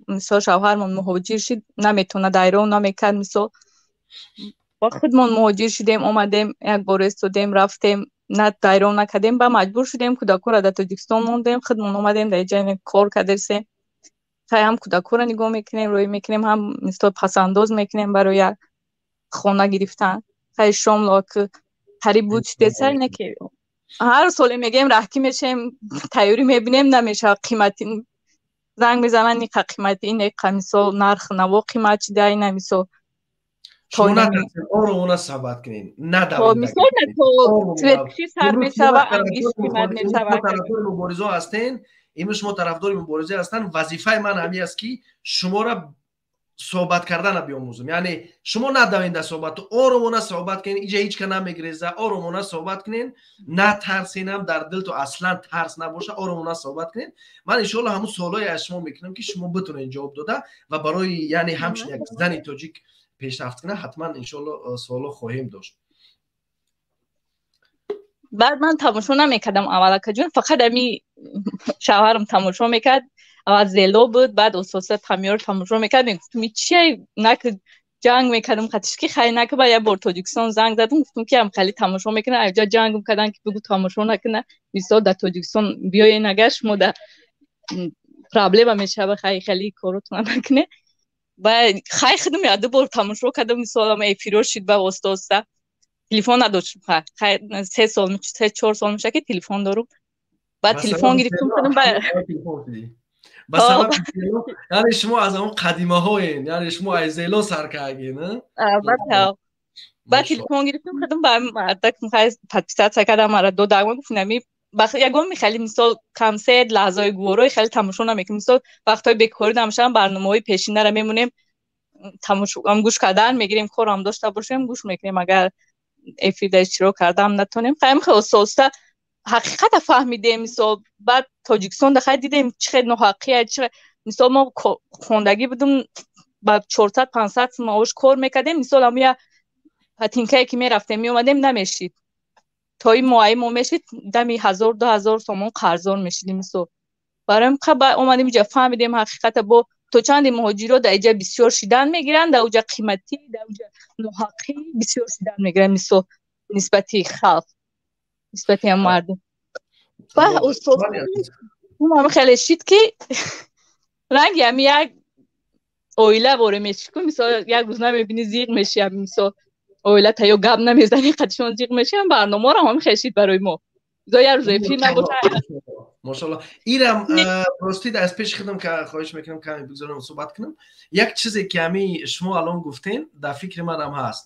мисол шавҳармон муҳоҷир шид, наметавонад, айрон намекард, мисол ба худмон муҳоҷир шудем, омадем, як бор истодем, рафтем, на дайрон накардем, ба маҷбур шудем, кӯдакҳоро дар Тоҷикистон мондем, худмон омадем, дар ҷай кор кардесем. Хай ҳам кӯдакҳоро нигоҳ мекунем, рӯй мекунем, ҳам мисол пасандоз мекунем барои як хона гирифтан. Хай шомло қариб буд шудесар, не ки ҳар соле мегӯем, раҳкӣ мешем, тайёрӣ мебинем, намешавад. Қимати занг мезананд, иқа қимати, иқа мисол нарх наво қимат шида, ина мисол. Шумо натарсед, оромона суҳбат кунед. Мисол цветкушӣ сар мешава, ангиш қимат мешава. Тарафдори муборизо ҳастен имрӯз, шумо тарафдори мубориза ҳастанд. Вазифаи ман ҳамин аст, ки шуморо суҳбат кардана биомӯзам. Яъне шумо надавен дар суҳбату, оромона суҳбат кунед. Иҷа ҳеҷ ка намегиреза, оромона суҳбат кунед, натарсенам, дар дилту аслан тарс набоша, оромона суҳбат кунед. Ман иншоалло ҳамун суолое аз шумо мекунам, ки шумо битонед ҷавоб дода ва барои, яъне ҳамчун як зани тоҷик пешрафт кунад. Ҳатман, иншоалло, суоло хоҳем дошт. Баъд ман тамошо намекардам аввал, акаҷон, фақат ами шавҳарам тамошо мекард. Аввал Зело буд, баъд ососа Тамёр тамошо мекард. Мегуфтум, чия нак Ҷанг мекардам қатиш, ки хай нака. Ба як бор Тоҷикистон занг задам, гуфтам, ки ам хеле тамошо мекунам. Аҷа ҷангм кардам, ки бигӯ тамошо накуна. Мисол, дар Тоҷикистон биёен, агар шумо да проблема мешава, хай хеле коротона накуне. Ба хай худам як ду бор тамошо кардам. Мисолам, эфиро шид, ба оста оста телефон надоштам. Хай, 3 сол, 3-4 сол меша, ки телефон дорум. Баъд телефон гирифтам худам ба Ба сабаби, яъне шумо аз он қадимаҳоен, яъне шумо аз зело сар кардин? Албатта. Баъд телефон гирифтам худам, ба мардак подписаться кардам, мара додам. Гуфтам, ягон михали, мисол, консерт, лаҳзаҳои гуворои хеле тамошо намекунем. Мисол, вақтҳои бекорӣ намешавам, барномаҳои пешинара мемонем, тамошоам гӯш кардан мегирем. Корам дошта бошем, гӯш мекунем. Агар эфирда иштирок кардам натонем, хайм хел оста оста ҳақиқата фаҳмидем. Мисол, баъд Тоҷикистон хай дидем, чӣ хел ноҳаққия, чӣ. Мисол, мо хондагӣ будум, ба 400-500 маош кор мекардем. Мисол, ҳамуя патинкае ки мерафтем, меомадем, намешид. То ин моҳаи мо мешид, дами 1000-2000 сомон қарздор мешидем. Мисол, барои омадем иҷа, фаҳмидем ҳақиқата. Бо то чанде муҳоҷиро дар иҷа бисёр шидан мегиранд, дар уҷа қиматӣ, дар уҷа ноҳаққӣ бисёр шидан мегиранд, мисол, нисбати халқ, нисбати ҳам мардум. Ва устод хеле шид, ки ранги ҳами як оила воре меши ку. Мисол, як рӯз намебини, зиқ меши. Мисол, оилата ё гап намезани, қадишон зиқ меши. Барномаро ҳам хел шид барои мо. Як рӯз эфир набоша. Мошалло. Ирам рости аз пеши худам хоҳиш мекунам, каме бигзорам суҳбат кунам. Як чизе ки ҳами шумо алон гуфтен, дар фикри манам ҳаст.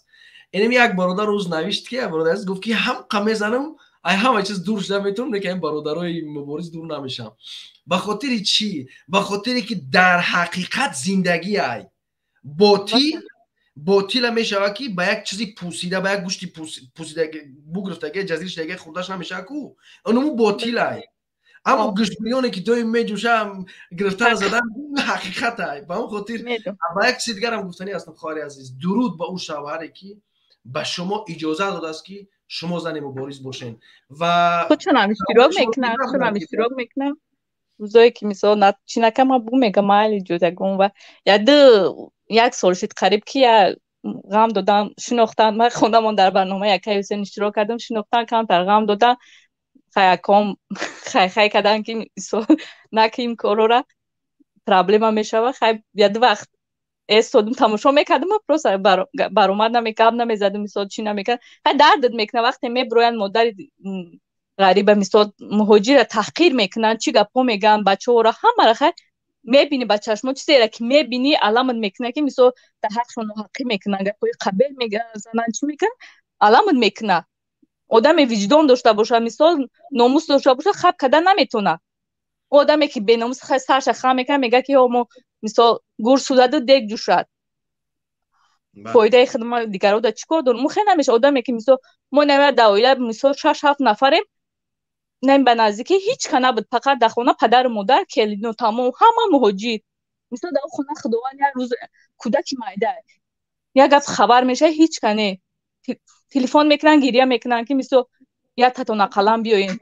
Инам як бародар рӯз навишт, ки бародар гуфт, ки ҳамқа мезанам, ай ҳама чиз дур шуда метавонам, лекин бародарои мубориз дур намешавам. Ба хотири чӣ? Ба хотире ки дар ҳақиқат зиндагӣ ай ботил ботила мешавад, ки ба як чизи пусида, ба як гӯшти пусида бугирифтаги, ҷазир шудаги хӯрдаш намешавад ку. Онуму ботилай, аммо гӯштбирёне ки доим меҷӯшам, гирифтан задан ҳақиқатай. Ба он хотир ба як чизи дигарам гуфтанӣ ҳастам. Хоҳари азиз, дуруд ба ӯ шавҳаре, ки ба шумо иҷоза додааст, ки шумо зани мубориз бошен. Ва худшонам иштирок мекунам, худшонам иштирок мекунам. Рӯзое ки, мисол, чӣ накам, бу мегам, майли ҷудагон. Ва яду як сол шуд қариб, ки я ғам додам, шинохтан. Ман хондамон дар барнома якай Ҳусен иштирок кардам, шинохтан, камтар ғам додам. Хаяком хай-хай кардан, ки мисол, наким корора, проблема мешава. Хай, яду вақт эстодум, тамошо мекардам, просто баромад гап намезадам, мисол, чӣ намекард. Хай, дардат мекунад, вақте меброянд, модари ғариба, мисол, муҳоҷира таҳқир мекунанд, чӣ гапҳо мегӯянд, бачаҳоро ҳамаро. Хай, мебинӣ ба чашмо, чизеро ки мебинӣ, аламат мекунад, ки, мисол, дар ҳақшон ноҳаққӣ мекунанд, гапҳои қабеҳ мезананд, чӣ мекунанд, аламат мекунад. Одаме виҷдон дошта бошад, мисол, номус дошта бошад, хаб карда наметавонад. Одаме ки беномус, сарша хам мекунад, мегӯяд, ки мо, мисол, гур сӯзаду дег ҷӯшад, фоидаи хидмат дигаро да чӣ кор дорем? Хел намеша. Одаме ки, мисол, мо нама дар оила, мисол, шаш ҳафт нафарем, не, ба наздикӣ ҳеҷ ка набуд, фақат дар хона падару модар, келину, тамом, ҳама муҳоҷир. Мисол, дар хона Худованд як рӯз кӯдаки майда як гап хабар мешавад, ҳеҷ ка не. Телефон мекунанд, гиря мекунанд, ки, мисол, як татона қалам биёем.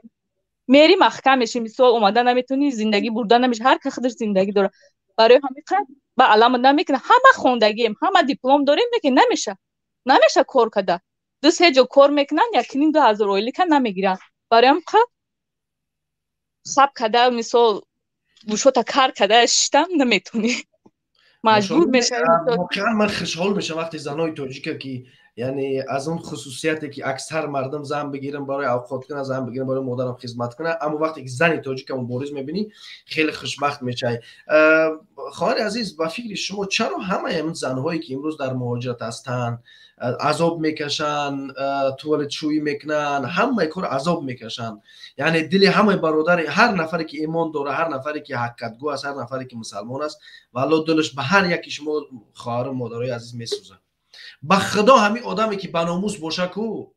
Мери, маҳкам меши, мисол, омада наметавонӣ, зиндагӣ бурда намеша. Ҳар ка худаш зиндагӣ дорад. Барои ҳамин қадр ба алама намекунад. Ҳама хондагием, ҳама диплом дорем, лекин намеша, намеша кор карда. Ду се ҷо кор мекунанд, 1500-2000 ойлика намегиранд. Барои ҳам қадр саб карда, мисол, гӯшота кар карда шиштам наметавонӣ, маҷбур мешавӣ. Воқеан ман хушҳол мешавам, вақте занои тоҷика, ки яъне аз он хусусияте, ки аксар мардум зан бигирам барои авқот кунад, зан бигирам барои модарам хизмат кунад, аммо вақте ки зани тоҷика мубориз мебинӣ, хеле хушбахт мешавӣ. Хоҳари азиз, ба фикри шумо, чаро ҳамаи ҳамин занҳое, ки имрӯз дар муҳоҷират ҳастанд, азоб мекашанд, туалетшӯӣ мекунанд, ҳамаи кор азоб мекашанд? Яъне дили ҳамаи бародари, ҳар нафаре ки имон дора, ҳар нафаре ки ҳақиқатгӯ аст, ҳар нафаре ки мусалмон аст, валло, дилаш ба ҳар яки шумо, хоҳару модарои азиз, месӯзад. Ба Худо, ҳамин одаме ки ба номус боша ку,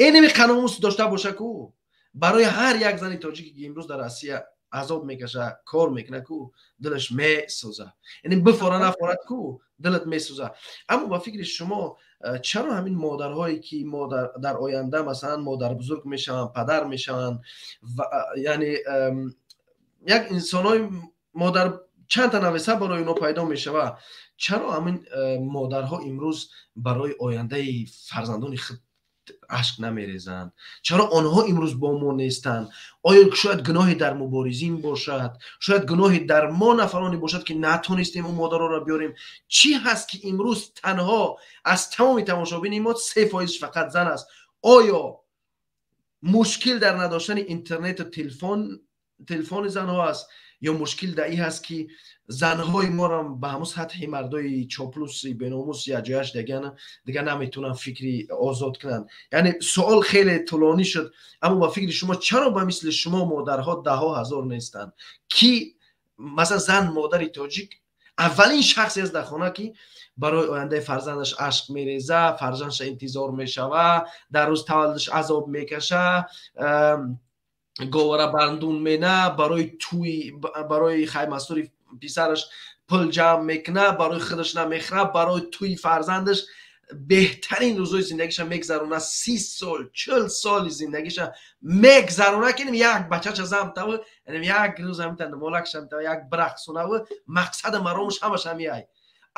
энеми қаномус дошта боша ку, барои ҳар як зани тоҷике, ки имрӯз дар Россия азоб мекаша, кор мекуна ку, дилаш месӯза. Яъне бифора нафорад ку, дилат месӯза. Аммо ба фикри шумо, чаро ҳамин модарҳое, ки дар оянда, масалан, модарбузург мешаванд, падар мешаванд, яъне як инсонҳои модар Чанд та нависа барои онҳо пайдо мешавад. Чаро ҳамин модарҳо имрӯз барои ояндаи фарзандони худ ашк намерезанд? Чаро онҳо имрӯз бо мо нестанд? Оё шояд гуноҳе дар муборизин бошад? Шояд гуноҳе дар мо нафароне бошад, ки натонистем он модароро биёрем? Чӣ ҳаст, ки имрӯз танҳо аз тамоми тамошобини мо 3% фақат зан аст? Оё мушкил дар надоштани интернету телефони занҳо аст, ё мушкил дар ин ҳаст, ки занҳои моро ба ҳамун сатҳи мардои чоплуси беномус яҷояш дигар наметавонанд фикри озод кунанд? Яъне суол хеле тӯлонӣ шуд, аммо ба фикри шумо, чаро ба мисли шумо модарҳо даҳҳо ҳазор нестанд, ки масалан зан, модари тоҷик аввалин шахсе аст дар хона, ки барои ояндаи фарзандаш ашк мереза, фарзандша интизор мешава, дар рӯз таваллудаш азоб мекаша, говара бандун мена, барои тӯи, барои хаймастури писараш пул ҷамъ мекуна, барои худаш намехӯра, барои тӯи фарзандаш беҳтарин рӯзои зиндагиша мегзарона, 30 сол, 40 соли зиндагиша мегзарона, ки як бачача замтаву як рӯз ҳамитан молакша як бирақсонаву мақсаду маромаш ҳамаш ҳамияй.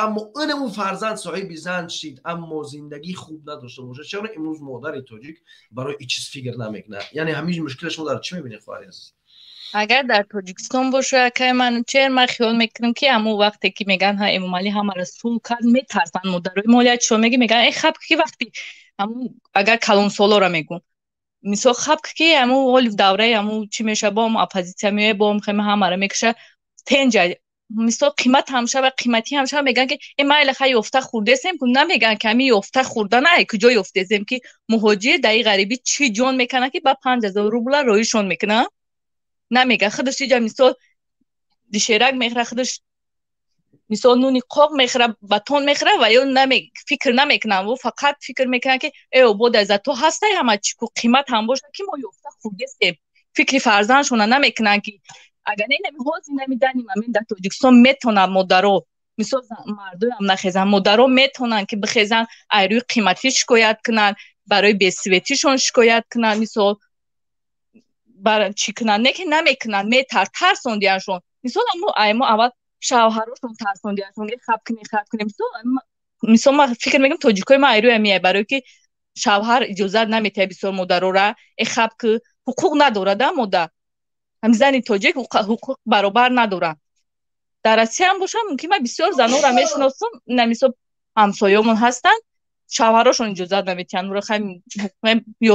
Аммо инаму фарзанд соҳиби зан шид, аммо зиндагии хуб надошта бошад. Чаро имрӯз модари тоҷик барои ин чиз фикр намекунад? Яъне ҳамин мушкила шумо дар чӣ мебинед, хоҳари азиз? Агар дар Тоҷикистон боша, акай Манучер, ман хиёл мекунам, ки ҳамун вақте ки меган, ҳа, Эмомалӣ ҳамаро сулҳ кард, метарсанд модарои молият. Чо меги? Меган, э, хаб ки вақти ҳамун агар калонсолора мегӯм, мисол, хаб ки ҳамун ҳоли давраи ҳамун чӣ меша, бо оппозитсия меояд, бо хема ҳамаро мекуша, тенҷа, мисол, қимат ҳам шава, қиматӣ ҳам шава, мегӯянд, ки э, майла, хай, ёфта хӯрдесем ку. Намегӯянд, ки ҳамин ёфта хӯрдана ай куҷо ёфтесем, ки муҳоҷир дар ин ғарибӣ чӣ ҷон мекунад, ки ба 5000 рубла роишон мекунад. Намега, худаш иҷа, мисол, доширак мехӯра, худаш, мисол, нуни қоқ мехӯра, батон мехӯра ва ё фикр намекунанд. Во фақат фикр мекунанд, ки э, обода, зато ҳастай ҳама чӣ ку, қимат ҳам бошад, ки мо ёфта хӯрдесем. Фикри фарзандшона намекунанд, ки агар не, нами ҳозир намиданим, амин дар Тоҷикистон метонанд модаро, мисол, мардоям нахезанд, модаро метонанд, ки бихезанд, ай рӯи қиматӣ шикоят кунанд, барои бесветишон шикоят кунанд, мисол, чӣ кунанд, не ки намекунанд. Метар тарсондияншон, мисол, мо аввал шавҳарошон тарсондияншон, хаб кунем, хаб кунем. Мисол, ман фикр мекунам, тоҷикои ма айрӯя меяй, барое ки шавҳар иҷозат наметиҳад бисёр модарора, э, хаб ки ҳуқуқ надорада модар. Ҳамин зани тоҷик ҳуқуқ баробар надорад. Дар Россияам бошам, мумкин, ман бисёр занонро мешиносам, ина, мисол, ҳамсоёмон ҳастанд, шавҳарошон иҷозат наметиҳанд.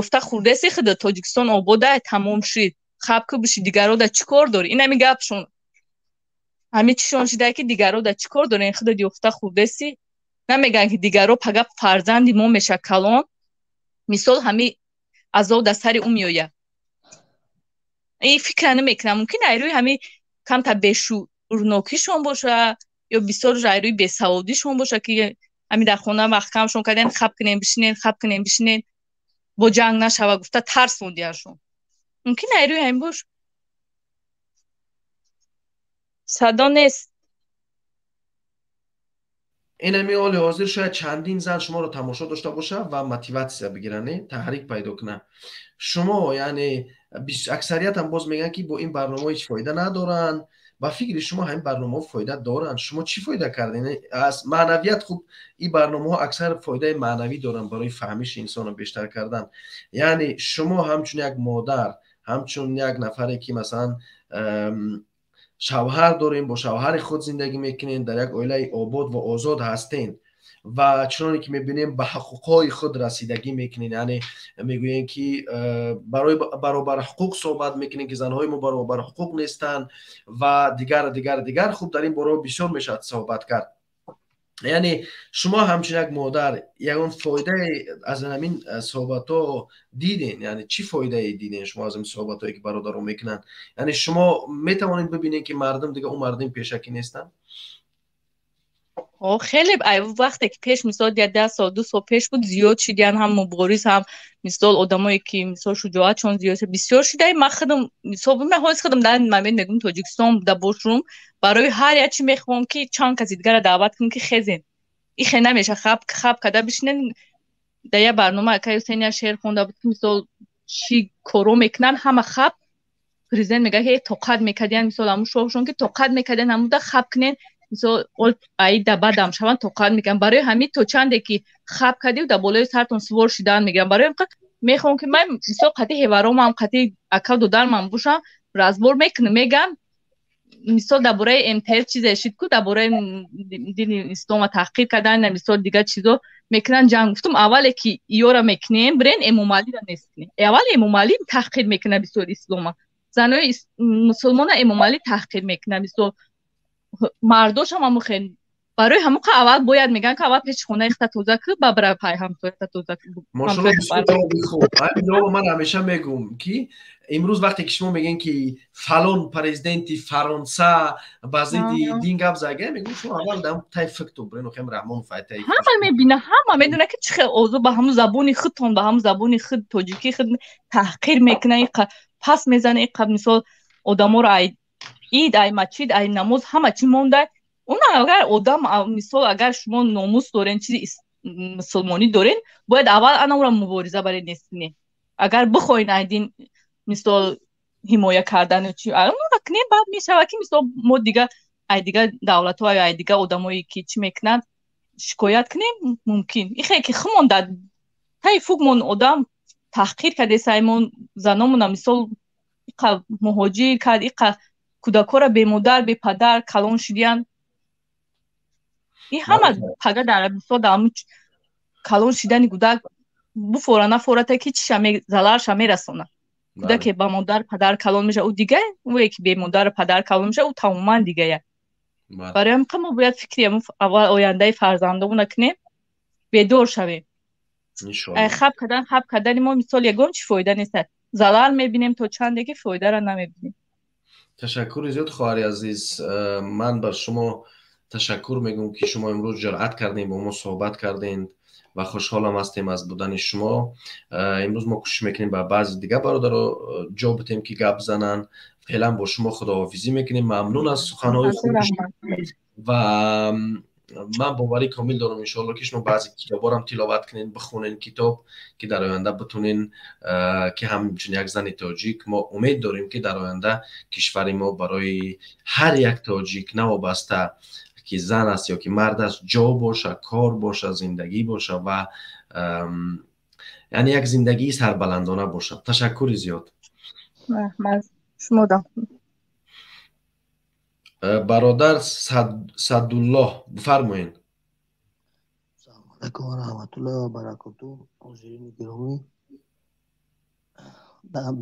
Ёфта хӯрдеси худа, Тоҷикистон обода, тамом шид, хаб ку, биши, дигаро да чӣ кор дорӣ? Ин ҳамин гапшон, ҳамин чишон шида, ки дигаро да чӣ кор дорӣ, худат ёфта хӯрдеси. Намегӯянд, ки дигаро пага фарзанди мо меша калон, мисол, ҳамин азоб дар сари ӯ меояд. Ин фикра намекунам. Мумкин, айрӯи ҳамин камтар бешӯрнокишон боша ё бисёр айрӯи бесаводишон боша, ки ҳамин дар хона маҳкамшон кардем, хаб кунем, бишинен, хаб кунем, бишинен, бо ҷанг нашава гуфта тарсондияншон. Мумкин, айрӯи ҳамин бош. Садо нест. Инами ҳоли ҳозир шояд чандин зан шуморо тамошо дошта бошад ва мотиватсия бигиранд, таҳрик пайдо кунанд. Шумо, яъне, аксариятам боз мегӯянд, ки бо ин барномаҳо ҳеҷ фоида надоранд. Ба фикри шумо, ҳамин барномаҳо фоида доранд? Шумо чӣ фоида кардед аз маънавият? Хуб, ин барномаҳо аксар фоидаи маънавӣ доранд барои фаҳмиши инсонро бештар кардан. Яъне шумо ҳамчун як модар, ҳамчун як нафаре, ки масалан шавҳар дорем, бо шавҳари худ зиндагӣ мекунем, дар як оилаи обод ва озод ҳастем ва чуноне ки мебинем, ба ҳуқуқҳои худ расидагӣ мекунем, яъне мегӯем, ки барои баробарҳуқуқ суҳбат мекунем, ки занҳои мо баробарҳуқуқ нестанд ва дигар, дигар, дигар. Хуб, дар ин бора бисёр мешавад суҳбат кард. Яъне шумо ҳамчун як модар ягон фоидае аз ҳамин суҳбатҳо диден? Яъне чӣ фоидае диден шумо аз ҳамин суҳбатҳое, ки бародаро мекунанд? Яъне шумо метавонед бибинед, ки мардум дига он мардуми пешакӣ нестанд? Хеле вақте ки пеш, мисол, я 10 сол, 2 сол пеш буд, зиёд шидиян, ҳам мубориз, ҳам, мисол, одамое ки, мисол, шуҷоатшон зиёд бисёр шида. Ман худам, мисол, ман ҳози худам дар момент мегӯм, Тоҷикистон да бошум, барои ҳар як чи мехоҳам, ки чанд каси дигарро даъват кунам, ки хезен, ихе намеша, хаб хаб када бишинен. Дар як барнома акай Ҳусейн як шеър хонда буд, ки, мисол, чӣ коро мекунанд, ҳама хаб. Президент мега ки тоқат мекардиян, мисол, ҳамун шоҳшон ки тоқат мекардиян, ҳамуда хаб кунен, мисол, ай да бадам шаванд, тоқат мекунанд. Барои ҳамин то чанде ки хаб кардиу, дар болои сартон сувор шидан мегиранд. Барои ҳам мехоҳам, ки ман, мисол, қати ҳеваромам, қати ака додармам бошам, разбор мекунам, мегам, мисол, дар бораи МТС чизе шид ку, дар бораи дини ислома таҳқир кардан, мисол, дигар чизо мекунанд ҷанг. Гуфтум, аввале ки иёра мекунем, бирен Эмомалиро нест кунем. Аввал Эмомалӣ таҳқир мекунад, бисёр ислома, занои мусулмона Эмомалӣ таҳқир мекунад, мисол, мардошам ҳамун хел. Барои ҳамон қа аввал бояд, мегӯянд, ки аввал пеши хонаи худта тоза кӯ, ба бира пай ҳамсоята тоза. Мошалло, бисёр ҷавоби хуб. Ҳамин ҷавобо ман ҳамеша мегӯм, ки имрӯз вақте ки шумо мегӯен, ки фалон президенти Фаронса ба зидди дин гап зага, мегӯм, шумо аввал дар тай фикту бирен, охем Раҳмонов айтай. Ҳама мебина, ҳама медона, ки чӣ хел озо ба ҳамун забони худтон, ба ҳамун забони худ, тоҷикии худ таҳқир мекунад, иқа пас мезана, иқа, мисол, одаморо ай ид, ай масҷид, ай намоз, ҳама чӣ монда. Он агар одам, мисол, агар шумо номус дорен, чизи мусулмонӣ дорен, бояд аввал анаро мубориза баред, нест кунед. Агар бихоҳед ай дин, мисол, ҳимоя кардану чи кунем, баъд мешавад, ки, мисол, мо дига ай дигар давлатҳо, ай дигар одамое ки чӣ мекунанд, шикоят кунем мумкин. Ихе ки хумон дар таи фугмон одам таҳқир кардесаймон, заномона, мисол, иқа муҳоҷир кард, иқа кӯдакҳоро бемодар, бепадар калон шидиянд. Ин ҳама пага дар, мисол, дар ҳамун калон шидани кӯдак буфора нафората, ки чиша залалша мерасонад. Кӯдаке ба модар, падар калон мешавад, ӯ дига, ӯе ки бемодару падар калон мешавад, ӯ тамоман дигая. Барои ҳамин мо бояд фикри аввал ояндаи фарзандомона кунем, бедор шавем. Хаб кардан, хаб кардани мо, мисол, ягон чи фоида нест. Залал мебинем то чанде ки фоидаро намебинем. Ташаккури зиёд, хоҳари азиз. Ман бар шумо ташаккур мегӯм, ки шумо имрӯз ҷуръат кардем, бо мо суҳбат кардем ва хушҳолам ҳастем аз будани шумо. Имрӯз мо кӯшиш мекунем, ба баъзи дигар бародаро ҷо битем, ки гап зананд. Феълан бо шумо худоҳофизӣ мекунем. Мамнун аз суханҳои хуби ва ман боварӣ комил дорам, иншоалло, ки шумо баъзе китобҳорам тиловат кунед, бихонен китоб, ки дар оянда битонен, ки ҳамчун як зани тоҷик мо умед дорем, ки дар оянда кишвари мо барои ҳар як тоҷик, навобаста ки зан аст ё ки мард аст, ҷо боша, кор боша, зиндагӣ боша ва яъне як зиндагии сарбаландона бошад. Ташаккури зиёд. Шумодам. Бародар Садуллоҳ, бифармоед. Салому алайкум ва раҳматуллоҳи ва баракоту, ҳозирини гиромӣ.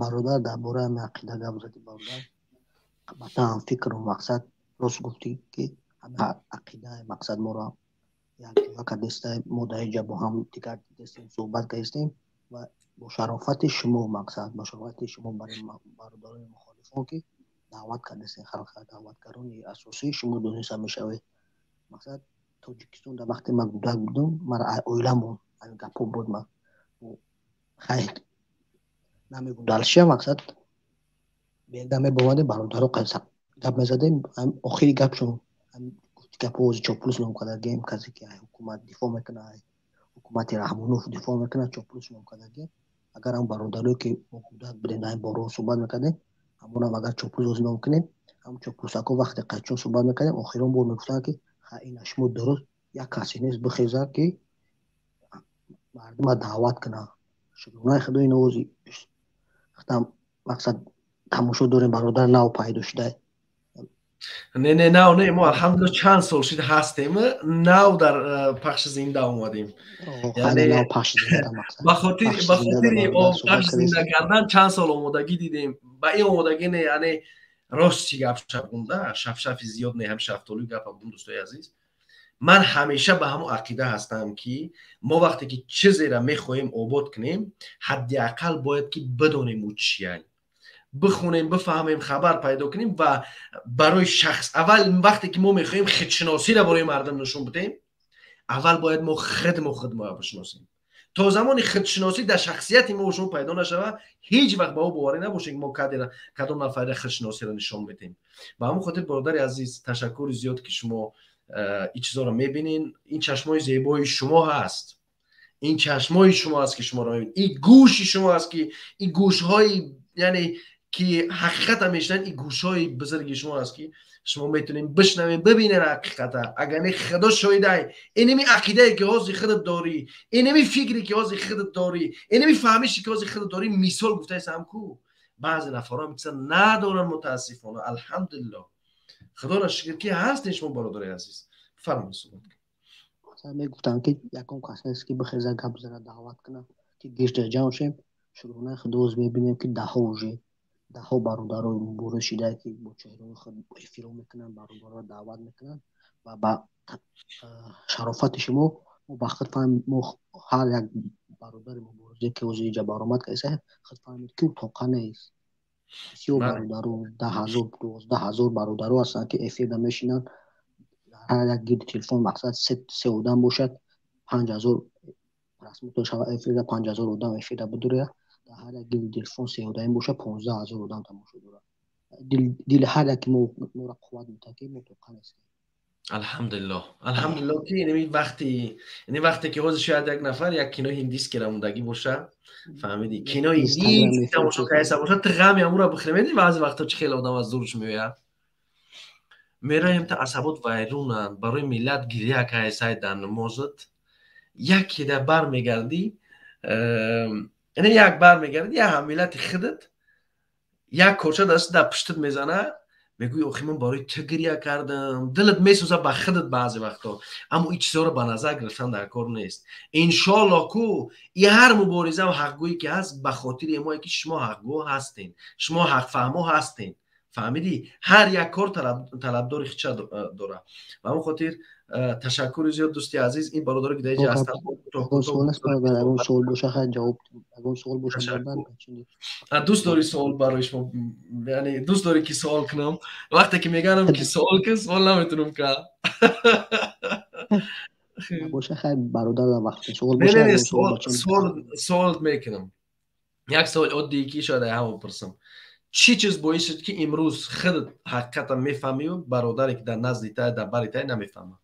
Бародар, дар бораи ҳамин ақида гап задӣ, бародар, албатта ҳамфикру мақсад, рост гуфтӣ, ки ҳамин ақидаи мақсад моро якҷоя кардестай. Мо дар инҷа бо ҳам дигар дидестем, суҳбат кардестем ва бо шарофати шумо, мақсад, бо шарофати шумо барои бародарони мухолифон, ки даъват кардестем, халқа даъватгарони асосии шумо дониста мешавед. Мақсад, Тоҷикистон дар вақте ман кӯдак будам, мара оиламон ҳамин гапҳо буд. Ман хайр намегум далшия, мақсад, берда мебомадем, бародаро гап мезадем. Охири гапшон гапҳо ози чоплус ном кардагем, касе ки ҳукумат дифоъ мекунад, ҳукумати Раҳмонов дифоъ мекунад, чоплус ном кардагем. Агар ҳам бародарое ки мо кӯдак будем, дар ин борао суҳбат мекардем, ҳамонам агар чоплус ози ном кунем, ҳам чоплусако вақте қайчон суҳбат мекардем, охирон бор мегуфтанд, ки ха, ина шумо дуруст, як касе нест бихезад, ки мардума даъват кунад. Шукронаи худо, ин ози хатам, мақсад, тамошо дорем, бародар нав пайдо шуда. Не, не, нав не, мо, алҳамдулилла, чанд сол шуд ҳастем, нав дар пахши зинда омадем. Ба хотири пахши зинда кардан чанд сол омодагӣ дидем. Ба ин омодагӣ не, яъне рости гап шабгунда шафшафи зиёд не, ҳам шафтолуи гапа будум. Дӯстои азиз, ман ҳамеша ба ҳамон ақида ҳастам, ки мо вақте ки чизеро мехоҳем обод кунем, ҳадди ақал бояд ки бидонем ӯ чия, бихонем, бифаҳмем, хабар пайдо кунем. Ва барои шахс аввал, вақте ки мо мехоҳем худшиносиро барои мардум нишон бидем, аввал бояд мо худмо худмо бишиносем. То замони худшиносӣ дар шахсияти мо шумо пайдо нашава, ҳеҷ вақт ба ӯ боварӣ набошем, ки мо кадом нафарро худшиносиро нишон медиҳем. Ба ҳамон хотир, бародари азиз, ташаккури зиёд, ки шумо ин чизоро мебинен. Ин чашмои зебои шумо ҳаст, ин чашмои шумо аст, ки шуморо мебинед, ин гӯши шумо аст, ки ин гӯшҳои, яъне ки ҳақиқата мешунаванд, ин гӯшҳои бузурги шумо аст, ки шумо метавонед бишнавед, бибинед ҳақиқата. Агар не, худо шоҳидай, инами ақидае ки ҳозир худат дорӣ, инами фикре ки ҳозир худат дорӣ, инами фаҳмише ки ҳозир худат дорӣ, мисол гуфтаистам ку баъзе нафарҳо ҳам чиза надоранд, мутаассифона. Алҳамдулиллоҳ, худоро шукр, ки ҳастед шумо, бародари азиз. Фармоед, суҳбат кунед. Масалан, мегуфтам, ки ягон кас нест, ки бихеза, гап зана, даъват кунад, ки гирда ҷамъ шем. Шукронаи худо, оз мебинем, ки даҳҳо, уже даҳҳо бародаро мубориз шуда, ки бо чеҳраҳои худ эфиро мекунанд, бародарро даъват мекунанд ва ба шарофати шумо мо ба худ фаҳм, мо ҳар як бародари муборизе, ки ҳозир инҷа баромад кардааст, худ фаҳмид, ки ӯ тоқа нест. Бисёр бародаро, 10 000, 12 000 бародаро ҳастанд, ки эфирда мешинанд. Дар ҳар як гирди телефон, мақсад, се одам бошад, 5000 просмотр шавад эфирда, 5000 одам эфирда бидуря. Дар ҳар як гирди телефон се одам бошад, 15 000 одам тамошо дорад. Дили ҳар яки мо моро қувват метиҳад, ки мо тоқа нестем. Алҳамдулиллоҳ, алҳамдулиллоҳ, ки инами вақти, ини вақте ки ҳозир шояд як нафар як кинои ҳиндист рамондагӣ боша, фаҳмидӣ, кинои ҳиндист тамошо кардааста боша, ту ғами амура бихӯри. Медонӣ, баъзе вақто чӣ хеле одам аз зурш меояд, мераем, та асабот вайрунанд, барои миллат гиря кардааистай дар намозат, якеда бармегардӣ, яъне як бармегардӣ, як ҳаммиллати худат як корча даст дар пуштат мезана, мегӯӣ: «Охи, ман барои ту гиря кардам». Дилат месӯзад ба худат баъзе вақто, аммо ин чизҳоро ба назар гирифтан дар кор нест. Иншоалло, ку и ҳар муборизаву ҳақгӯе ки ҳаст, ба хотири эмое, ки шумо ҳақгӯ ҳастен, шумо ҳақфаҳмо ҳастен, фаҳмидӣ? Ҳар як кор талабдори хича дорад. Ба ҳамон хотир ташаккури зиёд, дӯсти азиз. Ин бародаро, ки дар инҷа ҳастанд. Суол боша, хай, ҷавоб, ягон суол боша. Дӯст дорӣ суол барои шумо, яъне дӯст дорӣ, ки суол кунам? Вақте ки меганам, ки суол кун, суол наметунам ка. Боша, хай, бародар, вақти суол. Не, суол мекунам. Як суоли оддие, ки шояд ҳама пурсам: чӣ чиз боис шуд, ки имрӯз худат ҳақиқатан мефаҳмию бародаре, ки дар назди тай, дар бари тай, намефаҳмад?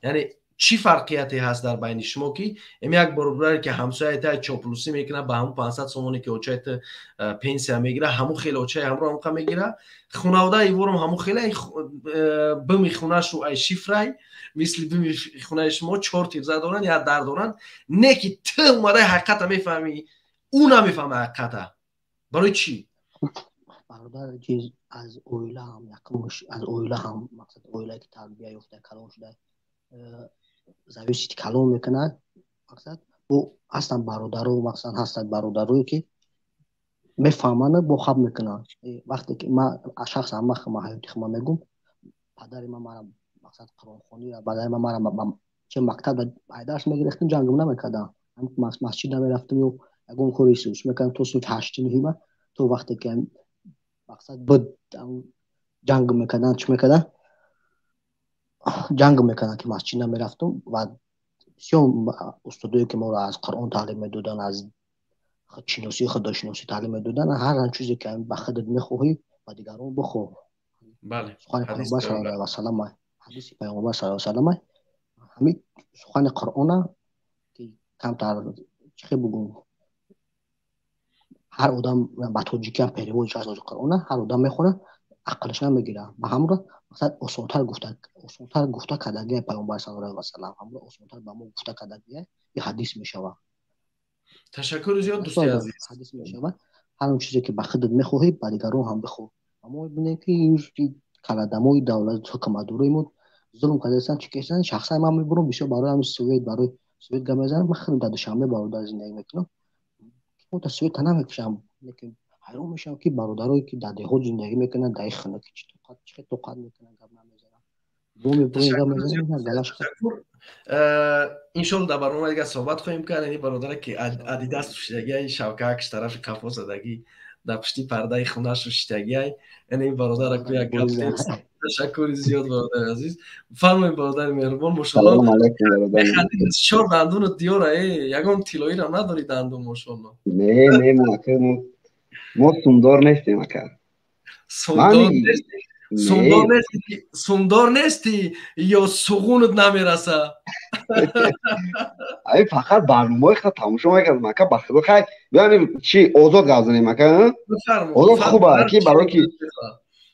Яъне чӣ фарқияте ҳаст дар байни шумо, ки ем як бародаре, ки ҳамсояи тай, чоплусӣ мекунад ба ҳамун 500 сомоне, ки очаи ту пенсия мегира, ҳамун хеле очаи ҳамро ҳамқа мегира, хонаводаи ворам ҳамун хеле бими хонашу ай шифрай, мисли бими хонаи шумо чор тирза доранд, як дар доранд, не ки ту омадаи ҳақиқата мефаҳмӣ, ӯ намефаҳма ҳақиқата? Барои чӣ? Бародар, чиз аз оила ҳам, якумш аз оила ҳам, мақсад, оилае ки тарбия ёфта, калон шуда, зависит калон мекунад. Мақсад, бо ҳастанд бародаро, мақсад, ҳастанд бародарое, ки мефаҳманд, бо хаб мекунанд. Вақте ки ма шахсан ма ҳаёти худ мегум, падари ман мара, мақсад, қуръонхонӣ, падари ман мара че мактаб дарс мегирифтем, ҷангм намекардам, масҷид намерафтем ё ягон кори исус мекардам то синфи ҳашти нуҳима, то вақте ки, мақсад, буд, ҷанг мекарданд, чӣ мекарданд, ҷанг мекарданд, ки масҷид намерафтум. Ва бисёр устодое, ки моро аз Қуръон таълим медоданд, аз худшиносӣ, худошиносӣ таълим медоданд, ҳар он чизе ки ба худат мехоҳӣ, ба дигарон бихоҳ. Сухани Пайғамбар саллаллоҳу алайҳи васаллам, ҳадиси Пайғамбар саллаллоҳу васаллам, ҳамин сухани Қуръона, ки камтар, чӣ бугум, ҳар одам ба тоҷикиам перевод аш аз Қуръона, ҳар одам мехонад, ақлаш намегирад. Ба ҳамро, мақсад, осонтар гуфта кардагия Пайғамбар саллаллоҳу алайҳи васаллам, ҳамро осонтар ба мо гуфта кардагия, ин ҳадис мешавад. Ташаккури зиёд, дӯсти азиз. Ҳадис мешавад: ҳар он чизе, ки ба худат мехоҳӣ, ба дигарон ҳам бихоҳ. Ва мо мебинем, ки имрӯз каладамои давлат, ҳукуматдорои мо зулм кардаистанд, чӣ карданд. Шахсан ман мебурам, бисёр барои ҳамин свет, барои свет гап мезанам. Ман худам дар Душанбе, бародар, зиндагӣ мекунам, мо света намекушам, лекин ҳайрон мешавам, ки бародарое, ки дар деҳот зиндагӣ мекунанд, дар ин хона ки чӣ хел тоқат мекунанд, гап намезананд. Иншолло, дар барнома дигар суҳбат хоҳем кард. Ини бародаре, ки Адидас пӯшидагиай, шавкакш тарафи қафо задагӣ, дар пушти пардаи хонашу шиштагиай, яъне ин бародара ку як гап. Ташаккури зиёд, бародари азиз. Фармоед, бародари меҳрубон. Мошалло, чор дандуну диёра, э, ягон тиллоиро надори дандун, мошалло. Не, не, мо сумдор нестем, ака. Сумдор нестем. Сумдор нестӣ ё суғунат намераса? Ай, фақат барномаҳои худро тамошо мекардам, ака, ба худо. Хай, биёнем, чи озод гап занем, ака, озод хуба ки барои ки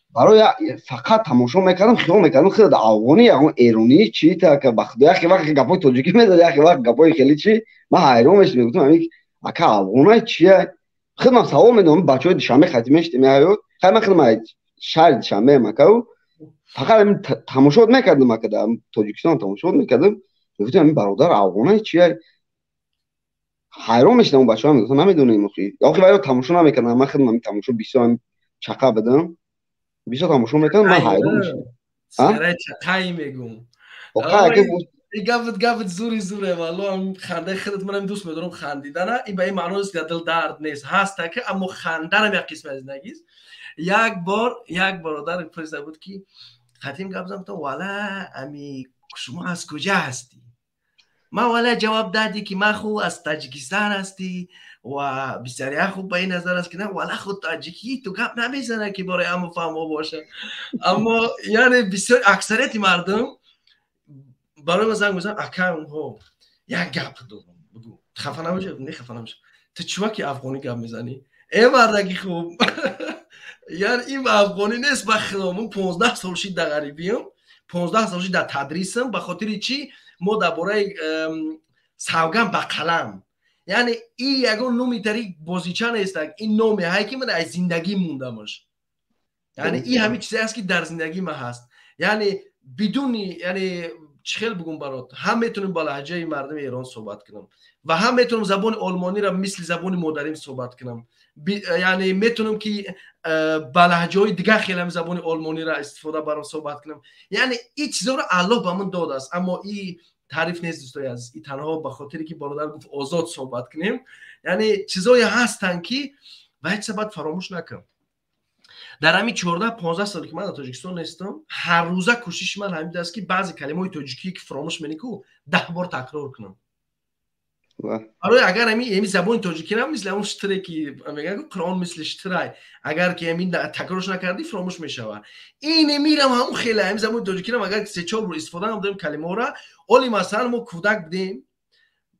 барои фақат тамошо мекардам, хиёл мекардам худо афғонӣ, ягон эронӣ чи та, ака, ба худо. Яхе вақт гапҳои тоҷикӣ мезад, яхе вақт гапҳои хеле чи, ман ҳайрон мешудам, мегуфтам, ҳамин ака афғонай чия? Худам савол медодам. Бачаҳои Душанбе хати мешидем ҳаёт. Хай, ман худам шаҳри Душанбеам, акау, фақат ҳамин тамошо мекардам, ака, дар Тоҷикистон тамошо мекардам, мегуфтам, ҳамин бародар афғонай чия? Ҳайрон мешудам. Бачаҳо мегуфтам, намедонем охи. Охи вайро тамошо намекардам, ман худам ҳамин тамошо бисёр чақа будам, бисёр тамошо мекардам, ман ҳайрон мешудам. Чақаи мегум. Гапат, гапат зури зуре, валло. Хандаи худат манам дӯст медорам хандидана. Ин ба ин маъно нест, ки дар дил дард нест, ҳаста ки, аммо ханданам як қисми аз зиндагист. Як бор як бародар пурсида буд, ки хатим гап зам, вала, ами шумо аз куҷа ҳастӣ? Ман вала ҷавоб дадӣ, ки ман хуб аз Таҷикистон ҳастӣ, ва бисёрия хуб ба ин назар аст, ки на, вала, худ таҷикӣ ту гап намезана, ки бораи ҳама фаҳмо боша. Аммо яъне бисёр аксарияти мардум барои ман занг мезананд: «Ака, онҳо як гап дорам, бугӯ, хафа набошед». Не, хафа намешавам. «Ту чуваки афғонӣ гап мезанӣ, э мардаки хуб». Яъне ин ба афғонӣ нест, ба худо. Ман 15 сол шид дар ғарибиям, 15 сол шид дар тадрисам. Ба хотири чӣ мо дар бораи савган ба қалам, яъне ин ягон номи тари бозича нестак, ин номе ҳай, ки ман аз зиндагӣ мондамаш. Яъне ин ҳамин чизе аст, ки дар зиндагии ман ҳаст. Яъне бидуни, яъне чӣ хел бугум барот, ҳам метавонем ба лаҳҷаи мардуми Эрон суҳбат кунам ва ҳам метавонам забони олмониро мисли забони модарим суҳбат кунам. Яъне метавонам, ки ба лаҳҷаҳои дигар хелам забони олмониро истифода барам, суҳбат кунам. Яъне ин чизоро Аллоҳ ба ман додааст, аммо и таъриф нест, дӯстои азиз. И танҳо ба хотире, ки бародар гуфт озод суҳбат кунем. Яъне чизое ҳастанд, ки ва ҳеҷ бояд фаромӯш накунам. Дар ҳамин 14-15 соле, ки ман дар Тоҷикистон нестам, ҳаррӯза кӯшиши ман ҳамин аст, ки баъзе калимаҳои тоҷикие, ки фаромӯш менӣ, 10 бор такрор кунам. Барои агар ҳами забони тоҷикиро мисли ҳамон шутуре, ки мегӯянд, Қуръон мисли шутурай, агар ки ҳамин такрорш накардӣ, фаромӯш мешавад. Ин мирам ҳамон хеле ҳамин забони тоҷикиро агар се чор бор истифода намудем калимаҳоро. Оли масалан, мо кӯдак будем,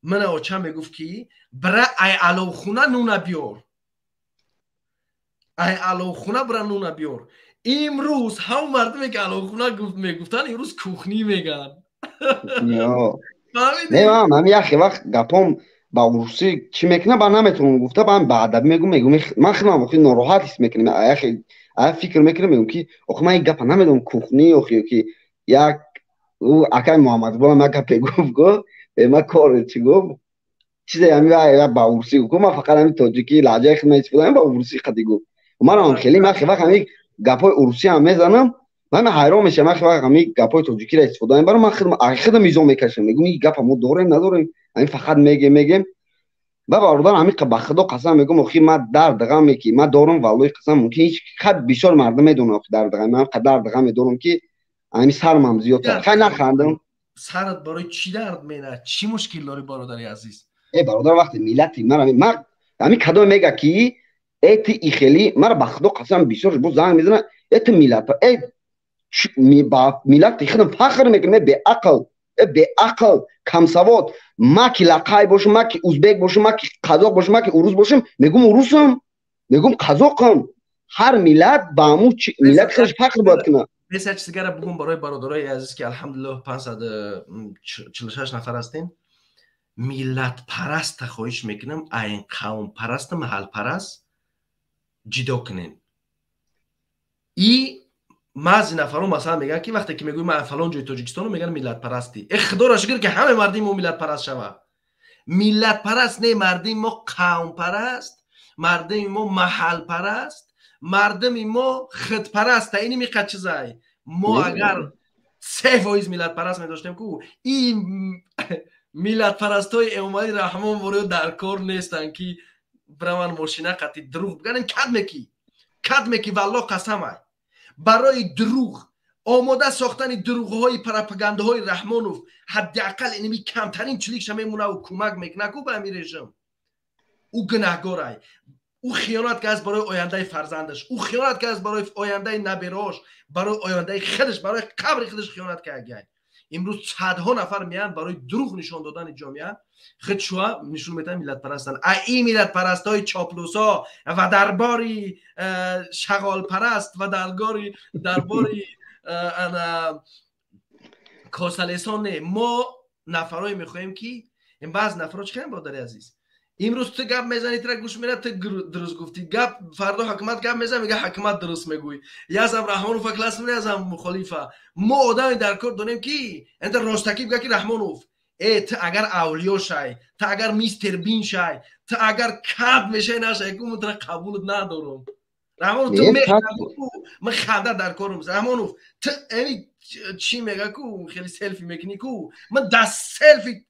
мана очам мегуфт, ки бира ай аловхуна нуна биёр, ай аловхуна бира нуна биёр. Имрӯз ҳамон мардуме, ки аловхуна мегуфтанд, имрӯз кухни мегӯянд. Не, ман ҳами яхе вақт гапом ба урусӣ чӣ мекунам, ба наметавонам гуфта, ба ба адабӣ мегум. Ман худам охи нороҳат ҳис мекунам. Яхе ая фикр мекунам, мегум, ки охи ман ин гапа намедонам, кухни охи. Ки як ӯ акай Муҳаммадбонам як гапе гуфт, го ма кор чӣ гуфт, чизе ҳами ба урусӣ гуфт. Ман фақат ҳами тоҷикӣ лаҳҷаи худам истифода, ба урусӣ қади гуфт. Манам хеле ман вақт ҳами гапҳои урусӣ ҳам мезанам, ман ҳайрон мешавам. Вақт вақт ҳами гапҳои тоҷикиро истифода мебарам, ман худам изо мекашам, мегум, ин гапа мо дорем, надорем, ҳамин фақат мегем. Ба бародар, ҳамин ба худо қасам мегум, охи ман дард ғаме, ки ман дорам, валлоҳи қасам, мумкин ҳеч хат бисёр мардум медонад, охи дард ғаме, ман дард ғаме дорам, ки ҳамин сармам зиёдтар. Хай, нахандам. Сарат барои чӣ дард менад? Чӣ мушкил дорӣ, бародари азиз? Э бародар, вақте миллати ман ҳамин кадоме мега, ки э ти ихели, мара ба худо қасам, бисёр бо занг мезанад, э ту миллат, э ба миллати худам фахр мекунам, э беақл, э беақл, камсавод. Ма ки лақай бошам, ма ки узбек бошам, ма ки қазоқ бошам, ма ки урус бошам, мегум урусам, мегум қазоқам. Ҳар миллат ба ҳамун миллати худаш фахр бояд кунад. Бес, як чиз дигара бугум барои бародарои азиз, ки алҳамдулиллоҳ 546 нафар ҳастем. Миллатпараста хоҳиш мекунам, айн қавмпараста, маҳалпараст ҷидо кунем. И баъзе нафарон масалан мегӯянд, ки вақте ки мегӯи ман фалон ҷои Тоҷикистону, мегӯянд миллатпарастӣ. Э худоро шукр, ки ҳамаи мардуми мо миллатпараст шавад. Миллатпараст не, мардуми мо қавмпараст, мардуми мо маҳалпараст, мардуми мо худпараст. Ини миқад чизай. Мо агар 3% миллатпараст медоштем ку, ин миллатпарастҳои Эмомалӣ Раҳмон вориё дар кор нестанд, ки бираванд мошина қати дурӯғ бигӯянд. Кадме ки валлоҳ қасамай, барои дурӯғ омода сохтани дурӯғҳои пропагандаҳои Раҳмонов ҳадди ақал иними камтарин чиликша мемонаву кӯмак мекунад ку ба ҳамин режим, ӯ гунаҳгорай. Ӯ хиёнат кард барои ояндаи фарзандаш, ӯ хиёнат кард барои ояндаи набераош, барои ояндаи худаш, барои қабри худаш хиёнат кард. Имрӯз садҳо нафар меянд барои дурӯғ нишон додани ҷомеа, худшуа нишон метаҳанд миллатпарастанд. А ин миллатпарастҳои чоплусо ва дарбори шағолпараст ва дарбори косалесон не. Мо нафарое мехоҳем, ки баъз нафарҳо чӣ карданд, бародари азиз? Имрӯз ту гап мезанӣ, тура гӯш мерад, ту дуруст гуфтӣ гап. Фардо ҳукумат гап мезанад, мега ҳукумат дуруст мегӯй. Язам Раҳмонова класс меяд, язам мухолифа. Мо одаме дар кор дорем, ки энта ростакӣ бигӯяд, ки Раҳмонов, э, ту агар авлиё шай, ту агар Мистер Бин шай, ту агар кад мешай, нашай ку, ман тура қабулат надорам. Раҳмонов, ту ман ханда дар корам. Раҳмонов, ту эми чӣ мега ку, хеле селфи мекунӣ ку, ман даст селфи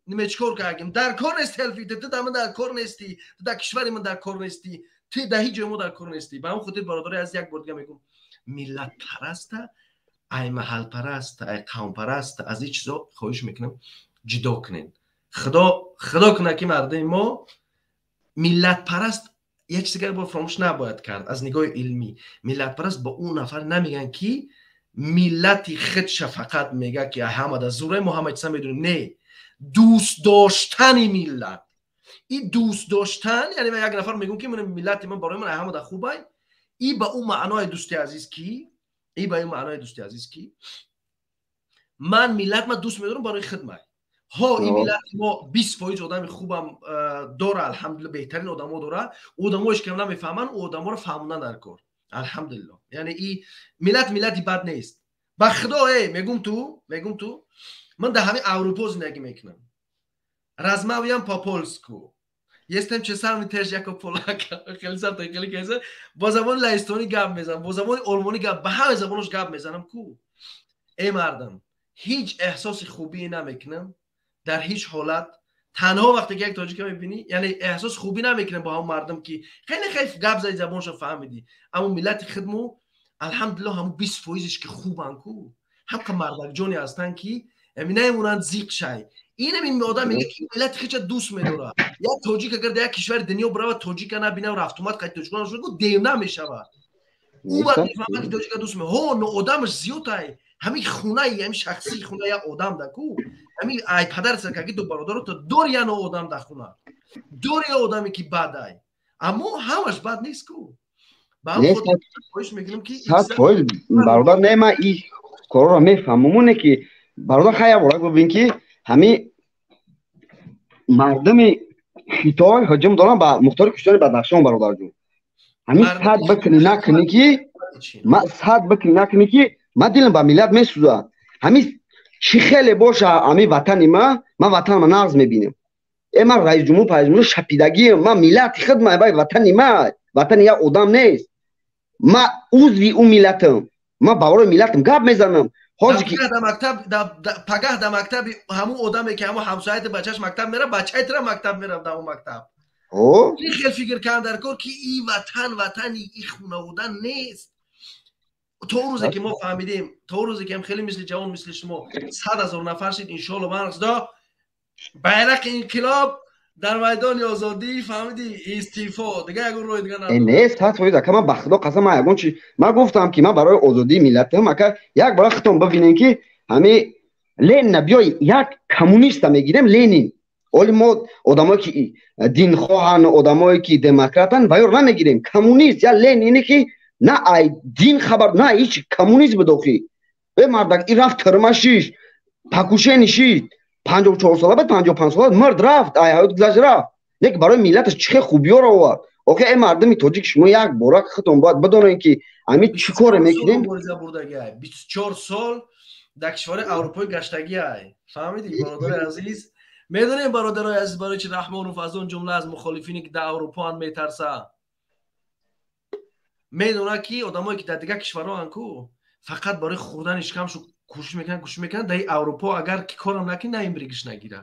ниме чикор кардем? Дар кор нест селфи. Ту дар ман дар кор нестӣ, ту дар кишвари ман дар кор нестӣ, ту дар ҳеҷ ҷои мо дар кор нестӣ. Ба ҳамон хотир, бародари азиз, як бор дига мегӯм: миллатпараста, ай маҳалпараста, ай қавмпараста, аз ин чизо хоҳиш мекунам, ҷудо кунед. Худо кунад, ки мардуми мо миллатпараст. Як чиз дигар бо фаромӯш набояд кард. Аз нигоҳи илмӣ миллатпараст ба ӯ нафар намегӯянд, ки миллати худша фақат мега, ки ҳамада зуре, мо ҳама чиза медонем. Не, дӯст доштани миллат, и дӯст доштан, яъне ман як нафар мегӯм, ки миллати ман барои ман ҳамада хубай, и ба ӯ маънои, дӯсти азиз, ки и ба ӯ маънои, дӯсти азиз, ки ман миллат ма дӯст медорам барои хидмат. Ҳо, ин миллати мо 20% одами хубам дора, алҳамдулилла, беҳтарин одамо дора. Одамоеш ки намефаҳманд, ӯ одаморо фаҳмондан дар кор, алҳамдулилло. Яъне и миллат миллати бад нест, ба худо. Э, мегум ту, ман дар ҳамин Аврупо зиндагӣ мекунам. Rozmawiam po polsku. Jestem czasami też jako Polak. خیلی سخته، خیلی کیسه. با زبان لهستانی گپ میزنم، با زبان آلمانی گپ، به همه زبانش گپ میزنم کو. ای مردم، هیچ احساس خوبی نمیکنم در هیچ حالت. تنها وقتی که یک تاجیک میبینی، یعنی احساس خوبی نمیکنم با هم مردم که خیلی خیلی گپ زدی، زبانشو فهمیدی. اما ملت خدمو الحمدلله، همون 20 فایزش که خوبن کو، هم مردک جونی هستن که نمیمونن زیق شای. اینم این آدم میگه که ملت خیلی دوست میداره. یا тоҷик агар дар як кишвари дунё бирава, тоҷика набина, рафтумад қайд тоҷикон шуд, девна мешавад. Ӯ бояд мефаҳмад, ки тоҷика дӯст ҳо, но одамаш зиёд ай. Ҳамин хунаи ҳамин шахсии хуна як одам да ку, ҳамин ай падар саркаги ду бародаро то дори, я одам дар хуна дори, я одаме ки бад ай, аммо ҳамаш бад нест ку. Ба хоҳиш мекунам, ки 100%, бародар. Не, ман ин корро мефаҳмам, ки бародар, хай, як бора бибин, ки ҳамин мардуми Хитой ҳуҷум доранд ба Мухтори Куштони Бадахшон, бародарҷон. Ҳамин сад бикунӣ накунӣ, ки ма сад бикунӣ накунӣ, ки ман дилам ба миллат месӯзад. Ҳамин чӣ хеле боша, ҳамин ватани ма, ман ватанама нағз мебинам. Э, ман раисҷумҳур раисҷумҳур шапидагиам, ман миллати худма, вай ватани ма, ватани як одам нест. Ма узви ӯ миллатам, ман ба барои миллатам гап мезанам. Ҳозир ки пагаҳ дар мактаби ҳамун одаме, ки ҳамун ҳамсояти бачаш мактаб мера, бачаи тира мактаб мера дар он мактаб. Ин хел фикр кардан дар кор, ки и ватан ватани и хунавода нест. То рӯзе ки мо фаҳмидем, то рӯзе ки ҳам хеле мисли ҷавон мисли шумо 100 000 нафар шид, иншоалло, ман худо байрақи инқилоб дар майдони озодӣ, фаҳмидӣ, истеъфо дига ягон роҳи дига. Нест, 100%, ака. Ман ба худо қасам, ман ягон чи ман гуфтам, ки ман барои озодии миллатам, ака. Як бора худтон бибинем, ки ҳами Ленина биёй, як коммуниста мегирем, Ленин. Оли мо одамое ки динхоҳан, одамое ки демократан, ва ёро намегирем. Коммунист я Ленине, ки на ай дин хабар, на ҳеч, коммунист бидохӣ. Э, мардак, и рафт тюрьма шиш, покушение шид, 54 сола буд, 55 сола мурд, рафт, ай ҳаёт гузашт, рафт. Не ки барои миллаташ чӣ хел хубиёро овард. Охе, э, мардуми тоҷик, шумо як бора худтон бояд бидонед, ки ҳамин чӣ коре мекунем. 24 сол дар кишвари аврупои гаштагӣ ай, фаҳмидӣ, бародари азиз? Медонем, бародарои азиз, барои чи Раҳмонов аз он ҷумла аз мухолифине, ки дар Аврупоанд, метарса? Медонад, ки одамое, ки дар дигар кишварҳоанд ку, фақат барои хӯрдани шикамшу кӯшиш мекунанд, кӯшиш мекунанд. Дар Аврупо агар ки корам накунӣ, на имригиш нагира,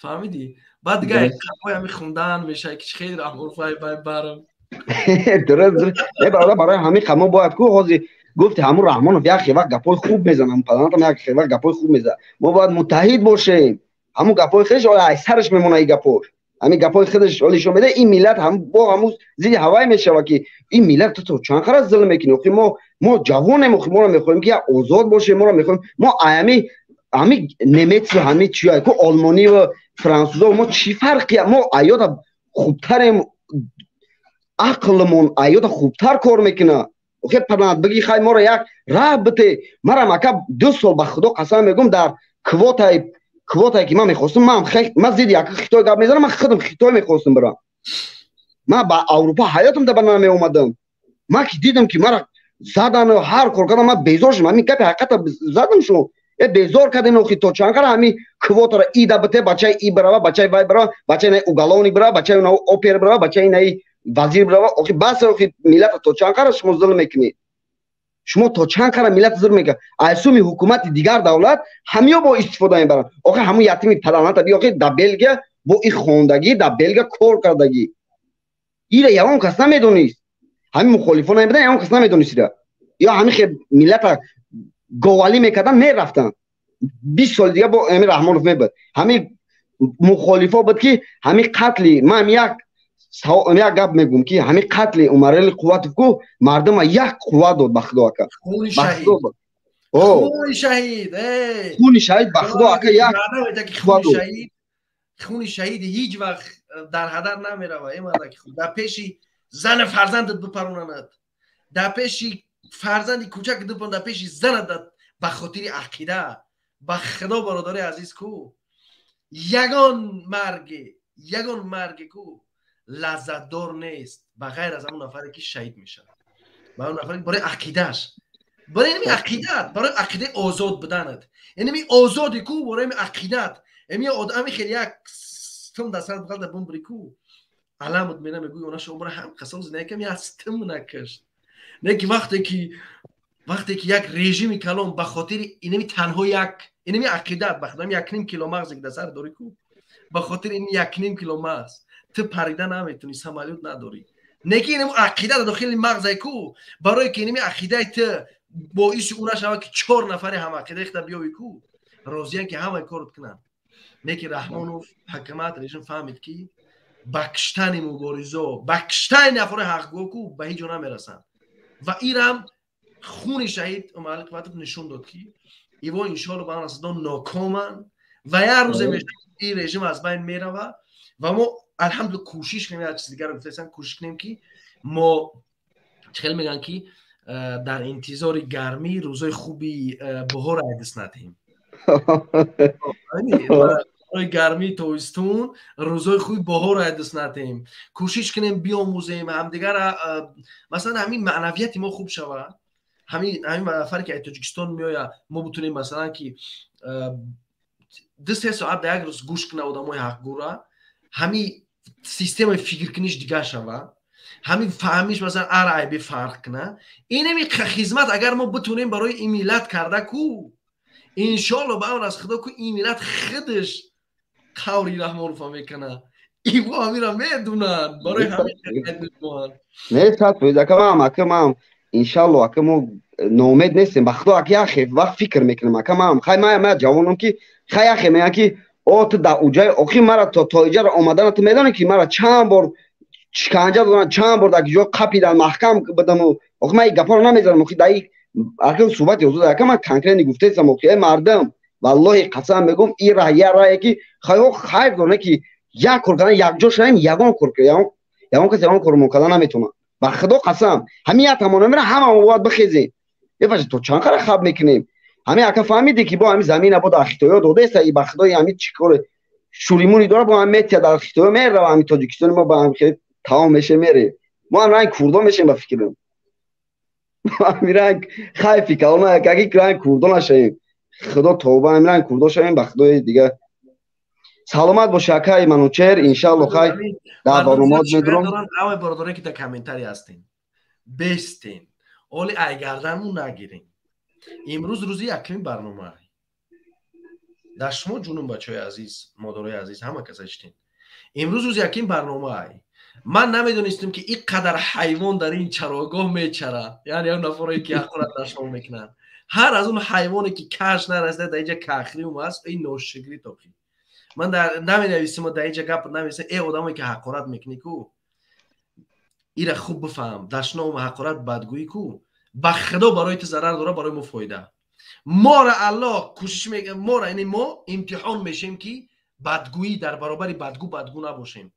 фаҳмидӣ? Баъд дига қапои ҳами хундан мешавад, ки хеле Раҳмонов бай барам. Дуруст, не, бародар, барои ҳамин мо бояд ку ҳозир гуфти ҳамун Раҳмонов як хе вақт гапҳои хуб мезанам, паданатам як хе вақт гапҳои хуб мезанад. Мо бояд муттаҳид бошем. Ҳамун гапҳои хеш ай сараш мемонад, и гапҳош. Ҳамин гапҳои худаш ҳолишон медиҳад, ин миллат ҳам бо ҳамун зидди ҳавай мешавад, ки ин миллат ту чанд қадар зулм мекунӣ? Охи мо ҷавонем, охи моро мехоҳем, ки озод бошем, моро мехоҳем, мо ҳами немецу ҳами чия ку олмонӣ ва франсузо мо чӣ фарқия? Мо аёда хубтарем, ақлмон аёда хубтар кор мекунад. Охи панад бигӣ, хай моро як раҳ бите. Марам ака 2 сол, ба худо қасам мегӯм, дар квотае ки ман мехостум, ман зидди яка Хитой гап мезанам, ман худам Хитой мехостум бирам, ман ба Аврупо ҳаётам да ба намеомадам. Ман ки дидам, ки мара задану ҳар кор кардам, ман безор шудам. Ҳамин гапи ҳақиқата задам шумо. Безор кардем. Охи то чанд қадар ҳамин квотаро ида бите, бачаи и бирава, бачаи вай бирава, бачаи наи уголовник бирава, бачаи на опер бирава, бачаи наи вазир бирава. Охи бас, охи миллата то чанд қадар шумо зулм мекунед? Шумо то чанд қадар миллат зулм мекунед? Айсуми ҳукумати дигар давлат ҳамиё бо истифода мебаранд. Охи ҳамун ятими паданата би, охи дар Белгия бо и хондагӣ, дар Белгия кор кардагӣ, ира ягон кас намедонист. Ҳамин мухолифон намебудан, ягон кас намедонист ира. Ё ҳамин хе миллата говалӣ мекардан, мерафтанд. 20 соли дига бо ҳамин Раҳмонов мебуд. Ҳамин мухолифо буд, ки ҳамин қатли ман як гап мегӯм, ки ҳамин қатли Умарали Қувватов ку мардума як қувват дод, ба худо ака. Хуни шаҳид, хуни шаҳид, ба худо ака, як қувват дод. Хуни шаҳид ҳеҷ вақт дар ҳадар намерава. Э мардаки хуб, дар пеши зани фарзандат бипаронанад, дар пеши фарзанди кӯчак бипарон, дар пеши занат, ба хотири ақида, ба худо, бародари азиз, ку ягон марге, ягон марге ку лаззатдор нест, ба ғайр аз ҳамон нафаре, ки шаҳид мешавад, ба он нафаре барои ақидааш, барои ҳамин ақидат, барои ақидаи озод буданат, инами озоди ку, барои ҳамин ақидат, ами одами хеле як стум дар сар буғалда бумбри ку аламут мена мегӯй, она шумора ҳам қасом зинаи кам як стум накашт. Не ки вақте ки як режими калон ба хотири инами танҳо як инами ақидат, ба худо, 1.5 кило мағзе ки дар сар дорӣ ку, ба хотири ин 1.5 кило мағз ту парида наметунӣ, самолёт надорӣ. Не ки инами ақида дар дохили мағзай ку, барое ки инами ақидаи ту боиси ӯ нашавад, ки чор нафари ҳамақидаи худа биёвӣ ку, розиян ки ҳамаи корот кунанд. Не ки Раҳмонов, ҳакамат, режим фаҳмид, ки ба киштани муборизо, ба киштани нафарои ҳақгӯ ку ба ҳеҷ ҷо намерасанд. Ва ирам хуни шаҳид Умарали Қувватов нишон дод, ки иво иншоалло ба расидон нокоманд ва як рӯзе мешавад, ин режим аз байн мерава. Ва мо алҳамдулилла кӯшиш кунем, як чиз дигарро гуфтаистам, кӯшиш кунем, ки мо чӣ хел мегӯянд, ки дар интизори гармӣ рӯзои хуби баҳорро айдис надиҳем. Барои гармии тобистон рӯзои хуби баҳорро айдис надиҳем. Кӯшиш кунем, биомӯзем ҳамдигара, масалан, ҳамин маънавияти мо хуб шавад, ҳамин нафаре ки аз Тоҷикистон меояд, мо бутунем, масалан, ки 2-3 соат дар як рӯз гӯш кунад одамои ҳақгӯра, ҳамин системаи фикркуниш дигар шавад, ҳамин фаҳмиш, масалан, ара айби фарқ кунад. Инами хизмат агар мо битунем барои ин миллат карда ку, иншоалло, ба амр аз худо ку, ин миллат худаш қаври Раҳмонова мекунад. Иво ҳамира медунанд, барои ҳамин. Не, 100%, ака, ман ака, ман иншалло, ака, мо ноумед нестем, ба худо, ака. Яхе вақт фикр мекунам, ака, ман хай ман ҷавонам, ки хай яхе мегӯям, ки о ту дар уҷаи охи мара то иҷара омадана, ту медонӣ, ки мара чанд бор шиканҷа доданд, чанд бор дар ҷо қапидан, маҳкам будаму. Охи ман ин гапҳоро намезанам, охи дар ака суҳбати озод, ака, ман конкретно гуфтаистам. Охи, э мардум, валлоҳи қасам мегӯм, ин раҳ як раҳе, ки хайҳо хайр дорне, ки як кор кардан, якҷо шавем, ягон кор, ягон кас ягон кор кардан наметавонад, ба худо қасам. Ҳамин як тамона мера, ҳама бояд бихезем. Бефаҳ, то чанд қадар хаб мекунем? Ҳамин ака, фаҳмидӣ, ки бо ҳамин замина бо дар хитоё додаеста, ба худои, ҳамин чӣ коре шуримури дора, бо ҳам метия дар хитоё мерава. Ҳамин Тоҷикистони мо ба ҳам хеле тамом меше, мере, мо ҳам ранг курдо мешем, ба фикрам. Ҳамин ранг хайфи калона, аки ранг курдо нашавем, худо тавба, ҳамин ранг курдо шавем, ба худои. Дига саломат боша, акаи Манучер, иншалло, хай дар барномаот медурам. Ҳамаи бародарое, ки дар комментарий ҳастем, бестен, оли айгарданму нагирем. Имрӯз рӯзи якуми барнома дар шумо ҷунум, бачаҳои азиз, модарои азиз, ҳама каса иштем. Имрӯз рӯзи якуми барномаай. Ман намедонистем, ки ин қадар ҳайвон дар ин чарогоҳ мечара, яъне он нафарое, ки ҳақорат дашном мекунанд. Ҳар аз он ҳайвоне, ки каш нарасида, дар инҷа кахриум аст. Ин ношукрӣ тоқӣ. Ман наменависам, дар инҷа гап намевисам. Э, одамое ки ҳақорат мекунӣ ку, ира хуб бифаҳм, дашном, ҳақорат, бадгӯӣ ку, ба худо барои ту зарар дора, барои мо фоида. Мора Аллоҳ кӯшиш мекунад, мора, яъне мо имтиҳон мешем, ки бадгӯӣ дар баробари бадгӯ бадгӯ набошем.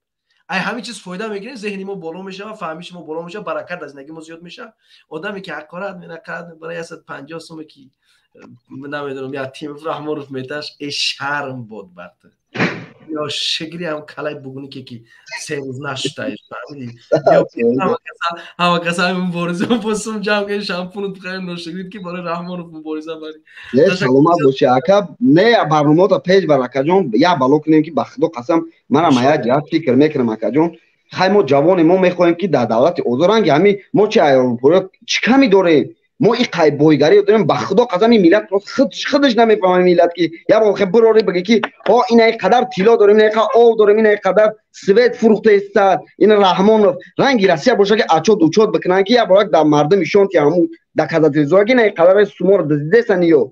Ай ҳамин чиз фоида мегирем, зеҳни мо боло мешавад, фаҳмиши мо боло мешавад, баракат аз зиндагии мо зиёд мешавад. Одаме ки ҳақорат менақад барои 150 суме ки намедонам ятим Раҳмонов меташ, э, шарм бод бар ту, ё шигри ҳам калай бугуни ки 3 рӯз нашудаеш, фаҳмидӣ? Ҳама каса ҳами мубориза бо сум ҷамъ кунем, шампуну бихарем, ношигрид ки барои Раҳмонов мубориза барӣ. Не, саломат бошӣ, ака. Не, барномаото пеш бар, акаҷон. Як бало кунем, ки ба худо қасам, манам як ҷиҳат фикр мекунам, акаҷон. Хай, мо ҷавоне, мо мехоҳем, ки дар давлати озод, ранги ҳами мо чи аэропорт чӣ ками дорем, мо и қай бойгарӣ дорем. Ба худо қасам, ин миллат худаш намефаҳмад. Миллат ки як бор бирори бигӣ, ки о, ина қадар тилло дорем, ина қадар об дорем, ина қадар свет фурӯхтаистад ин Раҳмонов, ранги Россия боша, ки отчёт учёт бикунанд, ки як бор дар мардум ишон ки ҳамун доказательство, ки ина қадар суморо дуздидесан ё.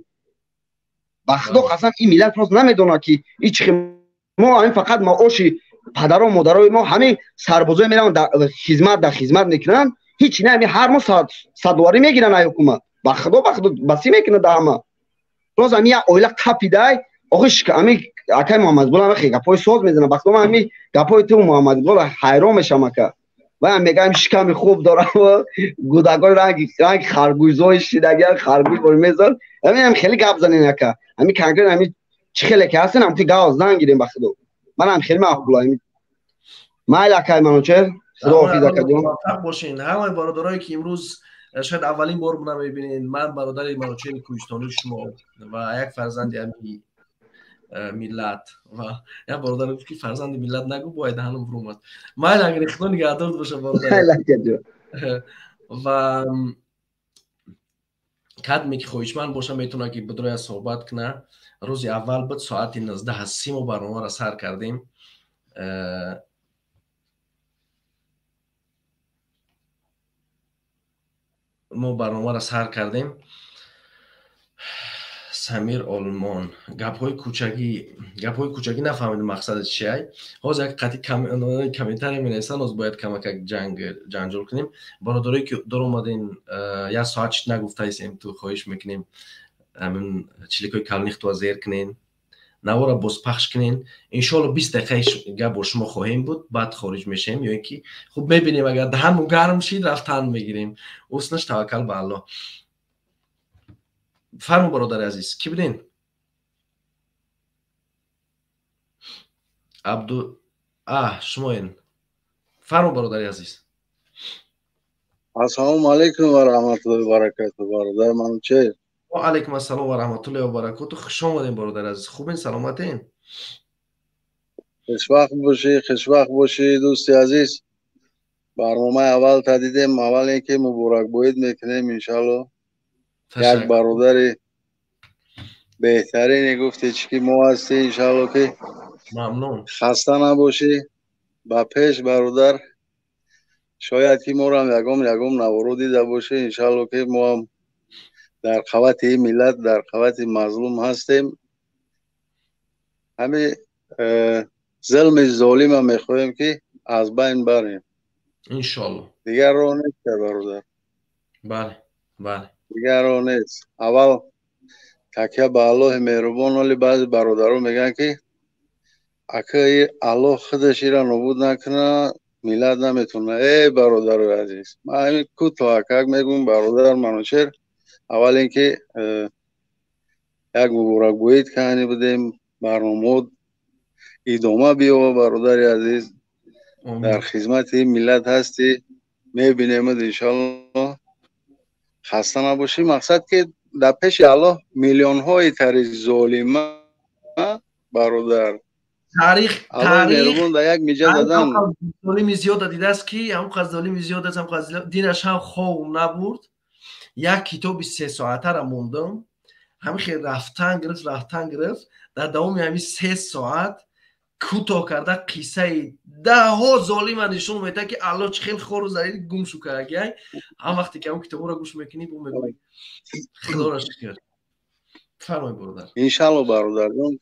Ба худо қасам, ин миллат просто намедонад, ки ҳеч мо ҳамин фақат маоши падару модарои мо, ҳамин сарбозое мераванд хизмат, дар хизмат мекунанд, ҳеч не, ҳамин ҳар моҳ 100 долларӣ мегиранд ай ҳукумат. Ба худо, ба худо, басӣ мекунад да ҳама. Роз ҳамин як оила қапидай. Охи, ҳамин акай Муҳаммадиқбол ҳама гапҳои соз мезанад. Ба худо, ман ҳамин гапҳои ту, Муҳаммадиқбол, ҳайрон мешавам, ака. Ваям мегӯям, шиками хуб дорам, гудакҳои ранги харгӯшзои шидагия, харгӯш бори мезор. Ҳамин хеле гап занен, ака. Ҳамин конкрет ҳамин чӣ хеле ки ҳастен, ҳам гап зан гирем. Ба худо, манам хеле маъқул. Майли, акай Манучер, худоҳофиз, акаҷон. Муваффақ бошен. Ҳамаи бародарое ки имрӯз шояд аввалин бор мана мебинед, ман бародари Манучери Кӯҳистонии шумо ва як фарзанди ҳами миллат. Ва як бародар гуфт, ки фарзанди миллат нагӯ, бояд даҳанам бурумад. Майли, агар худо нигаҳдорт боша, бародар. Ва кадме ки хоҳишманд боша, метавонад ки бидроя суҳбат куна. Рӯзи аввал буд, соати 19:30 мо барномаро сар кардем. Мо барномаро сар кардем. Самир Олмон, гапҳои кӯчагӣ, гапҳои кӯчагӣ, нафаҳмидем мақсадат чиай. Ҳозир як қатъи комментария менависанд, ҳоз бояд камакак ҷанг ҷанҷол кунем. Бародарое ки дор омаден, як соат чит нагуфтаистем, ту хоҳиш мекунем, ҳамин чиликҳои калнихтуа зер кунен, навора бозпахш кунен. Иншоалло, 20 дақиқаи гап бо шумо хоҳем буд, баъд хориҷ мешавем ё ин ки хуб мебинем, агар даҳанмон гарм шид, рафтан мегирем. Уснаш таваккал ба Аллоҳ. Фарму, бародари азиз, кӣ буден? Абду, а шумоен. Фарму, бародари азиз. Ассалому алайкум ва раҳматуллоҳи ва баракатуҳ, бародар Манучер. Ва алайкум ассалом ва раҳматуллоҳи ва баракатуҳ. Хуш омадем, бародари азиз. Хубен, саломатен? Хушвақт бошӣ, хушвақт бошӣ, дӯсти азиз. Барномаи аввал та дидем. Аввал ин ки муборакбоид мекунем, иншалло. Як бародари беҳтарине гуфте чӣ ки мо ҳастӣ, иншалло, ки мамнун. Хаста набошӣ, ба пеш, бародар. Шояд ки моро ягон наворо дида бошӣ, иншалло, ки мо ҳам дар қавати ин миллат, дар қавати мазлум ҳастем. Ҳами зулми золима мехоҳем, ки аз байн барем. Иншолло. Дигар роҳ нест, бародар. Бале, бале. Дигар роҳ нест. Аввал такя ба Аллоҳи меҳрубон. Оли баъзе бародаро мегӯянд, ки ака, Аллоҳ худаш ира нобуд накунад, миллат наметавонад. Эй бародарои азиз, ман ҳамин кӯтоҳ акак мегӯм, бародар Манучер. Аввал ин ки як муборакбоид кардани будем. Барномаҳо идома биёба, бародари азиз. Дар хизмати ин миллат ҳастӣ, мебинемад, иншалло. Хаста набошӣ. Мақсад ки дар пеши Аллоҳ миллионҳои тари золима, бародар. Таърих меҳрубон дар як миҷа задан. Золими зиёда дидааст, ки ҳамқадр золими зиёд аст, ҳамқадр динаш ҳам хов набурд. Як китоби 3 соатара мондам, ҳамин хел рафтан гирифт, рафтан гирифт. Дар давоми ҳамин 3 соат кӯтоҳ карда қиссаи даҳҳо золима нишон медиҳад, ки Аллоҳ чӣ хел хору залил гум шу кардагиай. Ҳам вақте ки ҳамон китобҳоро гӯш мекунӣ, бо мегӯӣ: худоро шукр. Фармои, бародар. Иншалло, бародарҷон.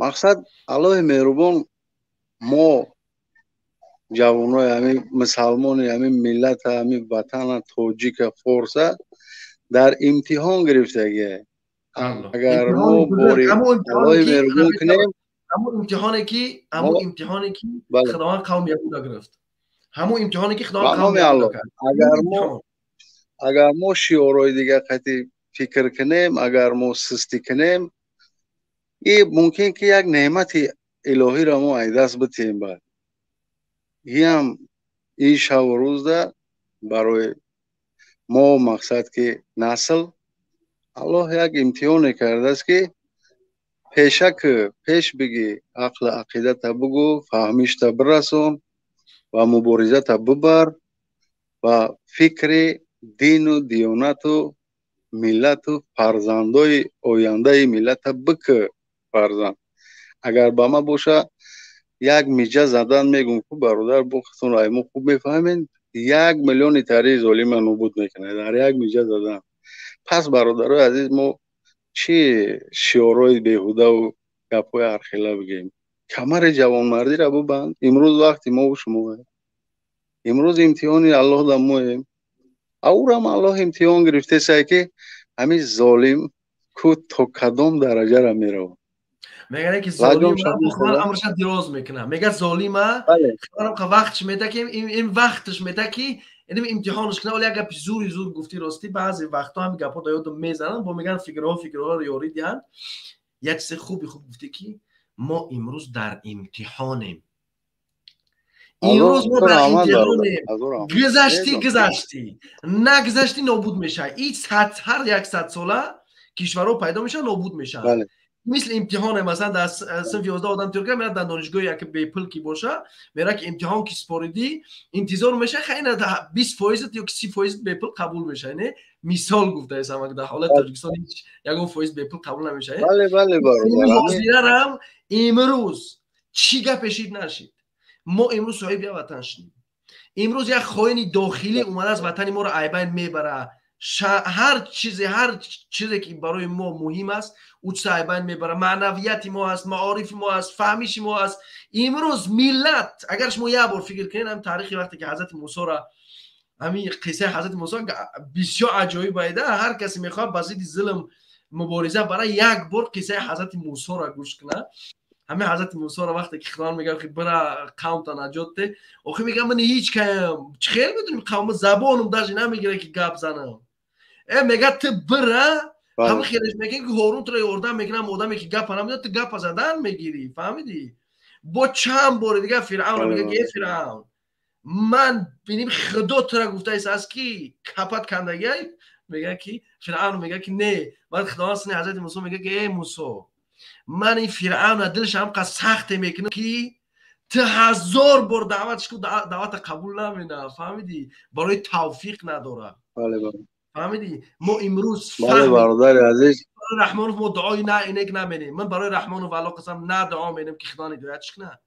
Мақсад Аллоҳи меҳрубон мо ҷавонои ҳамин мусалмони ҳамин миллата, ҳамин ватана, тоҷика, форса дар имтиҳон гирифтагия. Агар мо бори Аллоҳи меҳрубон кунем, ҳамон имтиҳоне ки Худованд қавми яҳуда гирифт, ҳамон имтиҳоне ки Худованд қавми яҳуда кард. Агар мо шиорҳои дигар қатъи фикр кунем, агар мо сустӣ кунем, и мумкин ки як неъмати илоҳиро мо ай даст битиҳем. Баъд иам ин шаву рӯзда барои мо мақсад ки насл Аллоҳ як имтиҳоне кардааст ки пешак пеш бигӣ, ақлу ақидата бугӯ, фаҳмишта бирасон ва муборизата бибар ва фикри дину диёнату миллату фарзандои ояндаи миллата бикӯ. Фарзанд агар ба ма боша, як миҷа задан мегум ку бародар, бо худтон мо хуб мефаҳмед, 1 миллиони тари золима нобуд мекунад дар як миҷа задан. Пас бародарои азиз, мо чӣ шиорҳои беҳудаву гапҳои ҳархела бигем? Камари ҷавонмардиро бубанд. Имрӯз вақти мову шумо, имрӯз имтиҳони Аллоҳ да моем. Аурам Аллоҳ имтиҳон гирифтесай ки ҳамин золим ку то кадом дараҷара меравад. Мегӯяд ки золим амрша дироз мекунад. Мегӯяд золима вақтш мета ки ин вақтш мета ки ин имтиҳонш кунад. Вале як гапи зури зур гуфтӣ, ростӣ баъзе вақтҳо ҳамин гапҳо дар ёдам мезананд, бо мегӯянд фикрҳоро ёрӣ диҳанд. Як чизи хуби хуб гуфтӣ ки мо имрӯз дар имтиҳонем. Имрӯз мо дар имтиҳонем. Гузаштӣ, гузаштӣ, нагузаштӣ нобуд мешавад. И ҳар як садсола кишварҳо пайдо мешаванд, нобуд мешаванд. Мисли имтиҳоне, масалан дар синфи 11 одам тайёр кард, мерад дар донишгоҳи яке бепул ки боша, мерад ки имтиҳон ки споридӣ, интизор меша хайна 20% ё 30% бепул қабул меша. Не, мисол гуфтаесам, дар ҳолати Тоҷикистон ҳеҷ ягон фоиз бепул қабул намеша. Бале, бале, бародар. Ҳозирарам имрӯз чӣ гапе шид нашид, мо имрӯз соҳиби як ватан шудем. Имрӯз як хоини дохилӣ омадааст, ватани моро айбайн мебарад. Ҳар чизе ки барои мо муҳим аст, ӯ чиз айбайн мебарад. Маънавияти мо аст, маорифи мо аст, фаҳмиши мо аст. Имрӯз миллат, агар шумо як бор фикр кунед, ҳам таърихи вақте ки ҳазрати Мусоро, ҳамин қиссаи ҳазрати Мусо бисёр аҷоиб айда. Ҳар касе мехоҳад ба зидди зулм мубориза барад, як бор қиссаи ҳазрати Мусоро гӯш кунад. Ҳамин ҳазрати Мусоро вақте ки Худованд мегӯяд ки бира қавмта наҷот де, охи мегӯяд ман ҳеҷ каям, чӣ хел медонем қавм, забонам даже намегирад ки гап занам. Мегӯяд ту бира, ҳама хелеш мегӯяд ки Ҳорун туро ёрдам мекунам, одаме ки гапа намедонад, ту гапа задан мегирӣ, фаҳмидӣ? Бо чанд бори дигар Фиръавн мегӯяд ки э Фиръавн, ман биним Худо туро гуфтааст ки капат кандагиай. Мегӯяд ки Фиръавн мегӯяд ки не. Баъд Худованд сини ҳазрати Мусо мегӯяд ки э Мусо, ман ин Фиръавна дилаш ҳамқа сахте мекунам ки ту 1000 бор даъватш ку, даъвата қабул намена, фаҳмидӣ? Барои тавфиқ надорад. Фаҳмидӣ? Мо имрӯз бале, бародари азиз, барои Раҳмонов мо дуои на инек наменем. Ман барои Раҳмонов Аллоҳ қасам на дуо менем ки Худо ҳидоятш кунад.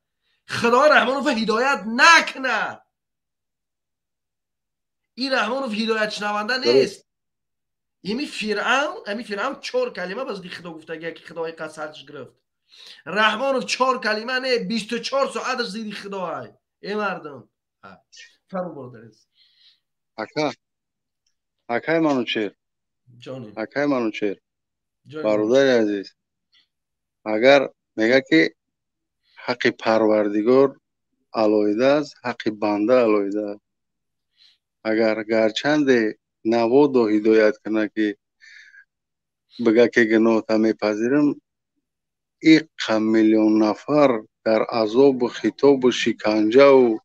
Худо Раҳмонов ҳидоят накунад. Ин Раҳмонов ҳидоятшунаванда нест. Ими Фиръавн 4 калима ба зидди Худо гуфтагия ки Худои қасадш гирифт. Раҳмонов 4 калима не, 24 соаташ зидди Худо ай. Э мардум, фармон бародари азиз. Ака, акай Манучер, акай Манучер, бародари азиз, агар мега ки ҳаққи Парвардигор алоҳида аст, ҳаққи банда алоҳида аст. Агар гарчанде наводо ҳидоят кунад ки бига ки гуноҳта мепазирам, иққа миллион нафар дар азобу хитобу шиканҷаву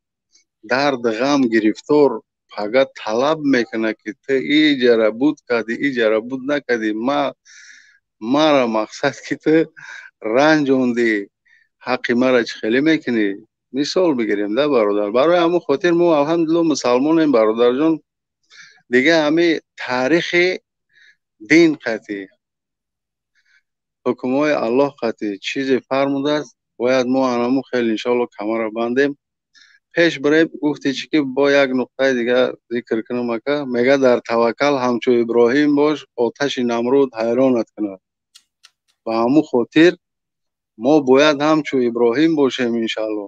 дарду ғам гирифтор пага талаб мекунад ки ту иҷара буд кардӣ, иҷара буд накардӣ, мара мақсад ки ту ранҷондӣ, ҳаққи мара чӣ хеле мекунӣ? Мисол бигирем да бародар. Барои ҳамон хотир мо алҳамдулилло мусалмонем бародарҷон. Дига ҳами таърихи дин қатъӣ, ҳукмҳои Аллоҳ қатъӣ чизе фармудааст, бояд мо анаму хел иншоалло камара бандем, пеш бирем. Гуфти чӣ ки бо як нуқтаи дига зикр кунам ака, мега дар таваккал ҳамчу Иброҳим бош, оташи Намруд ҳайронат кунад. Ба ҳамун хотир Мо бояд ҳамчун Иброҳим бошем, иншалло.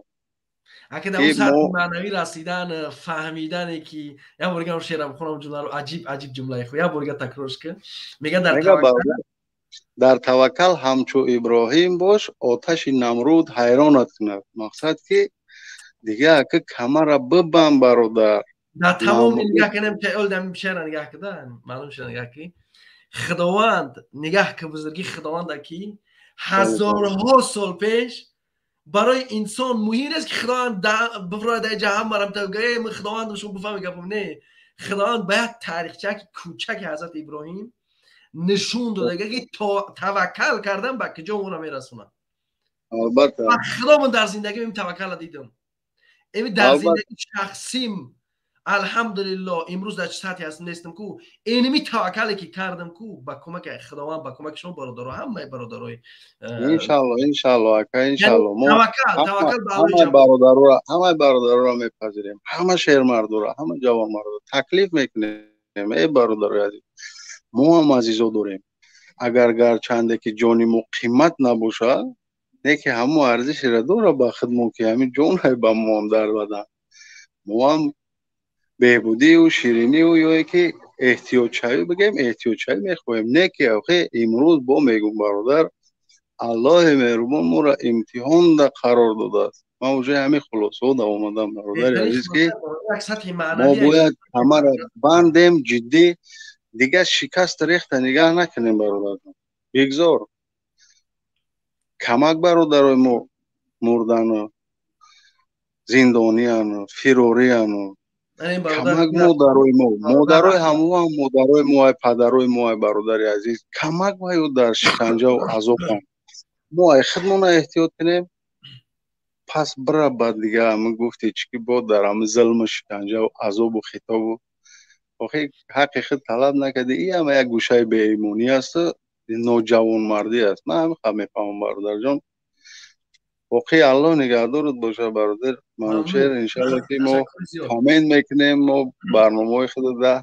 Ака, дар он сатҳи маънавӣ расидан, фаҳмидане, ки як бор дигар шеъра бихонам, ҷумларо, аҷиб аҷиб ҷумлаи хуб, як бор дигар такрорш кун. Мега, дар Дар таваккал ҳамчу Иброҳим бош, оташи Намруд ҳайронат кунад. Мақсад, ки дига, ака, камара бибанд, бародар. Дар тамоми нигаҳ кунем, дам шеъра нигаҳ куда, маълум шуда, нигаҳ ки Худованд, нигаҳ ки бузургии Худованда, ки ҳазорҳо сол пеш барои инсон муҳим нест, ки Худованд бифрояд дар ҷаҳам барам, Худованд, шумо бифаҳми гапам. Не, Худованд ба як таърихчаки кӯчаки ҳазрати Иброҳим нишон додага, ки таваккал кардан ба куҷо моро мерасонад. Албатта. Худомон дар зиндагим таваккала дидам, эми дар зиндагии шахсим, алҳамдулилло, имрӯз дар чӣ сатҳе ҳастам, нестам ку, инми таваккале ки кардам ку, ба кӯмаки Худованд, ба кӯмаки шумо, бародаро, ҳамаи бародарои. Иншалло, иншалло, ака, иншалло. Мо таваккал ҳамаи бародароро мепазирем, ҳама шермардоро, ҳама ҷавонмардоро таклиф мекунем. Эй бародарои азиз, мо ҳам азизо дорем. Агар гарчанде ки ҷони мо қимат набошад, не ки ҳамо арзишеро дора ба худмон, ки ҳамин ҷонай ба мо ҳам дар бадан, мо ҳам беҳбудию ширинию ё ки эҳтиёҷшавӣ бигем, эҳтиёҷшавӣ мехоҳем. Не ки охе, имрӯз бо мегум, бародар, Аллоҳи меҳрубон моро имтиҳонда қарор додааст. Ман уже ҳамин хулосаода омадам, бародари азиз, ки мо бояд ҳамаро бандем ҷиддӣ, дигар шикаст рехта нигаҳ накунем, бародарҷон. Бигзор камак бародарои мо мурдану зиндонияну фирорияну, камак модарои мо, модарои ҳамоам, модарои мо, ай падарои мо, ай бародари азиз, камак ваю дар шиканҷаву азобанд. Мо ай худмона эҳтиёт кунем, пас бира ба дига ҳами гуфти чӣ ки бо дар ҳами зулму шиканҷаву азобу хитобу, охи, ҳаққи худ талаб накарди, и ҳама як гӯшаи беимонӣ асту ноҷавонмардӣ аст. Ман ҳамин хаб мефаҳмам, бародарҷон. Боқӣ Аллоҳ нигаҳдорат боша, бародар Манучер. Иншалло, ки мо коммент мекунем, мо барномаҳои худо да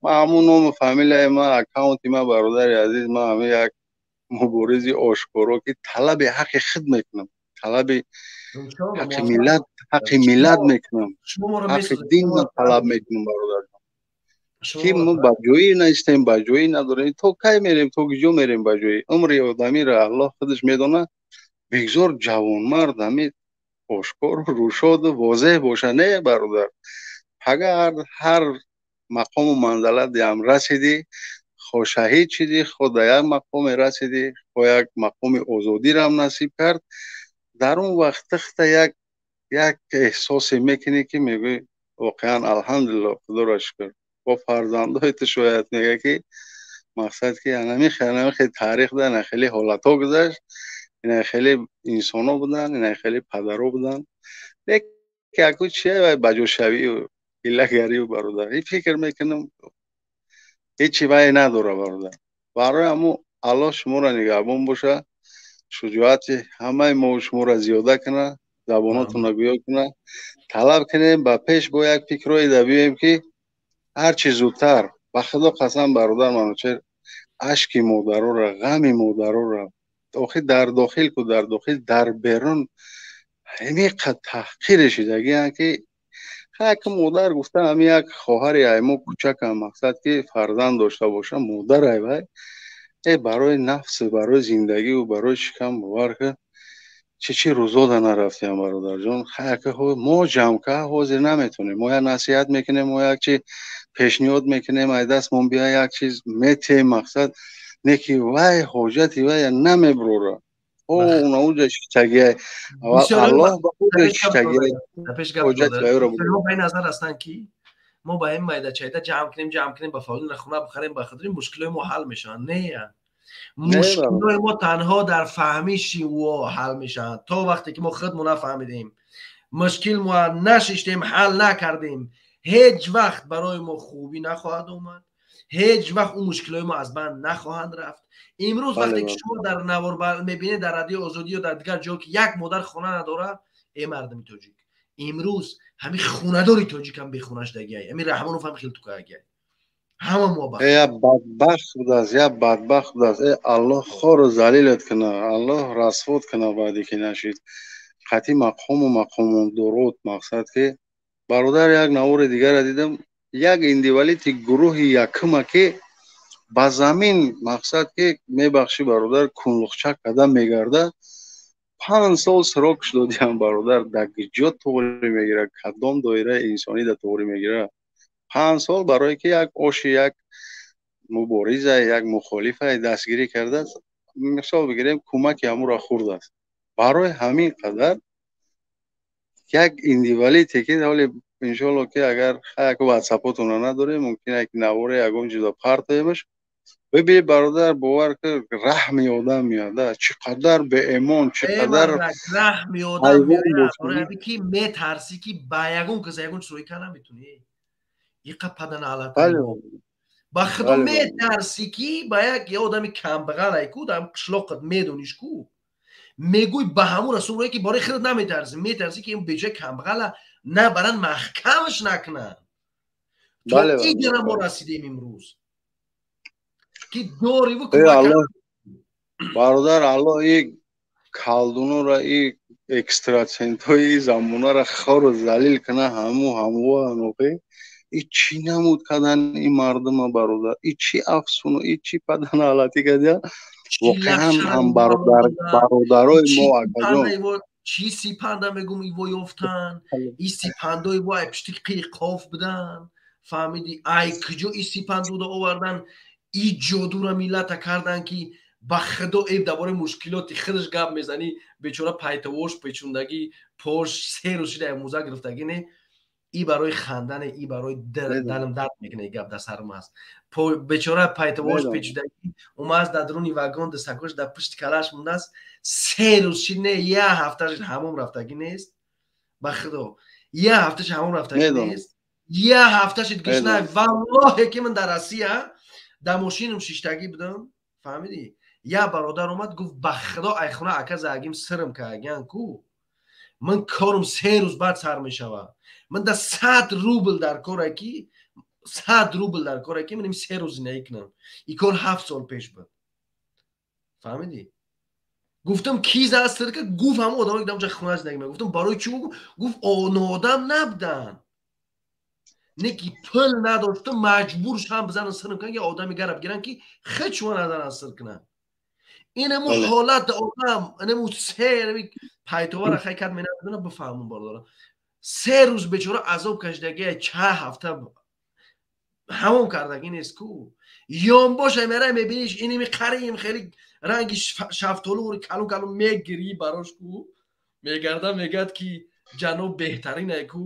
ман ҳамун ному фамилияи ма, аккаунти ма, бародари азиз, ман ҳамин як муборизи ошкоро, ки талаби ҳаққи худ мекунам, талаби ҳаққи миллат, ҳаққи миллат мекунам, ҳаққи динна талаб мекунам, бародарҷон, ки мо ба ҷоӣ наистем, ба ҷоӣ надорем. То кай мерем, то куҷо мерем ба ҷоӣ? Умри одамиро Аллоҳ худаш медонад. Бигзор ҷавонмард ҳамин ошкору рӯшоду возеҳ боша. Не, бародар, пага ҳар мақому манзалатиам расидӣ, хо шаҳид шидӣ, хо да як мақоме расидӣ, хо як мақоми озодирам насиб кард, дар он вақт тихта як эҳсосе мекунӣ, ки мегӯӣ: воқеан, алҳамдулилло, Худоро шукр. Бо фарзандои ту шояд мега, ки мақсад, ки анами хел таърих да ина хеле ҳолатҳо гузашт, ина хеле инсонҳо буданд, ина хеле падаро буданд. Леки аку чия вай баҷошавию ҳиллагарию, бародар, ин фикр мекунам, ҳечи вай надора, бародар. Барои ҳамо Аллоҳ шуморо нигаҳбон боша, шуҷоати ҳамаи мо шуморо зиёда кунад, забонотонро гӯё кунад. Талаб кунем ба пеш, бо як фикрҳое да биёем, ки ҳарчи зудтар. Ба Худо қасам, бародар Манучер, ашки модарора, ғами модарора, охи, дар дохил ку, дар дохил, дар берун ҳамиқа таҳқире шидагианд, ки як модар гуфта, ҳами як хоҳари аймо кӯчакам, мақсад, ки фарзанд дошта боша, модар ай вай барои нафс, барои зиндагиву барои шикам, бовар кун, чӣ чӣ рӯзода нарафтиам, бародарҷон. Мо ҷамъка ҳозир наметонем, мо як насиҳат мекунем, мо як чи пешниҳод мекунем, ай дастмон бия, як чиз метем, мақсад, не ки вай ҳоҷати вая намеброра. Науҷа шиштагиай, Аллоҳ ба хуҷа шиштагиай, ҳоҷати вайро. Ба ин назар ҳастанд, ки мо ба ин майдачайда ҷамъ кунем, ҷамъ кунем, ба фаъолина хона бихарем, ба хотири мушкилои мо ҳал мешаванд. Не, мушкилои мо танҳо дар фаҳмиши ӯ ҳал мешаванд. То вақте ки мо худмо нафаҳмидем, мушкил мо нашиштем, ҳал накардем, ҳеҷ вақт барои мо хубӣ нахоҳад омад, ҳеҷ вақт ӯ мушкилои мо аз банд нахоҳанд рафт. Имрӯз вақте ки шумо дар навор мебинед, дар Радиои Озодӣ ё дар дигар ҷо, ки як модар хона надорад, э мардуми тоҷик, имрӯз ҳамин хонадори тоҷикам бехона шудагиай, ҳамин Раҳмонов ҳам хел тукагиай. Ҳама мо Я бадбахт будааст, я бадбахт будааст. Э, Аллоҳ хору залилат куна, Аллоҳ расвот куна, баъде ки нашид қатъи мақому мақомдорот. Мақсад ки, бародар, як навори дигара дидам, як индивалити гурӯҳи якума ки ба замин, мақсад ки, мебахшӣ, бародар, кунлуқча карда мегарда. 5 сол срок ш додиам, бародар. Дар ҷо туғри мегирад? Кадом доираи инсонӣ да туғри мегирад 5 сол? Барое ки як оши як мубориза, як мухолифа дастгирӣ кардааст, мисол бигирем, кӯмаки ҳамуро хӯрдааст. Барои ҳамин қадар як индивалите ки ҳоли, иншоалло, ки агар як ватсапотона надорем, мумкин як наворе ягон ҷудо партоемаш, бибини, бародар, бовар ки, раҳми одам меояд, чӣ қадар беэмон, чӣ қадар раҳми одам меояд, ки метарсӣ, ки ба ягон кас ягон чиз рӯй наметунӣ. Иқа паданалат ба худо, метарсӣ, ки ба як одами камбағалай ку дар қишлоқат медониш ку, мегӯй ба ҳамун расул рӯе, ки бораи худат наметарсӣ, метарсӣ, ки ин беҷои камбағала набаранд, маҳкамаш накунанд. То иҷара мо расидем имрӯз, ки дориву Бародар, Аллоҳ и калдунора, и экстрасенсҳои замонара хору залил куна. Ҳаму ҳамуанохи и чӣ намуд кардан ин мардума, бародар? И чӣ афсуну, и чӣ паданалатӣ кардия воқеан ҳам, бародарои мо, акаҷон. Чӣ сипанда мегум, иво ёфтан, и сипандои во ай пишти қири қоф будан, фаҳмидӣ? Ай куҷо и сипандуда овардан, и ҷодура миллата кардан, ки ба худо, эб дар бораи мушкилоти худаш гап мезанӣ, бечора пайтовош печундагӣ, пош 3 рӯз шида муза гирифтагӣ. Не, и барои хандане, и барои далм дард мекунад, гап дар сарм аст. Бечора пайтовош печудагӣ омааст, дар дуруни вагон дастакош дар пушти калаш мондааст. 3 рӯз шид, не, як ҳафта шид ҳамом рафтагӣ нест. Ба худо, як ҳафта шид ҳамом рафтагӣ нест, як ҳафта шид гушна. Валлоҳе ки ман дар Россия дар мошинам шиштагӣ будам, фаҳмидӣ, як бародар омад, гуфт: «Ба худо, айхона ака загим сирм каагян ку, ман корум 3 рӯз баъд сар мешавад, ман да 100 рубл дар коре, ки 100 рубл дар коре, ки маним 3 рӯз зиндагӣ кунам». И кор 7 сол пеш буд, фаҳмидӣ? Гуфтам: «Ки зад сир кард?» Гуфт: «Ҳамон одаме, ки дар онҷа хона зиндагӣ мекард». Гуфтам: «Барои чӣ?» Гуфт: «Ноодам набуданд, не ки пул надоштам, маҷбур шудам бизанам сирм кунам, ки одами гараб гирам, ки хечуа назанам, сир кунам». Инаму ҳолат одам, инаму се пайтовара хай кард, менамедона, бифаҳмум, бародара, 3 рӯз бечора азоб кашидагия, ча ҳафта ҳамом кардагӣ нест ку. Ёнбоша мера мебиниш, иними қариим хеле ранги шафтолу калон калон мегирӣ барош ку, мегарда, мегӯяд, ки ҷаноб беҳтаринай ку.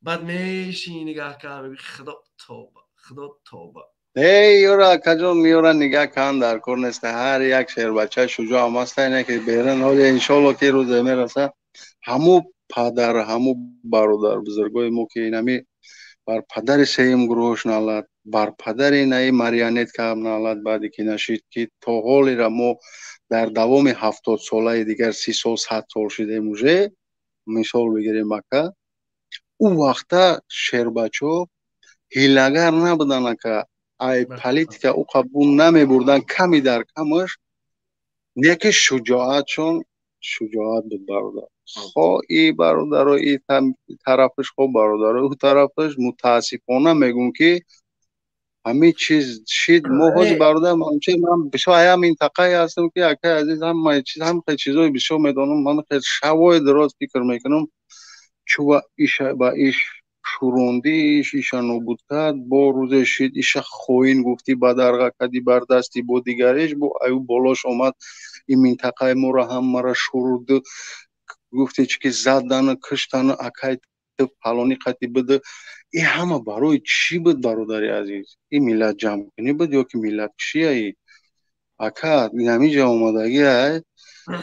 Баъд мешини, нигаҳ кар, худо тоба, худо тоба. Эй, ёра, акаҷон, меёра, нигаҳ кан дар кор неста. Ҳар як шербача шуҷоъ ҳам аста, ине ки беран ҳоли, иншоалло, ки рӯзе мераса, ҳаму падар, ҳаму бародар бузургои мо, ки инами бар падари сеюм гурӯҳш налад, бар падари наи марионетка налад, баъде ки нашид, ки то ҳолира мо дар давоми 70 солаи дигар 30 сол, 100 сол шидем уже, мисол бигирем, ака, ӯ вақта шербачо ҳилагар набудан, ака, ай политика ӯ қабул намебурдан, ками дар камаш, не ки шуҷоатшон шуҷоат буд, бародар. Хо и бародаро и тарафаш, хо бародаро ӯ тарафаш, мутаассифона мегӯм, ки ҳамин чиз шид. Мо ҳози, бародар Манучер, ман бисёр ая минтақае ҳастам, ки, акаи азиз, ҳамаи чиз, ҳамхел чизои бисёр медонам. Ман хел шавои дароз фикр мекунам, чува иша ба иш шурондиш, иша нобуд кард, бо рӯзе шид, иша хоин гуфтӣ, ба дарға кардӣ, бар дасти бо дигареш, бо аю болош омад, ин минтақаи моро ҳамаро шуруд, гуфте чи ки задану киштану акай фалони қати бида. И ҳама барои чӣ буд, бародари азиз? И миллат ҷамъкунӣ буд ё ки миллаткушияи, ака? Инамиҷа омадагӣ ай,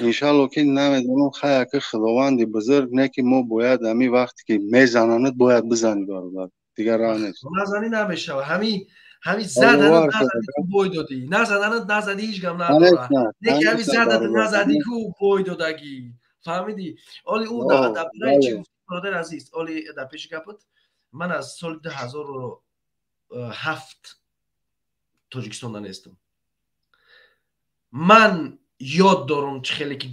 иншалло, ки намедонам, хай, ака, худованди бузург, не ки мо бояд ҳамин вақте ки мезананад, бояд бизанӣ, бародар, дигар раҳ нест. Назанӣ намешава. Ҳами заданат, назадӣ ку, бой додӣ, назаданат, назадӣ, ҳеҷ гап надора, не ки ҳами заданат, назадӣ ку, бой додагӣ, фаҳмидӣ? Оли ӯ дар бораи чӣ гуфтӣ, бародари азиз? Оли дар пеши гапат ман аз соли 2000 7 Тоҷикистонда нестам. Ман ёд дорам, чӣ хеле ки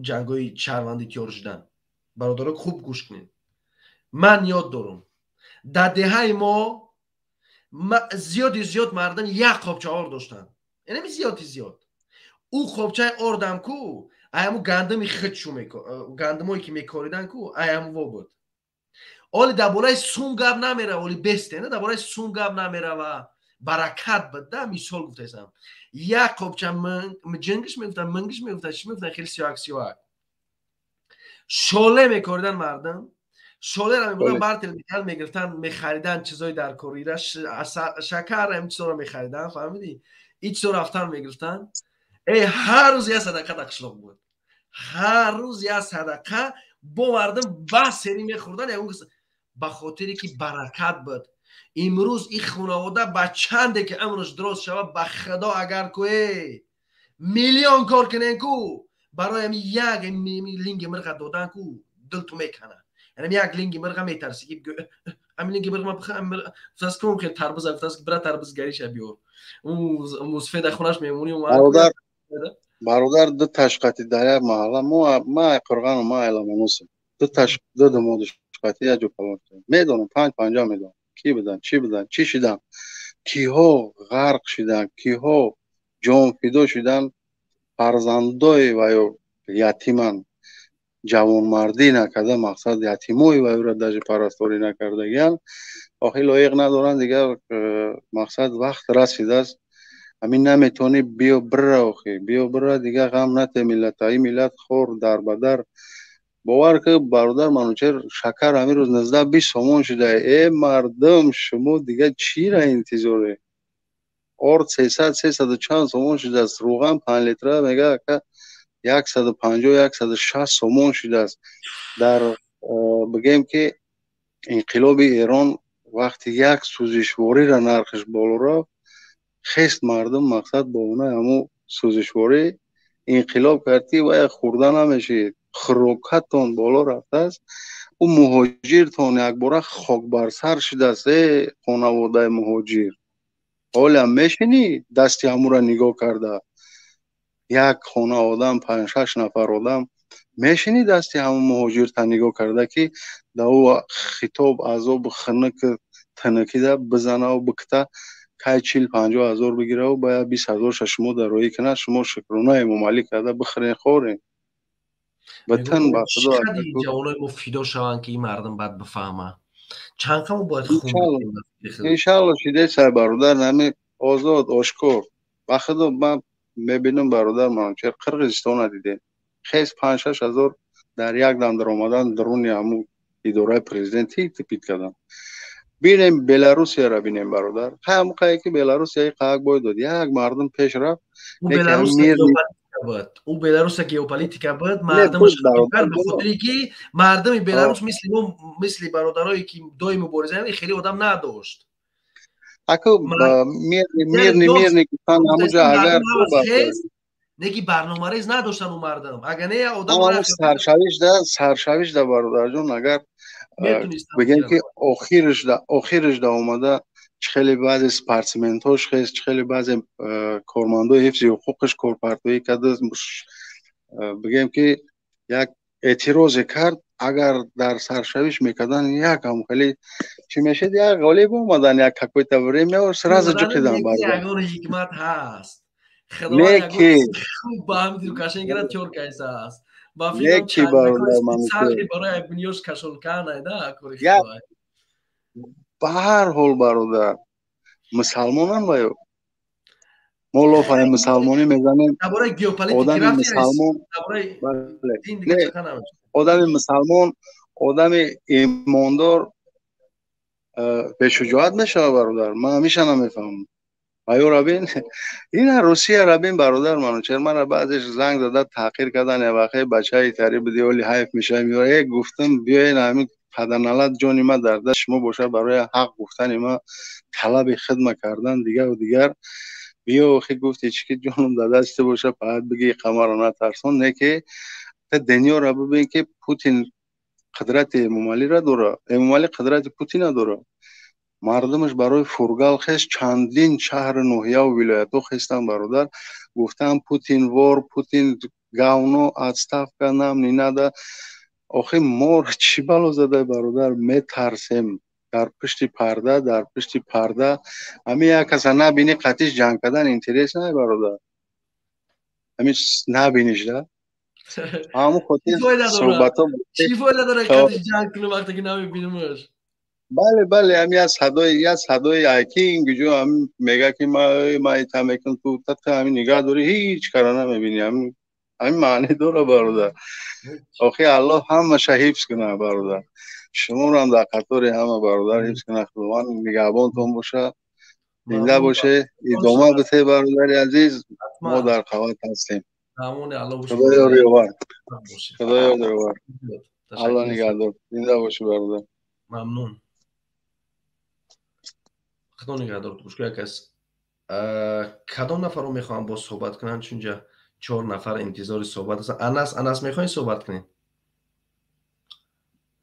ҷангои шаҳрвандӣ тиёр шудан. Бародаро, хуб гӯш кунед. Ман ёд дорам, дар деҳаи мо зиёди зиёд мардум як қобча ор доштанд, инами зиёди зиёд. Ӯ қобчаи ордам ку аяму гандами худшу, гандумое ки мекоридан ку, аяму во буд. Оли дар бораи сум гап намерава, оли бесте, дар бораи сум гап намерава, баракат буд да. Мисол гуфтаистам, як қобча ҷингиш мегуфтан, мингиш мегуфтан, чӣ мегуфтан, хеле сиёҳак сиёҳак шоле мекоридан мардум. Шолеро мебурдан, бартел мекард, мегирифтан, мехаридан чизои даркорира, шакар, ҳамин чизоро мехаридан, фаҳмидӣ? Ин чизо рафтан мегирифтан. Э, ҳар рӯз як садақа дар қишлоқ буд, ҳар рӯз як садақа бо мардум бас серӣ мехӯрдан, ягон ба хотире ки баракат буд. Имрӯз ин хонавода ба чанде ки амрш дуроз шавад, ба худо, агар ку э миллион кор кунен ку, барои ҳами як линги мирға додан ку дилту меканад. Яъне як линги мирға метарси ки ҳами линги мирға гуфтааст, хел тарбуза гуфтааст, бира тарбуз гариша биёр, мусфеда хонаш мемонӣ. Бародар, бародар, ду ташқати дар як маҳалла мо, ма қурғану ма айламонусам, ду таш ду думодушқати як ҷо калон, медонам, панҷ панҷа медонам, кӣ будан, чӣ будан, чӣ шидан, киҳо ғарқ шидан, киҳо ҷонфидо шидан, фарзандои ваё ятиман, ҷавонмардӣ накарда, мақсад ятимои ваёра даже парасторӣ накардагиян, охи лоиқ надоранд дигар. Мақсад, вақт расидааст, ҳамин наметавонӣ, биё бира, охи биё бира, дигар ғам нате миллата, ин миллат хор дарбадар. Бовар ки, бародар Манучер, шакар ҳамин рӯз 19-20 сомон шуда. Э, мардум, шумо дигар чира интизоре? Орд 300, сесаду чанд сомон шудааст, рӯған 5 литра мега, ака, 150, 160 сомон шудааст. Дар бигем ки инқилоби Эрон вақти як сӯзишвориро нархаш боло рафт, хест мардум, мақсад, бо онаи ҳамун сӯзишворӣ инқилоб кард, ки вая хӯрда намешид, хӯрокатон боло рафтааст, ӯ муҳоҷиртон якбора хокбарсар шудааст. Э, хонаводаи муҳоҷир, ҳолям мешинӣ дасти ҳамура нигоҳ карда, як хона одам, панҷ-шаш нафар одам мешинӣ, дасти ҳамун муҳоҷирта нигоҳ карда, ки да ӯ хитоб азобу хинук тинукида бизанаву бикта, кай 40-50 ҳазор бигираву ба 20 ҳазорша шумо дароӣ кунад, шумо шукрона Эмомалӣ карда бихӯрен, хӯрен батан ба худо. Ҷавонои мо фидо шаванд, ки ин мардум баъд бифаҳмад, чанд қамо бояд хун? Иншалло, шидесай, бародар, нами озод ошкор ба худо ман мебинам. Бародар Манучер, Қирғизистона дидем, хез 5-6 ҳазор дар як дам даромадан даруни ҳамун идораи президентӣ типит кардан. Бинем, Беларусияро бинем, бародар, ҳам қае ки Беларусия қаак бой дод, як мардум пеш рафт. Буд, ӯ Беларуса геополитика буд, мардумаш ба хотире ки мардуми Беларус мисли мо, мисли бародарое ки доим мубориза, хеле одам надошт. Аку мирный, мирный гуфтан ҳамуҷа агар неки барномарез надоштан ӯ мардум, агар не одам саршавишда, саршавишда, бародарҷон, агар бигем ки охиришда, охиришда омада, чӣ хеле баъзе спортсментҳош хест, чӣ хеле баъзе кормандои ҳифзи ҳуқуқаш корпартоӣ карда, бигем ки як эътирозе кард, агар дар саршавиш мекардан, як ҳам хеле чӣ мешид, як ғолиб омадан, як какое-то время сразу ҷиқидан. Ягон ҳикмат ҳаст. Неки ба ҳамин Лукашенкора тёр кайса аст. Неки, бародар. Барои бунёш кашолканайда. Ба ҳар ҳол, бародар, мусалмонан ва мо лофаи мусалмонӣ мезанем. Одами мусалмон, одами мусалмон, одами имондор бешуҷоат мешавад, бародар? Ман ҳамеша намефаҳмам. Аёра бин, ина Русияра бин, бародар Манучер. Мара баъзеш занг зада таҳқир кардан, явақе бачаи тари буди, оли ҳайф мешавам. Э, гуфтам, биёен, ҳамин падарналат ҷони ма дар даст шумо бошад, барои ҳақ гуфтани ма, талаби хидма кардан, дигару дигар. Биё, охи, гуфти чӣ ки ҷонам дар дасти боша, фақат биги қамаро натарсон. Не ки дунёра бибин, ки Путин қудрати Эмомалиро дора, Эмомалӣ қудрати Путина дора. Мардумаш барои фургал хес чандин шаҳру ноҳияву вилоятҳо хестан, бародар, гуфтан: «Путин вор, Путин говно, отставка нам не надо». Охи моро чӣ бало задай, бародар? Метарсем дар пушти парда, дар пушти парда. Ҳамин як каса набини, қатиш ҷанг кардан интерес най, бародар, ҳамин набиниш да, ҳамун хотир суҳбатҳо. Чӣ фоида дорад қатиш ҷанг кунӣ, вақте ки намебинимаш? Бале, бале, ҳам як садои айки ин гуҷо ҳам мега, ки ма ита мекунам, ту тата ҳамин нигаҳ дорӣ, ҳеҷ кара намебинӣ. Ҳамин маъне дора, бародар. Охи Аллоҳ ҳамаша ҳифз кунад, бародар, шуморам дар қатори ҳама, бародар, ҳифз кунад. Худованд нигаҳбонтон боша, зинда боше, идома бите, бародари азиз, мо дар қават ҳастем. Худо ёр, Худо ёр, Аллоҳ нигаҳдор, зинда бошӣ, бародар. Мамнун, Худо нигаҳдор. Гӯшко, як кас, кадом нафарро мехоҳам боз суҳбат кунанд? Чунҷа чор нафар интизори суҳбат ҳастанд. Анас, Анас, мехоҳед суҳбат кунед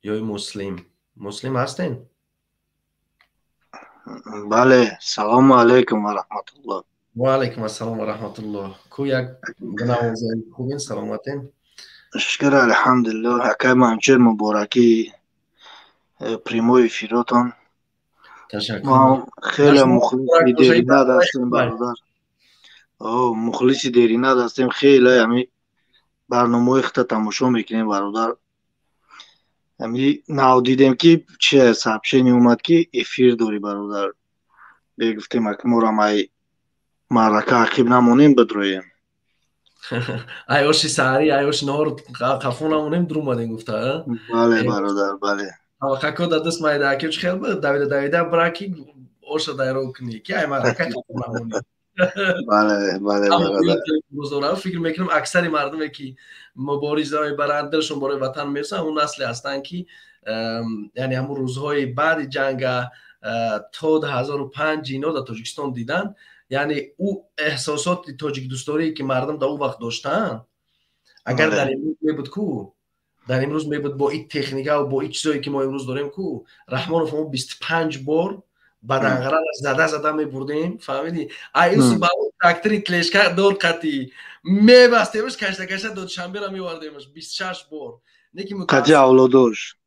ё Муслим? Муслим ҳастен? Бале, салому алайкум ва раҳматуллоҳ. Ва алайкум ассалом ва раҳматуллоҳ. Ку як навозаи хубин, саломатен? Шукр, алҳамдулиллоҳ. Акай Манучер, муборакӣ прямой эфиротон. Ташаккур. Хеле мухлиси дерина ҳастем, бародар, мухлиси дерина ҳастем. Хеле ҳами барномаҳои худта тамошо мекунем, бародар. Ҳами нав дидем, ки чи сообщение омад, ки эфир дорӣ, бародар. Бегуфтем, ак морам ай маърака ақиб намонем, бидроем. Ай оши саҳарӣ, ай оши наҳор қафо намонем, дурумадем гуфта. Бале, бародар, бале. Ҳавақако дар даст майда аки чӣ хел буд, давида давида бираки оша дайро кунӣ, ки ай маърака қафо намонӣ. Бале, бародар. Фикр мекунам, аксари мардуме, ки мубориза мебаранд, дилшон барои ватан месӯзад, он насле ҳастанд, ки яъне ҳамун рӯзҳои баъди ҷанга то 2005 ино дар Тоҷикистон диданд. Яъне ӯ эҳсосоти тоҷикдӯстдорие, ки мардум дар ӯ вақт доштанд, агар дар имрӯз мебуд ку, дар имрӯз мебуд, бо ин техникаву бо ин чизое, ки мо имрӯз дорем ку, Раҳмонов мо 25 бор ба данғара зада зада мебурдем, фаҳмидӣ? Аюсу ба трактори тележка дор қатӣ мебастемаш, кашта кашта Душанбера мевардемаш 26 бор. Қати авлодош.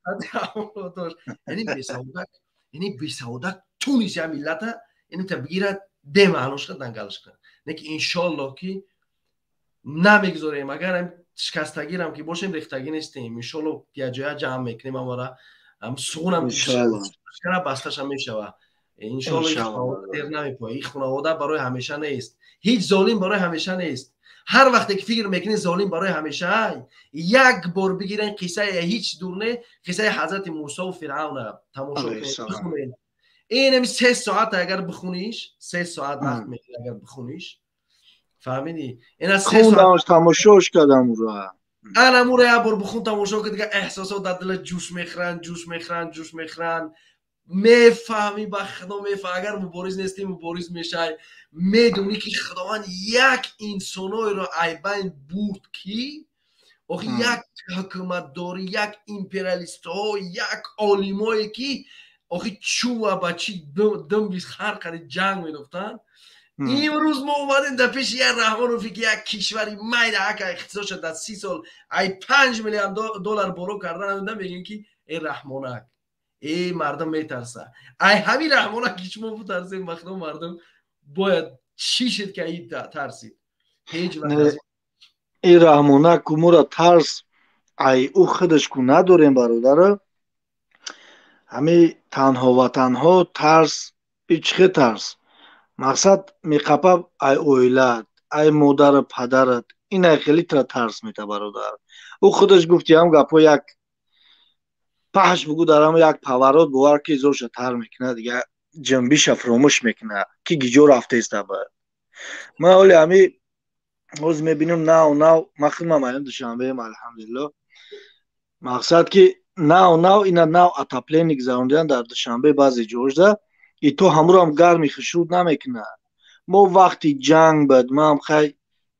Авлодош. Яъне бесаводак, яъне бесаводак тунис я миллата, яъне та бигирад, демаънош кунад, дангалаш кунад. Неки иншоаллоҳ, ки намегузорем. Агар шикастагирам ки бошем, рехтагӣ нестем. Иншоаллоҳ, якҷоя ҷамъ мекунем амара суғунам басташа мешава. Иншоаллоҳ, дер намепояд. Ин хонавода барои ҳамеша нест, ҳеҷ золим барои ҳамеша нест. Ҳар вақте ки фикр мекунӣ, золим барои ҳамеша, як бор бигирен қиссаи, ҳеҷ дур не, қиссаи ҳазрати Мусову Фиръавна тамошо кунед. Инами 3 соат агар бихуниш, 3 соат вақт мегирӣ агар бихуниш, фаҳмидӣ? Ина тамошош кардам ура. Ана мура як бор бихун, тамошо ки, дига эҳсосот дар дилат ҷӯш мехӯранд, ҷӯш мехӯранд, ҷӯш мехӯранд. Мефаҳмӣ, ба Худо мефаҳ, агар мубориз нестӣ, мубориз мешай. Медонӣ, ки Худованд як инсоноеро айбайн бурд, ки охи як ҳукуматдорӣ, як империалистҳо, як олимое, ки охи чува ба чи димби ҳар қади ҷанг медофтанд. Имрӯз мо омадем дар пеши як Раҳмонофе, ки як кишвари майда ака иқтисодша дар 30 сол ай 5 миллиард доллар боло кардан, мегӯем, ки э Раҳмонак, э мардум метарса. Ай ҳамин Раҳмонак ки шумо бутарсем, ба Худо, мардум бояд чӣ шид, ки аи тарсид? Ҳеҷ. Ин Раҳмонак ку мура тарс ай ӯ худаш ку надорем, бародара. Ҳами танҳо ва танҳо тарс ичхе тарс, мақсад меқапа ай оилат, ай модару падарат, инай хеле тра тарс мета, бародар. Ӯ худаш гуфти ҳам гапҳо, як паҳш бугу, дар ҳам як поворот, бовар ки зорша тар мекунад, дига ҷанбиша фуромӯш мекунад, ки гиҷо рафтеста. Ба ман ҳоли ҳами ҳозир мебинам, нав нав, ман худмам аям Душанбеем, алҳамдулилло. Мақсад ки нав нав ина нав отопление гузаронидан дар Душанбе, баъзе ҷошда и то ҳамурам гарми хушруд намекунад. Мо вақти ҷанг бад, ман хай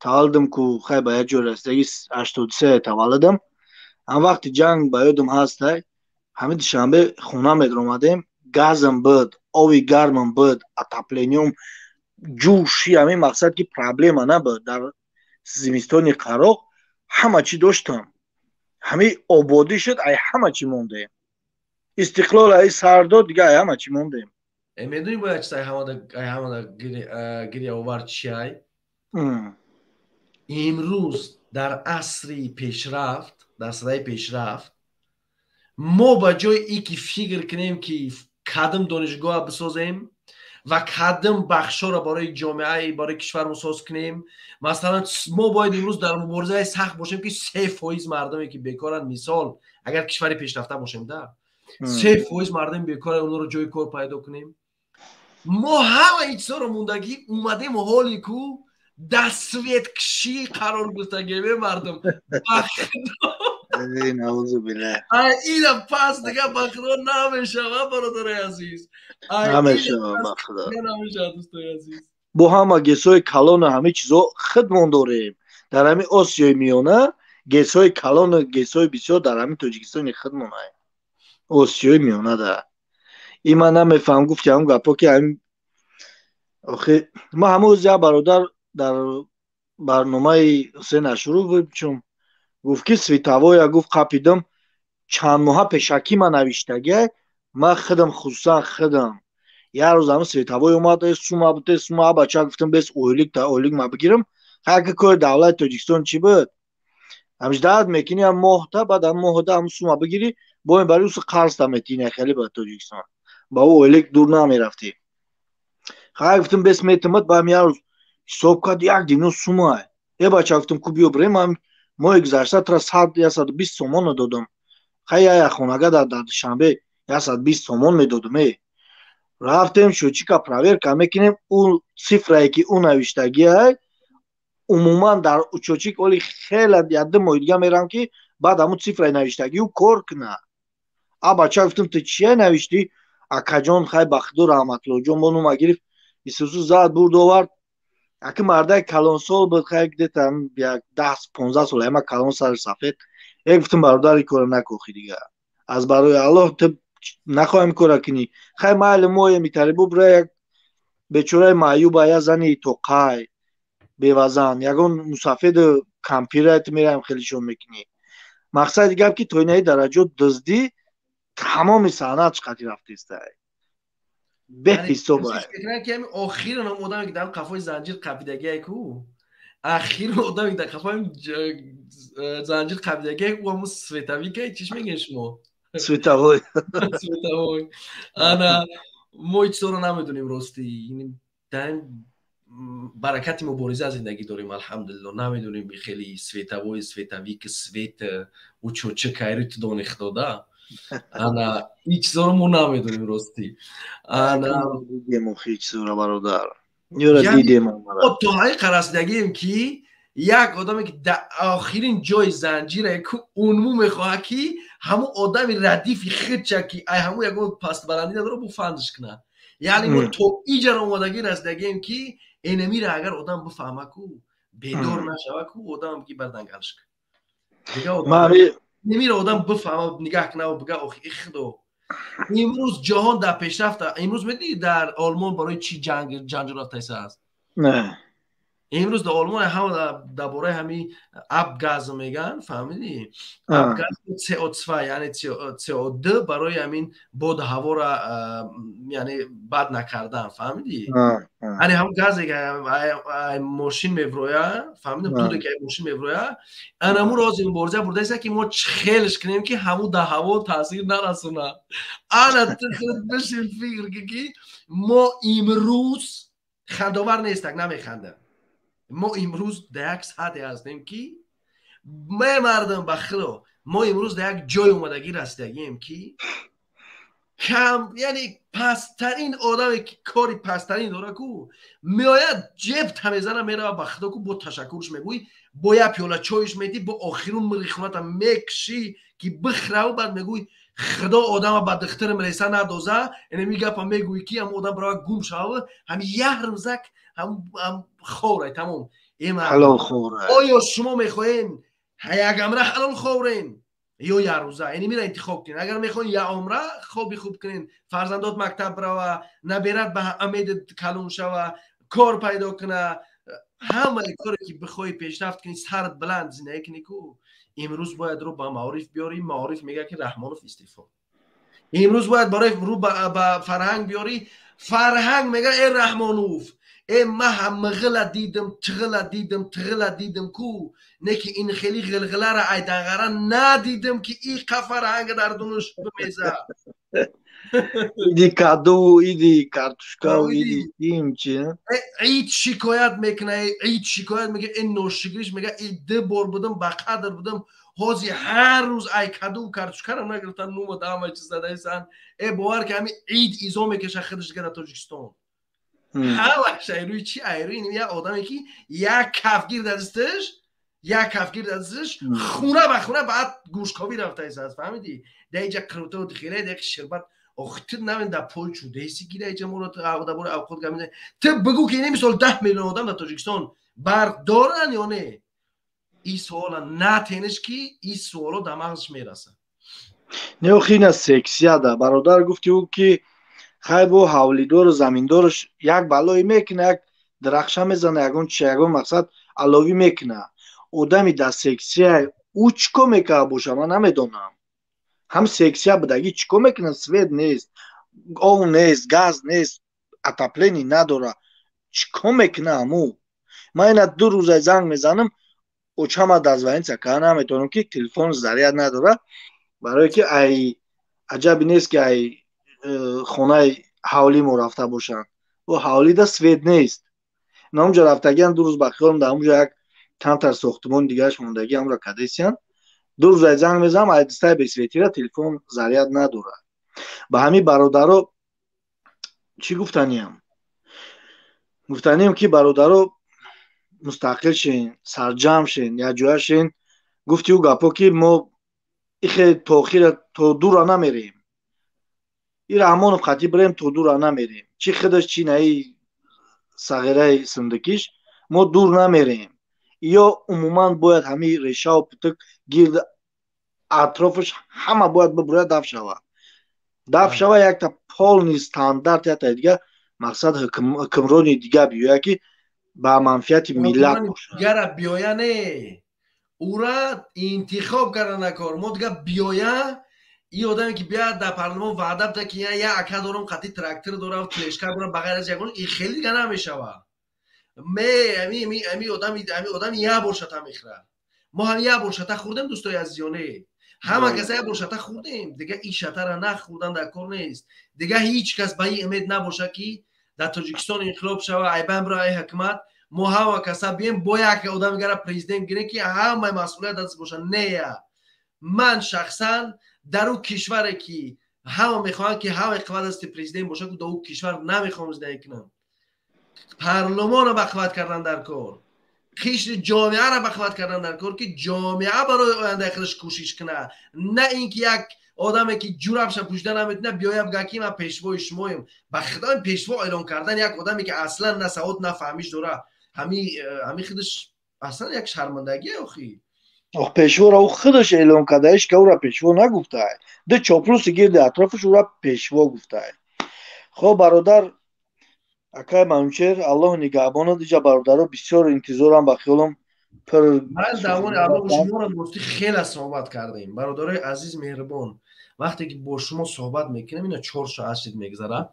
таваллудам ку, хай ба як ҷой расидаги, 83 таваллудам. Ҳам вақти ҷанг ба ёдам ҳастай, ҳамин Душанбе хона медаромадем, газам буд. Ови гармам буд, отоплением ҷӯши, ҳамин мақсад ки проблема набуд. Дар зимистони қароқ ҳама чӣ доштам. Ҳамин ободӣ шуд, ай ҳама чӣ мондем. Истиқлол ай сардод, дига ай ҳама чӣ мондем. Медонӣ, бояд чиз ай ҳамада гирьяовар чиай? Имрӯз дар асри пешрафт, дар садаи пешрафт, мо ба ҷои ин ки фикр кунем, ки кадом донишгоҳа бисозем ва кадом бахшҳоро барои ҷомеаи, барои кишвармон соз кунем, масалан, мо бояд имрӯз дар муборизаи сахт бошем, ки 3% мардуме ки бекоранд, мисол, агар кишвари пешрафта бошем, да, 3% мардуми бекоранд, онҳоро ҷои кор пайдо кунем. Мо ҳама ин чизҳоро мондагӣ омадем, ҳоли ку дар светкшӣ қарор гирифтагем, мардум. Ина пас дига ба худо намешава, бародарои азиз. Намешава, ба худо. Намешава, дӯстои азиз. Бо ҳама ГЭСҳои калону ҳамин чизо худмон дорем. Дар ҳамин Осиёи Миёна ГЭСҳои калону ГЭСҳои бисёр дар ҳамин Тоҷикистони худмон, Осиёи Миёна да. И ман намефаҳмам, гуфти ҳамн гапҳо ки ҳамин охи ман ҳамон рӯз як бародар дар барномаи Ҳусейн Ашуров чун гуфт, ки световоя гуфт, қапидам, чанд моҳа пешакӣ ман навиштагиай. Ман худам, хусусан худам, як рӯз ҳамн световой омад, сума буте, сума, бача, гуфтам, бес ойлик та ойлик ма бигирам. Ҳаки кори давлати Тоҷикистон чӣ буд? Ҳамиш даъват мекунӣ ҳам моҳта, баъд ҳам моҳда ҳам сума бигирӣ, бо ин бари усу қарз та метиҳӣ, хеле ба Тоҷикистон ба ӯ ойлик дур намерафтӣ. Хай, гуфтам, бес метимад. Баъд як рӯз ҳисоб кард, як дино сума. Е, бача, гуфтам, ку биё бирем, моҳи гузашта тра 100, 120 сомонро додам. Хай, я хонага дар Душанбе 120 сомон медодам. Е, рафтем, счётчика проверка мекунем, ӯ цифрае ки ӯ навиштагиай, умуман дар счётчик оли хеле як 2 моҳи дига мерам, ки баъд ҳамун цифраи навиштагӣ ӯ кор куна. А, бача, гуфтам, ту чия навиштӣ? Акаҷон, хай, ба худо, раҳматуллоҷон бо нума гирифт, исусу зад, бурд, овард. Аки мардаи калонсол буд, хай, где-то як 10-15 сол ама калон, сари сафед. Е, гуфтам, бародар, ин кора накохи дига, аз барои Аллоҳ, ту нахоҳем кора кунӣ. Хай, майли, моем итари бубра, як бечораи маъюба, я зани тоқай бевазан, ягон мусафеду кампира ту мераем, хелишон мекунӣ. Мақсади гап, ки то инаи дараҷо дуздӣ тамоми саҳна чӣ рафтестай, беҳисоб. Охирон одаме ки дар қафои занҷир қапидагиай ку, ахирон одаме ки дар қафои занҷир қапидагиай, ӯ ҳамун световикай, чиш мегӯед шумо? Световой. Световой. Ана мо ҳеҷ чизоро намедонем, ростӣ. Дар баракати мубориза зиндагӣ дорем, алҳамдулилло. Намедонем хеле световой, световик, свет учочи кайри ту дони худода. Ана ин чизоро мо намедонем, ростӣ. Ана чизоро, бародар, дидем. То ҳақиқа расидагием, ки як одаме ки дар охирин ҷои занҷира ку, унму мехоҳад, ки ҳамун одами радифи худча, ки ай ҳамун ягон пастбаландӣ надора, бу фандш кунад. Яъне мо то иҷара омадагӣ расидагием, ки энемира агар одам бифаҳма ку, бедор нашава ку, одам ки бардангалш немира, одам бифаҳма, нигаҳ кунава, бига: «Охи и худо, имрӯз ҷаҳон дар пешрафта». Имрӯз медонӣ, дар Олмон барои чӣ ҷанг ҷанҷол рафтаиса аст? Не. Имрӯз дар Олмон ҳама дар бораи ҳамин Abgas меган, фаҳмидӣ? Abgas CO2, яъне CO2, барои ҳамин боду ҳавора, яъне бад накардан, фаҳмидӣ? Яъне ҳамн газе ки мошин мевроя, фаҳмидам, дуде ки мошин мевроя, анаму рози мубориза бурдаиста, ки мо хелш кунем, ки ҳамун дар ҳаво таъсир нарасона. Ана ту худ бишин, фикр ки мо имрӯз, хандовар нестак, намехандам, мо имрӯз дар як сатҳе ҳастем, ки мемардам, ба худо, мо имрӯз дар як ҷой омадагӣ расидагием, ки кам, яъне пасттарин одаме ки кори пасттарин дора ку, меояд, ҷеб тамезана, мерава, ба худо ку, бо ташаккурш мегӯӣ, бо як пиёла чойш медӣ, бо охирун мирғи хоната мекшӣ, ки бихраву, баъд мегӯӣ: «Худо одама ба духтарам реса надоза». Инами гапа мегӯӣ, ки ҳам одам барава, гум шава, ҳами як рӯзак ховрай, тамом. Оё шумо мехоҳем ягамра ҳалол ховрем? Ё як рӯза. Яъне мира интихоб кунед. Агар мехоҳед як умра хоби хуб кунед, фарзандот мактаб рава, наберат ба умед калон шава, кор пайдо куна, ҳамаи коре ки бихоҳӣ пешрафт кунӣ, сарат баланд зиндагӣ кунӣ, ку имрӯз бояд рӯ ба маориф биёрӣ. Маориф мегӯяд ки Раҳмонов истеъфо. Имрӯз бояд барои рӯ ба фарҳанг биёрӣ. Фарҳанг мегӯяд: э Раҳмонов, э ма ҳамғила дидам, тғила дидам, тғила дидам, ку не ки ин хели ғилғилара айданғара надидам, ки иқа фарҳанга дар дунуш бимеза. Иди каду, иди картошка, иди им чи. Ид шикоят мекуна, ид шикоят мекуна, ин ношукриш мега: и ду бор будам, ба қадр будам, ҳози ҳар рӯз ай каду картошкарам нагирифтан, нума ҳама чиз задайсан. Э, бовар ки ҳами ид изо мекеша худаш дига дар Тоҷикистон. Ҳамаш айрӯи чи? Айрӯи ин як одаме ки як кафгир дасташ, як кафгир дасташ, хуна ба хуна баъд гӯшковӣ рафтаист, фаҳмидӣ? Да иҷа қирутаву хеле як ширбат. Охи, ту навин дар пой чудеси ки дар иҷа моро дар бораи авқот гап мезанӣ. Ту бигӯ ки ин мисол 10 миллион одам дар Тоҷикистон барқ доранд ё не? Ин суола натениш, ки ин суоло дар мағзаш мерасад. Не, охи, ина сексияда, бародар, гуфти ӯ ки хай бо ҳавлидору заминдораш як балое мекуна, як дарахша мезана, ягон чи, ягон мақсад аловӣ мекуна. Одами дар сексия ӯ чӣ кор мекарда боша, ман намедонам. Ҳам сексия будагӣ чӣ кор мекунад? Свет нест, ов нест, газ нест, отопление надора, чӣ кор мекуна ҳаму? Ман ина 2 рӯза занг мезанам, очама дозвониться карда наметавонам, ки телефон заряд надора, барое ки ай аҷаби нест, ки ай хонаи ҳавлӣ мо рафта бошанд. О ҳавлида свет нест. На онҷо рафтагиам, 2 рӯз ба хиёлам дар онҷо як камтар сохтумони дигараш мондагӣ, ҳамро кадесиян. 2 рӯз ай занг мезанам, ай дастаи бесветира телефон заряд надорад. Ба ҳамин, бародаро, чӣ гуфтаниям? Гуфтаниям, ки бародаро, мустақил шен, сарҷамъ шен, якҷоя шен. Гуфти ӯ гапҳо, ки мо ихе то охира то дура намерем, и Раҳмонов қатӣ бирем, то дура намерем, чӣ худаш, чӣ наи сағираи синдикиш, мо дур намерем. Ё умуман бояд ҳамин решаву путук гирд атрофаш ҳама бояд бибуряд, даф шава, даф шава, якта полный стандарт, якта дига мақсад ҳукмрони дига биёя, ки ба манфиати миллат бошад. Дигара биёя не, ура интихоб карда накор. Мо дига биёя, ин одаме ки бияд дар парлумон ваъда буда, ки як ака дорам, қати трактор дорам, тележка дорам, ба ғайр аз ягон ин хеле дига намешава. Ме ами одами як бор шата мехӯрад. Мо ҳам як бор шата хӯрдем, дӯстои азизёне, ҳама каса як бор шата хӯрдем. Дига ин шатара нахӯрдан дар кор нест. Дига ҳеҷ кас ба ин умед набошад, ки дар Тоҷикистон инқилоб шава, айбан бира ай ҳукумат, мо ҳама каса бием, бо як одами гара президент гирем, ки ҳамаи масъулият даст бошад. Нея, ман шахсан дар ӯ кишваре ки ҳама мехоҳанд, ки ҳамаи қувват дасти президент бошад, дар ӯ кишвар намехоҳам зиндагӣ кунам. Парлумонро бақувват кардан дар кор, қишри ҷомеаро бақувват кардан дар кор, ки ҷомеа барои ояндаи худаш кӯшиш кунад, на ин ки як одаме ки ҷурабша пӯшида наметавонад биёя бигӯяд, ки ман пешвои шумоем. Ба худо, пешво эълон кардан як одаме ки аслан на савод, на фаҳмиш дора, ҳами худаш аслан як шармандагие, охи. Ох, пешворо ӯ худаш эълон карда, ҳеҷ ка ӯра пешво нагуфтаа. Ду чоплуси гирди атрофаш ӯра пешво гуфтаа. Хоб, бародар, акай Манучер, Аллоҳ нигаҳбонад. Иҷа бародаро бисёр интизорам, ба хиёлам пир. Ман давони Аллоҳ шуморо дӯстӣ хеле суҳбат кардем, бародарои азиз, меҳрибон. Вақте ки бо шумо суҳбат мекунем, ина 4 соат шид мегзарад.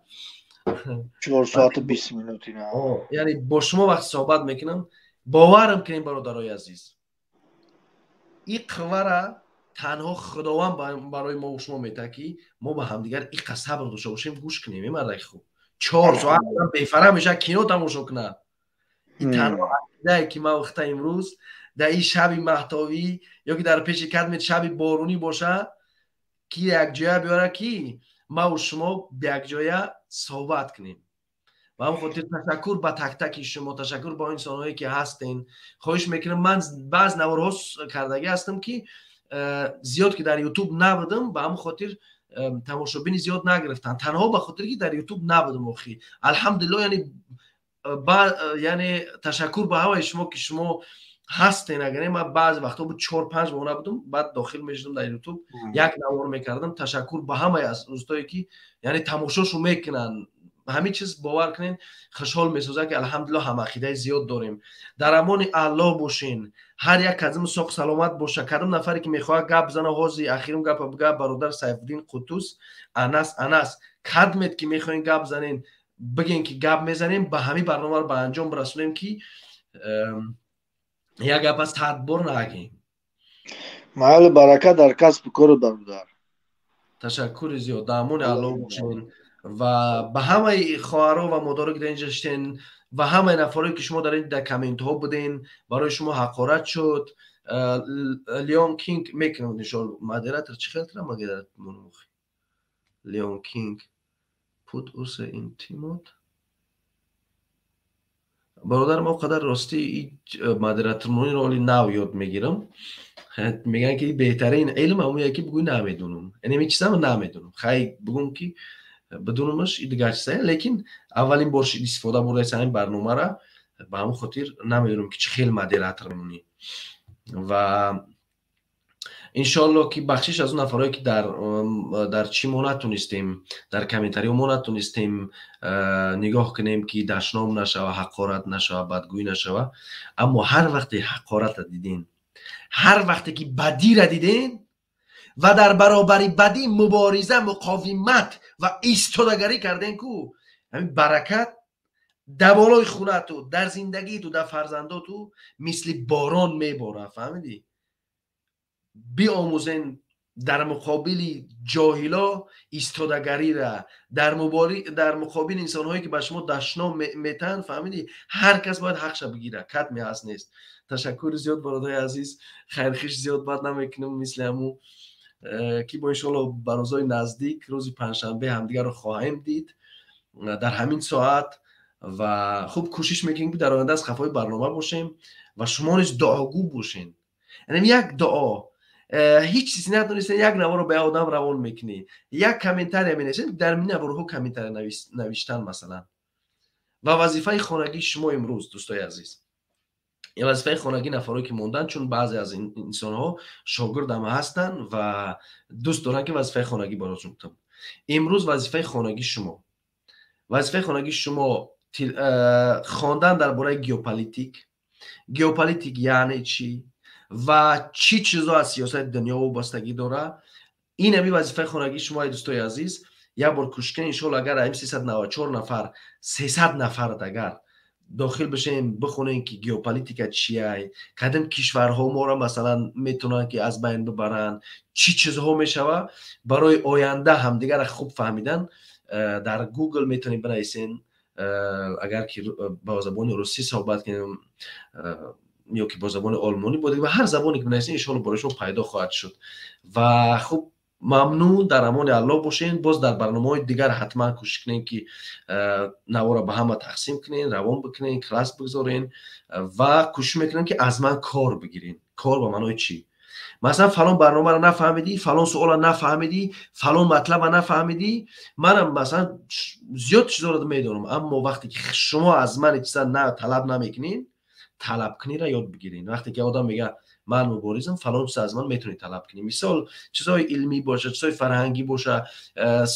4 соату 20 минут ина. Яъне бо шумо вақте суҳбат мекунам, боварам кунем, бародарои азиз, ин қуввара танҳо Худованд барои мо шумо метаҳад, ки мо ба ҳамдигар иқа сабр дошта бошем, гӯш кунем. Е, мардаки хуб, 4 соат бефара мешавад кино тамошо кунад. Ин танҳо ақидае ки ман вақта имрӯз дар ин шаби маҳтобӣ ё ки дар пеши кадмет шаби борунӣ боша, ки якҷоя биёра, ки маву шумо якҷоя суҳбат кунем. Ба ҳамн хотир ташаккур ба тактаки шумо, ташаккур ба инсонҳое ки ҳастен. Хоҳиш мекунам, ман баъз наворҳо кардагӣ ҳастам, ки зиёд ки дар Ютуб набудам, ба ҳамн хотир тамошобини зиёд нагирифтанд, танҳо ба хотире ки дар Ютуб набудам. Охи, алҳамдулилло, яъне ташаккур ба ҳамаи шумо, ки шумо Ҳастен, агар не, ман баъзе вақтҳо буд, 4-5 моҳ набудум, баъд дохил мешудам дар Ютуб, як навор мекардам. Ташаккур ба ҳамаи аз устое, ки яъне тамошошо мекунанд. Ҳамин чиз, бовар кунед, хушҳол месозад, ки алҳамдулилло ҳамақидаи зиёд дорем. Дар амони Аллоҳ бошен, ҳар як кадом соқ саломат боша. Кадом нафаре ки мехоҳад гап зана, ҳозир ахирум гапа бигап. Бародар Сайфуддин Қутус, Анас, Анас, кадмед ки мехоҳем гап занен, бигем ки гап мезанем, ба ҳамин барномаро ба анҷом бирасонем, ки як гапа 100 бор нагем. Майли, барака дар касбу кору, бародар. Ташаккури зиёд, дар амони Аллоҳ бошен. Ва ба ҳамаи хоҳаро ва модаро, ки дар инҷа шитен, ва ҳамаи нафаре, ки шумо дар ин дар комментҳо буден, барои шумо ҳақорат шуд. Леон Кинг мекунам, иншоалло. Модератор чӣ хел тра модератор? Леон Кинг put us in тимот. Бародар, мо қадар ростӣ модератормониро оли нав ёд мегирам. Мегӯянд, ки беҳтарин илм ҳамоне ки бигӯй намедонам. Яъне ин чизам намедонам, хай, бигӯм ки бидунумаш, и дигар чиза, лекин аввалин бор истифода бурдаи ҳамин барномара, ба ҳамон хотир намедонам, ки чӣ хел модератор мемонӣ. Ва иншоалло, ки бахшиш аз он нафарое, ки дар чӣ мо натунистем, дар комментариҳо мо натунистем нигоҳ кунем, ки дашном нашава, ҳақорат нашава, бадгӯӣ нашава. Аммо ҳар вақте ҳақората диден, ҳар вақте ки бадира диден ва дар баробари бадӣ мубориза, муқовимат ва истодагарӣ карден ку, ҳамин баракат дар болои хунату, дар зиндагиту, дар фарзандоту мисли борон меборад. Фаҳмидӣ? Биомӯзен дар муқобили ҷоҳило истодагарира, дар муқобили инсонҳое, ки ба шумо дашном метаҳанд. Фаҳмидӣ? Ҳар кас бояд ҳақша бигира, кадме ҳаст, нест. Ташаккури зиёд, бародари азиз. Хайрхиш зиёд бад намекунем, мисли ҳамун ки бо иншоалло ба рӯзҳои наздик, рӯзи панҷшанбе, ҳамдигарро хоҳем дид дар ҳамин соат. Ва хуб, кӯшиш мекунем, ки дар оянда аз қафои барнома бошем ва шумо низ дуогӯ бошен. Яъне як дуо, ҳеҷ чиз надонистен, як наворо ба як одам равон мекунӣ, як комментария менависед дар мин наворҳо, комментария навиштан масалан. Ва вазифаи хонагии шумо имрӯз, дӯстои азиз, вазифаи хонагӣ нафарое, ки монданд, чун баъзе аз инсонҳо шогирдам ҳастанд ва дӯст доранд, ки вазифаи хонагӣ барошон гуфтам. Имрӯз вазифаи хонагии шумо хондан дар бораи геополитик. Геополитик яъне чӣ ва чӣ чизо аз сиёсати дунё вобастагӣ дорад? Ин ҳами вазифаи хонагии шумо, дӯстои азиз. Як бор кӯшиш кунед, иншоалло. Агар ҳамин 394 нафар, 300 нафарат агар дохил бишем, бихонем, ки геополитика чияй, кадом кишварҳо моро масалан метавонанд, ки аз байн бибаранд, чӣ чизҳо мешава, барои оянда ҳамдигарро хуб фаҳмидан дар Google метавонед бинависен. Агар ки бо забони русӣ суҳбат кунем ё ки бо забони олмонӣ, бо ҳар забоне ки бинависен, иншоалло барои шумо пайдо хоҳад шуд. Ва хуб, мамнун, дар амони Аллоҳ бошен. Боз дар барномаҳои дигар ҳатман кӯшиш кунем, ки навора ба ҳама тақсим кунен, равон бикунен, класс бигзорен ва кӯшиш мекунем, ки аз ман кор бигирен. Кор ба маънои чӣ? Масалан, фалон барномаро нафаҳмидӣ, фалон суолро нафаҳмидӣ, фалон матлаба нафаҳмидӣ. Манам масалан зиёд чизоро медонам, аммо вақте ки шумо аз ман чиза талаб намекунед, талабкуниро ёд бигирен. Вақте ки одам мега: «Ман муборизам», фалон чиз аз ман метавонед талаб кунӣ, мисол, чизҳои илмӣ боша, чизҳои фарҳангӣ боша,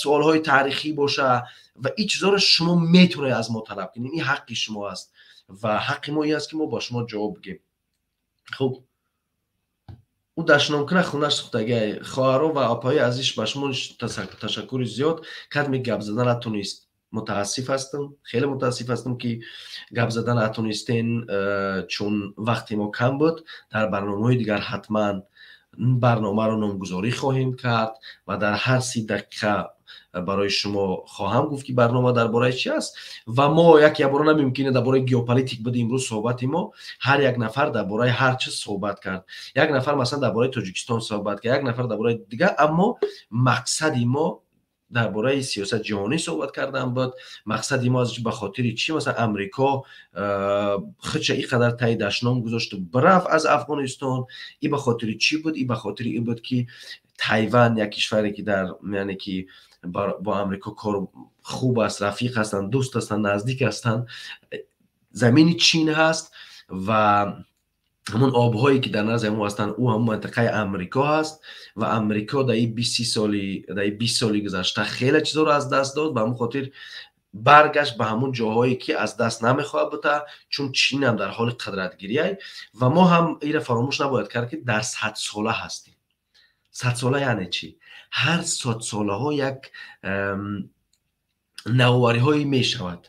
суолҳои таърихӣ боша, ва ин чизҳоро шумо метавонед аз мо талаб кунед. Ин ҳаққи шумо аст ва ҳаққи мо ин аст, ки мо ба шумо ҷавоб бигем. Хуб, ӯ дашномкуна хунаш сӯхтагиай. Хоҳаро ва опаҳои азиз, ба шумо ташаккури зиёд. Кадме гап зада натонист, мутаассиф ҳастам, хеле мутаассиф ҳастам, ки гап зада натонистен, чун вақти мо кам буд. Дар барномаҳои дигар ҳатман барномаро номгузорӣ хоҳем кард ва дар ҳар 30 дақиқа барои шумо хоҳам гуфт, ки барнома дар бораи чи аст. Ва мо як ябора намумкине дар бораи геополитик буд имрӯз суҳбати мо. Ҳар як нафар дар бораи ҳар чиз суҳбат кард. Як нафар масалан дар бораи Тоҷикистон суҳбат кард, як нафар дар бораи дигар, аммо мақсади мо дар бораи сиёсати ҷаҳонӣ суҳбат кардан буд. Мақсади мо аз ба хотири чӣ масалан Амрико худша ин қадар таи дашном гузошту бирафт аз Афғонистон, и ба хотири чӣ буд? И ба хотири ин буд, ки Тайван, як кишваре, ки дар яъне ки бо Амрико кор хуб аст, рафиқ ҳастанд, дӯст ҳастанд, наздик ҳастанд, замини Чин ҳаст ва Ҳамон обҳое ки дар назди мо ҳастанд, ӯ ҳамон минтақаи Амрико ҳаст ва Амрико дар ин 20 соли, дар ин 20 соли гузашта хеле чизҳоро аз даст дод. Ба ҳамон хотир баргашт ба ҳамон ҷоҳое ки аз даст намехоҳад бута, чун Чин ҳам дар ҳоли қудратгирия. Ва мо ҳам инро фаромӯш набояд кард, ки дар садсола ҳастем. Садсола яъне чӣ? Ҳар садсолаҳо як навовариҳое мешавад.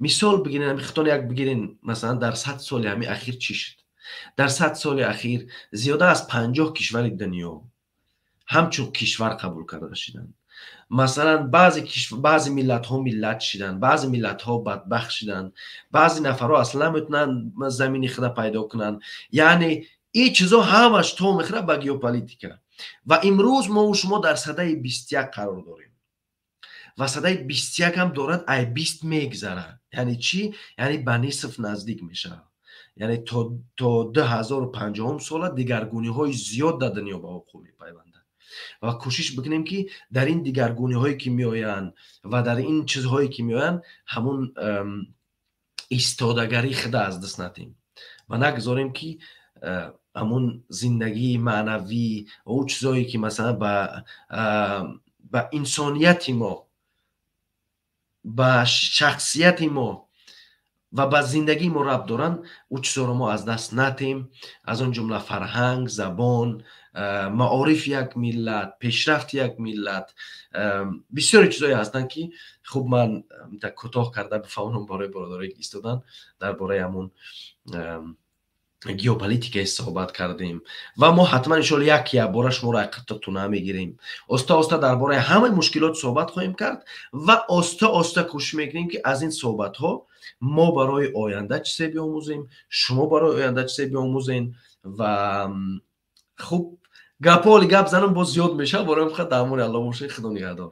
Мисол бигирен, ҳами хитон як бигирен, масалан, дар 100 соли ҳами ахир чӣ шуд? Дар 100 соли ахир зиёда аз 50 кишвари дунё ҳамчун кишвар қабул карда шуданд. Масалан, баъзе миллатҳо миллат шиданд, баъзе миллатҳо бадбахт шиданд, баъзе нафарҳо аслан наметавонанд замини худа пайдо кунанд. Яъне ин чизо ҳамаш то мехӯрад ба геополитика. Ва имрӯз мову шумо дар садаи 21 қарор дорем ва садаи 21 ҳам дорад ай 20 мегзарад. Яъне чӣ? Яъне ба нисф наздик мешавад. Яъне то 2050-ум сола дигаргуниҳои зиёд дар дунё ба вуқӯъ мепайвандад ва кӯшиш бикунем, ки дар ин дигаргуниҳое ки меоянд ва дар ин чизҳое ки меоянд, ҳамун истодагарии худа аз даст надиҳем ва нагузорем, ки ҳамун зиндагии маънавӣ ва ӯ чизҳое ки масалан ба инсонияти мо, ба шахсияти мо ва ба зиндагии мо рабт доранд, ӯ чизҳоро мо аз даст надиҳем. Аз он ҷумла фарҳанг, забон, маорифи як миллат, пешрафти як миллат. Бисёре чизҳое ҳастанд, ки хуб, ман кӯтоҳ карда бифаҳмонам барои бародарое ки истоданд. Дар бораи ҳамун геополитикае суҳбат кардем ва мо ҳатман, иншоалло, як якбора шуморо ҳақиқататон мегирем. Оста оста дар бораи ҳамаи мушкилот суҳбат хоҳем кард ва оста оста кӯшиш мекунем, ки аз ин суҳбатҳо мо барои оянда чизе биомӯзем, шумо барои оянда чизе биомӯзем. Ва хуб, гапҳо, гап занам боз зиёд мешавад. Барои фақат дар амони Аллоҳ бошед. Худо нигаҳдор.